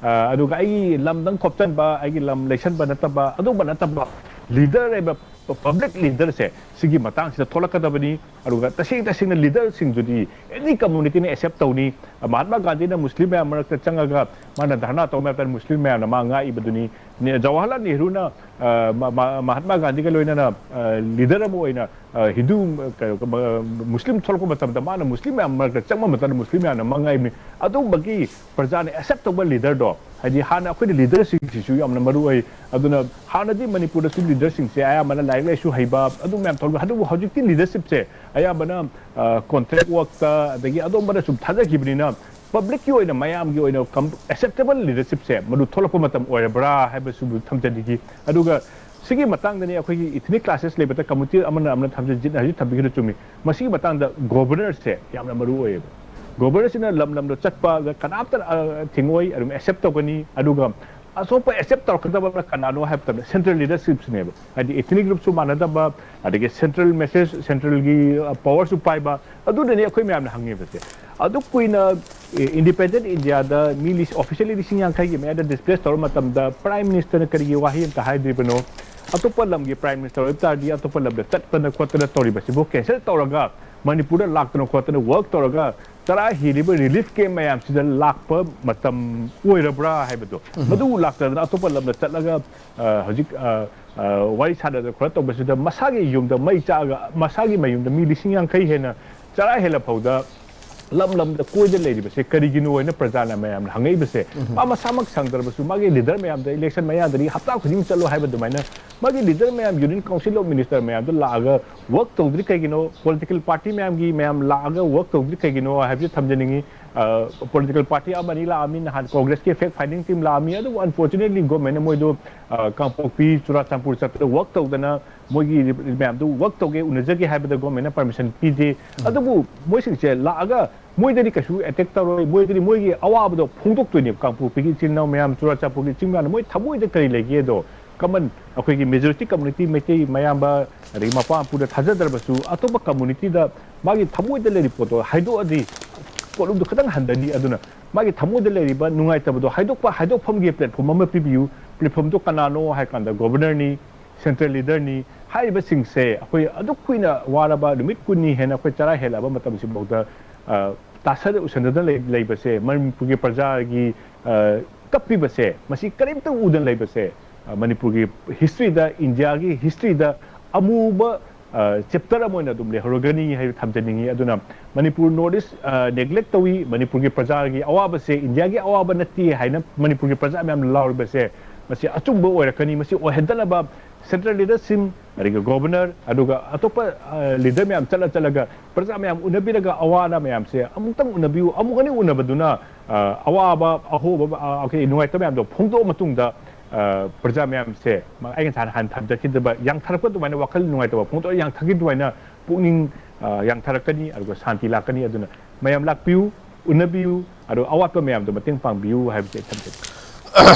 ꯑꯗꯨꯒ ꯑꯩꯒꯤ ꯂꯝꯗꯪ ꯈꯣꯞꯆꯟꯕ, ꯑꯩꯒꯤ ꯂꯝ ꯂꯩꯁꯟꯕ ꯅꯠꯇꯕ, ꯑꯗꯨꯝꯕ ꯅꯠꯇꯕ ꯂꯤꯗꯔ ꯍꯥꯏꯕ ꯄꯕ꯭ꯂꯤꯛ ꯂꯤꯗꯔꯁꯦ ꯁꯤꯒꯤ ꯃꯇꯥꯡꯁꯤꯗ ꯊꯣꯛꯂꯛꯀꯗꯕꯅꯤ꯫ ꯑꯗꯨꯒ ꯇꯁꯦꯡ ꯇꯁꯦꯡꯅ ꯂꯤꯗꯔꯁꯤꯡꯗꯨꯗꯤ ꯑꯦꯅꯤ ꯀꯝꯃꯨꯅꯤꯇꯤꯅ ꯑꯦꯛꯁꯦꯞ ꯇꯧꯅꯤ꯫ ꯃꯍꯥꯇꯃꯥ ꯒꯥꯟꯙꯤꯅ ꯃꯨꯁꯂꯤꯝ ꯃꯌꯥꯝ ꯃꯔꯛꯇ ꯆꯪꯉꯒ ꯃꯥꯅ ꯙꯔꯅꯥ ꯇꯧꯕ ꯃꯇꯝꯗ ꯃꯨꯁꯂꯤꯝ ꯃꯌꯥꯝꯅ ꯃꯥ ꯉꯥꯛꯏꯕꯗꯨꯅꯤ꯫ ꯖꯋꯥꯍꯔꯂꯥꯜ ꯅꯦꯍꯔꯨꯅ ꯃꯍꯥꯇꯃꯥ ꯒꯥꯟꯙꯤꯒ ꯂꯣꯏꯅꯅ ꯂꯤꯗꯔ ꯑꯃ ꯑꯣꯏꯅ ꯍꯤꯟꯗꯨ, ꯃꯨꯁꯂꯤꯝ ꯊꯣꯛꯂꯛꯄ ꯃꯇꯝꯗ ꯃꯥꯅ ꯃꯨꯁꯂꯤꯝ ꯃꯌꯥꯝ ꯃꯔꯛꯇ ꯆꯪꯕ ꯃꯇꯝꯗ ꯃꯨꯁꯂꯤꯝ ꯃꯌꯥꯝꯅ ꯃꯥ ꯉꯥꯛꯏꯕꯅꯤ꯫ ꯑꯗꯨꯝꯕꯒꯤ ꯄ꯭ꯔꯖꯥꯅ ꯑꯦꯛꯁꯦꯞ ꯇꯧꯕ ꯂꯤꯗꯔꯗꯣ, ꯍꯥꯏꯗꯤ ꯍꯥꯟꯅ ꯑꯩꯈꯣꯏꯅ ꯂꯤꯗꯔꯁꯤꯡꯁꯤꯁꯨ ꯌꯥꯝꯅ ꯃꯔꯨ ꯑꯣꯏ꯫ ꯑꯗꯨꯅ ꯍꯥꯟꯅꯗꯤ ꯃꯅꯤꯄꯨꯔꯗꯁꯨ ꯂꯤꯗꯔꯁꯤꯡꯁꯦ ꯑꯌꯥꯝꯕꯅ ꯂꯥꯏꯔꯤꯛ ꯂꯥꯏꯁꯨ ꯍꯩꯕ ꯑꯗꯨ ꯃꯌꯥꯝ ꯊꯣꯛꯂꯛꯄ, ꯑꯗꯨꯕꯨ ꯍꯧꯖꯤꯛꯇꯤ ꯂꯤꯗꯔꯁꯤꯞꯁꯦ ꯑꯌꯥꯝꯕꯅ ꯀꯣꯟꯇ꯭ꯔꯦꯛ ꯋꯥꯛꯇ ꯑꯗꯒꯤ ꯑꯗꯨꯝꯕꯗ ꯁꯨꯝ ꯊꯥꯖꯈꯤꯕꯅꯤꯅ ꯄꯕ꯭ꯂꯤꯛꯀꯤ ꯑꯣꯏꯅ, ꯃꯌꯥꯝꯒꯤ ꯑꯣꯏꯅ ꯑꯦꯛꯁꯦꯞꯇꯦꯕꯜ ꯂꯤꯗꯔꯁꯤꯞꯁꯦ ꯃꯗꯨ ꯊꯣꯛꯂꯛꯄ ꯃꯇꯝ ꯑꯣꯏꯔꯕ꯭ꯔꯥ ꯍꯥꯏꯕꯁꯤꯕꯨ ꯊꯝꯖꯅꯤꯡꯏ꯫ ꯑꯗꯨꯒ ꯁꯤꯒꯤ ꯃꯇꯥꯡꯗꯅꯤ ꯑꯩꯈꯣꯏꯒꯤ ꯏꯊꯅꯤꯛ ꯀ꯭ꯂꯥꯁꯦꯁ ꯂꯩꯕꯗ ꯀꯝꯃꯨꯅꯤꯇꯤ ꯑꯃꯅ ꯑꯃꯅ ꯊꯝꯖ-, ꯍꯧꯖꯤꯛ ꯊꯝꯕꯤꯈꯤꯕ ꯆꯨꯝꯃꯤ꯫ ꯃꯁꯤꯒꯤ ꯃꯇꯥꯡꯗ ꯒꯣꯕꯔꯅꯔꯁꯦ ꯌꯥꯝꯅ ꯃꯔꯨ ꯑꯣꯏꯌꯦꯕ꯫ ꯒꯣꯕꯔꯅꯔꯁꯤꯅ ꯂꯝ ꯂꯝꯗ ꯆꯠꯄ, ꯀꯅꯥꯝꯇ, ꯑ, ꯊꯤꯡꯉꯣꯏ, ꯑꯗꯨꯝ ꯑꯦꯛꯁꯦꯞ ꯇꯧꯒꯅꯤ꯫ ꯑꯗꯨꯒ ꯑꯇꯣꯞꯄ ꯑꯦꯛꯁꯦꯞ ꯇꯧꯔꯛꯀꯗꯕ ꯑꯃꯅ ꯀꯅꯥꯅꯣ ꯍꯥꯏꯕ ꯃꯇꯝꯗ ꯁꯦꯟꯇ꯭ꯔꯦꯜ ꯂꯤꯗꯔꯁꯤꯞꯁꯤꯅꯦꯕ꯫ ꯍꯥꯏꯗꯤ ꯏꯊꯅꯤꯛ ꯒ꯭ꯔꯨꯞꯁꯨ ꯃꯥꯟꯅꯗꯕ, ꯑꯗꯒꯤ ꯁꯦꯟꯇ꯭ꯔꯦꯜ ꯃꯦꯁꯦꯖ, ꯁꯦꯟꯇ꯭ꯔꯦꯜꯒꯤ ꯄꯋꯥꯔꯁꯨ ꯄꯥꯏꯕ, ꯑꯗꯨꯅꯅꯦ ꯑꯩꯈꯣꯏ ꯃꯌꯥꯝꯅ ꯍꯪꯉꯤꯕꯁꯦ꯫ ꯑꯗꯨꯛ ꯀꯨꯏꯅ ꯏꯟꯗꯤꯄꯦꯟꯗꯦꯟ ꯏꯟꯗꯤꯌꯥꯗ ꯃꯤ ꯂꯤꯁ-, ꯑꯣꯐꯤꯁꯤꯌꯦꯜꯂꯤ ꯂꯤꯁꯤꯡ ꯌꯥꯡꯈꯩꯒꯤ ꯃꯌꯥꯗ ꯗꯤꯁꯄ꯭ꯂꯦꯁ ꯇꯧꯔ ꯃꯇꯝꯗ ꯄ꯭ꯔꯥꯏꯝ ꯃꯤꯅꯤꯁꯇꯔꯅ ꯀꯔꯤꯒꯤ ꯋꯥꯍꯩ ꯑꯝꯇ ꯍꯥꯏꯗ꯭ꯔꯤꯕꯅꯣ? ꯑꯇꯣꯞꯄ ꯂꯝꯒꯤ ꯄ꯭ꯔꯥꯏꯝ ꯃꯤꯅꯤꯁꯇꯔ ꯑꯣꯏꯕ ꯇꯥꯔꯗꯤ ꯑꯇꯣꯞꯄ ꯂꯝꯗ ꯆꯠꯇꯅ ꯈꯣꯠꯇꯅ ꯇꯧꯔꯤꯕꯁꯤꯕꯨ ꯀꯦꯟꯁꯦꯜ ꯇꯧꯔꯒ ꯃꯅꯤꯄꯨꯔꯗ ꯂꯥꯛꯇꯅ ꯈꯣꯠꯇꯅ ꯋꯔꯛ ꯇꯧꯔꯒ ꯆꯔꯥ ꯍꯦꯜꯂꯤꯕ ꯔꯤꯂꯤꯐ ꯀꯦꯝ ꯃꯌꯥꯝꯁꯤꯗ ꯂꯥꯛꯄ ꯃꯇꯝ ꯑꯣꯏꯔꯕ꯭ꯔꯥ ꯍꯥꯏꯕꯗꯣ, ꯃꯗꯨ ꯂꯥꯛꯇꯗꯅ ꯑꯇꯣꯞꯄ ꯂꯝꯗ ꯆꯠꯂꯒ, ꯑ, ꯍꯧꯖꯤꯛ, ꯑ, ꯑ, ꯋꯥꯔꯤ ꯁꯥꯟꯅꯗꯅ ꯈꯣꯠꯅ ꯇꯧꯕꯁꯤꯗ ꯃꯁꯥꯒꯤ ꯌꯨꯝꯗ ꯃꯩ ꯆꯥꯛꯑꯒ ꯃꯁꯥꯒꯤ ꯃꯌꯨꯝꯗ ꯃꯤ ꯂꯤꯁꯤꯡ ꯌꯥꯡꯈꯩ ꯍꯦꯟꯅ ꯆꯔꯥ ꯍꯦꯜꯂ ꯐꯥꯎꯗ ꯂꯝ ꯂꯝꯗ ꯀꯣꯏꯗ ꯂꯩꯔꯤꯕꯁꯦ ꯀꯔꯤꯒꯤꯅꯣ ꯍꯥꯏꯅ ꯄ꯭ꯔꯖꯥꯅ ꯃꯌꯥꯝꯅ ꯍꯪꯉꯛꯏꯕꯁꯦ꯫ ꯃꯥ ꯃꯁꯥꯃꯛ ꯁꯪꯗ꯭ꯔꯕꯁꯨ ꯃꯥꯒꯤ ꯂꯤꯗꯔ ꯃꯌꯥꯝꯗ ꯏꯂꯦꯛꯁꯟ ꯃꯌꯥꯗꯗꯤ ꯍꯞꯇꯥ ꯈꯨꯗꯤꯡ ꯆꯠꯂꯣ ꯍꯥꯏꯕ ꯑꯗꯨꯃꯥꯏꯅ ꯃꯥꯒꯤ ꯂꯤꯗꯔ ꯃꯌꯥꯝ, Union Council of Minister ꯃꯌꯥꯝꯗꯣ ꯂꯥꯛꯑꯒ ꯋꯔꯛ ꯇꯧꯗ꯭ꯔꯤ ꯀꯩꯒꯤꯅꯣ, ꯄꯣꯂꯤꯇꯤꯀꯦꯜ ꯄꯥꯔꯇꯤ ꯃꯌꯥꯝꯒꯤ ꯃꯌꯥꯝ ꯂꯥꯛꯑꯒ ꯋꯔꯛ ꯇꯧꯗ꯭ꯔꯤ ꯀꯩꯒꯤꯅꯣ ꯍꯥꯏꯕꯁꯤ ꯊꯝꯖꯅꯤꯡꯉꯤ꯫ ꯄꯣꯂꯤꯇꯤꯀꯦꯜ ꯄꯥꯔꯇꯤ ꯑꯃꯅꯤ ꯂꯥꯛꯑꯝꯃꯤ, ꯅꯍꯥꯟ ꯀꯣꯡꯒ꯭ꯔꯦꯁꯀꯤ ꯐꯦꯛ ꯐꯥꯏꯟꯗꯤꯡ ꯇꯤꯝ ꯂꯥꯛꯑꯝꯃꯤ, ꯑꯗꯨꯕꯨ ꯑꯟꯐꯣꯔꯆꯨꯅꯦꯠꯂꯤ ꯒꯣꯔꯃꯦꯟꯅ ꯃꯣꯏꯗꯣ, ꯑ, ꯀꯥꯡꯄꯣꯛꯄꯤ, ꯆꯨꯔꯥꯆꯥꯟꯄꯨꯔ ꯆꯠꯄꯗ ꯋꯔꯛ ꯇꯧꯗꯅ ꯃꯣꯏꯒꯤ ꯃꯌꯥꯝꯗꯨ ꯋꯔꯛ ꯇꯧꯒꯦ, ꯎꯅꯖꯒꯦ ꯍꯥꯏꯕꯗ ꯒꯣꯔꯃꯦꯟꯅ ꯄꯔꯃꯤꯁꯟ ꯄꯤꯗꯦ꯫ ꯑꯗꯨꯕꯨ ꯃꯣꯏꯁꯤꯡꯁꯦ ꯂꯥꯛꯑꯒ ꯃꯣꯏꯗꯗꯤ ꯀꯩꯁꯨ ꯑꯦꯇꯦꯛ ꯇꯧꯔꯣꯏ, ꯃꯣꯏꯗꯗꯤ ꯃꯣꯏꯒꯤ ꯑꯋꯥꯕꯗꯣ ꯐꯣꯡꯗꯣꯛꯇꯣꯏꯅꯦꯕ꯫ ꯀꯥꯡꯄꯣꯛꯄꯤꯒꯤ ꯏꯆꯤꯜ ꯏꯅꯥꯎ ꯃꯌꯥꯝ, ꯆꯨꯔꯥꯆꯥꯟꯄꯨꯔꯒꯤ ꯏꯆꯤꯜ ꯏꯅꯥꯎ, ꯃꯣꯏ ꯊꯃꯣꯏꯗ ꯀꯔꯤ ꯂꯩꯒꯦꯗꯣ ꯀꯃꯟ ꯑꯩꯈꯣꯏꯒꯤ ꯃꯦꯖꯣꯔꯤꯇꯤ ꯀꯝꯃꯨꯅꯤꯇꯤ, ꯃꯩꯇꯩ ꯃꯌꯥꯝꯕ, ꯑꯗꯒꯤ ꯃꯄꯥ ꯃꯄꯨꯗ ꯊꯥꯖꯗ꯭ꯔꯕꯁꯨ, ꯑꯇꯣꯞꯄ ꯀꯝꯃꯨꯅꯤꯇꯤꯗ ꯃꯥꯒꯤ ꯊꯃꯣꯏꯗ ꯂꯩꯔꯤꯕ ꯄꯣꯠꯇꯣ ꯍꯥꯏꯗꯣꯛꯑꯗꯤ ꯄꯣꯠꯂꯨꯝꯗꯣ ꯈꯤꯇꯪ ꯍꯟꯊꯅꯤ꯫ ꯑꯗꯨꯅ ꯃꯥꯒꯤ ꯊꯃꯣꯏꯗ ꯂꯩꯔꯤꯕ ꯅꯨꯡꯉꯥꯏꯇꯕꯗꯣ ꯍꯥꯏꯗꯣꯛꯄ, ꯍꯥꯏꯗꯣꯛꯐꯝꯒꯤ ꯄ꯭ꯂꯦꯠꯐꯣꯝ ꯑꯃ ꯄꯤꯕꯤꯌꯨ꯫ ꯄ꯭ꯂꯦꯠꯐꯣꯝꯗꯣ ꯀꯅꯥꯅꯣ ꯍꯥꯏ ꯀꯥꯟꯗ ꯒꯣꯕꯔꯅꯔꯅꯤ, ꯁꯦꯟꯇ꯭ꯔꯦꯜ ꯂꯤꯗꯔꯅꯤ꯫ ꯍꯥꯏꯔꯤꯕꯁꯤꯡꯁꯦ ꯑꯩꯈꯣꯏ ꯑꯗꯨꯛ ꯀꯨꯏꯅ ꯋꯥꯔꯕ, ꯅꯨꯃꯤꯠ ꯀꯨꯟꯅꯤ ꯍꯦꯟꯅ ꯑꯩꯈꯣꯏ ꯆꯔꯥ ꯍꯦꯜꯂꯛꯑꯕ ꯃꯇꯝꯁꯤꯐꯥꯎꯗ, ꯑ, ꯇꯥꯁꯟ ꯎꯁꯟꯅꯗꯅ ꯂꯩ-, ꯂꯩꯕꯁꯦ, ꯃꯅꯤꯄꯨꯔꯒꯤ ꯄ꯭ꯔꯖꯥꯒꯤ, ꯑ, ꯀꯞꯄꯤꯕꯁꯦ, ꯃꯁꯤ ꯀꯔꯤꯝꯇ ꯎꯗꯅ ꯂꯩꯕꯁꯦ, ꯑ, ꯃꯅꯤꯄꯨꯔꯒꯤ ꯍꯤꯁꯇ꯭ꯔꯤꯗ, ꯏꯟꯗꯤꯌꯥꯒꯤ ꯍꯤꯁꯇ꯭ꯔꯤꯗ ꯑꯃꯨꯕ, ꯑ, ꯆꯦꯞꯇꯔ ꯑꯃ ꯑꯣꯏꯅ ꯑꯗꯨꯝ ꯂꯩꯍꯧꯔꯒꯅꯤ ꯍꯥꯏꯕ ꯊꯝꯖꯅꯤꯡꯉꯤ꯫ ꯑꯗꯨꯅ ꯃꯅꯤꯄꯨꯔ ꯅꯣꯔꯠ ꯏꯁ, ꯑ, ꯅꯦꯒ꯭ꯂꯦꯛ ꯇꯧꯏ, ꯃꯅꯤꯄꯨꯔꯒꯤ ꯄ꯭ꯔꯖꯥꯒꯤ ꯑꯋꯥꯕꯁꯦ ꯏꯟꯗꯤꯌꯥꯒꯤ ꯑꯋꯥꯕ ꯅꯠꯇꯦ ꯍꯥꯏꯅ ꯃꯅꯤꯄꯨꯔꯒꯤ ꯄ꯭ꯔꯖꯥ ꯃꯌꯥꯝꯅ ꯂꯥꯎꯔꯤꯕꯁꯦ, ꯃꯁꯤ ꯑꯆꯨꯝꯕ ꯑꯣꯏꯔꯛꯀꯅꯤ꯫ ꯃꯁꯤ ꯑꯣꯏꯍꯟꯗꯅꯕ ꯁꯦꯟꯇ꯭ꯔꯦꯜ ꯂꯤꯗꯔꯁꯤꯡ, ꯑꯗꯨꯒ ꯒꯣꯕꯔꯅꯔ, ꯑꯗꯨꯒ ꯑꯇꯣꯞꯄ, ꯑ, ꯂꯤꯗꯔ ꯃꯌꯥꯝ ꯆꯠꯂ ꯆꯠꯂꯒ ꯄ꯭ꯔꯖꯥ ꯃꯌꯥꯝ ꯎꯅꯕꯤꯔꯒ ꯑꯋꯥ ꯑꯅꯥ ꯃꯌꯥꯝꯁꯦ ꯑꯃꯨꯛꯇꯪ ꯎꯅꯕꯤꯌꯨ꯫ ꯑꯃꯨꯛ ꯑꯅꯤ ꯎꯅꯕꯗꯨꯅ, ꯑ, ꯑꯋꯥꯕ, ꯑꯍꯣꯕ, ꯑ, ꯑꯩꯈꯣꯏ ꯅꯨꯡꯉꯥꯏꯇꯕ ꯃꯌꯥꯝꯗꯣ ꯐꯣꯡꯗꯣꯛꯑ ꯃꯇꯨꯡꯗ, ꯑ, ꯄ꯭ꯔꯖꯥ ꯃꯌꯥꯝꯁꯦ, ꯃ-, ꯑꯩ ꯉꯁꯥꯏ ꯍꯥꯟꯅ ꯊꯝꯖꯈꯤꯗꯕ, ꯌꯥꯡꯊꯔꯛꯄ ꯑꯗꯨꯃꯥꯏꯅ ꯋꯥꯈꯜ ꯅꯨꯡꯉꯥꯏꯇꯕ ꯐꯣꯡꯗꯣꯛꯑ ꯌꯥꯡꯊꯔꯛꯈꯤ ꯑꯗꯨꯃꯥꯏꯅ ꯄꯨꯛꯅꯤꯡ, ꯑ, ꯌꯥꯡꯊꯔꯛꯀꯅꯤ, ꯑꯗꯨꯒ ꯁꯥꯟꯇꯤ ꯂꯥꯛꯀꯅꯤ꯫ ꯑꯗꯨꯅ ꯃꯌꯥꯝ ꯂꯥꯛꯄꯤꯌꯨ, ꯎꯅꯕꯤꯌꯨ, ꯑꯗꯨꯒ ꯑꯋꯥꯠꯄ ꯃꯌꯥꯝꯗꯣ ꯃꯇꯦꯡ ꯄꯥꯡꯕꯤꯌꯨ ꯍꯥꯏꯕꯁꯦ ꯑꯩ ꯊꯝꯖꯒꯦ꯫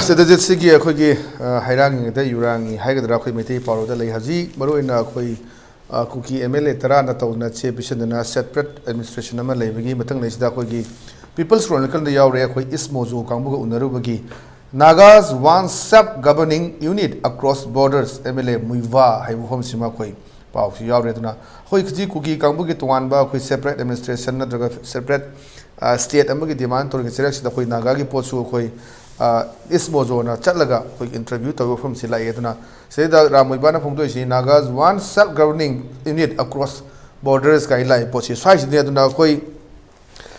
ꯁꯤꯗꯖꯤꯠꯁꯤꯒꯤ ꯑꯩꯈꯣꯏꯒꯤ, ꯑ, ꯍꯩꯔꯥꯡꯉꯤꯉꯩꯗ ꯌꯨꯔꯥꯡꯉꯤ ꯍꯥꯏꯒꯗ꯭ꯔꯥ, ꯑꯩꯈꯣꯏ ꯃꯩꯇꯩ ꯄꯥꯎꯔꯧꯗ ꯂꯩ꯫ ꯍꯧꯖꯤꯛ ꯃꯔꯨꯑꯣꯏꯅ ꯑꯩꯈꯣꯏ, ꯑ, ꯀꯨꯀꯤ ꯑꯦꯝ ꯑꯦꯜ ꯑꯦ ꯇꯔꯥꯅ ꯇꯧꯗꯅ ꯆꯦ ꯄꯤꯁꯤꯟꯗꯅ ꯁꯦꯄꯔꯦꯠ ꯑꯦꯗꯃꯤꯅꯤꯁꯇ꯭ꯔꯦꯁꯟ ꯑꯃ ꯂꯩꯕꯒꯤ ꯃꯊꯪ ꯂꯩꯁꯤꯗ ꯑꯩꯈꯣꯏꯒꯤ People's Chronicle ꯗ ꯌꯥꯎꯔꯦ, ꯑꯩꯈꯣꯏ ꯏꯁ ꯃꯣꯖꯣ ꯀꯥꯡꯕꯨꯒ ꯎꯅꯔꯨꯕꯒꯤ Nagas want self governing unit across borders, M L A Muivah ꯍꯥꯏꯕ ꯋꯥꯐꯝꯁꯤꯃ ꯑꯩꯈꯣꯏ ꯄꯥꯎꯁꯤ ꯌꯥꯎꯔꯦ꯫ ꯑꯗꯨꯅ ꯑꯩꯈꯣꯏ ꯍꯧꯖꯤꯛ ꯀꯨꯀꯤ ꯀꯥꯡꯕꯨꯒꯤ ꯇꯣꯉꯥꯟꯕ ꯑꯩꯈꯣꯏ ꯁꯦꯄꯔꯦꯠ ꯑꯦꯗꯃꯤꯅꯤꯁꯇ꯭ꯔꯦꯁꯟ ꯅꯠꯇ꯭ꯔꯒ ꯁꯦꯄꯔꯦꯠ, ꯑ, ꯁ꯭ꯇꯦꯠ ꯑꯃꯒꯤ ꯗꯤꯃꯥꯟ ꯇꯧꯔꯤꯉꯩ ꯆꯩꯔꯛꯁꯤꯗ ꯑꯩꯈꯣꯏ ꯅꯥꯒꯥꯒꯤ ꯄꯣꯠꯁꯨ ꯑꯩꯈꯣꯏ, ꯑ, ꯏꯁ ꯃꯣꯖꯣꯅ ꯆꯠꯂꯒ ꯑꯩꯈꯣꯏ ꯏꯟꯇꯔꯚ꯭ꯌꯨ ꯇꯧꯕ ꯋꯥꯐꯝꯁꯤ ꯂꯥꯛꯑꯦ꯫ ꯑꯗꯨꯅ ꯁꯤꯗꯩꯗ Ram ꯃꯨꯏꯋꯥꯅ ꯐꯣꯡꯗꯣꯛꯏꯁꯤ, Nagas want self governing unit across borders ꯀꯥꯏꯅ ꯂꯥꯛꯏ ꯄꯣꯠꯁꯤ ꯁ꯭ꯋꯥꯏꯁꯤꯅꯤ꯫ ꯑꯗꯨꯅ ꯑꯩꯈꯣꯏ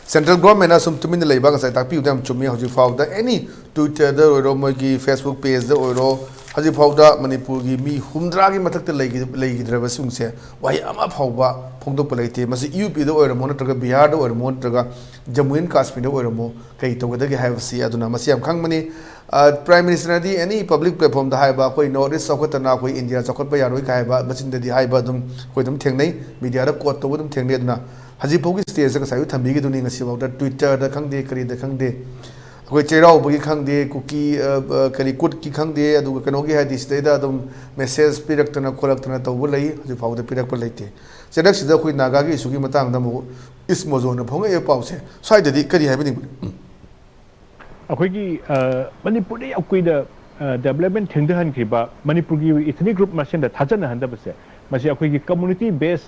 ꯁꯦꯟꯇ꯭ꯔꯦꯜ ꯒꯣꯔꯃꯦꯟꯅ ꯁꯨꯝ ꯇꯨꯃꯤꯟꯅ ꯂꯩꯕ, ꯉꯁꯥꯏ ꯇꯥꯛꯄꯤꯕꯗ ꯌꯥꯝ ꯆꯨꯝꯃꯤ꯫ ꯍꯧꯖꯤꯛ ꯐꯥꯎꯗ ꯑꯦꯅꯤ Twitter ꯗ ꯑꯣꯏꯔꯣ, ꯃꯣꯏꯒꯤ Facebook page ꯗ ꯑꯣꯏꯔꯣ, ꯍꯧꯖꯤꯛ ꯐꯥꯎꯗ ꯃꯅꯤꯄꯨꯔꯒꯤ ꯃꯤ ꯍꯨꯝꯗ꯭ꯔꯥꯒꯤ ꯃꯊꯛꯇ ꯂꯩꯈꯤ-, ꯂꯩꯈꯤꯗ꯭ꯔꯕꯁꯤꯡꯁꯦ ꯋꯥꯍꯩ ꯑꯃ ꯐꯥꯎꯕ ꯐꯣꯡꯗꯣꯛꯄ ꯂꯩꯇꯦ꯫ ꯃꯁꯤ ꯌꯨ ꯄꯤꯗ ꯑꯣꯏꯔꯝꯃꯣ, ꯅꯠꯇ꯭ꯔꯒ ꯕꯤꯍꯥꯔꯗ ꯑꯣꯏꯔꯝꯃꯣ, ꯅꯠꯇ꯭ꯔꯒ ꯖꯝꯃꯨ ꯑꯦꯟ ꯀꯥꯁꯃꯤꯔꯗ ꯑꯣꯏꯔꯝꯃꯣ, ꯀꯩ ꯇꯧꯒꯗꯒꯦ ꯍꯥꯏꯕꯁꯤ꯫ ꯑꯗꯨꯅ ꯃꯁꯤ ꯌꯥꯝ ꯈꯪꯕꯅꯤ꯫ ꯑ, Prime Minister ꯅꯗꯤ ꯑꯦꯅꯤ ꯄꯕ꯭ꯂꯤꯛ ꯄ꯭ꯂꯦꯠꯐꯣꯝꯗ ꯍꯥꯏꯕ, "ꯑꯩꯈꯣꯏ ꯅꯣꯔꯠ ꯏꯁ ꯆꯥꯎꯈꯠꯇꯅ ꯑꯩꯈꯣꯏ ꯏꯟꯗꯤꯌꯥ ꯆꯥꯎꯈꯠꯄ ꯌꯥꯔꯣꯏ" ꯀꯥꯏ ꯍꯥꯏꯕ, ꯃꯆꯤꯟꯗꯗꯤ ꯍꯥꯏꯕ ꯑꯗꯨꯝ ꯑꯩꯈꯣꯏ ꯑꯗꯨꯝ ꯊꯦꯡꯅꯩ, ꯃꯤꯗꯤꯌꯥꯗ ꯀꯣꯠ ꯇꯧꯕ ꯑꯗꯨꯝ ꯊꯦꯡꯅꯩ꯫ ꯑꯗꯨꯅ ꯍꯧꯖꯤꯛ ꯐꯥꯎꯒꯤ ꯁ꯭ꯇꯦꯖꯇ ꯉꯁꯥꯏ ꯊꯝꯕꯤꯈꯤꯗꯨꯅꯤ, ꯉꯁꯤ ꯐꯥꯎꯗ Twitter ꯗ ꯈꯪꯗꯦ, ꯀꯔꯤꯗ ꯈꯪꯗꯦ, ꯑꯩꯈꯣꯏ ꯆꯩꯔꯥꯎꯕꯒꯤ ꯈꯪꯗꯦ, ꯀꯨꯀꯤ, ꯑ, ꯑ, ꯀꯔꯤ, ꯀꯨꯠꯀꯤ ꯈꯪꯗꯦ, ꯑꯗꯨꯒ ꯀꯩꯅꯣꯒꯤ ꯍꯥꯏꯗꯤ ꯁꯤꯗꯩꯗ ꯑꯗꯨꯝ message ꯄꯤꯔꯛꯇꯅ ꯈꯣꯠꯂꯛꯇꯅ ꯇꯧꯕ ꯂꯩ, ꯍꯧꯖꯤꯛ ꯐꯥꯎꯕꯗ ꯄꯤꯔꯛꯄ ꯂꯩꯇꯦ꯫ ꯆꯩꯔꯛꯁꯤꯗ ꯑꯩꯈꯣꯏ ꯅꯥꯒꯥꯒꯤ ꯏꯁꯨꯒꯤ ꯃꯇꯥꯡꯗ ꯑꯃꯨꯛ ꯏꯁ ꯃꯣꯖꯣꯅ ꯐꯣꯡꯉꯛꯏꯕ ꯄꯥꯎꯁꯦ ꯁ꯭ꯋꯥꯏꯗꯗꯤ ꯀꯔꯤ ꯍꯥꯏꯕꯤꯅꯤꯡꯕꯅꯤ? ꯎꯝ꯫ ꯑꯩꯈꯣꯏꯒꯤ, ꯑ, ꯃꯅꯤꯄꯨꯔꯗ ꯌꯥꯝ ꯀꯨꯏꯅ, ꯑ, development ꯊꯦꯡꯊꯍꯟꯈ꯭ꯔꯤꯕ ꯃꯅꯤꯄꯨꯔꯒꯤ ethnic group ꯃꯁꯦꯟꯗ ꯊꯥꯖꯅꯍꯟꯗꯕꯁꯦ, ꯃꯁꯤ ꯑꯩꯈꯣꯏꯒꯤ community base,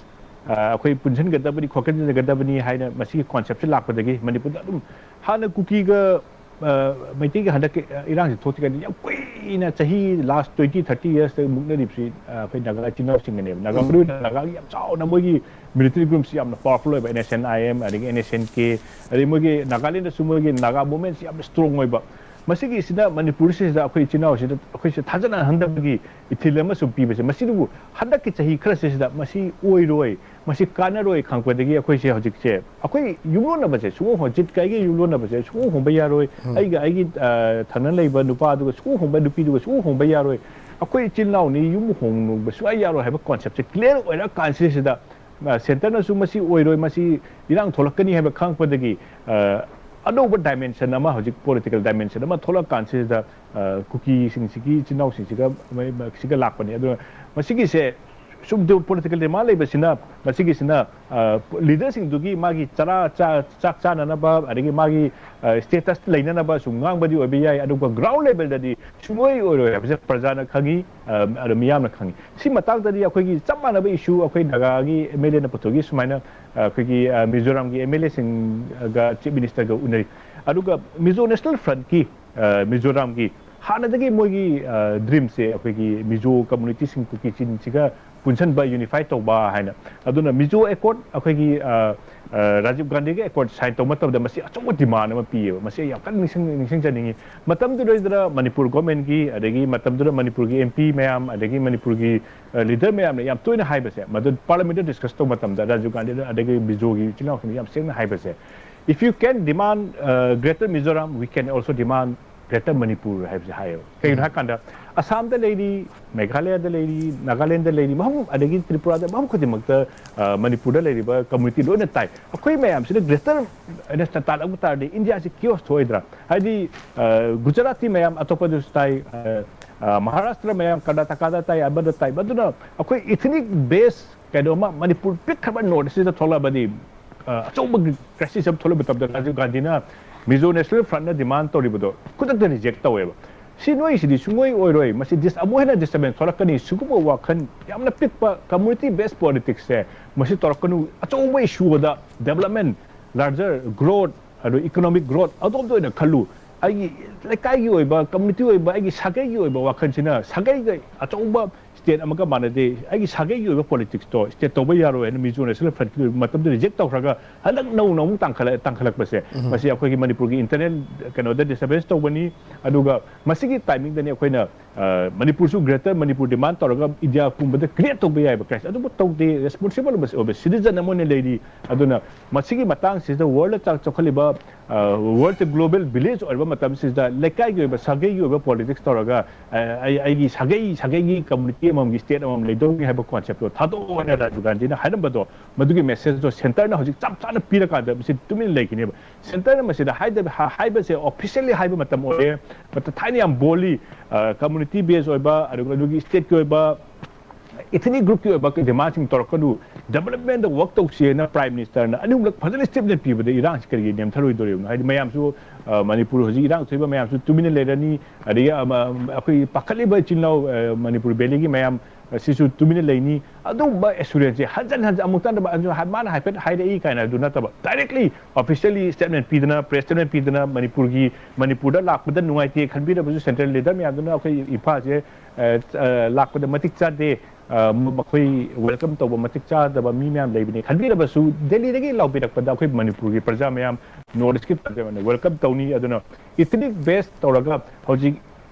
ꯑ, ꯑꯩꯈꯣꯏ ꯄꯨꯟꯁꯤꯟꯒꯗꯕꯅꯤ, ꯈꯣꯠꯀꯠꯅꯒꯗꯕꯅꯤ ꯍꯥꯏꯅ ꯃꯁꯤꯒꯤ concept ꯁꯦ ꯂꯥꯛꯄꯗꯒꯤ ꯃꯅꯤꯄꯨꯔꯗ ꯑꯗꯨꯝ ꯍꯥꯟꯅ ꯀꯨꯀꯤꯒ, ꯑ, ꯃꯩꯇꯩꯒ ꯍꯟꯗꯛꯀꯤ, ꯑ, ꯏꯔꯥꯡꯁꯤ ꯊꯣꯛꯇ꯭ꯔꯤꯉꯩꯗ ꯌꯥꯝ ꯀꯨꯏꯅ ꯆꯍꯤ last twenty, thirty years ꯇ ꯃꯨꯛꯅꯔꯤꯕꯁꯤ, ꯑ, ꯑꯩꯈꯣꯏ ꯅꯥꯒꯥ ꯏꯆꯤꯟ ꯏꯅꯥꯎꯁꯤꯡꯒꯅꯦꯕ꯫ ꯅꯥꯒꯥ, ꯎꯝ꯫ ꯃꯔꯨꯑꯣꯏꯅ ꯅꯥꯒꯥꯒꯤ ꯌꯥꯝ ꯆꯥꯎꯅ ꯃꯣꯏꯒꯤ military group ꯁꯤ ꯌꯥꯝꯅ powerful ꯑꯣꯏꯕ, NSCN-IM, ꯑꯗꯒꯤ NSCN-K, ꯑꯗꯩ ꯃꯣꯏꯒꯤ ꯅꯥꯒꯥꯂꯦꯟꯗꯁꯨ ꯃꯣꯏꯒꯤ ꯅꯥꯒꯥ movement ꯁꯤ ꯌꯥꯝꯅ strong ꯑꯣꯏꯕ꯫ ꯃꯁꯤꯒꯤꯁꯤꯗ ꯃꯅꯤꯄꯨꯔꯁꯤꯗ ꯑꯩꯈꯣꯏ ꯏꯆꯤꯟ ꯏꯅꯥꯎꯁꯤꯗ ꯑꯩꯈꯣꯏꯁꯦ ꯊꯥꯖꯅꯍꯟꯗꯕꯒꯤ ꯏꯊꯤꯜ ꯑꯃꯁꯨ ꯄꯤꯕꯁꯦ, ꯃꯁꯤꯗꯕꯨ ꯍꯟꯗꯛꯀꯤ ꯆꯍꯤ ꯈꯔꯁꯤꯗ ꯃꯁꯤ ꯑꯣꯏꯔꯣꯏ, ꯃꯁꯤ ꯀꯥꯟꯅꯔꯣꯏ ꯈꯪꯉꯛꯄꯗꯒꯤ ꯑꯩꯈꯣꯏꯁꯦ ꯍꯧꯖꯤꯛꯁꯦ ꯑꯩꯈꯣꯏ ꯌꯨꯝꯂꯣꯟꯅꯕꯁꯦ ꯁꯨꯡꯍꯣꯡ ꯍꯣꯡ-, ꯖꯤꯠꯀ ꯑꯩꯒꯤ ꯌꯨꯝꯂꯣꯟꯅꯕꯁꯦ ꯁꯨꯡꯍꯣꯡ ꯍꯣꯡꯕ ꯌꯥꯔꯣꯏ, ꯎꯝ꯫ ꯑꯩꯒ ꯑꯩꯒꯤ, ꯑ, ꯊꯪꯅꯅ ꯂꯩꯕ ꯅꯨꯄꯥꯗꯨꯒ ꯁꯨꯡꯍꯣꯡ ꯍꯣꯡꯕ, ꯅꯨꯄꯤꯗꯨꯒ ꯁꯨꯡꯍꯣꯡ ꯍꯣꯡꯕ ꯌꯥꯔꯣꯏ, ꯑꯩꯈꯣꯏ ꯏꯆꯤꯜ ꯏꯅꯥꯎꯅꯤ, ꯌꯨꯝ ꯍꯣꯡꯕ ꯁꯨꯡꯌꯥ ꯌꯥꯔꯣꯏ ꯍꯥꯏꯕ concept ꯁꯦ clear ꯑꯣꯏꯔꯀꯥꯟꯁꯤꯗ, ꯑ, centre ꯅꯁꯨ ꯃꯁꯤ ꯑꯣꯏꯔꯣꯏ, ꯃꯁꯤ ꯏꯔꯥꯡ ꯊꯣꯛꯂꯛꯀꯅꯤ ꯍꯥꯏꯕ ꯈꯪꯉꯛꯄꯗꯒꯤ, ꯑ, ꯑꯅꯧꯕ dimension ꯑꯃ, ꯍꯧꯖꯤꯛ political dimension ꯑꯃ ꯊꯣꯛꯂꯛꯀꯥꯟꯁꯤꯗ, ꯑ, ꯀꯨꯀꯤꯁꯤꯡꯁꯤꯒꯤ ꯏꯆꯤꯟ ꯏꯅꯥꯎꯁꯤꯡꯁꯤꯒ ꯃ-, ꯃ-, ꯁꯤꯒ ꯂꯥꯛꯄꯅꯤ꯫ ꯑꯗꯨꯅ ꯃꯁꯤꯒꯤꯁꯦ ꯁꯨꯝ ꯗꯨ-, political demand ꯂꯩꯕꯁꯤꯅ, ꯃꯁꯤꯒꯤꯁꯤꯅ, ꯑ, leader ꯁꯤꯡꯗꯨꯒꯤ ꯃꯥꯒꯤ ꯆꯔꯥ ꯆꯥ-, ꯆꯥꯛ ꯆꯥꯅꯅꯕ, ꯑꯗꯒꯤ ꯃꯥꯒꯤ, ꯑ, status ꯂꯩꯅꯅꯕ ꯁꯨꯝ ꯉꯥꯡꯕꯗꯤ ꯑꯣꯏꯕ ꯌꯥꯏ, ꯑꯗꯨꯒ ground level ꯗꯗꯤ ꯁꯨꯡꯑꯣꯏ ꯑꯣꯏꯔꯣꯏ ꯍꯥꯏꯕꯁꯦ ꯄ꯭ꯔꯖꯥꯅ ꯈꯪꯉꯤ, ꯑ, ꯑꯗꯨ ꯃꯤꯌꯥꯝꯅ ꯈꯪꯉꯤ꯫ ꯁꯤ ꯃꯇꯥꯡꯗꯗꯤ ꯑꯩꯈꯣꯏꯒꯤ ꯆꯞ ꯃꯥꯟꯅꯕ issue ꯑꯩꯈꯣꯏ ꯅꯥꯒꯥꯒꯤ MLA ꯅ ꯄꯨꯊꯣꯛꯏ ꯁꯨꯃꯥꯏꯅ, ꯑ, ꯑꯩꯈꯣꯏꯒꯤ, ꯑ, ꯃꯤꯖꯣꯔꯥꯝꯒꯤ MLA ꯁꯤꯡꯒ Chief Minister ꯒ ꯎꯅꯔꯤ꯫ ꯑꯗꯨꯒ Mizo National Front ꯀꯤ, ꯑ, ꯃꯤꯖꯣꯔꯥꯝꯒꯤ ꯍꯥꯟꯅꯗꯒꯤ ꯃꯣꯏꯒꯤ, ꯑ, dream ꯁꯦ ꯑꯩꯈꯣꯏꯒꯤ ꯃꯤꯖꯣ community ꯁꯤꯡ ꯀꯨꯀꯤ ꯆꯤꯟꯁꯤꯒ ꯄꯨꯟꯁꯤꯟꯕ, unify ꯇꯧꯕ ꯍꯥꯏꯅ꯫ ꯑꯗꯨꯅ Mizo Accord ꯑꯩꯈꯣꯏꯒꯤ, ꯑ, ꯑ, ꯔꯥꯖꯤꯕ ꯒꯥꯟꯙꯤꯒꯤ accord sign ꯇꯧꯕ ꯃꯇꯝꯗ ꯃꯁꯤ ꯑꯆꯧꯕ demand ꯑꯃ ꯄꯤꯌꯦꯕ꯫ ꯃꯁꯤ ꯑꯩ ꯌꯥꯝ ꯀꯟꯅ ꯅꯤꯡꯁꯤꯡ-, ꯅꯤꯡꯁꯤꯡꯖꯅꯤꯡꯉꯤ꯫ ꯃꯇꯝꯗꯨꯗꯩꯗꯨꯗ ꯃꯅꯤꯄꯨꯔ government ꯀꯤ, ꯑꯗꯒꯤ ꯃꯇꯝꯗꯨꯗ ꯃꯅꯤꯄꯨꯔꯒꯤ MP ꯃꯌꯥꯝ, ꯑꯗꯒꯤ ꯃꯅꯤꯄꯨꯔꯒꯤ, ꯑ, leader ꯃꯌꯥꯝꯅ ꯌꯥꯝ ꯇꯣꯏꯅ ꯍꯥꯏꯕꯁꯦ, ꯃꯗꯨ parliament ꯇ discuss ꯇꯧꯕ ꯃꯇꯝꯗ ꯔꯥꯖꯤꯕ ꯒꯥꯟꯙꯤꯗ, ꯑꯗꯒꯤ ꯃꯤꯖꯣꯒꯤ ꯏꯆꯤꯜ ꯏꯅꯥꯎꯁꯤꯡꯅ ꯌꯥꯝ ꯁꯦꯡꯅ ꯍꯥꯏꯕꯁꯦ, "If you can demand, uh, Greater Mizoram, we can also demand Greater Manipur ꯍꯥꯏꯕꯁꯦ ꯍꯥꯏꯌꯦꯕ꯫ ꯀꯩꯒꯤꯅꯣ ꯍꯥꯏꯀꯥꯟꯗ, ꯑꯁꯥꯝꯗ ꯂꯩꯔꯤ, ꯃꯦꯘꯥꯂꯌꯥꯗ ꯂꯩꯔꯤ, ꯅꯥꯒꯥꯂꯦꯟꯗ ꯂꯩꯔꯤ, ꯃꯐꯝ, ꯑꯗꯒꯤ ꯇ꯭ꯔꯤꯄꯨꯔꯥꯗ, ꯃꯐꯝ ꯈꯨꯗꯤꯡꯃꯛꯇ, ꯑ, ꯃꯅꯤꯄꯨꯔꯗ ꯂꯩꯔꯤꯕ community ꯂꯣꯏꯅ ꯇꯥꯏ꯫ ꯑꯩꯈꯣꯏ ꯃꯌꯥꯝꯁꯤꯅ greater ꯅ ꯇꯥꯜꯂꯛꯄ ꯇꯥꯔꯗꯤ ꯏꯟꯗꯤꯌꯥꯁꯤ chaos ꯊꯣꯛꯑꯣꯏꯗ꯭ꯔꯥ? ꯍꯥꯏꯗꯤ, ꯑ, ꯒꯨꯖꯔꯥꯇꯤ ꯃꯌꯥꯝ ꯑꯇꯣꯞꯄꯗꯁꯨ ꯇꯥꯏ, ꯑ, ꯑ, ꯃꯍꯥꯔꯥꯁꯇ꯭ꯔ ꯃꯌꯥꯝ, ꯀꯔꯅꯥꯇꯀꯥꯗ ꯇꯥꯏ, ꯑꯃꯗ ꯇꯥꯏ꯫ ꯃꯗꯨꯅ ꯑꯩꯈꯣꯏ ethnic base ꯀꯩꯅꯣꯝꯃ ꯃꯅꯤꯄꯨꯔ ꯄꯤꯛꯈ꯭ꯔꯕ North East ꯁꯤꯗ ꯊꯣꯛꯂꯛꯑꯕꯗꯤ, ꯑ, ꯑꯆꯧꯕ crisis ꯑꯃ ꯊꯣꯛꯂꯛꯄ ꯃꯇꯝꯗ ꯔꯥꯖꯤꯕ ꯒꯥꯟꯙꯤꯅ Mizo National Front ꯅ demand ꯇꯧꯔꯤꯕꯗꯣ ꯈꯨꯗꯛꯇ reject ꯇꯧꯋꯦꯕ꯫ ꯁꯤ ꯅꯣꯏꯁꯤꯗꯤ ꯁꯨꯡꯑꯣꯏ ꯑꯣꯏꯔꯣꯏ, ꯃꯁꯤ dis-, ꯑꯃꯨꯛ ꯍꯦꯟꯅ disturbance ꯊꯣꯛꯂꯛꯀꯅꯤ꯫ ꯁꯤꯒꯨꯝꯕ ꯋꯥꯈꯜ, ꯌꯥꯝꯅ ꯄꯤꯛꯄ community based politics ꯁꯦ ꯃꯁꯤ ꯇꯧꯔꯛꯀꯅꯨ꯫ ꯑꯆꯧꯕ issue ꯑꯃꯗ development, larger growth, ꯑꯗꯨ economic growth ꯑꯗꯣꯝꯗ ꯑꯣꯏꯅ ꯈꯜꯂꯨ꯫ ꯑꯩꯒꯤ ꯂꯩꯀꯥꯏꯒꯤ ꯑꯣꯏꯕ, community ꯑꯣꯏꯕ, ꯑꯩꯒꯤ ꯁꯥꯒꯩꯒꯤ ꯑꯣꯏꯕ ꯋꯥꯈꯜꯁꯤꯅ ꯁꯥꯒꯩꯒ ꯑꯆꯧꯕ state ꯑꯃꯒ ꯃꯥꯟꯅꯗꯦ꯫ ꯑꯩꯒꯤ ꯁꯥꯒꯩꯒꯤ ꯑꯣꯏꯕ politics ꯇꯣ state ꯇꯧꯕ ꯌꯥꯔꯣꯏ ꯍꯥꯏꯅ Mizo National Front ꯀꯤ ꯑꯣꯏꯕ ꯃꯇꯝꯗ reject ꯇꯧꯈ꯭ꯔꯒ, ꯍꯟꯗꯛ ꯅꯧꯅ ꯑꯃꯨꯛ ꯇꯥꯡꯈꯠꯂ-, ꯇꯥꯡꯈꯠꯂꯛꯄꯁꯦ, ꯃꯁꯤ ꯑꯩꯈꯣꯏꯒꯤ ꯃꯅꯤꯄꯨꯔꯒꯤ internal ꯀꯩꯅꯣꯗ disturbance ꯇꯧꯕꯅꯤ꯫ ꯑꯗꯨꯒ ꯃꯁꯤꯒꯤ timing ꯗꯅꯤ ꯑꯩꯈꯣꯏꯅ, ꯑ, ꯃꯅꯤꯄꯨꯔꯁꯨ Greater Manipur demand ꯇꯧꯔꯒ ꯏꯟꯗꯤꯌꯥ ꯄꯨꯝꯕꯗ create ꯇꯧꯕ ꯌꯥꯏꯕ crisis꯫ ꯑꯗꯨꯕꯨ ꯇꯧꯗꯦ, responsible ꯑꯣꯏꯕ, ꯑꯣꯏꯕ citizen ꯑꯃ ꯑꯣꯏꯅ ꯂꯩꯔꯤ꯫ ꯑꯗꯨꯅ ꯃꯁꯤꯒꯤ ꯃꯇꯥꯡꯁꯤꯗ world ꯆꯥꯎ-, ꯆꯥꯎꯈꯠꯂꯤꯕ, ꯑ, world global village ꯑꯣꯏꯔꯕ ꯃꯇꯝꯁꯤꯗ ꯂꯩꯀꯥꯏꯒꯤ ꯑꯣꯏꯕ, ꯁꯥꯒꯩꯒꯤ ꯑꯣꯏꯕ politics ꯇꯧꯔꯒ, ꯑ, ꯑꯩ, ꯑꯩꯒꯤ ꯁꯥꯒꯩ, ꯁꯥꯒꯩꯒꯤ community ꯑꯃꯃꯝꯒꯤ state ꯑꯃꯃꯝ ꯂꯩꯗꯧꯅꯤ ꯍꯥꯏꯕ concept ꯇꯣ ꯊꯥꯗꯣꯛꯑꯣ ꯍꯥꯏꯅ ꯔꯥꯖꯤꯕ ꯒꯥꯟꯙꯤꯅ ꯍꯥꯏꯔꯝꯕꯗꯣ, ꯃꯗꯨꯒꯤ message ꯇꯣ centre ꯅ ꯍꯧꯖꯤꯛ ꯆꯞ ꯆꯥꯅ ꯄꯤꯔꯀꯥꯟꯗ ꯃꯁꯤ ꯇꯨꯃꯤꯟꯅ ꯂꯩꯈꯤꯅꯦꯕ꯫ Centre ꯅ ꯃꯁꯤꯗ ꯍꯥꯏꯗꯕ-, ꯍꯥ-, ꯍꯥꯏꯕꯁꯦ officially ꯍꯥꯏꯕ ꯃꯇꯝ ꯑꯣꯏꯔꯦ꯫ ꯃꯇꯝ ꯊꯥꯏꯅ ꯌꯥꯝ boldly, ꯑ, community base ꯑꯣꯏꯕ, ꯑꯗꯨꯒ ꯑꯗꯨꯒꯤ state ꯀꯤ ꯑꯣꯏꯕ, ethnic group ꯀꯤ ꯑꯣꯏꯕ demand ꯁꯤꯡ ꯇꯧꯔꯛꯀꯅꯨ, development ꯗ work ꯇꯧꯁꯦꯅ Prime Minister ꯅ ꯑꯅꯤꯍꯨꯝꯂꯛ ꯐꯖꯅ statement ꯄꯤꯕꯗ ꯏꯔꯥꯡꯁꯤ ꯀꯔꯤꯒꯤ ꯅꯦꯝꯊꯔꯣꯏꯗꯣꯔꯤꯕꯅꯣ? ꯍꯥꯏꯗꯤ ꯃꯌꯥꯝꯁꯨ, ꯑ, ꯃꯅꯤꯄꯨꯔ ꯍꯧꯖꯤꯛ ꯏꯔꯥꯡ ꯊꯣꯛꯏꯕ ꯃꯌꯥꯝꯁꯨ ꯇꯨꯃꯤꯟꯅ ꯂꯩꯔꯅꯤ, ꯑꯗꯒꯤ, ꯑ, ꯃ-, ꯑꯩꯈꯣꯏ ꯄꯥꯈꯠꯂꯤꯕ ꯏꯆꯤꯜ ꯏꯅꯥꯎ, ꯑ, ꯃꯅꯤꯄꯨꯔ valley ꯒꯤ ꯃꯌꯥꯝ ꯑꯁꯤꯁꯨ ꯇꯨꯃꯤꯟꯅ ꯂꯩꯅꯤ꯫ ꯑꯗꯨꯒꯨꯝꯕ assurance ꯁꯦ ꯍꯟꯖꯟ ꯍꯟꯖꯟ ꯑꯃꯨꯛꯇꯪꯗ ꯃꯥ-, ꯃꯥꯅ ꯍꯥꯏꯐꯦꯠ ꯍꯥꯏꯔꯛꯏ ꯀꯥꯏꯅ ꯑꯗꯨ ꯅꯠꯇꯕ, directly officially statement ꯄꯤꯗꯅ, press statement ꯄꯤꯗꯅ, ꯃꯅꯤꯄꯨꯔꯒꯤ, ꯃꯅꯤꯄꯨꯔꯗ ꯂꯥꯛꯄꯗ ꯅꯨꯡꯉꯥꯏꯇꯦ ꯈꯟꯕꯤꯔꯕꯁꯨ central leader ꯃꯌꯥꯝꯗꯨꯅ ꯑꯩꯈꯣꯏ ꯏꯝꯐꯥꯜꯁꯦ, ꯑ, ꯑ, ꯂꯥꯛꯄꯗ ꯃꯇꯤꯛ ꯆꯥꯗꯦ, ꯑ, ꯃ-, ꯃꯈꯣꯏ welcome ꯇꯧꯕ ꯃꯇꯤꯛ ꯆꯥꯗꯕ ꯃꯤ ꯃꯌꯥꯝ ꯂꯩꯕꯅꯤ ꯈꯟꯕꯤꯔꯕꯁꯨ, ꯗꯦꯜꯂꯤꯗꯒꯤ ꯂꯥꯎꯕꯤꯔꯛꯄꯗ ꯑꯩꯈꯣꯏ ꯃꯅꯤꯄꯨꯔꯒꯤ ꯄ꯭ꯔꯖꯥ ꯃꯌꯥꯝ, North East ꯀꯤ ꯄ꯭ꯔꯖꯥ ꯃꯌꯥꯝꯅ welcome ꯇꯧꯅꯤ꯫ ꯑꯗꯨꯅ ethnic base ꯇꯧꯔꯒ ꯍꯧꯖꯤꯛ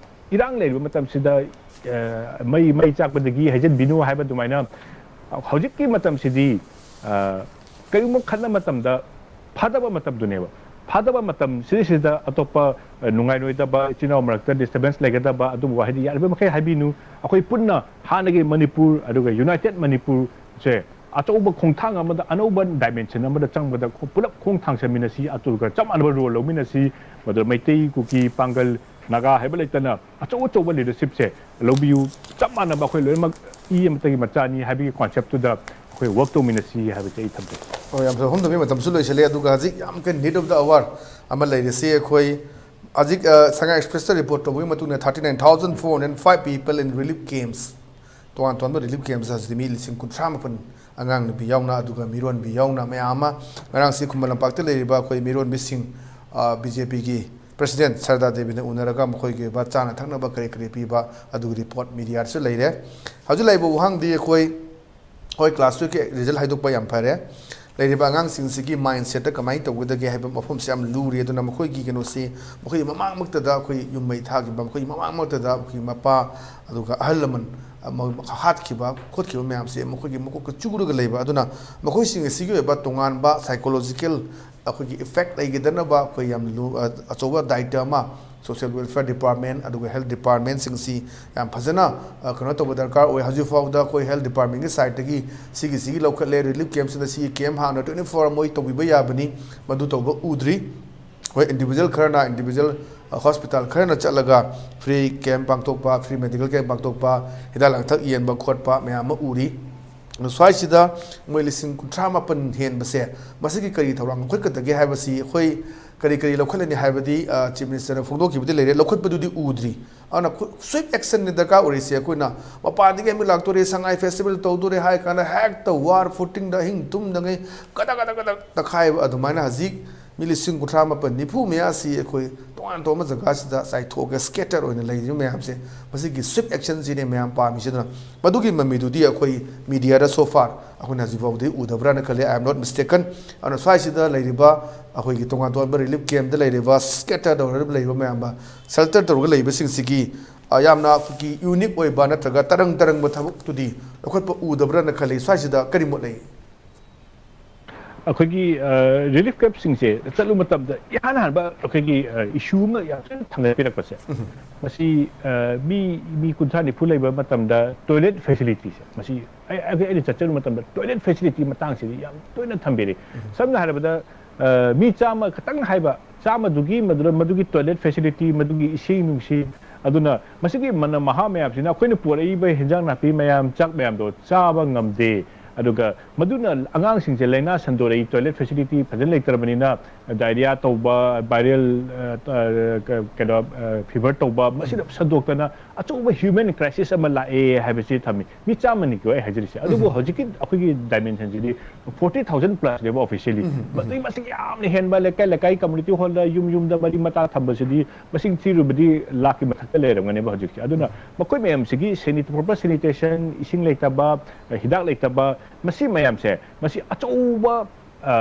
ꯏꯔꯥꯡ ꯂꯩꯔꯤꯕ ꯃꯇꯝꯁꯤꯗ, ꯑ, ꯃꯩ, ꯃꯩ ꯆꯥꯛꯄꯗꯒꯤ ꯍꯩꯖꯤꯟꯕꯤꯅꯨ ꯍꯥꯏꯕ ꯑꯗꯨꯃꯥꯏꯅ ꯍꯧꯖꯤꯛꯀꯤ ꯃꯇꯝꯁꯤꯗꯤ, ꯑ, ꯀꯔꯤꯒꯨꯝꯕ ꯈꯟꯕ ꯃꯇꯝꯗ ꯐꯥꯗꯕ ꯃꯇꯝꯗꯨꯅꯦꯕ꯫ ꯐꯥꯗꯕ ꯃꯇꯝ ꯁꯤꯗꯩꯁꯤꯗ ꯑꯇꯣꯞꯄ, ꯑ, ꯅꯨꯡꯉꯥꯏꯔꯣꯏꯗꯕ, ꯏꯆꯤꯟ ꯏꯅꯥꯎ ꯃꯔꯛꯇ disturbance ꯂꯩꯒꯗꯕ ꯑꯗꯨꯒꯨꯝꯕ ꯋꯥꯍꯩꯗꯤ ꯌꯥꯔꯤꯕ ꯃꯈꯩ ꯍꯥꯏꯕꯤꯅꯨ꯫ ꯑꯩꯈꯣꯏ ꯄꯨꯟꯅ ꯍꯥꯟꯅꯒꯤ ꯃꯅꯤꯄꯨꯔ ꯑꯗꯨꯒ united ꯃꯅꯤꯄꯨꯔꯁꯦ ꯑꯆꯧꯕ ꯈꯣꯡꯊꯥꯡ ꯑꯃꯗ, ꯑꯅꯧꯕ dimension ꯑꯃꯗ ꯆꯪꯕꯗ ꯈꯣ-, ꯄꯨꯂꯞ ꯈꯣꯡ ꯊꯥꯡꯖꯃꯤꯟꯅꯁꯤ, ꯑꯇꯨꯒ ꯆꯞ ꯃꯥꯟꯅꯕ role ꯂꯧꯃꯤꯟꯅꯁꯤ꯫ ꯃꯗꯨꯗ ꯃꯩꯇꯩ, ꯀꯨꯀꯤ, ꯄꯥꯡꯒꯜ, ꯅꯥꯒꯥ ꯍꯥꯏꯕ ꯂꯩꯇꯅ ꯑꯆꯧ ꯑꯆꯧꯕ leadershipꯁꯦ ꯂꯧꯕꯤꯌꯨ꯫ ꯆꯞ ꯃꯥꯟꯅꯕ ꯑꯩꯈꯣꯏ ꯂꯣꯏꯅꯃꯛ ꯏ ꯑꯃꯠꯇꯒꯤ ꯃꯆꯥꯅꯤ ꯍꯥꯏꯕꯒꯤ conceptꯇꯨꯗ ꯑꯩꯈꯣꯏ work ꯇꯧꯃꯤꯟꯅꯁꯤ ꯍꯥꯏꯕꯁꯦ ꯑꯩ ꯊꯝꯖꯒꯦ꯫ ꯍꯣꯏ, ꯌꯥꯝ ꯐꯖꯕ ꯋꯥꯐꯝ ꯊꯝꯕꯤ꯫ ꯃꯇꯝꯁꯨ ꯂꯣꯏꯁꯤꯜꯂꯦ, ꯑꯗꯨꯒ ꯍꯧꯖꯤꯛ ꯌꯥꯝ ꯀꯟꯅ need of the hour ꯑꯃ ꯂꯩꯔꯤꯁꯤ ꯑꯩꯈꯣꯏ ꯍꯧꯖꯤꯛ, ꯑ, ꯁꯉꯥꯏ ꯑꯦꯛꯁꯄ꯭ꯔꯦꯁꯇ report ꯇꯧꯕꯒꯤ ꯃꯇꯨꯡ ꯏꯟꯅ thirty nine thousand four hundred five people in relief camps, ꯇꯣꯉꯥꯟ ꯇꯣꯉꯥꯟꯕ relief camps ꯍꯧꯖꯤꯛꯇꯤ ꯃꯤ ꯂꯤꯁꯤꯡ ꯀꯨꯟꯊ꯭ꯔꯥ ꯃꯥꯄꯟ, ꯑꯉꯥꯡ ꯅꯨꯄꯤ ꯌꯥꯎꯅ, ꯑꯗꯨꯒ ꯃꯤꯔꯣꯟꯕꯤ ꯌꯥꯎꯅ ꯃꯌꯥꯝ ꯑꯃ ꯉꯔꯥꯡꯁꯤ ꯈꯨꯃꯟ ꯂꯝꯄꯥꯛꯇ ꯂꯩꯔꯤꯕ ꯑꯩꯈꯣꯏ ꯃꯤꯔꯣꯟꯕꯤꯁꯤꯡ, ꯑ, BJPꯒꯤ president ꯁꯔꯗꯥ ꯗꯦꯕꯤꯅ ꯎꯅꯔꯒ ꯃꯈꯣꯏꯒꯤ ꯑꯣꯏꯕ ꯆꯥꯅ ꯊꯛꯅꯕ ꯀꯔꯤ ꯀꯔꯤ ꯄꯤꯕ ꯑꯗꯨꯒꯤ report mediaꯗꯁꯨ ꯂꯩꯔꯦ꯫ ꯍꯧꯖꯤꯛ ꯂꯩꯔꯤꯕ ꯋꯥꯍꯪꯗꯤ ꯑꯩꯈꯣꯏ, ꯍꯣꯏ, class twelveꯀꯤ result ꯍꯥꯏꯗꯣꯛꯄ ꯌꯥꯝ ꯐꯔꯦ꯫ ꯂꯩꯔꯤꯕ ꯑꯉꯥꯡꯁꯤꯡꯁꯤꯒꯤ mindsetꯇ ꯀꯃꯥꯏꯅ ꯇꯧꯒꯗꯒꯦ ꯍꯥꯏꯕ ꯃꯐꯝꯁꯦ ꯌꯥꯝ ꯂꯨꯔꯤ꯫ ꯑꯗꯨꯅ ꯃꯈꯣꯏꯒꯤ ꯀꯩꯅꯣꯁꯤ, ꯃꯈꯣꯏꯒꯤ ꯃꯃꯥꯡꯃꯛꯇꯗ ꯑꯩꯈꯣꯏ ꯌꯨꯝ ꯃꯩ ꯊꯥꯈꯤꯕ, ꯃꯈꯣꯏꯒꯤ ꯃꯃꯥꯡꯃꯛꯇꯗ ꯑꯩꯈꯣꯏꯒꯤ ꯃꯄꯥ ꯑꯗꯨꯒ ꯑꯍꯜ ꯂꯃꯟ, ꯑ, ꯃ-, ꯍꯥꯠꯈꯤꯕ ꯈꯣꯠꯈꯤꯕ ꯃꯌꯥꯝꯁꯦ ꯃꯈꯣꯏꯒꯤ ꯃꯀꯣꯛꯇ ꯆꯨꯔꯒ ꯂꯩꯕ꯫ ꯑꯗꯨꯅ ꯃꯈꯣꯏꯁꯤꯡ ꯑꯁꯤꯒꯤ ꯑꯣꯏꯕ ꯇꯣꯉꯥꯟꯕ psychological ꯑꯩꯈꯣꯏꯒꯤ effect ꯂꯩꯒꯗꯅꯕ ꯑꯩꯈꯣꯏ ꯌꯥꯝ ꯂꯨ-, ꯑ, ꯑꯆꯧꯕ ꯗꯥꯏꯇ ꯑꯃ social welfare department ꯑꯗꯨꯒ health departmentꯁꯤꯡꯁꯤ ꯌꯥꯝ ꯐꯖꯅ, ꯑ, ꯀꯩꯅꯣ ꯇꯧꯕ ꯗꯔꯀꯥꯔ ꯑꯣꯏ꯫ ꯍꯧꯖꯤꯛ ꯐꯥꯎꯕꯗ ꯑꯩꯈꯣꯏ health departmentꯀꯤ sideꯇꯒꯤ ꯁꯤꯒꯤ, ꯁꯤꯒꯤ ꯂꯧꯈꯠꯂꯦ, relief campꯁꯤꯡꯗ ꯁꯤꯒꯤ camp ꯍꯥꯡꯅ twenty four ꯃꯣꯏ ꯇꯧꯕꯤꯕ ꯌꯥꯕꯅꯤ, ꯃꯗꯨ ꯇꯧꯕ ꯎꯗ꯭ꯔꯤ꯫ ꯍꯣꯏ, individual ꯈꯔꯅ, individual, ꯑ, hospital ꯈꯔꯅ ꯆꯠꯂꯒ free camp ꯄꯥꯡꯊꯣꯛꯄ, free medical camp ꯄꯥꯡꯊꯣꯛꯄ, ꯍꯤꯗꯥꯛ ꯂꯥꯡꯊꯛ ꯌꯦꯟꯕ ꯈꯣꯠꯄ ꯃꯌꯥꯝ ꯑꯃ ꯎꯔꯤ꯫ ꯑꯗꯨ ꯁ꯭ꯋꯥꯏꯁꯤꯗ ꯃꯣꯏ ꯂꯤꯁꯤꯡ ꯀꯨꯟꯊ꯭ꯔꯥ ꯃꯥꯄꯟ ꯍꯦꯟꯕꯁꯦ, ꯃꯁꯤꯒꯤ ꯀꯔꯤ ꯊꯧꯔꯥꯡ ꯂꯧꯈꯠꯀꯗꯒꯦ ꯍꯥꯏꯕꯁꯤ ꯑꯩꯈꯣꯏ ꯀꯔꯤ ꯀꯔꯤ ꯂꯧꯈꯠꯂꯅꯤ ꯍꯥꯏꯕꯗꯤ, ꯑ, Chief Ministerꯅ ꯐꯣꯡꯗꯣꯛꯈꯤꯕꯗꯤ ꯂꯩꯔꯦ, ꯂꯧꯈꯠꯄꯗꯨꯗꯤ ꯎꯗ꯭ꯔꯤ꯫ ꯑꯗꯨꯅ ꯈꯨ-, swift actionꯅꯤ ꯗꯔꯀꯥꯔ ꯑꯣꯏꯔꯤꯁꯦ꯫ ꯑꯩꯈꯣꯏꯅ ꯃꯄꯥꯟꯗꯒꯤ ꯑꯃ ꯂꯥꯛꯇꯣꯔꯦ, ꯁꯉꯥꯏ festival ꯇꯧꯗꯣꯔꯦ ꯍꯥꯏ ꯀꯥꯟꯗ ꯍꯦꯛꯇ war footingꯗ ꯑꯍꯤꯡ ꯇꯨꯝꯗꯉꯩ ꯀꯗꯛ ꯀꯗꯛ ꯀꯗꯛ ꯇꯛꯈꯥꯏꯕ ꯑꯗꯨꯃꯥꯏꯅ ꯍꯧꯖꯤꯛ ꯃꯤ ꯂꯤꯁꯤꯡ ꯀꯨꯟꯊ꯭ꯔꯥ ꯃꯥꯄꯟ ꯅꯤꯐꯨ ꯃꯌꯥꯁꯤ ꯑꯩꯈꯣꯏ ꯇꯣꯉꯥꯟ ꯇꯣꯉꯥꯟꯕ ꯖꯒꯥꯁꯤꯗ ꯆꯥꯏꯊꯣꯛꯑꯒ scatter ꯑꯣꯏꯅ ꯂꯩꯔꯤꯕ ꯃꯌꯥꯝꯁꯦ, ꯃꯁꯤꯒꯤ swift actionꯁꯤꯅꯦ ꯃꯌꯥꯝ ꯄꯥꯝꯃꯤꯁꯦ꯫ ꯑꯗꯨꯅ ꯃꯗꯨꯒꯤ ꯃꯃꯤꯗꯨꯗꯤ ꯑꯩꯈꯣꯏ mediaꯗ so far ꯑꯩꯈꯣꯏꯅ ꯍꯧꯖꯤꯛ ꯐꯥꯎꯕꯗꯤ ꯎꯗꯕ꯭ꯔꯥꯅ ꯈꯜꯂꯤ, I am not mistaken꯫ ꯑꯗꯨꯅ ꯁ꯭ꯋꯥꯏꯁꯤꯗ ꯂꯩꯔꯤꯕ ꯑꯩꯈꯣꯏꯒꯤ ꯇꯣꯉꯥꯟ ꯇꯣꯉꯥꯟꯕ relief campꯇ ꯂꯩꯔꯤꯕ, scatter ꯇꯧꯔꯒ ꯂꯩꯔꯤꯕ ꯃꯌꯥꯝ ꯑꯃ, shelter ꯇꯧꯔꯒ ꯂꯩꯕꯁꯤꯡꯁꯤꯒꯤ, ꯑ, ꯌꯥꯝꯅ ꯑꯩꯈꯣꯏꯒꯤ unique ꯑꯣꯏꯕ ꯅꯠꯇ꯭ꯔꯒ ꯇꯔꯪ ꯇꯔꯪꯕ ꯊꯕꯛꯇꯨꯗꯤ ꯂꯧꯈꯠꯄ ꯎꯗꯕ꯭ꯔꯥꯅ ꯈꯜꯂꯤ꯫ ꯁ꯭ꯋꯥꯏꯁꯤꯗ ꯀꯔꯤ ꯃꯣꯠ ꯂꯩ? ꯑꯩꯈꯣꯏꯒꯤ ꯔꯤꯂꯤꯐ ꯀꯦꯝꯞꯁꯤꯡꯁꯦ ꯆꯠꯂꯨ ꯃꯇꯝꯗ ꯏꯍꯥꯟ ꯍꯥꯟꯕ ꯑꯩꯈꯣꯏꯒꯤ ꯏꯁꯨ ꯑꯃ ꯌꯥꯝ ꯊꯤꯅ ꯊꯥꯡꯒꯠꯄꯤꯔꯛꯄꯁꯦ, ꯃꯁꯤ ꯃꯤ ꯃꯤ ꯀꯨꯟꯊ꯭ꯔꯥ ꯅꯤꯐꯨ ꯂꯩꯕ ꯃꯇꯝꯗ ꯇꯣꯏꯂꯦꯠ ꯐꯦꯁꯤꯂꯤꯇꯤꯁꯦ, ꯃꯁꯤ ꯑꯩ ꯑꯩꯈꯣꯏ ꯑꯩꯅ ꯆꯠꯆꯔꯨꯕ ꯃꯇꯝꯗ ꯇꯣꯏꯂꯦꯠ ꯐꯦꯁꯤꯂꯤꯇꯤ ꯃꯇꯥꯡꯁꯤꯗꯤ ꯌꯥꯝ ꯇꯣꯏꯅ ꯊꯝꯕꯤꯔꯤ꯫ ꯁꯝꯅ ꯍꯥꯏꯔꯕꯗ, ꯃꯤ ꯆꯥꯝꯃ ꯈꯛꯇꯪ ꯍꯥꯏꯕ, ꯆꯥꯝꯃꯗꯨꯒꯤ ꯃꯗꯨꯗ ꯃꯗꯨꯒꯤ ꯇꯣꯏꯂꯦꯠ ꯐꯦꯁꯤꯂꯤꯇꯤ, ꯃꯗꯨꯒꯤ ꯏꯁꯤꯡ ꯅꯨꯡꯁꯤꯠ, ꯑꯗꯨꯅ ꯃꯁꯤꯒꯤ ꯃꯅꯝ ꯃꯍꯥ ꯃꯌꯥꯝꯁꯤꯅ ꯑꯩꯈꯣꯏꯅ ꯄꯨꯔꯛꯏꯕ ꯍꯦꯟꯖꯥꯡ ꯅꯥꯄꯤ ꯃꯌꯥꯝ, ꯆꯥꯛ ꯃꯌꯥꯝꯗꯣ ꯆꯥꯕ ꯉꯝꯗꯦ꯫ ꯑꯗꯨꯒ ꯃꯗꯨꯅ ꯑꯉꯥꯡꯁꯤꯡꯁꯦ ꯂꯥꯏꯅꯥ ꯁꯟꯗꯣꯔꯛꯏ, ꯇꯣꯏꯂꯦꯠ ꯐꯦꯁꯤꯂꯤꯇꯤ ꯐꯖꯅ ꯂꯩꯇ꯭ꯔꯕꯅꯤꯅ ꯗꯥꯏꯔꯤꯌꯥ ꯇꯧꯕ, ꯚꯥꯏꯔꯦꯜ, ꯑ, ꯑ, ꯀ-, ꯀꯩꯅꯣ, ꯐꯤꯚꯔ ꯇꯧꯕ, ꯃꯁꯤꯗ ꯁꯟꯗꯣꯛꯇꯅ ꯑꯆꯧꯕ ꯍ꯭ꯌꯨꯃꯦꯟ ꯀ꯭ꯔꯥꯏꯁꯤꯁ ꯑꯃ ꯂꯥꯛꯑꯦ ꯍꯥꯏꯕꯁꯤ ꯊꯝꯃꯤ꯫ ꯃꯤ ꯆꯥꯝꯃꯅꯤꯀꯣ ꯑꯩ ꯍꯥꯏꯖꯔꯤꯁꯦ꯫ ꯑꯗꯨꯕꯨ ꯎꯝ꯫ ꯍꯧꯖꯤꯛꯀꯤ ꯑꯩꯈꯣꯏꯒꯤ ꯗꯥꯏꯃꯦꯟꯁꯟꯁꯤꯗꯤ ꯐꯣꯔꯇꯤ ꯊꯥꯎꯖꯟ ꯄ꯭ꯂꯁꯅꯦꯕ ꯑꯣꯐꯤꯁꯤꯌꯦꯂꯤ꯫ ꯎꯝ, ꯎꯝ, ꯎꯝ꯫ ꯃꯗꯨꯒꯤ ꯃꯁꯤꯡ ꯌꯥꯝꯅ ꯍꯦꯟꯕ, ꯂꯩꯀꯥꯏ ꯂꯩꯀꯥꯏ ꯀꯝꯃꯨꯅꯤꯇꯤ ꯍꯣꯜꯗ ꯌꯨꯝ ꯌꯨꯝꯗ ꯃꯔꯤ ꯃꯇꯥ ꯊꯝꯕꯁꯤꯗꯤ ꯃꯁꯤꯡ ꯊꯤꯔꯨꯕꯗꯤ ꯂꯥꯛꯀꯤ ꯃꯊꯛꯇ ꯂꯩꯔꯝꯒꯅꯦꯕ ꯍꯧꯖꯤꯛꯁꯦ꯫ ꯑꯗꯨꯅ ꯎꯝ꯫ ꯃꯈꯣꯏ ꯃꯌꯥꯝꯁꯤꯒꯤ ꯁꯦꯅꯤ-, ꯄ꯭ꯔꯣꯄꯔ ꯁꯦꯅꯤꯇꯦꯁꯟ, ꯏꯁꯤꯡ ꯂꯩꯇꯕ, ꯍꯤꯗꯥꯛ ꯂꯩꯇꯕ, ꯃꯁꯤ ꯃꯌꯥꯝꯁꯦ, ꯃꯁꯤ ꯑꯆꯧꯕ, ꯑ,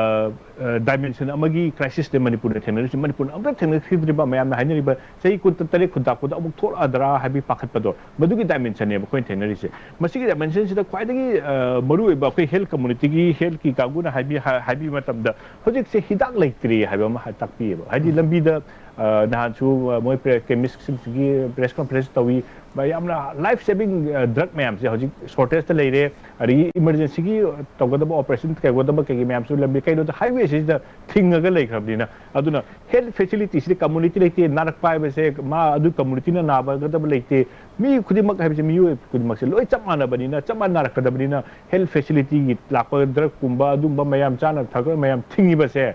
ꯑ, ꯗꯥꯏꯃꯦꯟꯁꯟ ꯑꯃꯒꯤ ꯀ꯭ꯔꯥꯏꯁꯤꯁꯅꯦ ꯃꯅꯤꯄꯨꯔꯗ ꯊꯦꯡꯅꯔꯤꯁꯤ꯫ ꯃꯅꯤꯄꯨꯔꯅ ꯑꯝꯇ ꯊꯦꯡꯅꯈꯤꯗ꯭ꯔꯤꯕ, ꯃꯌꯥꯝꯅ ꯍꯥꯏꯅꯔꯤꯕ ꯆꯍꯤ ꯀꯨꯟ ꯇꯔꯦꯠ ꯀꯨꯟ ꯇꯔꯥ ꯀꯨꯟꯗ ꯑꯃꯨꯛ ꯊꯣꯛꯂꯛꯑꯗ꯭ꯔꯥ ꯍꯥꯏꯕꯒꯤ ꯄꯥꯈꯠꯄꯗꯣ, ꯃꯗꯨꯒꯤ ꯗꯥꯏꯃꯦꯟꯁꯟꯅꯦꯕ ꯑꯩꯈꯣꯏꯅ ꯊꯦꯡꯅꯔꯤꯁꯦ꯫ ꯃꯁꯤꯒꯤ ꯗꯥꯏꯃꯦꯟꯁꯟꯁꯤꯗ ꯈ꯭ꯋꯥꯏꯗꯒꯤ, ꯑ, ꯃꯔꯨꯑꯣꯏꯕ ꯑꯩꯈꯣꯏ ꯍꯦꯜꯊ ꯀꯝꯃꯨꯅꯤꯇꯤꯒꯤ ꯍꯦꯜꯊꯀꯤ ꯀꯥꯡꯕꯨꯅ ꯍꯥꯏꯕꯤ-, ꯍꯥꯏ-, ꯍꯥꯏꯕꯤꯕ ꯃꯇꯝꯗ ꯍꯧꯖꯤꯛꯁꯦ ꯍꯤꯗꯥꯛ ꯂꯩꯇ꯭ꯔꯤ ꯍꯥꯏꯕ ꯑꯃ ꯍꯥꯏ-, ꯇꯥꯛꯄꯤꯌꯦꯕ꯫ ꯍꯥꯏꯗꯤ ꯎꯝ꯫ ꯂꯝꯕꯤꯗ, ꯑ, ꯅꯍꯥꯟꯁꯨ, ꯑ, ꯃꯣꯏ ꯄ꯭ꯔꯦ-, ꯀꯦꯃꯤꯁꯁꯤꯡꯁꯤꯒꯤ ꯄ꯭ꯔꯦꯁ ꯀꯣꯟꯐ꯭ꯔꯦꯟꯁ ꯇꯧꯏ꯫ ꯃ-, ꯌꯥꯝꯅ ꯂꯥꯏꯐ ꯁꯦꯚꯤꯡ, ꯑ, ꯗ꯭ꯔꯒ ꯃꯌꯥꯝꯁꯦ ꯍꯧꯖꯤꯛ ꯁꯣꯔꯇꯦꯖꯇ ꯂꯩꯔꯦ꯫ ꯑꯗꯒꯤ ꯏꯃꯔꯖꯦꯟꯁꯤꯒꯤ ꯇꯧꯒꯗꯕ ꯑꯣꯄꯔꯦꯁꯟ ꯇꯧꯒꯗꯕ ꯀꯩꯀꯩ ꯃꯌꯥꯝꯁꯨ ꯂꯝꯕꯤ ꯀꯩꯅꯣꯗ ꯍꯥꯏꯋꯦꯁꯤꯗ ꯊꯤꯡꯉꯒ ꯂꯩꯈ꯭ꯔꯕꯅꯤꯅ꯫ ꯑꯗꯨꯅ ꯍꯦꯜꯊ ꯐꯦꯁꯤꯂꯤꯇꯤꯁꯤꯗꯤ ꯀꯝꯃꯨꯅꯤꯇꯤ ꯂꯩꯇꯦ, ꯅꯥꯔꯛꯄ ꯍꯥꯏꯕꯁꯦ ꯃꯥ ꯑꯗꯨ ꯀꯝꯃꯨꯅꯤꯇꯤꯅ ꯅꯥꯕꯒꯗꯕ ꯂꯩꯇꯦ꯫ ꯃꯤ ꯈꯨꯗꯤꯡꯃꯛ ꯍꯥꯏꯕꯁꯦ ꯃꯤꯑꯣꯏ ꯈꯨꯗꯤꯡꯃꯛꯁꯦ ꯂꯣꯏ ꯆꯞ ꯃꯥꯟꯅꯕꯅꯤꯅ, ꯆꯞ ꯃꯥꯟꯅ ꯅꯥꯔꯛꯀꯗꯕꯅꯤꯅ ꯍꯦꯜꯊ ꯐꯦꯁꯤꯂꯤꯇꯤꯒꯤ ꯂꯥꯛꯄ ꯗ꯭ꯔꯒꯀꯨꯝꯕ ꯑꯗꯨꯝꯕ ꯃꯌꯥꯝ ꯆꯥꯅ ꯊꯛꯅꯕ ꯃꯌꯥꯝ ꯊꯤꯡꯉꯤꯕꯁꯦ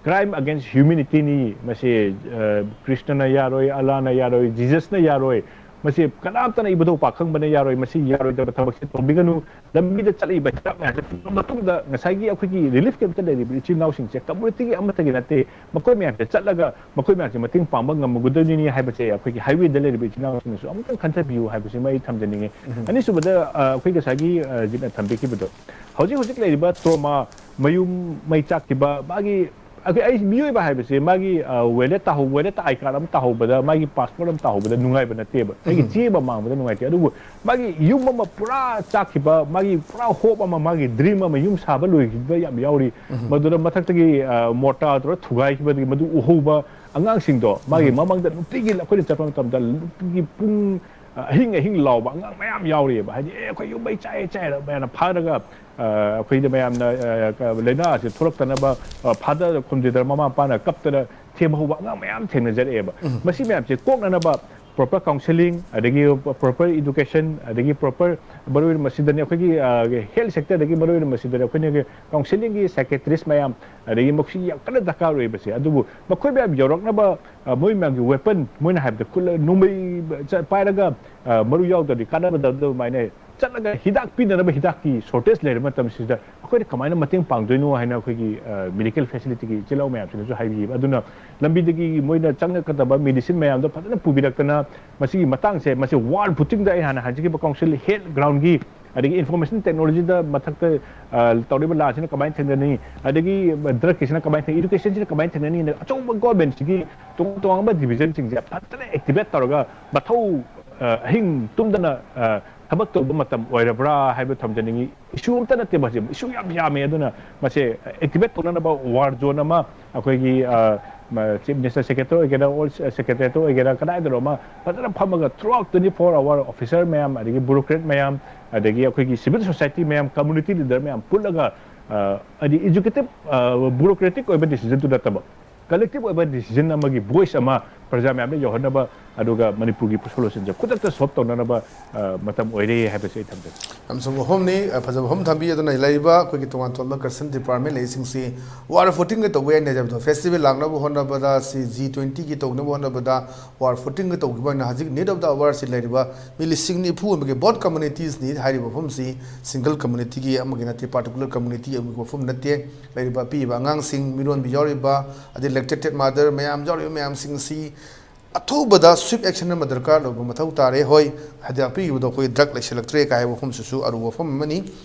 crime against humanityꯅꯤ꯫ ꯃꯁꯤ, ꯑ, ꯀ꯭ꯔꯤꯁꯅꯅ ꯌꯥꯔꯣꯏ, ꯑꯜꯂꯥꯅ ꯌꯥꯔꯣꯏ, ꯖꯤꯖꯁꯅ ꯌꯥꯔꯣꯏ꯫ ꯃꯁꯤ ꯀꯅꯥꯝꯇꯅ ꯏꯕꯨꯙꯧ ꯄꯥꯈꯪꯕꯅ ꯌꯥꯔꯣꯏ꯫ ꯃꯁꯤ ꯌꯥꯔꯣꯏꯗꯕ ꯊꯕꯛꯁꯦ ꯇꯧꯕꯤꯒꯅꯨ꯫ ꯂꯝꯕꯤꯗ ꯆꯠꯂꯤꯕ ꯍꯤꯗꯥꯛ ꯃꯌꯥꯝꯁꯦ ꯐꯪꯉ ꯃꯇꯨꯡꯗ ꯉꯁꯥꯏꯒꯤ ꯑꯩꯈꯣꯏꯒꯤ ꯔꯤꯂꯤꯐ ꯀꯦꯝꯞꯇ ꯂꯩꯔꯤꯕ ꯏꯆꯤꯜ ꯏꯅꯥꯎꯁꯤꯡꯁꯦ ꯀꯝꯃꯨꯅꯤꯇꯤꯒꯤ ꯑꯃꯠꯇꯒꯤ ꯅꯠꯇꯦ꯫ ꯃꯈꯣꯏ ꯃꯌꯥꯝꯁꯦ ꯆꯠꯂꯒ ꯃꯈꯣꯏ ꯃꯌꯥꯝꯁꯦ ꯃꯇꯦꯡ ꯄꯥꯡꯕ ꯉꯝꯒꯗꯣꯏꯅꯤ ꯍꯥꯏꯕꯁꯦ ꯑꯩꯈꯣꯏꯒꯤ ꯍꯥꯏꯋꯦꯗ ꯂꯩꯔꯤꯕ ꯏꯆꯤꯜ ꯏꯅꯥꯎꯁꯤꯡꯅꯁꯨ ꯑꯃꯨꯛꯇꯪ ꯈꯟꯊꯕꯤꯌꯨ ꯍꯥꯏꯕꯁꯤꯃ ꯑꯩ ꯊꯝꯖꯅꯤꯡꯉꯤ꯫ ꯎꯝ꯫ ꯑꯅꯤꯁꯨꯕꯗ, ꯑ, ꯑꯩꯈꯣꯏ ꯉꯁꯥꯏꯒꯤ, ꯑ, ꯖꯤꯠꯅ ꯊꯝꯕꯤꯈꯤꯕꯗꯣ, ꯍꯧꯖꯤꯛ ꯍꯧꯖꯤꯛ ꯂꯩꯔꯤꯕ ꯇ꯭ꯔꯣꯃꯥ, ꯃꯌꯨꯝ ꯃꯩ ꯆꯥꯛꯈꯤꯕ, ꯃꯥꯒꯤ ꯑꯩꯈꯣꯏ ꯑꯩ ꯃꯤꯑꯣꯏꯕ ꯍꯥꯏꯕꯁꯦ ꯃꯥꯒꯤ ꯋꯦꯂꯦꯠ ꯇꯥꯍꯧ ꯋꯦꯂꯦꯠꯇ ꯑꯥꯏ ꯀꯥꯔꯗ ꯑꯃ ꯇꯥꯍꯧꯕꯗ, ꯃꯥꯒꯤ ꯄꯥꯁꯄꯣꯔꯠ ꯑꯃ ꯇꯥꯍꯧꯕꯗ ꯅꯨꯡꯉꯥꯏꯕ ꯅꯠꯇꯦꯕ꯫ ꯑꯩꯒꯤ ꯆꯦ ꯑꯃ ꯃꯥꯡꯕꯗ ꯅꯨꯡꯉꯥꯏꯇꯦ꯫ ꯑꯗꯨꯕꯨ ꯃꯥꯒꯤ ꯌꯨꯝ ꯑꯃ ꯄꯨꯔꯥ ꯆꯥꯛꯈꯤꯕ, ꯃꯥꯒꯤ ꯄꯨꯔꯥ ꯍꯣꯞ ꯑꯃ, ꯃꯥꯒꯤ ꯗ꯭ꯔꯤꯝ ꯑꯃ, ꯌꯨꯝ ꯁꯥꯕ ꯂꯣꯏꯈꯤꯕ ꯌꯥꯝ ꯌꯥꯎꯔꯤ꯫ ꯃꯗꯨꯗ ꯃꯊꯛꯇꯒꯤ ꯃꯣꯔꯇꯥꯔ ꯇꯧꯔ ꯊꯨꯒꯥꯏꯈꯤꯕꯗꯒꯤ ꯃꯗꯨ ꯎꯍꯧꯕ ꯑꯉꯥꯡꯁꯤꯡꯗꯣ, ꯃꯥꯒꯤ ꯃꯃꯥꯡꯗ ꯅꯨꯡꯇꯤꯒꯤ ꯑꯩꯈꯣꯏꯅ ꯆꯠꯄ ꯃꯇꯝꯗ ꯅꯨꯡꯇꯤꯒꯤ ꯄꯨꯡ ꯑꯍꯤꯡ ꯑꯍꯤꯡ ꯂꯥꯎꯕ ꯑꯉꯥꯡ ꯃꯌꯥꯝ ꯌꯥꯎꯔꯤꯑꯕ꯫ ꯍꯥꯏꯗꯤ, "ꯑꯦ, ꯑꯩꯈꯣꯏ ꯌꯨꯝ ꯃꯩ ꯆꯥꯛꯑꯦ, ꯆꯥꯛꯑꯦꯅ" ꯃꯌꯥꯝꯅ ꯐꯥꯔꯒ, ꯑ, ꯑꯩꯈꯣꯏꯗ ꯃꯌꯥꯝꯅ, ꯑ, ꯂꯥꯏꯅꯥ ꯑꯁꯤ ꯊꯣꯛꯂꯛꯇꯅꯕ, ꯑ, ꯐꯥꯗꯔ ꯈꯨꯝꯖꯤꯗꯅ ꯃꯃꯥ ꯃꯄꯥꯅ ꯀꯞꯇꯅ ꯊꯦꯝꯍꯧꯕ ꯑꯉꯥꯡ ꯃꯌꯥꯝ ꯊꯦꯡꯅꯖꯔꯛꯑꯦꯕ꯫ ꯃꯁꯤ ꯃꯌꯥꯝꯁꯦ ꯀꯣꯛꯅꯅꯕ proper counselling, ꯑꯗꯒꯤ proper education, ꯑꯗꯒꯤ proper, ꯃꯔꯨꯑꯣꯏꯅ ꯃꯁꯤꯗꯅꯤ ꯑꯩꯈꯣꯏꯒꯤ, ꯑ, health sector ꯗꯒꯤ ꯃꯔꯨꯑꯣꯏꯅ ꯃꯁꯤꯗꯅꯤ ꯑꯩꯈꯣꯏꯅ counselling ꯒꯤ psychiatrist ꯃꯌꯥꯝ, ꯑꯗꯒꯤ ꯃꯁꯤ ꯌꯥꯝ ꯀꯟꯅ ꯗꯔꯀꯥꯔ ꯑꯣꯏꯕꯁꯦ꯫ ꯑꯗꯨꯕꯨ ꯃꯈꯣꯏ ꯃꯌꯥꯝ ꯌꯧꯔꯛꯅꯕ, ꯑ, ꯃꯣꯏ ꯃꯌꯥꯝꯒꯤ weapon, ꯃꯣꯏꯅ ꯍꯥꯏꯕꯗ ꯈꯨꯠꯂ-, ꯅꯣꯡꯃꯩ ꯆ-, ꯄꯥꯏꯔꯒ, ꯑ, ꯃꯔꯨ ꯌꯥꯎꯗ꯭ꯔꯗꯤ ꯀꯥꯟꯅꯕꯗ ꯑꯗꯨꯃꯥꯏꯅ ꯆꯠꯂꯒ ꯍꯤꯗꯥꯛ ꯄꯤꯅꯅꯕ ꯍꯤꯗꯥꯛꯀꯤ shortage ꯂꯩꯔꯕ ꯃꯇꯝꯁꯤꯗ ꯑꯩꯈꯣꯏꯅ ꯀꯃꯥꯏꯅ ꯃꯇꯦꯡ ꯄꯥꯡꯗꯣꯏꯅꯣ ꯍꯥꯏꯅ ꯑꯩꯈꯣꯏꯒꯤ, ꯑ, medical facility ꯒꯤ ꯏꯆꯤꯜ ꯏꯅꯥꯎ ꯃꯌꯥꯝꯁꯤꯅꯁꯨ ꯍꯥꯏꯕꯤꯕ꯫ ꯑꯗꯨꯅ ꯂꯝꯕꯤꯗꯒꯤ ꯃꯣꯏꯅ ꯆꯪꯉꯛꯀꯗꯕ medicine ꯃꯌꯥꯝꯗꯣ ꯐꯖꯅ ꯄꯨꯕꯤꯔꯛꯇꯅ, ꯃꯁꯤꯒꯤ ꯃꯇꯥꯡꯁꯦ, ꯃꯁꯤ war footing ꯗ ꯑꯩ ꯍꯥꯟꯅ ꯍꯥꯏꯖꯈꯤꯕ council health ground ꯒꯤ, ꯑꯗꯒꯤ information technology ꯗ ꯃꯊꯛꯇ, ꯑ, ꯇꯧꯔꯤꯕ ꯂꯥꯟꯁꯤꯅ ꯀꯃꯥꯏꯅ ꯊꯦꯡꯅꯅꯤ, ꯑꯗꯒꯤ drug ꯀꯤꯁꯤꯅ ꯀꯃꯥꯏꯅ ꯊꯦꯡꯅꯅꯤ, education ꯁꯤꯅ ꯀꯃꯥꯏꯅ ꯊꯦꯡꯅꯅꯤ, ꯑꯆꯧꯕ government ꯁꯤꯒꯤ ꯇꯣꯉꯥꯟ ꯇꯣꯉꯥꯟꯕ division ꯁꯤꯡꯁꯦ ꯐꯖꯅ activate ꯇꯧꯔꯒ ꯃꯊꯧ, ꯑ, ꯑꯍꯤꯡ ꯇꯨꯝꯗꯅ, ꯑ, ꯊꯕꯛ ꯇꯧꯕ ꯃꯇꯝ ꯑꯣꯏꯔꯕ꯭ꯔꯥ ꯍꯥꯏꯕ ꯊꯝꯖꯅꯤꯡꯉꯤ꯫ Issue ꯑꯝꯇ ꯅꯠꯇꯦ ꯃꯁꯤ, issue ꯌꯥꯝ ꯌꯥꯝꯃꯦ꯫ ꯑꯗꯨꯅ ꯃꯁꯦ activate ꯇꯧꯅꯅꯕ war zone ꯑꯃ ꯑꯩꯈꯣꯏꯒꯤ, ꯑ, ꯃ-, Chief Minister Secretary ꯑꯣꯏꯒꯦꯔꯥ, all Secretariat ꯑꯣꯏꯒꯦꯔꯥ, ꯀꯗꯥꯏꯗꯅꯣ ꯑꯃ ꯐꯖꯅ ꯐꯝꯃꯒ throughout twenty four hour officer ꯃꯌꯥꯝ, ꯑꯗꯒꯤ bureaucrat ꯃꯌꯥꯝ, ꯑꯗꯒꯤ ꯑꯩꯈꯣꯏꯒꯤ civil society ꯃꯌꯥꯝ, community leader ꯃꯌꯥꯝ ꯄꯨꯜꯂꯒ, ꯑ, ꯍꯥꯏꯗꯤ executive, ꯑ, bureaucratic ꯑꯣꯏꯕ decision ꯗꯨ ꯅꯠꯇꯕ, collective ꯑꯣꯏꯕ decision ꯑꯃꯒꯤ voice ꯑꯃ ꯄ꯭ꯔꯖꯥ ꯃꯌꯥꯝꯗ ꯌꯧꯍꯟꯅꯕ, ꯑꯗꯨꯒ ꯃꯅꯤꯄꯨꯔꯒꯤ solution ꯁꯦ ꯈꯨꯗꯛꯇ solve ꯇꯧꯅꯅꯕ, ꯑ, ꯃꯇꯝ ꯑꯣꯏꯔꯦ ꯍꯥꯏꯕꯁꯦ ꯑꯩ ꯊꯝꯖꯒꯦ꯫ ꯌꯥꯝ ꯆꯨꯝꯕ ꯋꯥꯐꯝꯅꯤ꯫ ꯑ, ꯐꯖꯕ ꯋꯥꯐꯝ ꯊꯝꯕꯤ꯫ ꯑꯗꯨꯅ ꯂꯩꯔꯤꯕ ꯑꯩꯈꯣꯏꯒꯤ ꯇꯣꯉꯥꯟ ꯇꯣꯉꯥꯟꯕ concerned department ꯂꯩꯁꯤꯡꯁꯤ war footing ꯒ ꯇꯧꯕ ꯌꯥꯏꯅꯦ ꯍꯥꯏꯕꯗꯣ, festival ꯂꯥꯛꯅꯕ ꯍꯣꯠꯅꯕꯗ, ꯁꯤ G twenty ꯒꯤ ꯇꯧꯅꯕ ꯍꯣꯠꯅꯕꯗ war footing ꯒ ꯇꯧꯈꯤꯕ ꯑꯣꯏꯅ ꯍꯧꯖꯤꯛ need of the hour ꯁꯤ ꯂꯩꯔꯤꯕ ꯃꯤ ꯂꯤꯁꯤꯡ ꯅꯤꯐꯨ ꯑꯃꯒꯤ both communities ꯅꯤ ꯍꯥꯏꯔꯤꯕ ꯃꯐꯝꯁꯤ single community ꯒꯤ ꯑꯃꯒꯤ ꯅꯠꯇꯦ, particular community ꯑꯃꯒꯤ ꯋꯥꯐꯝ ꯅꯠꯇꯦ꯫ ꯂꯩꯔꯤꯕ ꯑꯄꯤꯕ ꯑꯉꯥꯡꯁꯤꯡ, ꯃꯤꯔꯣꯟꯕꯤ ꯌꯥꯎꯔꯤꯕ, ꯑꯗꯩ lactated mother ꯃꯌꯥꯝ ꯌꯥꯎꯔꯤꯕ ꯃꯌꯥꯝꯁꯤꯡ ꯑꯁꯤ ꯑꯊꯨꯕꯗ swift action ꯑꯃ ꯗꯔꯀꯥꯔ ꯂꯧꯕ ꯃꯊꯧ ꯇꯥꯔꯦ꯫ ꯍꯣꯏ, ꯍꯥꯏꯗꯤ ꯑꯄꯤꯕꯗꯣ ꯑꯩꯈꯣꯏ drug ꯂꯩꯁꯤꯜꯂꯛꯇ꯭ꯔꯦ ꯀꯥꯏ ꯍꯥꯏꯕ ꯋꯥꯐꯝꯁꯤꯁꯨ ꯑꯔꯨꯕ ꯋꯥꯐꯝ ꯑꯃꯅꯤ꯫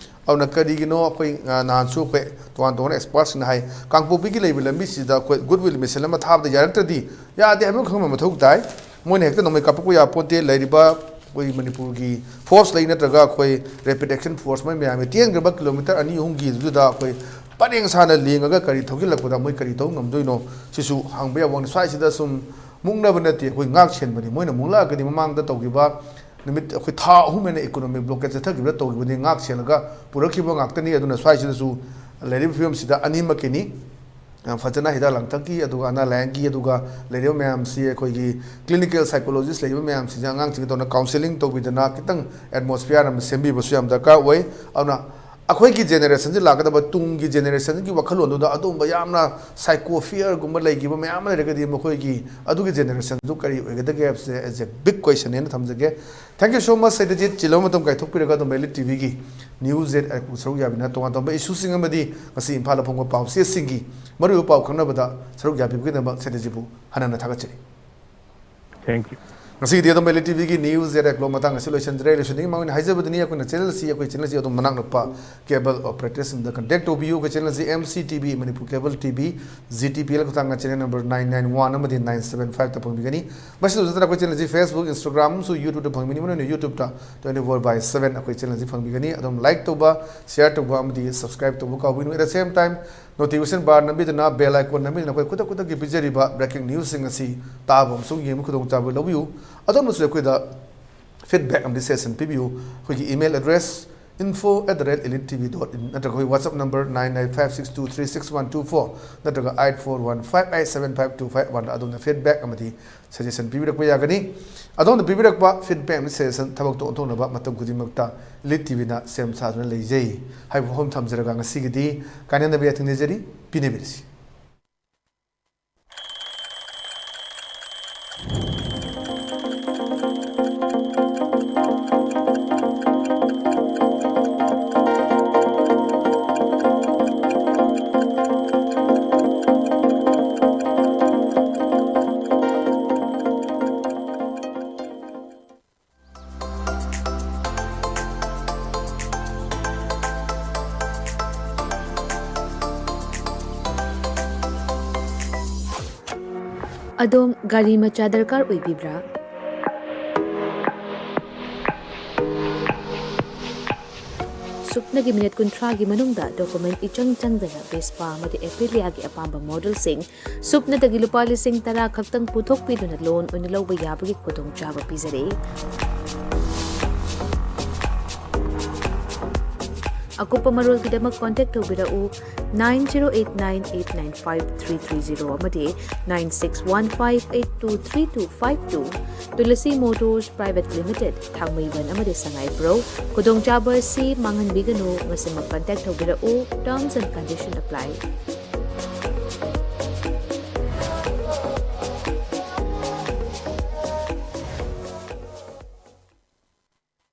ꯑꯗꯨꯅ ꯀꯔꯤꯒꯤꯅꯣ ꯑꯩꯈꯣꯏ, ꯑ, ꯅꯍꯥꯟꯁꯨ ꯑꯩꯈꯣꯏ ꯇꯣꯉꯥꯟ ꯇꯣꯉꯥꯟꯕ expertꯁꯤꯡꯅ ꯍꯥꯏ, ꯀꯥꯡꯄꯣꯛꯄꯤꯒꯤ ꯂꯩꯕ ꯂꯝꯕꯤꯁꯤꯗ ꯑꯩꯈꯣꯏ goodwill missile ꯑꯃ ꯊꯥꯕꯗ ꯌꯥꯔꯛꯇ꯭ꯔꯗꯤ ꯌꯥꯗꯦ ꯍꯥꯏꯕ ꯑꯃ ꯈꯪꯕ ꯃꯊꯧ ꯇꯥꯏ꯫ ꯃꯣꯏꯅ ꯍꯦꯛꯇ ꯅꯣꯡꯃꯩ ꯀꯥꯞꯄꯛꯄ ꯌꯥꯄꯣꯟꯇꯦ꯫ ꯂꯩꯔꯤꯕ ꯑꯩꯈꯣꯏ ꯃꯅꯤꯄꯨꯔꯒꯤ force ꯂꯩ ꯅꯠꯇ꯭ꯔꯒ ꯑꯩꯈꯣꯏ rapid action force ꯃꯣꯏ ꯃꯌꯥꯝꯒꯤ ꯇꯦꯟꯈ꯭ꯔꯕ kilometre ꯑꯅꯤ ꯑꯍꯨꯝꯒꯤꯗꯨꯗ ꯑꯩꯈꯣꯏ ꯄꯔꯦꯡ ꯁꯥꯅ ꯂꯦꯡꯉꯒ ꯀꯔꯤ ꯊꯧꯖꯤꯜꯂꯛꯄꯗ ꯃꯣꯏ ꯀꯔꯤ ꯇꯧ ꯉꯝꯗꯣꯏꯅꯣ? ꯁꯤꯁꯨ ꯍꯪꯕ ꯌꯥꯕ ꯋꯥꯅꯤ꯫ ꯁ꯭ꯋꯥꯏꯁꯤꯗ ꯁꯨꯝ ꯃꯨꯛꯅꯕ ꯅꯠꯇꯦ, ꯑꯩꯈꯣꯏ ꯉꯥꯛ ꯁꯦꯟꯕꯅꯤ꯫ ꯃꯣꯏꯅ ꯃꯨꯛꯂꯛꯑꯒꯗꯤ ꯃꯃꯥꯡꯗ ꯇꯧꯈꯤꯕ ꯅꯨꯃꯤꯠ, ꯑꯩꯈꯣꯏ ꯊꯥ ꯑꯍꯨꯝ ꯍꯦꯟꯅ economic blockade ꯆꯠꯊꯈꯤꯕꯗ ꯇꯧꯈꯤꯕꯗꯤ ꯉꯥꯛ ꯁꯦꯜꯂꯒ ꯄꯨꯔꯛꯈꯤꯕ ꯉꯥꯛꯇꯅꯤ꯫ ꯑꯗꯨꯅ ꯁ꯭ꯋꯥꯏꯁꯤꯗꯁꯨ ꯂꯩꯔꯤꯕ ꯐꯤꯕꯝꯁꯤꯗ ꯑꯅꯤꯃꯛꯀꯤꯅꯤ꯫ ꯌꯥꯝ ꯐꯖꯅ ꯍꯤꯗꯥꯛ ꯂꯥꯡꯊꯛꯀꯤ, ꯑꯗꯨꯒ ꯑꯅꯥ ꯂꯥꯏꯌꯦꯡꯒꯤ, ꯑꯗꯨꯒ ꯂꯩꯔꯤꯕ ꯃꯌꯥꯝꯁꯤ ꯑꯩꯈꯣꯏꯒꯤ clinical psychologist ꯂꯩꯔꯤꯕ ꯃꯌꯥꯝꯁꯤꯡꯁꯦ ꯑꯉꯥꯡꯁꯤꯡꯒꯤ ꯇꯧꯅ counselling ꯇꯧꯕꯤꯗꯅ ꯈꯤꯇꯪ atmosphere ꯑꯃ ꯁꯦꯝꯕꯤꯕꯁꯨ ꯌꯥꯝ ꯗꯔꯀꯥꯔ ꯑꯣꯏ꯫ ꯑꯗꯨꯅ ꯑꯩꯈꯣꯏꯒꯤ generationꯁꯤ ꯂꯥꯛꯀꯗꯕ ꯇꯨꯡꯒꯤ generationꯒꯤ ꯋꯥꯈꯜꯂꯣꯟꯗꯨꯗ ꯑꯗꯨꯒꯨꯝꯕ ꯌꯥꯝꯅ psycho fearꯒꯨꯝꯕ ꯂꯩꯈꯤꯕ ꯃꯌꯥꯝ ꯑꯃ ꯂꯩꯔꯒꯗꯤ ꯃꯈꯣꯏꯒꯤ ꯑꯗꯨꯒꯤ generationꯗꯨ ꯀꯔꯤ ꯑꯣꯏꯒꯗꯒꯦ ꯍꯥꯏꯕꯁꯦ as a big question ꯍꯥꯏꯅ ꯊꯝꯖꯒꯦ꯫ Thank you so much, ꯁꯩꯇꯖꯤꯠ, ꯆꯤꯜꯂꯕ ꯃꯇꯝ ꯀꯥꯏꯊꯣꯛꯄꯤꯔꯒ ꯑꯗꯨꯝ Elite TVꯒꯤ News at Eight ꯁꯔꯨꯛ ꯌꯥꯕꯤꯅ ꯇꯣꯉꯥꯟ ꯇꯣꯉꯥꯟꯕ issueꯁꯤꯡ ꯑꯃꯗꯤ ꯉꯁꯤ ꯏꯝꯐꯥꯜꯗ ꯐꯣꯡꯕ ꯄꯥꯎꯆꯦꯁꯤꯡꯒꯤ ꯃꯔꯨꯑꯣꯏꯕ ꯄꯥꯎ ꯈꯪꯅꯕꯗ ꯁꯔꯨꯛ ꯌꯥꯕꯤꯕꯒꯤꯗꯃꯛ ꯁꯩꯇꯖꯤꯠꯄꯨ ꯍꯟꯅ ꯍꯟꯅ ꯊꯥꯒꯠꯆꯔꯤ꯫ Thank you. ꯉꯁꯤꯒꯤꯗꯤ ꯑꯗꯨꯝ Elite TVꯒꯤ News at Eight ꯃꯇꯥꯡ ꯑꯁꯤ ꯂꯣꯏꯁꯤꯟꯖꯔꯦ꯫ ꯂꯣꯏꯁꯤꯟꯗ꯭ꯔꯤꯉꯩ ꯃꯃꯥꯡꯗ ꯍꯥꯏꯖꯕꯗꯨꯅꯤ, ꯑꯩꯈꯣꯏꯅ channel ꯑꯁꯤ, ꯑꯩꯈꯣꯏ channel ꯑꯁꯤ ꯑꯗꯨꯝ ꯃꯅꯥꯛ ꯅꯛꯄ cable operatorꯁꯤꯡꯗ contact ꯇꯧꯕꯤꯌꯨ꯫ ꯑꯩꯈꯣꯏ channel ꯑꯁꯤ M C T V, Manipur cable T V, Zee T V ꯍꯥꯏꯕ ꯈꯨꯊꯥꯡꯗ channel number nine nine one ꯑꯃꯗꯤ nine seven fiveꯇ ꯐꯪꯕꯤꯒꯅꯤ꯫ ꯃꯁꯤꯗ ꯅꯠꯇꯅ ꯑꯩꯈꯣꯏ channel ꯑꯁꯤ Facebook, Instagram ꯑꯃꯁꯨꯡ YouTubeꯇ ꯐꯪꯕꯤꯅꯤ꯫ ꯃꯔꯨꯑꯣꯏꯅ YouTubeꯇ twenty four by seven ꯑꯩꯈꯣꯏ channel ꯑꯁꯤ ꯐꯪꯕꯤꯒꯅꯤ꯫ ꯑꯗꯨꯝ like ꯇꯧꯕ, share ꯇꯧꯕ ꯑꯃꯗꯤ subscribe ꯇꯧꯕ ꯀꯥꯎꯕꯤꯒꯅꯨ꯫ At the same time, notification bar ꯅꯝꯕꯤꯗꯨꯅ bell icon ꯅꯝꯕꯤꯗꯨꯅ ꯑꯩꯈꯣꯏ ꯈꯨꯗꯛ ꯈꯨꯗꯛꯀꯤ ꯄꯤꯖꯔꯤꯕ breaking newsꯁꯤꯡ ꯑꯁꯤ ꯇꯥꯕ ꯑꯃꯁꯨꯡ ꯌꯦꯡꯕ ꯈꯨꯗꯣꯡꯆꯥꯕ ꯂꯧꯕꯤꯌꯨ꯫ ꯑꯗꯣꯝꯅꯁꯨ ꯑꯩꯈꯣꯏꯗ feedback ꯑꯃꯗꯤ suggestion ꯄꯤꯕꯤꯌꯨ꯫ ꯑꯩꯈꯣꯏꯒꯤ email address info at the rate elite T V dot in ꯅꯠꯇ꯭ꯔꯒ ꯑꯩꯈꯣꯏ WhatsApp number nine nine five six two three six one two four ꯅꯠꯇ꯭ꯔꯒ eight four one five eight seven five two five one ꯑꯗꯣꯝꯅ feedback ꯑꯃꯗꯤ suggestion ꯄꯤꯕꯤꯔꯛꯄ ꯌꯥꯒꯅꯤ꯫ ꯑꯗꯣꯝꯅ ꯄꯤꯕꯤꯔꯛꯄ feedback ꯑꯃꯗꯤ suggestion ꯊꯕꯛꯇ ꯑꯣꯟꯊꯣꯛꯅꯕ ꯃꯇꯝ ꯈꯨꯗꯤꯡꯃꯛꯇ Elite TVꯅ ꯁꯦꯝ ꯁꯥꯗꯨꯅ ꯂꯩꯖꯩ ꯍꯥꯏꯕ ꯋꯥꯐꯝ ꯊꯝꯖꯔꯒ ꯉꯁꯤꯒꯤꯗꯤ ꯀꯥꯏꯅꯅꯕ ꯌꯥꯊꯪ ꯅꯤꯖꯔꯤ꯫ ꯄꯤꯅꯕꯤꯔꯁꯤ꯫ ꯑꯗꯣꯝ ꯒꯥꯔꯤ ꯃꯆꯥ ꯗꯔꯀꯥꯔ ꯑꯣꯏꯕꯤꯕ꯭ꯔꯥ? ꯁꯨꯞꯅꯒꯤ ꯃꯤꯅꯤꯠ ꯀꯨꯟꯊ꯭ꯔꯥꯒꯤ ꯃꯅꯨꯡꯗ ꯗꯣꯀꯨꯃꯦꯟ ꯏꯆꯪ ꯆꯪꯗꯅ ꯚꯦꯁꯄꯥ ꯑꯃꯗꯤ ꯑꯦꯄꯤꯂꯤꯌꯥꯒꯤ ꯑꯄꯥꯝꯕ ꯃꯣꯗꯦꯜꯁꯤꯡ ꯁꯨꯞꯅꯗꯒꯤ ꯂꯨꯄꯥ ꯂꯤꯁꯤꯡ ꯇꯔꯥ ꯈꯛꯇꯪ ꯄꯨꯊꯣꯛꯄꯤꯗꯨꯅ ꯂꯣꯟ ꯑꯣꯏꯅ ꯂꯧꯕ ꯌꯥꯕꯒꯤ ꯈꯨꯗꯣꯡꯆꯥꯕ ꯄꯤꯖꯔꯤ꯫ ꯑꯀꯨꯞꯄ ꯃꯔꯣꯜꯒꯤꯗꯃꯛ ꯀꯣꯟꯇꯦꯛ ꯇꯧꯕꯤꯔꯛꯎ, nine zero eight nine eight nine five three three zero ꯑꯃꯗꯤ nine six one five eight two three two five two꯫ Tulsi motors private limited, Thangmeiband ꯑꯃꯗꯤ ꯁꯉꯥꯏꯄ꯭ꯔꯧ꯫ ꯈꯨꯗꯣꯡꯆꯥꯕ ꯑꯁꯤ ꯃꯥꯡꯍꯟꯕꯤꯒꯅꯨ꯫ ꯉꯁꯤꯃꯛ ꯀꯟꯇꯦꯛ ꯇꯧꯕꯤꯔꯛꯎ꯫ Terms and condition apply꯫